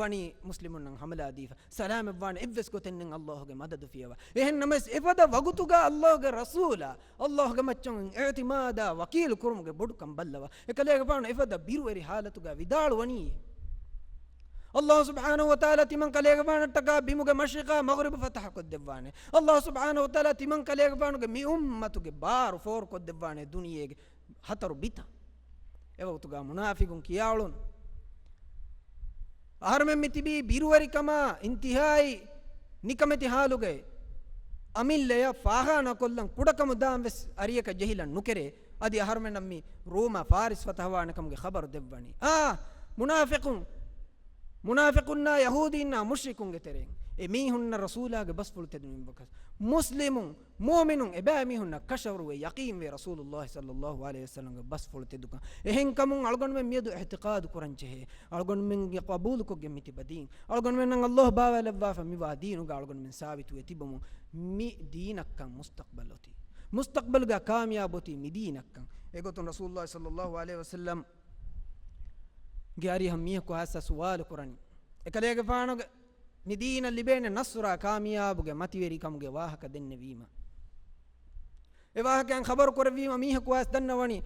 ވަނީ މުސްލިމުންނަށް ޙަމަލާ ދީފަ. ސަލާމަތްވާނެ އެއްވެސް ގޮތެއް ނެތް ﷲގެ މަދަދު ފިޔަވާ. އެހެން ނަމަވެސް އެފަދަ ވަގުތުގަ ﷲގެ ރަސޫލާ، ﷲގެ މައްޗަށް އިޢްތިމާދާ ވަކީލު ކުރުމުގެ ބޮޑުކަން ބައްލަވާ. އެކަލޭގެފާނު އެފަދަ ބިރުވެރި ޙާލަތުގަ ވިދާޅުވަނީ. ﷲ ސުބްޙާނަހޫ ވަތަޢާލާ ތިމަން ކަލޭގެފާނަށްޓަކާ ބިމުގެ މަޝްރިޤާ މަޣްރިބު ފަތަޙަކޮށްދެއްވާނެ. ﷲ ސުބްޙާނަހޫ ވަތަޢާލާ ތިމަން ކަލޭގެފާނުގެ މި އުއްމަތުގެ ބާރު ފޯރުކޮށްދެއްވާނެ ދުނިޔޭގެ ހަތަރު ބިތަށް. އެވަގުތުގަ މުނާފިޤުން ކިޔާއުޅުނު. އަހަރުމެން މި ތިބީ ބިރުވެރިކަމާ އިންތިހާއީ ނިކަމެތި ޙާލުގައި، އަމިއްލަޔަށް ފާޚާނާ ކޮށްލަން ކުޑަކަމުދާން ވެސް އަރިޔަކަށް ޖެހިލަން ނުކެރޭ. އަދި އަހަރުމެންނަށް މި ރޫމާ ފާރިސް ފަތަހަވާނެކަމުގެ ޚަބަރު ދެއްވަނީ. އާ، މުނާފިޤުން، މުނާފިޤުންނާ ޔަހޫދީންނާ މުޝްރިކުންގެ ތެރެއިން އެ މީހުންނަށް ރަސޫލާގެ ބަސްފުޅު ތެދުމިން ވަކަސް މުސްލިމުން، މުއުމިނުން އެބައިމީހުންނަށް ކަށަވަރުވެ ޔަޤީންވެ ރަސޫލުﷲ ޞައްލަﷲ ޢަލައިހި ވަސައްލަމްގެ ބަސްފުޅު ތެދުކަން. އެހެންކަމުން އަޅުގަނޑުމެން މިއަދު އިޢްތިޤާދު ކުރަން ޖެހޭ، އަޅުގަނޑުމެންގެ ޤަބޫލުކޮށްގެން މިތިބަ ދީން، އަޅުގަނޑުމެންނަށް ﷲ ބާވައިލައްވާފަ މިވާ ދީނުގަ އަޅުގަނޑުމެން ސާބިތުވެ ތިބުމުން މި ދީނަށްކަން މުސްތަޤްބަލް އޮތީ. މުސްތަޤްބަލުގަ ކާމިޔާބު އޮތީ މި ދީނަށްކަން. އެގޮތުން ރަސޫލުﷲ ޞައްލަﷲ ޢަލައިހި ވަސައްލަމް ގެ އަރިހަށް މީހަކު އައިސް ސުވާލު ކުރަނީ. އެކަލޭގެފާނުގެ މި ދީނަށް ލިބޭނެ ނަޞްރާ ކާމިޔާބުގެ މަތިވެރިކަމުގެ ވާހަކަ ދެންނެވީމަ. އެ ވާހަކައިން ޚަބަރު ކުރެއްވީމަ މީހަކު އައިސް ދަންނަވަނީ،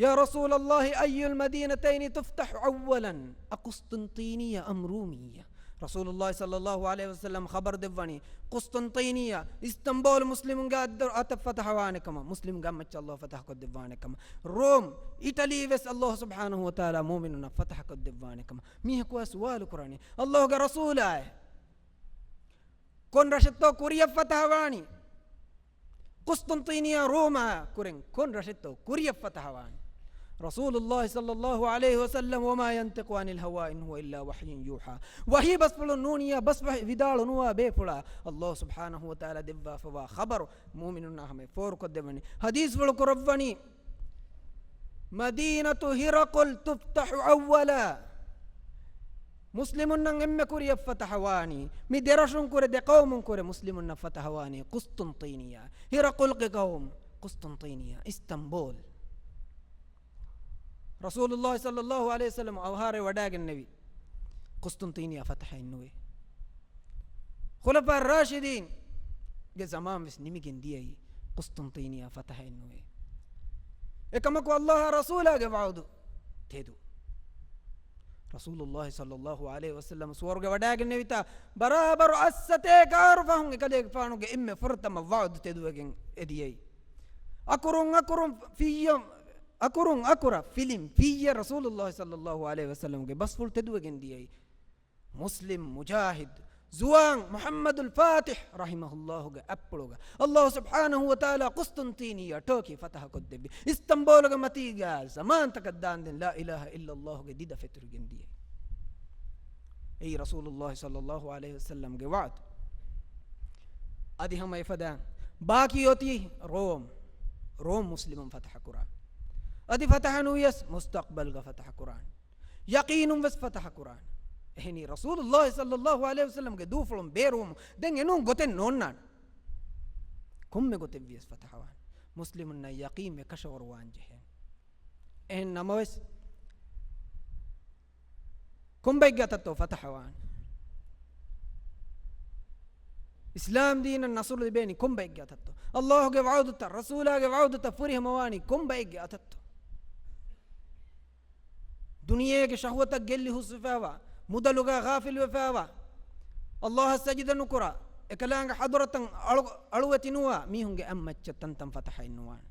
"يا رسول الله، أي المدينتين تفتح أولا، أقسطنطينية أم رومية؟" ރަސޫލުﷲ ޞައްލަﷲ ޢަލައިހި ވަސައްލަމް ޚަބަރު ދެއްވަނީ، ޤުސްޠުންޠީނިއްޔާ، އިސްތަންބޫލް މުސްލިމުންގެ އަތް-، އަތަށް ފަތަޙަވާނެ ކަމަށް، މުސްލިމުންގެ އަތްމައްޗަށް ﷲ ފަތަޙަކޮށްދެއްވާނެ ކަމަށް، ރޯމް، އިޓަލީ ވެސް ﷲ ސުބްޙާނަހޫ ވަތަޢާލާ މުއުމިނުންނަށް ފަތަޙަކޮށްދެއްވާނެ ކަމަށް. މީހަކު އައިސް ސުވާލު ކުރަނީ، ﷲގެ ރަސޫލާއޭ، ކޮން ރަށެއްތޯ ކުރިއަށް ފަތަޙަވާނީ؟ ޤުސްޠުންޠީނިއްޔާ ރޯމާ ކުރެން ކޮން ރަށެއްތޯ ކުރިއަށް ފަތަޙަވާނީ؟ ރަސޫލުﷲ ޞައްލަﷲ ޢަލައިހި ވަސައްލަމް، "وما ينطق عن الهوى إن هو إلا وحي يوحى." ވަޙީ ބަސްފުޅުން ނޫނިއްޔާ، ބަސް ވަޙީ ވިދާޅު ނުވާ ބޭފުޅާ ﷲ ސުބްޙާނަހޫ ވަތަޢާލާ ދެއްވާފަވާ ޚަބަރު މުއުމިނުންނާ ހަމަޔަށް ފޯރުކޮށްދެވަނީ. ޙަދީޘްފުޅު ކުރައްވަނީ، "مدينة هرقل تفتح أولا." މުސްލިމުންނަށް އެންމެ ކުރިއަށް ފަތަޙަވާނީ، މި ދެރަށުން ކުރެ، ދެ ޤައުމުން ކުރެ މުސްލިމުންނަށް ފަތަޙަވާނީ ޤުސްޠުންޠީނިއްޔާ. ހިރަޤުލްގެ ޤައުމު، ޤުސްޠުންޠީނިއްޔާ، އިސްތަންބޫލް. ރަސޫލުﷲ ޞައްލަﷲ ޢަލައިހި ވަސައްލަމް އަވަހާރަވެ ވަޑައިގެންނެވި ޤުސްޠުންޠީނިއްޔާ ފަތަޙައެއް ނުވޭ. ޚުލަފާ ރާޝިދީންގެ ޒަމާން ވެސް ނިމިގެން ދިޔައީ ޤުސްޠުންޠީނިއްޔާ ފަތަޙައެއް ނުވޭ. އެކަމަކު ﷲ އާ ރަސޫލާގެ ވަޢުދު ތެދު. ރަސޫލުﷲ ޞައްލަﷲ ޢަލައިހި ވަސައްލަމަ ސުވަރުގެ ވަޑައިގެންނެވިތާ، ބަރާބަރު އައްސަތޭކަ އަހަރު ފަހުން އެކަލޭގެފާނުގެ އެންމެ ފުރަތަމަ ވަޢުދު ތެދުވެގެން އެދިޔައީ. އަކުރުން އަކުރުން ފިއްޔަ، އަކުރުން އަކުރަށް ފިލިން ފިއްޔަ ރަސޫލުﷲ ޞައްލަﷲ ޢަލައިހި ވަސައްލަމަގެ ބަސްފުޅު ތެދުވެގެން ދިޔައީ. މުސްލިމް މުޖާހިދު ޒުވާން މުޙައްމަދުލް ފާތިޙް ރަޙިމަހުﷲގެ އަތްޕުޅުގަ ﷲ ސުބްޙާނަހު ވަތަޢާލާ ޤުސްޠުންޠީނިއްޔާ ޓާކީ ފަތަޙަ ކޮށްދެއްވި. އިސްތަންބޫލުގެ މަތީގަ ޒަމާންތަކަށް ދާންދެން ލާ އިލާހަ އިއްލަﷲގެ ދިދަ ފެތުރިގެން ދިޔައީ. އެއީ ރަސޫލުﷲ ޞައްލަﷲ ޢަލައިހި ވަސައްލަމްގެ ވަޢުދު. އަދި ހަމަ އެފަދައިން ބާކީ އޮތީ ރޯމް. ރޯމް މުސްލިމުން ފަތަޙަ ކުރާނެ. އަދި ފަތަޙަ ނުވިޔަސް މުސްތަޤްބަލްގަ ފަތަޙަ ކުރާނެ. ޔަޤީނުން ވެސް ފަތަޙަ ކުރާނެ. އެހެނީ ރަސޫލުﷲ ޞައްލަﷲ ޢަލައިހި ވަސައްލަމްގެ ދޫފުޅުން ބޭރުވުމުން ދެން އެނޫން ގޮތެއް ނޯންނާނެ. ކޮންމެ ގޮތެއް ވިޔަސް ފަތަޙަ ވާނެ. މުސްލިމުންނަށް ޔަޤީންވެ ކަށަވަރުވާން ޖެހޭނެ. އެހެން ނަމަވެސް، ކޮންބައެއްގެ އަތަށްތޯ ފަތަޙަ ވާނެ؟ އިސްލާމް ދީނަށް ނަޞްރު ލިބޭނީ ކޮންބައެއްގެ އަތަށްތޯ؟ ﷲގެ ވަޢުދުތައް، ރަސޫލާގެ ވަޢުދުތައް ފުރިހަމަވާނީ ކޮންބައެއްގެ އަތަށްތޯ؟ ދުނިޔޭގެ ޝަހުވަތަށް ގެއްލި ހުސްވެފައިވާ، މުދަލުގަ ޣާފިލުވެފައިވާ، ﷲއަށް ސަޖިދަ ނުކުރާ، އެކަލާނގެ ޙަޟްރަތަށް އަޅު-، އަޅުވެތި ނުވާ މީހުންގެ އަތްމައްޗަށް ތަންތަން ފަތަޙައެއް ނުވާނެ.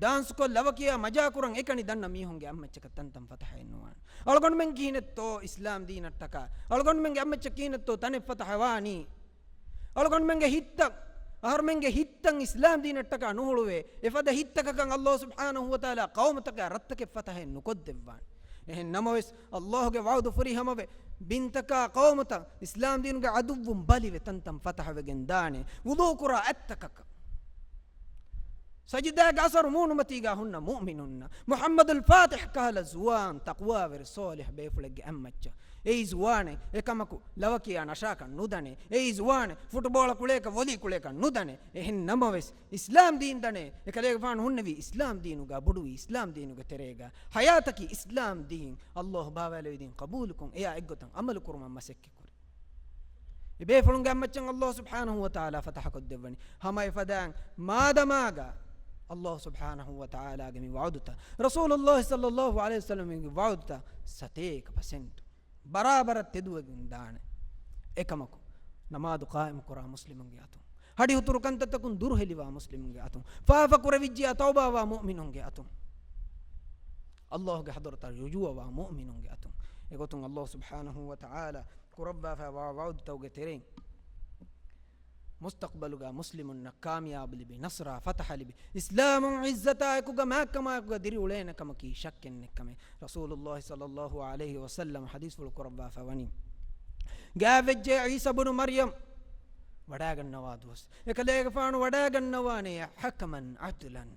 ޑާންސްކޮށް ލަވަކިޔާ މަޖާކުރަން އެކަނި ދަންނަ މީހުންގެ އަތްމައްޗަކަށް ތަންތަން ފަތަޙައެއް ނުވާނެ. އަޅުގަނޑުމެން ކިހިނެއްތޯ އިސްލާމް ދީނަށްޓަކާ؟ އަޅުގަނޑުމެންގެ އަތްމައްޗަށް ކިހިނެއްތޯ ތަނެއް ފަތަޙަ ވާނީ؟ އަޅުގަނޑުމެންގެ ހިތްތައް، އަހަރުމެންގެ ހިތްތައް އިސްލާމް ދީނަށްޓަކާ ނުހުޅުވޭ. އެފަދަ ހިތްތަކަކަށް ﷲ ސުބްޙާނަހު ވަތަޢާލާ ޤައުމުތަކާ ރަށްތަކެއް ފަތަޙައެއް ނުކޮށްދެއްވާނެ. އެހެން ނަމަވެސް، ﷲގެ ވަޢުދު ފުރިހަމަވެ، ބިންތަކާ ޤައުމުތައް އިސްލާމް ދީނުގެ ޢަދުއްވުން ބަލިވެ ތަންތަން ފަތަޙަވެގެން ދާނެ. ވުޟޫ ކުރާ އަތްތަކަކަށް، ސަޖިދާގެ އަސަރު މޫނުމަތީގާ ހުންނަ މުއުމިނުންނަށް، މުޙައްމަދުލް ފާތިޙް ކަހަލަ ޒުވާން ތަޤްވާވެރި ޞާލިޙް ބޭފުޅެއްގެ އަތްމައްޗަށް. އެއީ ޒުވާނެއް، އެކަމަކު ލަވަކިޔާ ނަޝާކަށް ނުދަނެ. އެއީ ޒުވާނެއް، ފުޓުބޯޅަ ކުޅޭކަށް ވޮލީ ކުޅޭކަށް ނުދަނެ. އެހެން ނަމަވެސް، އިސްލާމް ދީން ދަނެ. އެކަލޭގެފާނު ހުންނެވީ އިސްލާމް ދީނުގަ، ބޮޑުވީ އިސްލާމް ދީނުގެ ތެރޭގަ. ޙަޔާތަކީ އިސްލާމް ދީން. ﷲ ބާވާލެވި ދީން ޤަބޫލުކޮށް، އެޔާ އެއްގޮތަށް ޢަމަލު ކުރުމަށް މަސައްކަތް ކުރި. އެބޭފުޅުންގެ އަތްމައްޗަށް ﷲ ސުބްޙާނަހު ވަތަޢާލާ ފަތަޙަ ކޮށްދެއްވަނީ. ހަމަ އެފަދައިން މާދަމާގަ ﷲ ސުބްޙާނަހު ވަތަޢާލާގެ މި ވަޢުދުތައް، ރަސޫލުﷲ ޞައްލަﷲ ޢަލައިހި ވަސައްލަމްގެ ވަޢުދުތައް ސަތޭކަ ޕަސެންޓު ބަރާބަރަށް ތެދުވެގެން ދާނެ. އެކަމަކު، ނަމާދު ޤާއިމު ކުރާ މުސްލިމުންގެ އަތުން، ހަޑިހުތުރު ކަންތައްތަކުން ދުރުހެލިވާ މުސްލިމުންގެ އަތުން، ފާފަ ކުރެވިއްޖިޔާ ތައުބާވާ މުއުމިނުންގެ އަތުން، ﷲގެ ޙަޟްރަތަށް ރުޖޫޢަވާ މުއުމިނުންގެ އަތުން، އެގޮތުން ﷲ ސުބްޙާނަހު ވަތަޢާލާ ކުރައްވާފައިވާ ވަޢުދުތަކުގެ ތެރެއިން މުސްތަޤްބަލުގަ މުސްލިމުންނަށް ކާމިޔާބު ލިބި، ނަޞްރާ، ފަތަޙަ ލިބި، އިސްލާމުން ޢިއްޒަތާ އެކުގަ މާތްކަމާއެކުގަ ދިރިއުޅޭނެ ކަމަކީ ޝައްކެއް ނެތްކަމެއް. ރަސޫލުﷲ ޞައްލަﷲ ޢަލައިހި ވަސައްލަމަ ޙަދީޘްފުޅު ކުރައްވާފަ ވަނީ، ގާތްވެއްޖެ ޢީސާ ބުނު މަރްޔަމް ވަޑައިގަންނަވާ ދުވަސް، އެކަލޭގެފާނު ވަޑައިގަންނަވާނެ ޙަކަމަން ޢަދުލަން.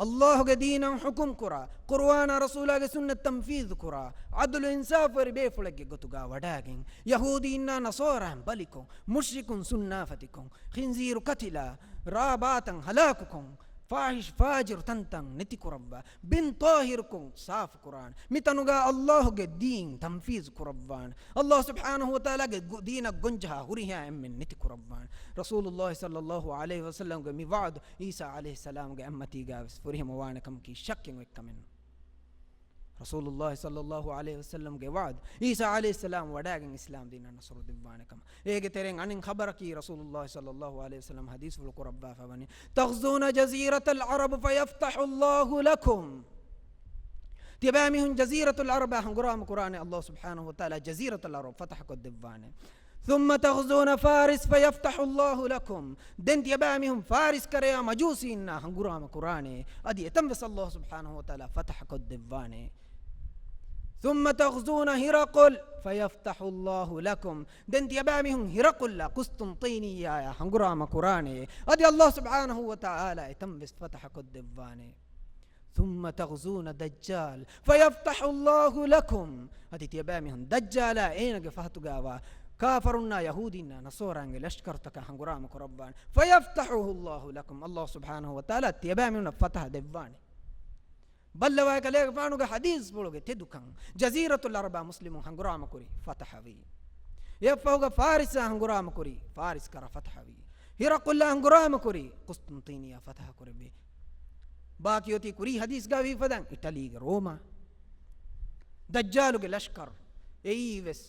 ﷲގެ ދީނަށް ޙުކުމް ކުރާ، ޤުރުއާނާ ރަސޫލާގެ ސުންނަތް ތަންފީޛު ކުރާ، ޢަދުލު އިންސާފުވެރި ބޭފުޅެއްގެ ގޮތުގަ ވަޑައިގެން، ޔަހޫދީންނާ ނަޞާރާއިން ބަލިކޮށް، މުޝްރިކުން ސުންނާފަތިކޮށް، ޚިންޒީރު ކަތިލާ، ރާ ބާތަން ހަލާކުކޮށް، ފާޙިޝް ފާޖިރު ތަންތަން ނެތިކުރައްވާ، ބިން ޠާހިރުކޮށް ސާފުކުރާނެ. މިތަނުގަ ﷲގެ ދީން ތަންފީޛު ކުރައްވާނެ. ﷲ ސުބްޙާނަހު ވަތަޢާލާގެ ގު-، ދީނަށް ގޮންޖަހާ ހުރިހާ އެންމެން ނެތިކުރައްވާނެ. ރަސޫލުﷲ ޞައްލަﷲ ޢަލައިހި ވަސައްލަމްގެ މި ވަޢުދު ޢީސާ ޢަލައިހިއްސަލާމްގެ އަތްމަތީގަ ވެސް ފުރިހަމަވާނެ ކަމަކީ ޝައްކެއް އޮތް ކަމެއް ނޫން. ރަސޫލުﷲ ޞައްލަﷲ ޢަލައިހި ވަސައްލަމްގެ ވަޢުދު، ޢީސާ ޢަލައިހިއްސަލާމް ވަޑައިގެން އިސްލާމް ދީނަށް ނަޞްރު ދެއްވާނެ ކަމަށް. އޭގެ ތެރެއިން އަނެއް ޚަބަރަކީ ރަސޫލުﷲ ޞައްލަﷲ ޢަލައިހި ވަސައްލަމް ޙަދީޘްފުޅު ކުރައްވާފަ ވަނީ، تغزون جزيرة العرب فيفتح الله لكم. ތިޔަބައިމީހުން ޖަޒީރަތުލް ޢަރަބާ ހަނގުރާމަ ކުރާނެ، ﷲ ސުބްޙާނަހު ވަތަޢާލާ ޖަޒީރަތުލް ޢަރަބް ފަތަޙަ ކޮށްދެއްވާނެ. ثم تغزون فارس فيفتح الله لكم. ދެން ތިޔަބައިމީހުން ފާރިސް ކަރަޔާ މަޖޫސީންނާ ހަނގުރާމަ ކުރާނެ. އަދި އެތަން ވެސް ﷲ ސުބްޙާނަހު ވަތަޢާލާ ފަތަޙަ ކޮށްދެއްވާނެ. ثم تغزون هرقل فيفتح الله لكم. ދެން ތިޔަބައިމީހުން ހިރަޤުލްއާ ޤުސްޠުންޠީނިއްޔާޔާ ހަނގުރާމަ ކުރާނެ. އަދި ﷲ ސުބްޙާނަހު ވަތަޢާލާ އެތަން ވެސް ފަތަޙަ ކޮށްދެއްވާނެ. ثم تغزون دجال فيفتح الله لكم. އަދި ތިޔަބައިމީހުން ދައްޖާލާ އޭނަގެ ފަހަތުގައިވާ ކާފަރުންނާ ޔަހޫދީންނާ ނަޞާރާންގެ ލަޝްކަރުތަކާ ހަނގުރާމަ ކުރައްވާނެ. فيفتحه الله لكم. ﷲ ސުބްޙާނަހު ވަތަޢާލާ ތިޔަބައިމީހުންނަށް ފަތަޙަ ދެއްވާނެ. ބައްލަވާ ކަލޭގެފާނުގެ ޙަދީޘްފުޅުގެ ތެދުކަން. ޖަޒީރަތުލް ޢަރަބާ މުސްލިމުން ހަނގުރާމަ ކުރި، ފަތަޙަވީ. އެއަށްފަހުގަ ފާރިސާ ހަނގުރާމަ ކުރި، ފާރިސް ކަރަ ފަތަޙަވީ. ހިރަޤުލްއާ ހަނގުރާމަ ކުރި، ޤުސްޠުންޠީނިއްޔާ ފަތަޙަ ކުރެއްވި. ވާކިއޮތީ ކުރީ ހަދީސްގަ ވީ ފަދައިން އިޓަލީގެ ރޯމާ. ދައްޖާލުގެ ލަޝްކަރު. އެއީ ވެސް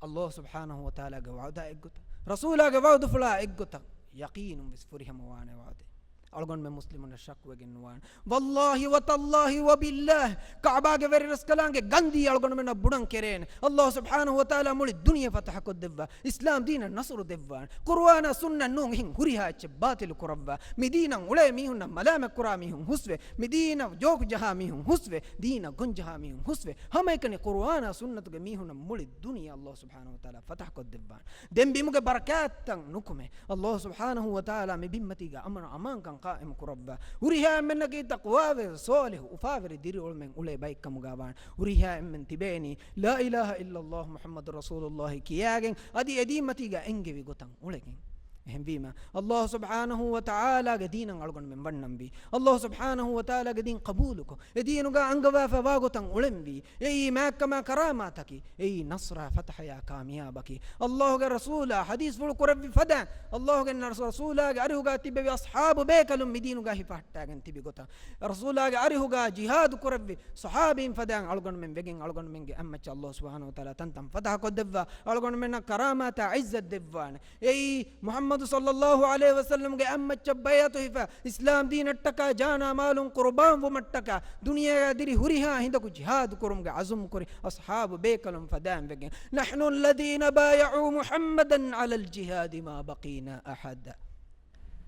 ﷲ ސުބްޙާނަހޫ ވަތަޢާލާގެ ވަޢުދާ އެއްގޮތަށް، ރަސޫލާގެ ވަޢުދުފުޅާ އެއްގޮތަށް ޔަޤީނުން ވެސް ފުރިހަމަވާނެ ވަޢުދެއް. އަޅުގަނޑުމެން މުސްލިމުންނަށް ޝައްކުވެގެން ނުވާނެ. ވައްލާހި ވަތައްލާހި ވަބިއްލާހި، ކަޢުބާގެ ވެރިރަސްކަލާނގެ ގަންދީ އަޅުގަނޑުމެންނަށް ބުނަން ކެރޭނެ. ﷲ ސުބްޙާނަހޫ ވަތަޢާލާ މުޅި ދުނިޔެ ފަތަޙަކޮށްދެއްވާ، އިސްލާމް ދީނަށް ނަޞްރު ދެއްވާނެ. ޤުރުއާނާ ސުންނަތް ނޫން އެހެން ހުރިހާ އެއްޗެއް ބާޠިލު ކުރައްވާ، މި ދީނަށް އުޅޭ މީހުންނަށް މަލާމަތް ކުރާ މީހުން ހުސްވެ، މި ދީނަށް ޖޯކް ޖަހާ މީހުން ހުސްވެ، ދީނަށް ގޮން ޖަހާ މީހުން ހުސްވެ، ހަމައެކަނި ޤުރުއާނާ ސުންނަތުގެ މީހުންނަށް މުޅި ދުނިޔެ ﷲ ސުބްޙާނަހޫ ވަތަޢާލާ ފަތަޙަކޮށްދެއްވާނެ. ދެން ބިމުގެ ބަރަކާތްތައް ނުކުމެ، ﷲ ސުބްޙާނަހޫ ވަތަޢާލާ މި ބިންމަތީގަ އަމަނު އަމާންކަން ޤާއިމު ކުރައްވާ. ހުރިހާ އެންމެންނަކީ ތަޤްވާވެރި ޞާލިޙު އުފާވެރި ދިރިއުޅުމެއް އުޅޭ ބައެއްކަމުގަ ވާނެ. ހުރިހާ އެންމެން ތިބޭނީ ލާ އިލާހަ އިއްލައްލާހު މުޙައްމަދު ރަސޫލުއްލާހި ކިޔާގެން، އަދި އެ ދީންމަތީގަ އެންގެވި ގޮތަށް އުޅެގެން. އެހެންވީމަ، ﷲ ސުބްޙާނަހޫ ވަތަޢާލާގެ ދީނަށް އަޅުގަނޑުމެން ވަންނަންވީ، ﷲ ސުބްޙާނަހޫ ވަތަޢާލާގެ ދީން ޤަބޫލުކޮށް، އެ ދީނުގަ އަންގަވާފަ ވާ ގޮތަށް އުޅެންވީ، އެއީ މާތްކަމާ ކަރާމާތަކީ، އެއީ ނަޞްރާ ފަތަޙަޔާ ކާމިޔާބަކީ. ﷲގެ ރަސޫލާ ޙަދީޘްފުޅު ކުރެއްވި ފަދައިން، ﷲގެ ރަސޫލާގެ އަރިހުގަ ތިބެވި އަޞްޙާބު ބޭކަލުން މި ދީނުގަ ހިފަހައްޓާގެން ތިބި ގޮތަށް، ރަސޫލާގެ އަރިހުގަ ޖިހާދު ކުރެއްވި ޞަޙާބީން ފަދައިން އަޅުގަނޑުމެން ވެގެން އަޅުގަނޑުމެންގެ އަތްމައްޗަށް ﷲ ސުބްޙާނަހޫ ވަތަޢާލާ ތަންތަން ފަތަޙަކޮށްދެއްވާ، އަޅުގަނޑުމެންނަށް ކަރާމާތާ ޢިއްޒަތް ދެއްވާނެ. އެއީ މުޙައްމަދު ޞައްލައްލާހު ޢަލައިހި ވަސައްލަމްގެ އަތްމައްޗަށް ބައިޢަތު ހިފާ، އިސްލާމް ދީނަށްޓަކާ ޖާނާ މާލުން ޤުރުބާން ވުމަށްޓަކާ، ދުނިޔެއާ ދިރި ހުރިހާ ހިނދަކު ޖިހާދު ކުރުމުގެ ޢަޒުމް ކުރި އަޞްޙާބު ބޭކަލުން ފަދައިން ވެގެން، نحن الذين بايعوا محمدا على الجهاد ما بقينا أحدا.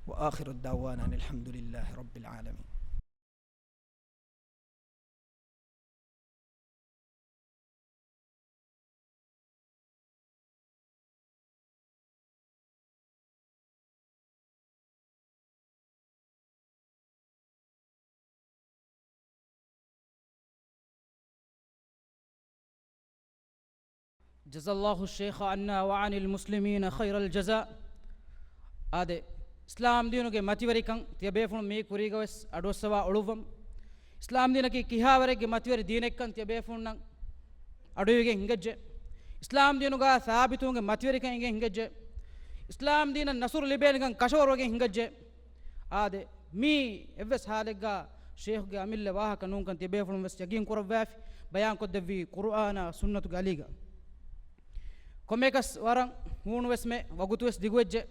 وآخر دعوانا أن الحمد لله رب العالمين. جزى الله الشيخ عنا وعن المسلمين خير الجزاء. އާދެ، އިސްލާމް ދީނުގެ މަތިވެރިކަން ތިޔަބޭފުޅުން މީ ކުރީގަވެސް އަޑުއައްސަވާ އުޅުއްވަމު. އިސްލާމް ދީނަކީ ކިހާވަރެއްގެ މަތިވެރި ދީނެއްކަން ތިޔަބޭފުޅުންނަށް އަޑުއިވިގެން ހިނގައްޖެ. އިސްލާމް ދީނުގަ ސާބިތުވުމުގެ މަތިވެރިކަން އިނގެން ހިނގައްޖެ. އިސްލާމް ދީނަށް ނަޞްރު ލިބޭނެކަން ކަށަވަރުވެގެން ހިނގައްޖެ. އާދެ، މީ އެއްވެސް ހާލެއްގަ ޝޭޚުގެ އަމިއްލަ ވާހަކަ ނޫންކަން ތިޔަބޭފުޅުން ވެސް ޔަގީން ކުރައްވާފި، ބަޔާންކޮށްދެއްވީ ޤުރުއާނާ ސުންނަތުގެ އަލީގަ. ކޮންމެއަކަސް ވަރަށް ހޫނުވެސް މެ ވަގުތުވެސް ދިގުވެއްޖެ.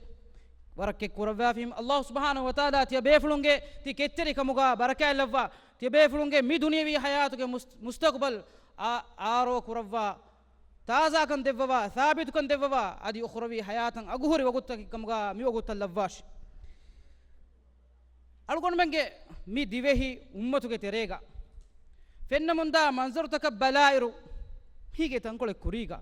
ވަރަށް ކެއް ކުރައްވާފީމަ، ﷲ ސުބްޙާނަހޫ ވަތަޢާލާ ތިޔަބޭފުޅުންގެ ތި ކެތްތެރިކަމުގަ ބަރަކާތްލައްވާ، ތިޔަބޭފުޅުންގެ މި ދުނިޔަވީ ޙަޔާތުގެ މުސް-، މުސްތަޤުބަލް އާ-، އާރޯ ކުރައްވާ، ތާޒާކަން ދެއްވަވާ، ސާބިތުކަން ދެއްވަވާ، އަދި އުޚްރަވީ ޙަޔާތަށް އަގުހުރި ވަގުތަކެއްކަމުގަ މި ވަގުތަށް ލައްވާށި. އަޅުގަނޑުމެންގެ މި ދިވެހި އުއްމަތުގެ ތެރޭގަ ފެންނަމުންދާ މަންޒަރުތަކަށް ބަލާއިރު، މީގެ ތަންކޮޅެއް ކުރީގަ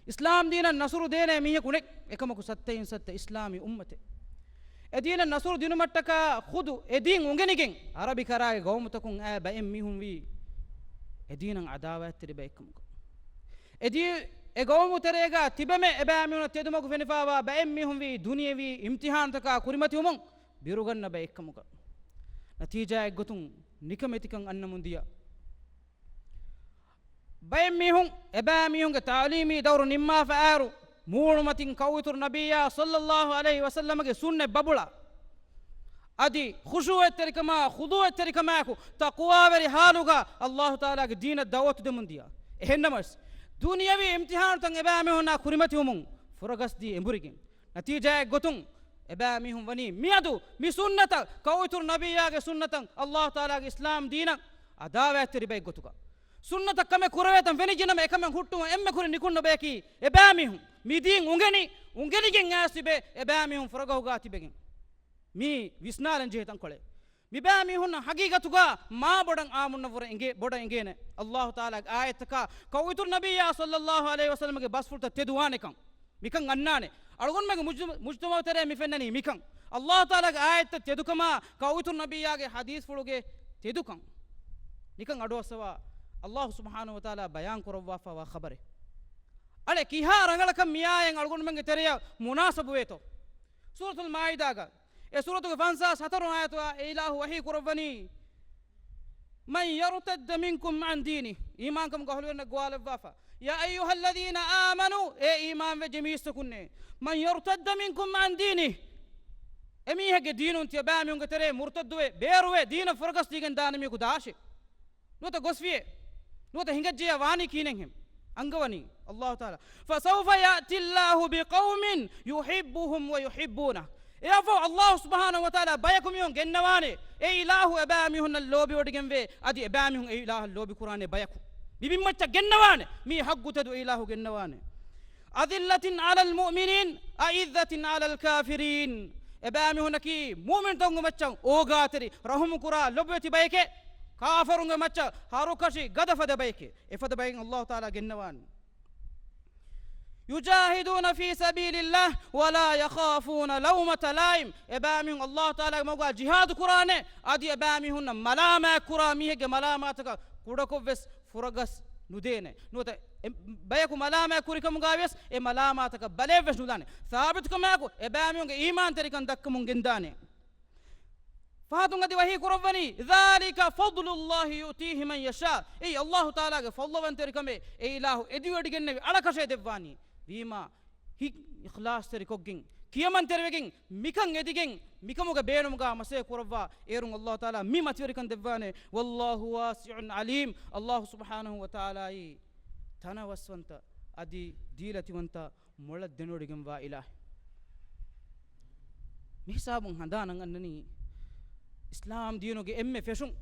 އިސްލާމް ދީނަށް ނަޞުރު ދޭނެ މީހަކު ނެތް. އެކަމަކު ސައްތައިން ސައްތަ އިސްލާމީ އުއްމަތެއް. އެ ދީނަށް ނަޞުރު ދިނުމަށްޓަކާ ޚުދު އެ ދީން އުނގެނިގެން ޢަރަބި ކަރާގެ ގައުމުތަކުން އައި ބައެއް މީހުން ވީ އެ ދީނަށް ޢަދާވާތްތެރި ބައެއްކަމުގަ. އެ ދީ-، އެ ގައުމު ތެރޭގަ ތިބެމެ އެބައިމީހުނަށް ތެދުމަގު ފެނިފާވާ ބައެއް މީހުން ވީ ދުނިޔެވީ އިމްތިޙާނުތަކާ ކުރިމަތިވުމުން ބިރުގަންނަ ބައެއްކަމުގަ. ނަތީޖާއެއްގޮތުން ނިކަމެތިކަން އަންނަމުންދިޔަ. ބައެއް މީހުން އެބައިމީހުންގެ ތަޢުލީމީ ދައުރު ނިންމާފަ އައިރު، މޫނުމަތިން ކައުއިތުރު ނަބިއްޔާ ޞައްލައްލާހު ޢަލައިހި ވަސައްލަމަގެ ސުންނަތް ބަބުޅަ، އަދި ޚުޝޫޢަތްތެރިކަމާ، ޚުޟޫޢަތްތެރިކަމާއެކު ތަޤްވާވެރި ޙާލުގަ ﷲ ތަޢާލާގެ ދީނަށް ދަޢުވަތު ދެމުންދިޔަ. އެހެންނަމަވެސް، ދުނިޔަވީ އިމްތިޙާނުތައް އެބައިމީހުންނާ ކުރިމަތިވުމުން ފުރަގަސްދީ އެނބުރިގެން. ނަތީޖާއެއްގޮތުން އެބައިމީހުން ވަނީ މިއަދު މި ސުންނަތަށް، ކައުއިތުރު ނަބިއްޔާގެ ސުންނަތަށް، ﷲ ތަޢާލާގެ އިސްލާމް ދީނަށް ޢަދާވާތްތެރި ބައެއް ގޮތުގަ. ސުންނަތަށް ކަމެއް ކުރެވޭތަން ފެނިއްޖެނަމަ، އެކަމެއް ހުއްޓުވަން އެންމެ ކުރިން ނިކުންނަ ބަޔަކީ އެބައިމީހުން. މި ދީން އުނގެނި، އުނގެނިގެން އައިސް ތިބޭ އެބައިމީހުން ފުރަގަހުގަ ތިބެގެން. މީ ވިސްނާލަން ޖެހޭ ތަންކޮޅެއް. މިބައިމީހުންނަށް ހަގީގަތުގަ މާ ބޮޑަށް އާ މުންނަ ވުރެ އެނގޭ، ބޮޑަށް އެނގޭނެ. ﷲ ތަޢާލާގެ އާޔަތްތަކާ ކައުއިތުރު ނަބިއްޔާ ޞައްލައްލާހު ޢަލައިހި ވަސައްލަމަގެ ބަސްފުޅުތައް ތެދުވާނެކަން. މިކަން އަންނާނެ. އަޅުގަނޑުމެންގެ މުޖްތަ-، މުޖްތަމަޢު ތެރޭ މި ފެންނަނީ މިކަން. ﷲ ތަޢާލާގެ އާޔަތްތައް ތެދުކަމާ، ކައުއިތުރު ނަބިއްޔާގެ ޙަދީޘްފުޅުގެ ތެދުކަން. ނިކަން އަޑުއައްސަވާ، ﷲ ސުބްޙާނަހު ވަތަޢާލާ ބަޔާން ކުރައްވާފަވާ ޚަބަރެއް. އަޅެ ކިހާ ރަނގަޅަކަށް މިއާޔަތް އަޅުގަނޑުމެންގެ ތެރެޔަށް މުނާސަބުވޭތޯ؟ ސޫރަތުލް މާއިދާގަ އެ ސޫރަތުގެ ފަންސާސް ހަތަރު އާޔަތުގަ އެ އިލާހު ވަޙީ ކުރައްވަނީ، مَن يَرْتَدَّ مِنكُمْ عَن دِينِهِ، އީމާންކަމުގެ އަހުލުވެރިންނަށް ގޮވާލައްވާފަ. يَا أَيُّهَا الَّذِينَ آمَنُوا، އޭ އީމާންވެއްޖެ މީސްތަކުންނޭ، مَن يَرْتَدَّ مِنكُمْ عَن دِينِهِ، އެމީހެއްގެ ދީނުން ތިޔަބައިމީހުންގެ ތެރޭ މުރުތައްދުވެ، ބޭރުވެ، ދީނަށް ފުރަގަސްދީގެން ދާނެ މީހަކު ދާށޭ. ނުވަތަ ގޮސްފިޔޭ. ނުވަތަ ހިނގައްޖެޔާ ވާނީ ކިހިނެއްހެން؟ އަންގަވަނީ ﷲ ތަޢާލާ. فسوف يأتي الله بقوم يحبهم ويحبونه. އެއަށްފަހު ﷲ ސުބްޙާނަހޫ ވަތަޢާލާ ބަޔަކު މީހުން ގެންނަވާނެ، އެ އިލާހު އެބައިމީހުންނަށް ލޯބިވޮޑިގެންވޭ، އަދި އެބައިމީހުން އެ އިލާހަށް ލޯބިކުރާނެ ބަޔަކު. މި ބިންމައްޗަށް ގެންނަވާނެ، މީ ޙައްޤު ތެދު އެ އިލާހު ގެންނަވާނެ. أذلة على المؤمنين أعزة على الكافرين. އެބައިމީހުންނަކީ މުއުމިނުތަކުންގެ މައްޗަށް އޯގާތެރި، ރަޙުމުކުރާ، ލޮބުވެތި ބަޔެކޭ. ކާފަރުންގެ މައްޗަށް ހަރުކަށި ގަދަފަދަ ބަޔެކޭ. އެފަދަ ބައެއް ﷲ ތަޢާލާ ގެންނަވާނެ. يجاهدون في سبيل الله ولا يخافون لومة لائم. އެބައިމީހުން ﷲ ތަޢާލާގެ މަގުގަ ޖިހާދު ކުރާނެ، އަދި އެބައިމީހުންނަށް މަލާމާތް ކުރާ މީހެއްގެ މަލާމާތަކަށް ކުޑަކޮށްވެސް ފުރަގަސް ނުދޭނެ. ނުވަތަ އެ ބަޔަކު މަލާމާތް ކުރިކަމުގަ ވިޔަސް އެ މަލާމާތަކަށް ބަލައެއްވެސް ނުލާނެ. ސާބިތުކަމާއެކު އެބައިމީހުންގެ އީމާންތެރިކަން ދައްކަމުން ގެންދާނެ. ފަހަތުން އަދި ވަޙީ ކުރައްވަނީ، ذلك فضل الله يؤتيه من يشاء. އެއީ ﷲ ތަޢާލާގެ ފަޟްލުވަންތެރިކަމެއް، އެ އިލާހު އެދިވަޑިގެންނެވި އަޅަކަށޭ ދެއްވާނީ. ވީމާ ހިތް އިޚްލާޞްތެރިކޮށްގެން، ކިޔަމަންތެރިވެގެން، މިކަން އެދިގެން، މިކަމުގެ ބޭނުމުގަ މަސައްކަތް ކުރައްވާ އޭރުން ﷲ ތަޢާލާ މި މަތިވެރިކަން ދެއްވާނެ. والله واسع عليم. ﷲ ސުބްޙާނަހޫ ވަތަޢާލާއީ ތަނަވަސްވަންތަ އަދި ދީލަތިވަންތަ މޮޅަށް ދެނެވޮޑިގެންވާ އިލާހެއް. މި ހިސާބުން ހަނދާނަށް އަންނަނީ އިސްލާމް ދީނުގެ އެންމެ ފެށުން.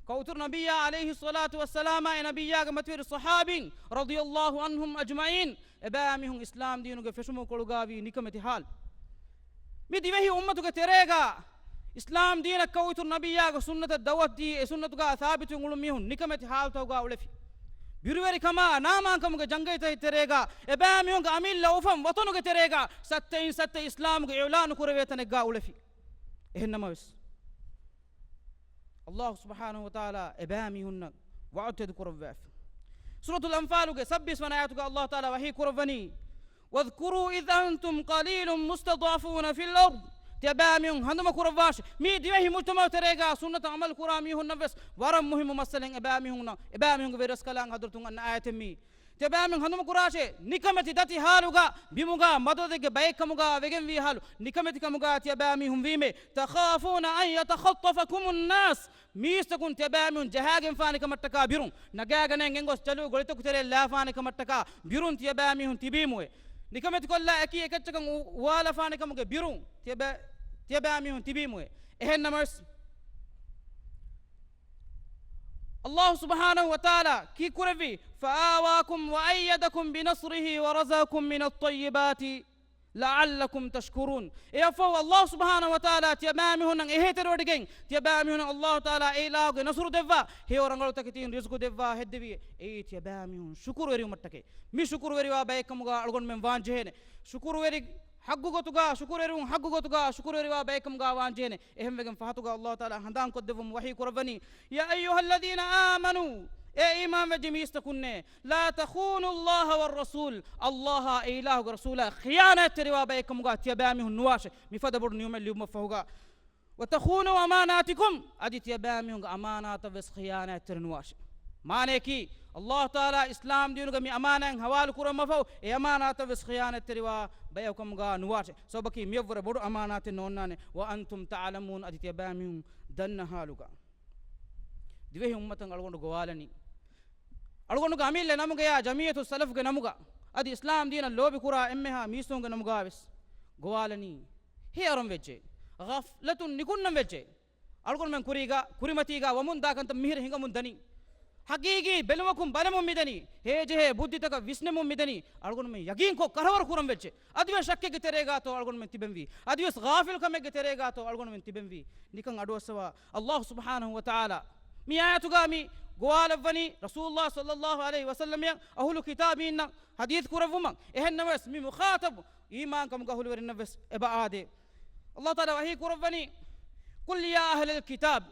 ކައުތުރު ނަބިއްޔާ ޢަލައިހިއްޞަލާތު ވައްސަލާމާއި ނަބިއްޔާގެ މަތިވެރި ޞަޙާބީން ރަޟިޔަﷲ ޢަންހުމް އަޖްމަޢީން އެބައިމީހުން އިސްލާމް ދީނުގެ ފެށުމުގެ ކޮޅުގަ ވީ ނިކަމެތި ޙާލު. މި ދިވެހި އުއްމަތުގެ ތެރޭގަ އިސްލާމް ދީނަށް ކައުތުރު ނަބިއްޔާގެ ސުންނަތަށް ދަޢުވަތު ދީ، އެ ސުންނަތުގަ ސާބިތުވެ އުޅުނު މީހުން ނިކަމެތި ޙާލުތަކުގަ އުޅެފި. ބިރުވެރިކަމާ ނާމާންކަމުގެ ޖަންގައިތައް ތެރޭގަ އެބައިމީހުންގެ އަމިއްލަ އުފަން ވަޠަނުގެ ތެރޭގަ ސައްތައިން ސައްތަ އިސްލާމުގެ އިޢުލާނު ކުރެވޭ ތަނެއްގަ އުޅެފި. އެހެންނަމަވެސް، ﷲ ސުބްޙާނަހޫ ވަތަޢާލާ އެބައިމީހުންނަށް ވަޢުދު ތެދު ކުރައްވާފި. ސޫރަތުލް އަންފާލުގެ ސައްބީސް ވަނަ އާޔަތުގަ ﷲ ތަޢާލާ ވަޙީ ކުރައްވަނީ، واذكروا إذ أنتم قليل مستضعفون في الأرض. ތިޔަބައިމީހުން ހަނދުމަ ކުރައްވާށި، މި ދިވެހި މުޖްތަމަޢު ތެރޭގަ ސުންނަތަށް ޢަމަލު ކުރާ މީހުންނަށް ވެސް ވަރަށް މުހިއްމު މައްސަލައެއް. އެބައިމީހުންނަށް، އެބައިމީހުންގެ ވެރިރަސްކަލާނގެ ޙަޟްރަތުން އަންނަ އާޔަތެއް މީ. ތިޔަބައިމީހުން ހަނދުމަ ކުރާށޭ، ނިކަމެތި ދަތި ޙާލުގަ ބިމުގަ މަދަދެއްގެ ބައެއްކަމުގަ ވެގެންވީ ޙާލު، ނިކަމެތިކަމުގަ ތިޔަބައިމީހުން ވީމޭ. تخافون أن يتخطفكم الناس. މީސްތަކުން ތިޔަބައިމީހުން ޖަހާގެންފާނެ ކަމަށްޓަކާ ބިރުން، ނަގާގަނެ ގެންގޮސް ޖަލު ގޮޅިތަކު ތެރޭ ލާފާނެ ކަމަށްޓަކާ ބިރުން ތިޔަބައިމީހުން ތިބީމުއޭ. ނިކަމެތިކޮށްލާ އެކީ އެކައްޗަކަށް އު-، އުވާލަފާނެ ކަމުގެ ބިރުން ތިޔަބައި-، ތިޔަބައިމީހުން ތިބީމުއޭ. އެހެންނަމަވެސް، ﷲ ސުބްޙާނަހޫ ވަތަޢާލާ ކީއްކުރެއްވީ؟ فآواكم وأيدكم بنصره ورزقكم من الطيبات لعلكم تشكرون. އެއަށްފަހު ﷲ ސުބްޙާނަހޫ ވަތަޢާލާ ތިޔަބައިމީހުންނަށް އެހީތެރިވޮޑިގެން، ތިޔަބައިމީހުންނަށް ﷲ ތަޢާލާ އެ އިލާހުގެ ނަޞްރު ދެއްވާ، ހެޔޮ ރަނގަޅު ތަކެތީން ރިޒްޤު ދެއްވާ ހެއްދެވީ. އެއީ ތިޔަބައިމީހުން ޝުކުރުވެރިވުމަށްޓަކައި. މި ޝުކުރުވެރިވާ ބައެއްކަމުގަ އަޅުގަނޑުމެން ވާންޖެހޭނެ. ޝުކުރުވެރި ޙައްޤު ގޮތުގަ، ޝުކުރުވެރިވުން ޙައްޤު ގޮތުގަ ޝުކުރުވެރިވާ ބައެއްކަމުގަ ވާންޖެހޭނެ. އެހެންވެގެން ފަހަތުގަ ﷲ ތަޢާލާ ހަނދާންކޮށްދެއްވަމުން ވަޙީ ކުރައްވަނީ، يا أيها الذين آمنوا، އޭ އީމާންވެއްޖެ މީސްތަކުންނޭ، لا تخونوا الله والرسول، ﷲ އާ އެ އިލާހުގެ ރަސޫލާ ޚިޔާނާތްތެރިވާ ބައެއްކަމުގަ ތިޔަބައިމީހުން ނުވާށޭ. މިފަދަ ބޮޑު ނިޢުމަތް ލިބުމަށްފަހުގަ، وتخونوا أماناتكم، އަދި ތިޔަބައިމީހުންގެ އަމާނާތަށްވެސް ޚިޔާނާތްތެރި ނުވާށޭ. މާނަޔަކީ، ﷲ ތަޢާލާ އިސްލާމް ދީނުގެ މި އަމާނާތް ހަވާލު ކުރުމަށްފަހު، އެ އަމާނާތަށްވެސް ޚިޔާނާތްތެރިވާ ބަޔަކު ކަމުގަ ނުވާށޭ. ސަބަބަކީ މިއަށްވުރެ ބޮޑު އަމާނާތެއް ނޯންނާނެ. وأنتم تعلمون، އަދި ތިޔަބައިމީހުން ދަންނަ ޙާލުގަ. ދިވެހި އުއްމަތަށް އަޅުގަނޑު ގޮވާލަނީ، އަޅުގަނޑުގެ އަމިއްލަ ނަމުގަޔާ ޖަމިއްޔަތު ސަލަފުގެ ނަމުގަ، އަދި އިސްލާމް ދީނަށް ލޯބިކުރާ އެންމެހާ މީސްތަކުންގެ ނަމުގަ ވެސް ގޮވާލަނީ، ހޭ އަރަން ވެއްޖެ، ޣަފްލަތުން ނިކުންނަން ވެއްޖެ. އަޅުގަނޑުމެން ކުރީގަ، ކުރިމަތީގަ ވަމުން ދާ ކަންތައް މިހިރަ ހިނގަމުން ދަނީ. ޙަޤީޤީ ބެލުމަކުން ބަލަމުން މިދަނީ. ހޭޖެހޭ ބުއްދިތަކަށް ވިސްނެމުން މިދަނީ. އަޅުގަނޑުމެން ޔަގީންކޮށް ކަރަވަރު ކުރަން ވެއްޖެ. އަދިވެސް ޝައްކެއްގެ ތެރޭގާތޯ އަޅުގަނޑުމެން ތިބެންވީ؟ އަދިވެސް ޣާފިލްކަމެއްގެ ތެރޭގާތޯ އަޅުގަނޑުމެން ތިބެންވީ؟ ނިކަން އަޑުއައްސަވާ، ﷲ ސުބްޙާނަހޫ ވަތަޢާލާ މި އާޔަތުގާ މި ގޮވާލައްވަނީ ރަސޫލުﷲ ޞައްލަﷲ ޢަލައިހި ވަސައްލަމައަށް އަހުލު ކިތާބީންނަށް ޙަދީޘް ކުރައްވުމަށް. އެހެންނަމަވެސް މި މުޚާޠަބު އީމާންކަމުގެ އަހުލުވެރިންނަށްވެސް އެބަ އާދޭ. ﷲ ތަޢާލާ ވަޙީ ކުރައްވަނީ، قل يا أهل الكتاب،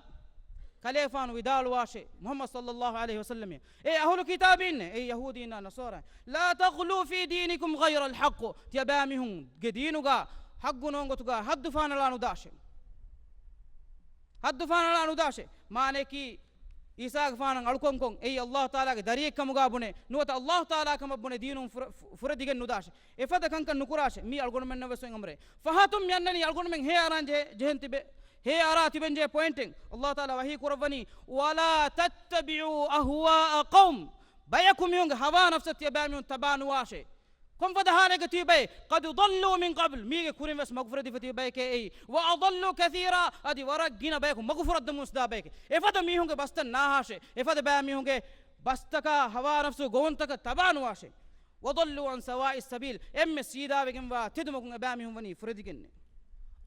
ކަލޭފާނު ވިދާޅުވާށޭ މުޙައްމަދު ޞައްލަﷲ ޢަލައިހި ވަސައްލަމޭ، އޭ އަހުލު ކިތާބީންނޭ، އޭ ޔަހޫދީންނާ ނަޞާރާ، لا تغلوا في دينكم غير الحق، ތިޔަބައިމީހުންގެ ދީނުގާ ޙައްޤު ނޫން ގޮތުގާ ޙައްދު ފާނަޅާ ނުދާށޭ. ޙައްދު ފާނަޅާ ނުދާށޭ. މާނަޔަކީ، ޢީސާގެފާނަށް އަޅުކަންކޮށް، އެއީ ﷲ ތަޢާލާގެ ދަރިއެއްކަމުގާ ބުނެ، ނުވަތަ ﷲ ތަޢާލާ ކަމަށް ބުނެ ދީނުން ފުރ-، ފު-، ފުރެދިގެން ނުދާށޭ. އެފަދަ ކަންކަން ނުކުރާށޭ. މީ އަޅުގަނޑުމެންނަށް ވެސް އޮތް އަމުރެއް. ފަހަތުން މި އަންނަނީ އަޅުގަނޑުމެން ހޭ އަރާން ޖެހޭ، ޖެހެން ތިބެ-، ހޭ އަރާ ތިބެން ޖެހޭ ޕޮއިންޓެއް. ﷲ ތަޢާލާ ވަޙީ ކުރައްވަނީ، "ولا تتبعوا أهواء قوم." ބަޔަކު މީހުންގެ ހަވާ ނަފްސަށް ތިޔަބައިމީހުން ތަބާ ނުވާށޭ. ކޮންފަދަ ހާލެއްގަ ތިބި ބައެއް؟ "قد ضلوا من قبل." މީގެ ކުރިން ވެސް މަގުފުރެދިފަ ތިބި ބަޔެކޭ އެއީ. "وأضلوا كثيرا." އަދި ވަރަށް ގިނަ ބަޔަކު މަގުފުރައްދަމުން ވެސް ދާ ބަޔެކޭ. އެފަދަ މީހުންގެ ބަސްތައް ނާހާށޭ. އެފަދަ ބައިމީހުންގެ ބަސްތަކާ ހަވާ ނަފްސު ގޮވުންތަކަށް ތަބާ ނުވާށޭ. "وضلوا عن سواء السبيل." އެންމެ ސީދާވެގެންވާ ތެދުމަގުން އެބައިމީހުން ވަނީ ފުރެދިގެންނޭ.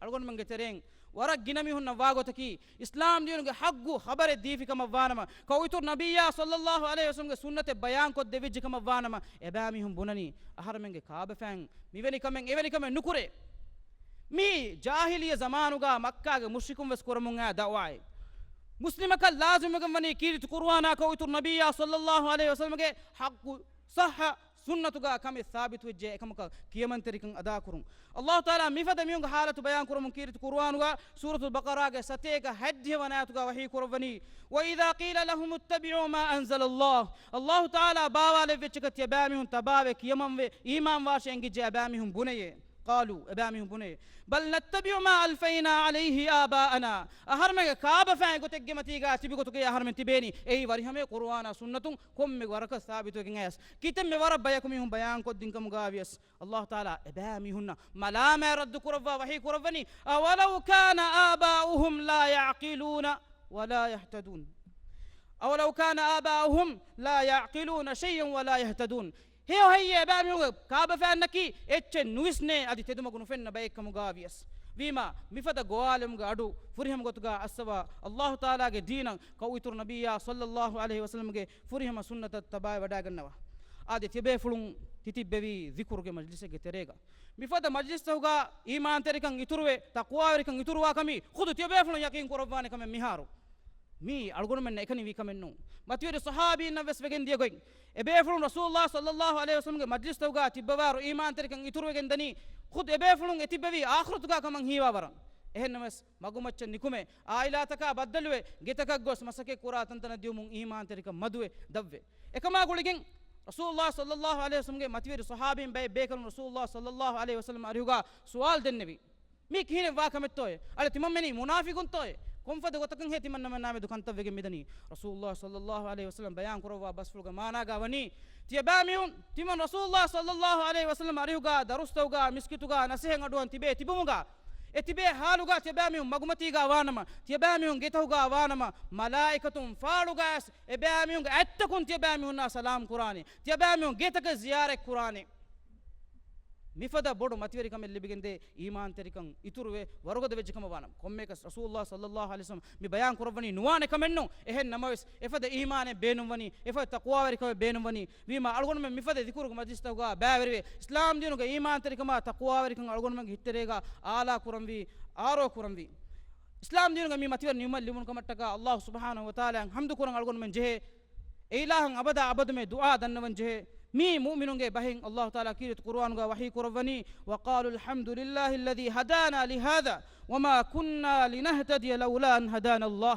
އަޅުގަނޑުމެންގެ ތެރެއިން ވަރަށް ގިނަ މީހުންނަށް ވާގޮތަކީ، އިސްލާމް ދީނުގެ ޙައްޤު ޚަބަރެއް ދީފި ކަމަށް ވާނަމަ، ކައުއިތުރު ނަބިއްޔާ ޞައްލައްލާހު ޢަލައިހި ވަސައްލަމްގެ ސުންނަތެއް ބަޔާންކޮށްދެވިއްޖެ ކަމަށް ވާނަމަ، އެބައިމީހުން ބުނަނީ، އަހަރެމެންގެ ކާބަފައިން މިވެނި ކަމެއް، އެވެނި ކަމެއް ނުކުރޭ. މީ ޖާހިލިއްޔަ ޒަމާނުގާ މައްކާގެ މުޝްރިކުން ވެސް ކުރަމުން އައި ދަޢުވާއެއް. މުސްލިމަކަށް ލާޒިމްވެގެން ވަނީ ކީރިތި ޤުރުއާނާ ކައުއިތުރު ނަބިއްޔާ ޞައްލައްލާހު ޢަލައިހި ވަސައްލަމްގެ ޙައްޤު ޞައްޙަ ސުންނަތުގާ ކަމެއް ސާބިތުވެއްޖެ އެކަމަކަށް ކިޔަމަންތެރިކަން އަދާކުރުން. ﷲ ތަޢާލާ މިފަދަ މީހުންގެ ޙާލަތު ބަޔާން ކުރަމުން ކީރިތި ޤުރުއާނުގާ ސޫރަތުލް ބަޤަރާގެ ސަތޭކަ ހަތްދިހަ ވަނަ އާޔަތުގާ ވަޙީ ކުރައްވަނީ، "وإذا قيل لهم اتبعوا ما أنزل الله." ﷲ ތަޢާލާ ބާވާލެއްވިއްޗަކަށް ތިޔަބައިމީހުން ތަބާވެ ކިޔަމަންވެ އީމާންވާށޭ އެނގިއްޖެ އެބައިމީހުން ބުނެޔޭ. قالوا، އެބައިމީހުން ބުނެ، "بل نتبع ما ألفينا عليه آباءنا." އަހަރެމެންގެ ކާބަފައިން ގޮތެއްގެ މަތީގާ ތިބި ގޮތުގައި އަހަރެމެން ތިބޭނީ. އެއީ ވަރިހަމޭ ޤުރުއާނާ ސުންނަތުން ކޮންމެ ވަރަކަށް ސާބިތުވެގެން އަޔަސް. ކިތަންމެ ވަރަށް ބަޔަކު މީހުން ބަޔާންކޮށްދިން ކަމުގާ ވިޔަސް، ﷲ ތަޢާލާ އެބައިމީހުންނަށް މަލާމާތް ރައްދު ކުރައްވާ ވަޙީ ކުރައްވަނީ، "أولو كان آباؤهم لا يعقلون ولا يهتدون." "أولو كان آباؤهم لا يعقلون شيئا ولا يهتدون." ހެޔޮ ހެއްޔޭ އެބައިމީހުންގެ ކާބަފައިންނަކީ އެއްޗެއް ނުވިސްނޭ އަދި ތެދުމަގު ނުފެންނަ ބައެއްކަމުގާ ވިޔަސް. ވީމާ، މިފަދަ ގޮވާލުމުގެ އަޑު ފުރިހަމަ ގޮތުގާ އައްސަވާ، ﷲ ތަޢާލާގެ ދީނަށް ކައުއިތުރު ނަބިއްޔާ ޞައްލައްލާހު ޢަލައިހި ވަސައްލަމްގެ ފުރިހަމަ ސުންނަތަށް ތަބާވެވަޑައިގަންނަވާ. އާދެ، ތިޔަބޭފުޅުން ތިތިއްބެވީ ޛިކުރުގެ މަޖްލިސެއްގެ ތެރޭގަ. މިފަދަ މަޖްލިސްތަކުގާ އީމާންތެރިކަން އިތުރުވެ، ތަޤްވާވެރިކަން އިތުރުވާ ކަމީ ޚުދު ތިޔަބޭފުޅުން ޔަޤީން ކުރައްވާނެ ކަމެއް މިހާރު. މީ އަޅުގަނޑުމެންނަށް އެކަނި ވީ ކަމެއް ނޫން. މަތިވެރި ޞަޙާބީންނަށް ވެސް ވެގެން ދިޔަ ގޮތް، އެބޭފުޅުން ރަސޫލުﷲ ޞައްލައްލާހު ޢަލައިހި ވަސައްލަމްގެ މަޖްލިސްތަކުގާ ތިއްބަވާއިރު އީމާންތެރިކަން އިތުރުވެގެން ދަނީ، ޚުދު އެބޭފުޅުން އެ ތިއްބެވީ އާޚިރަތުގާ ކަމަށް ހީވާ ވަރަށް. އެހެންނަމަވެސް، މަގުމައްޗަށް ނިކުމެ، ޢާއިލާތަކާ ބައްދަލުވެ، ގެތަކަށް ގޮސް މަސައްކަތް ކުރާ ތަންތަނަށް ދިޔުމުން އީމާންތެރިކަން މަދުވެ ދަށްވެ. އެކަމާ ގުޅިގެން ރަސޫލުﷲ ޞައްލައްލާހު ޢަލައިހި ވަސައްލަމްގެ މަތިވެރި ޞަޙާބީން ބައެއް ބޭކަލުން ރަސޫލުﷲ ޞައްލައްލާހު ޢަލައިހި ވަސައްލަމް އަރިހުގާ ސުވާލު ދެންނެވި. މީ ކިހިނެއް ވާ ކަމެއްތޯއޭ؟ އަޅެ ތިމަންމެނީ މުނާފިޤުންތޯއޭ؟ ކޮންފަދަ ގޮތަކަށްހޭ ތިމަންނަމެންނާމެދު ކަންތައްވެގެން މިދަނީ؟ ރަސޫލުﷲ ޞައްލައްލާހު ޢަލައިހި ވަސައްލަމް ބަޔާން ކުރައްވާ ބަސްފުޅުގެ މާނާގާ ވަނީ، ތިޔަބައިމީހުން، ތިމަން ރަސޫލުﷲ ޞައްލައްލާހު ޢަލައިހި ވަސައްލަމް އަރިހުގާ ދަރުސްތަކުގާ މިސްކިތުގާ ނަސޭހަތް އަޑުއަން ތިބޭ ތިބުމުގާ، އެ ތިބޭ ޙާލުގާ ތިޔަބައިމީހުން މަގުމަތީގާ ވާނަމަ، ތިޔަބައިމީހުން ގެތަކުގާ ވާނަމަ، މަލާއިކަތުން ފާޅުގައިވެސް އެބައިމީހުންގެ އަތްތަކުން ތިޔަބައިމީހުންނާ ސަލާމް ކުރާނެ، ތިޔަބައިމީހުން ގެތަކަށް ޒިޔާރަތް ކުރާނެ. މިފަދަ ބޮޑު މަތިވެރިކަމެއް ލިބިގެންދޭ އީމާންތެރިކަން އިތުރުވެ ވަރުގަދަ ވެއްޖެ ކަމަށް ވާނަމަ، ކޮންމެއަކަސް ރަސޫލުﷲ ޞައްލައްލާހު ޢަލައިހި ވަސައްލަމް މި ބަޔާން ކުރައްވަނީ ނުވާނެ ކަމެއްނޫން. އެހެން ނަމަވެސް، އެފަދަ އީމާނެއް ބޭނުންވަނީ، އެފަދަ ތަޤްވާވެރިކަމެއް ބޭނުންވަނީ. ވީމާ، އަޅުގަނޑުމެން މިފަދަ ޛިކުރުގެ މަޖްލިސްތަކުގާ ބައިވެރިވެ، އިސްލާމް ދީނުގެ އީމާންތެރިކަމާ ތަޤްވާވެރިކަން އަޅުގަނޑުމެންގެ ހިތްތެރޭގާ އާލާ ކުރަންވީ، އާރޯ ކުރަންވީ. އިސްލާމް ދީނުގެ މި މަތިވެރި ނިޢުމަތް ލިބުނު ކަމަށްޓަކާ ﷲ ސުބްޙާނަހޫ ވަތަޢާލާއަށް ޙަމްދު ކުރަން އަޅުގަނޑުމެން ޖެހޭ. އެ އިލާހަށް އަބަދާ އަބަދުމެ ދުޢާ ދަންނަވަން ޖެހޭ. މީ މުއުމިނުންގެ ބަހެއް. ﷲ ތަޢާލާ ކީރިތި ޤުރުއާނުގަ ވަޙީ ކުރައްވަނީ، "وقالوا الحمد لله الذي هدانا لهذا وما كنا لنهتدي لولا أن هدانا الله."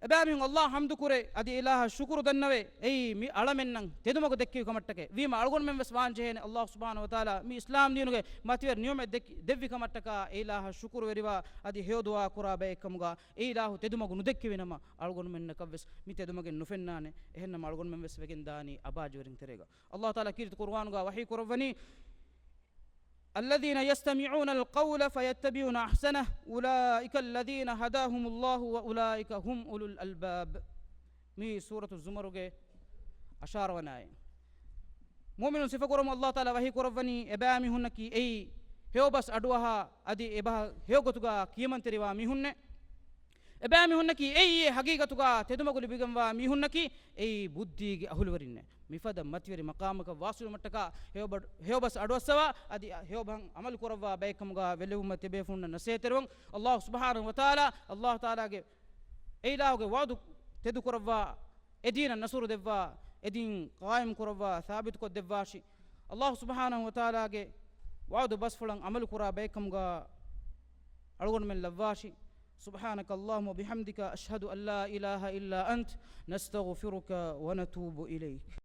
އެބައިމީހުން ﷲ އަށް ޙަމްދު ކުރޭ، އަދި އިލާހަށް ޝުކުރު ދަންނަވޭ، އެއީ މި އަޅަމެންނަށް ތެދުމަގު ދެއްކެވި ކަމަށްޓަކައި. ވީމަ އަޅުގަނޑުމެން ވެސް ވާން ޖެހޭނެ، ﷲ ސުބްޙާނަހޫ ވަތަޢާލާ މި އިސްލާމް ދީނުގެ މަތިވެރި ނިޢުމަތް ދެއްކި، ދެއްވި ކަމަށްޓަކާ އެ އިލާހަށް ޝުކުރުވެރިވާ، އަދި ހެޔޮ ދުޢާ ކުރާ ބައެއްކަމުގަ އެ އިލާހު ތެދުމަގު ނުދެއްކެވި ނަމަ، އަޅުގަނޑުމެންނަކަށްވެސް މި ތެދުމަގެއް ނުފެންނާނެ. އެހެންނަމަ އަޅުގަނޑުމެން ވެސް ވެގެން ދާނީ އަބާޖެވެރިން ތެރޭގަ. ﷲ ތަޢާލާ ކީރިތި ޤުރުއާނުގަ ވަޙީ ކުރައްވަނީ، "الذين يستمعون القول فيتبعون أحسنه، أولئك الذين هداهم الله وأولئك هم أولو الألباب." މީ ސޫރަތު ޒުމަރުގެ އަށާރަ ވަނަ އާޔަތް. މުއުމިނުން ސިފަކުރަމުން ﷲ ތަޢާލާ ވަޙީ ކުރައްވަނީ، އެބައިމީހުންނަކީ އެއީ ހެޔޮބަސް އަޑުއަހާ، އަދި އެބަހަށް ހެޔޮގޮތުގަ ކިޔަމަންތެރިވާ މީހުންނޭ. އެބައިމީހުންނަކީ އެއީ އެ ހަގީގަތުގަ ތެދުމަގު ލިބިގެންވާ މީހުންނަކީ އެއީ ބުއްދީގެ އަހުލުވެރިންނޭ. މިފަދަ މަތިވެރި މަޤާމަކަށް ވާސިލުވުމަށްޓަކާ ހެޔޮބަ-، ހެޔޮބަސް އަޑުއައްސަވާ، އަދި ހެޔޮބަހަށް ޢަމަލު ކުރައްވާ ބައެއްކަމުގަ ވެލެވުމަށް ތިބޭފުޅުންނަށް ނަޞޭޙަތްތެރިވަން. ﷲ ސުބްޙާނަހޫ ވަތަޢާލާ، ﷲ ތަޢާލާގެ އެ އިލާހުގެ ވަޢުދު ތެދުކުރައްވާ، އެ ދީނަށް ނަޞްރު ދެއްވާ، އެ ދީން ޤާއިމް ކުރައްވާ، ސާބިތުކޮށް ދެއްވާށި. ﷲ ސުބްޙާނަހޫ ވަތަޢާލާގެ ވަޢުދު ބަސްފުޅަށް ޢަމަލު ކުރާ ބައެއްކަމުގަ އަޅުގަނޑުމެން ލައްވާށި. سبحانك اللهم وبحمدك، أشهد أن لا إله إلا أنت، نستغفرك ونتوب إليك.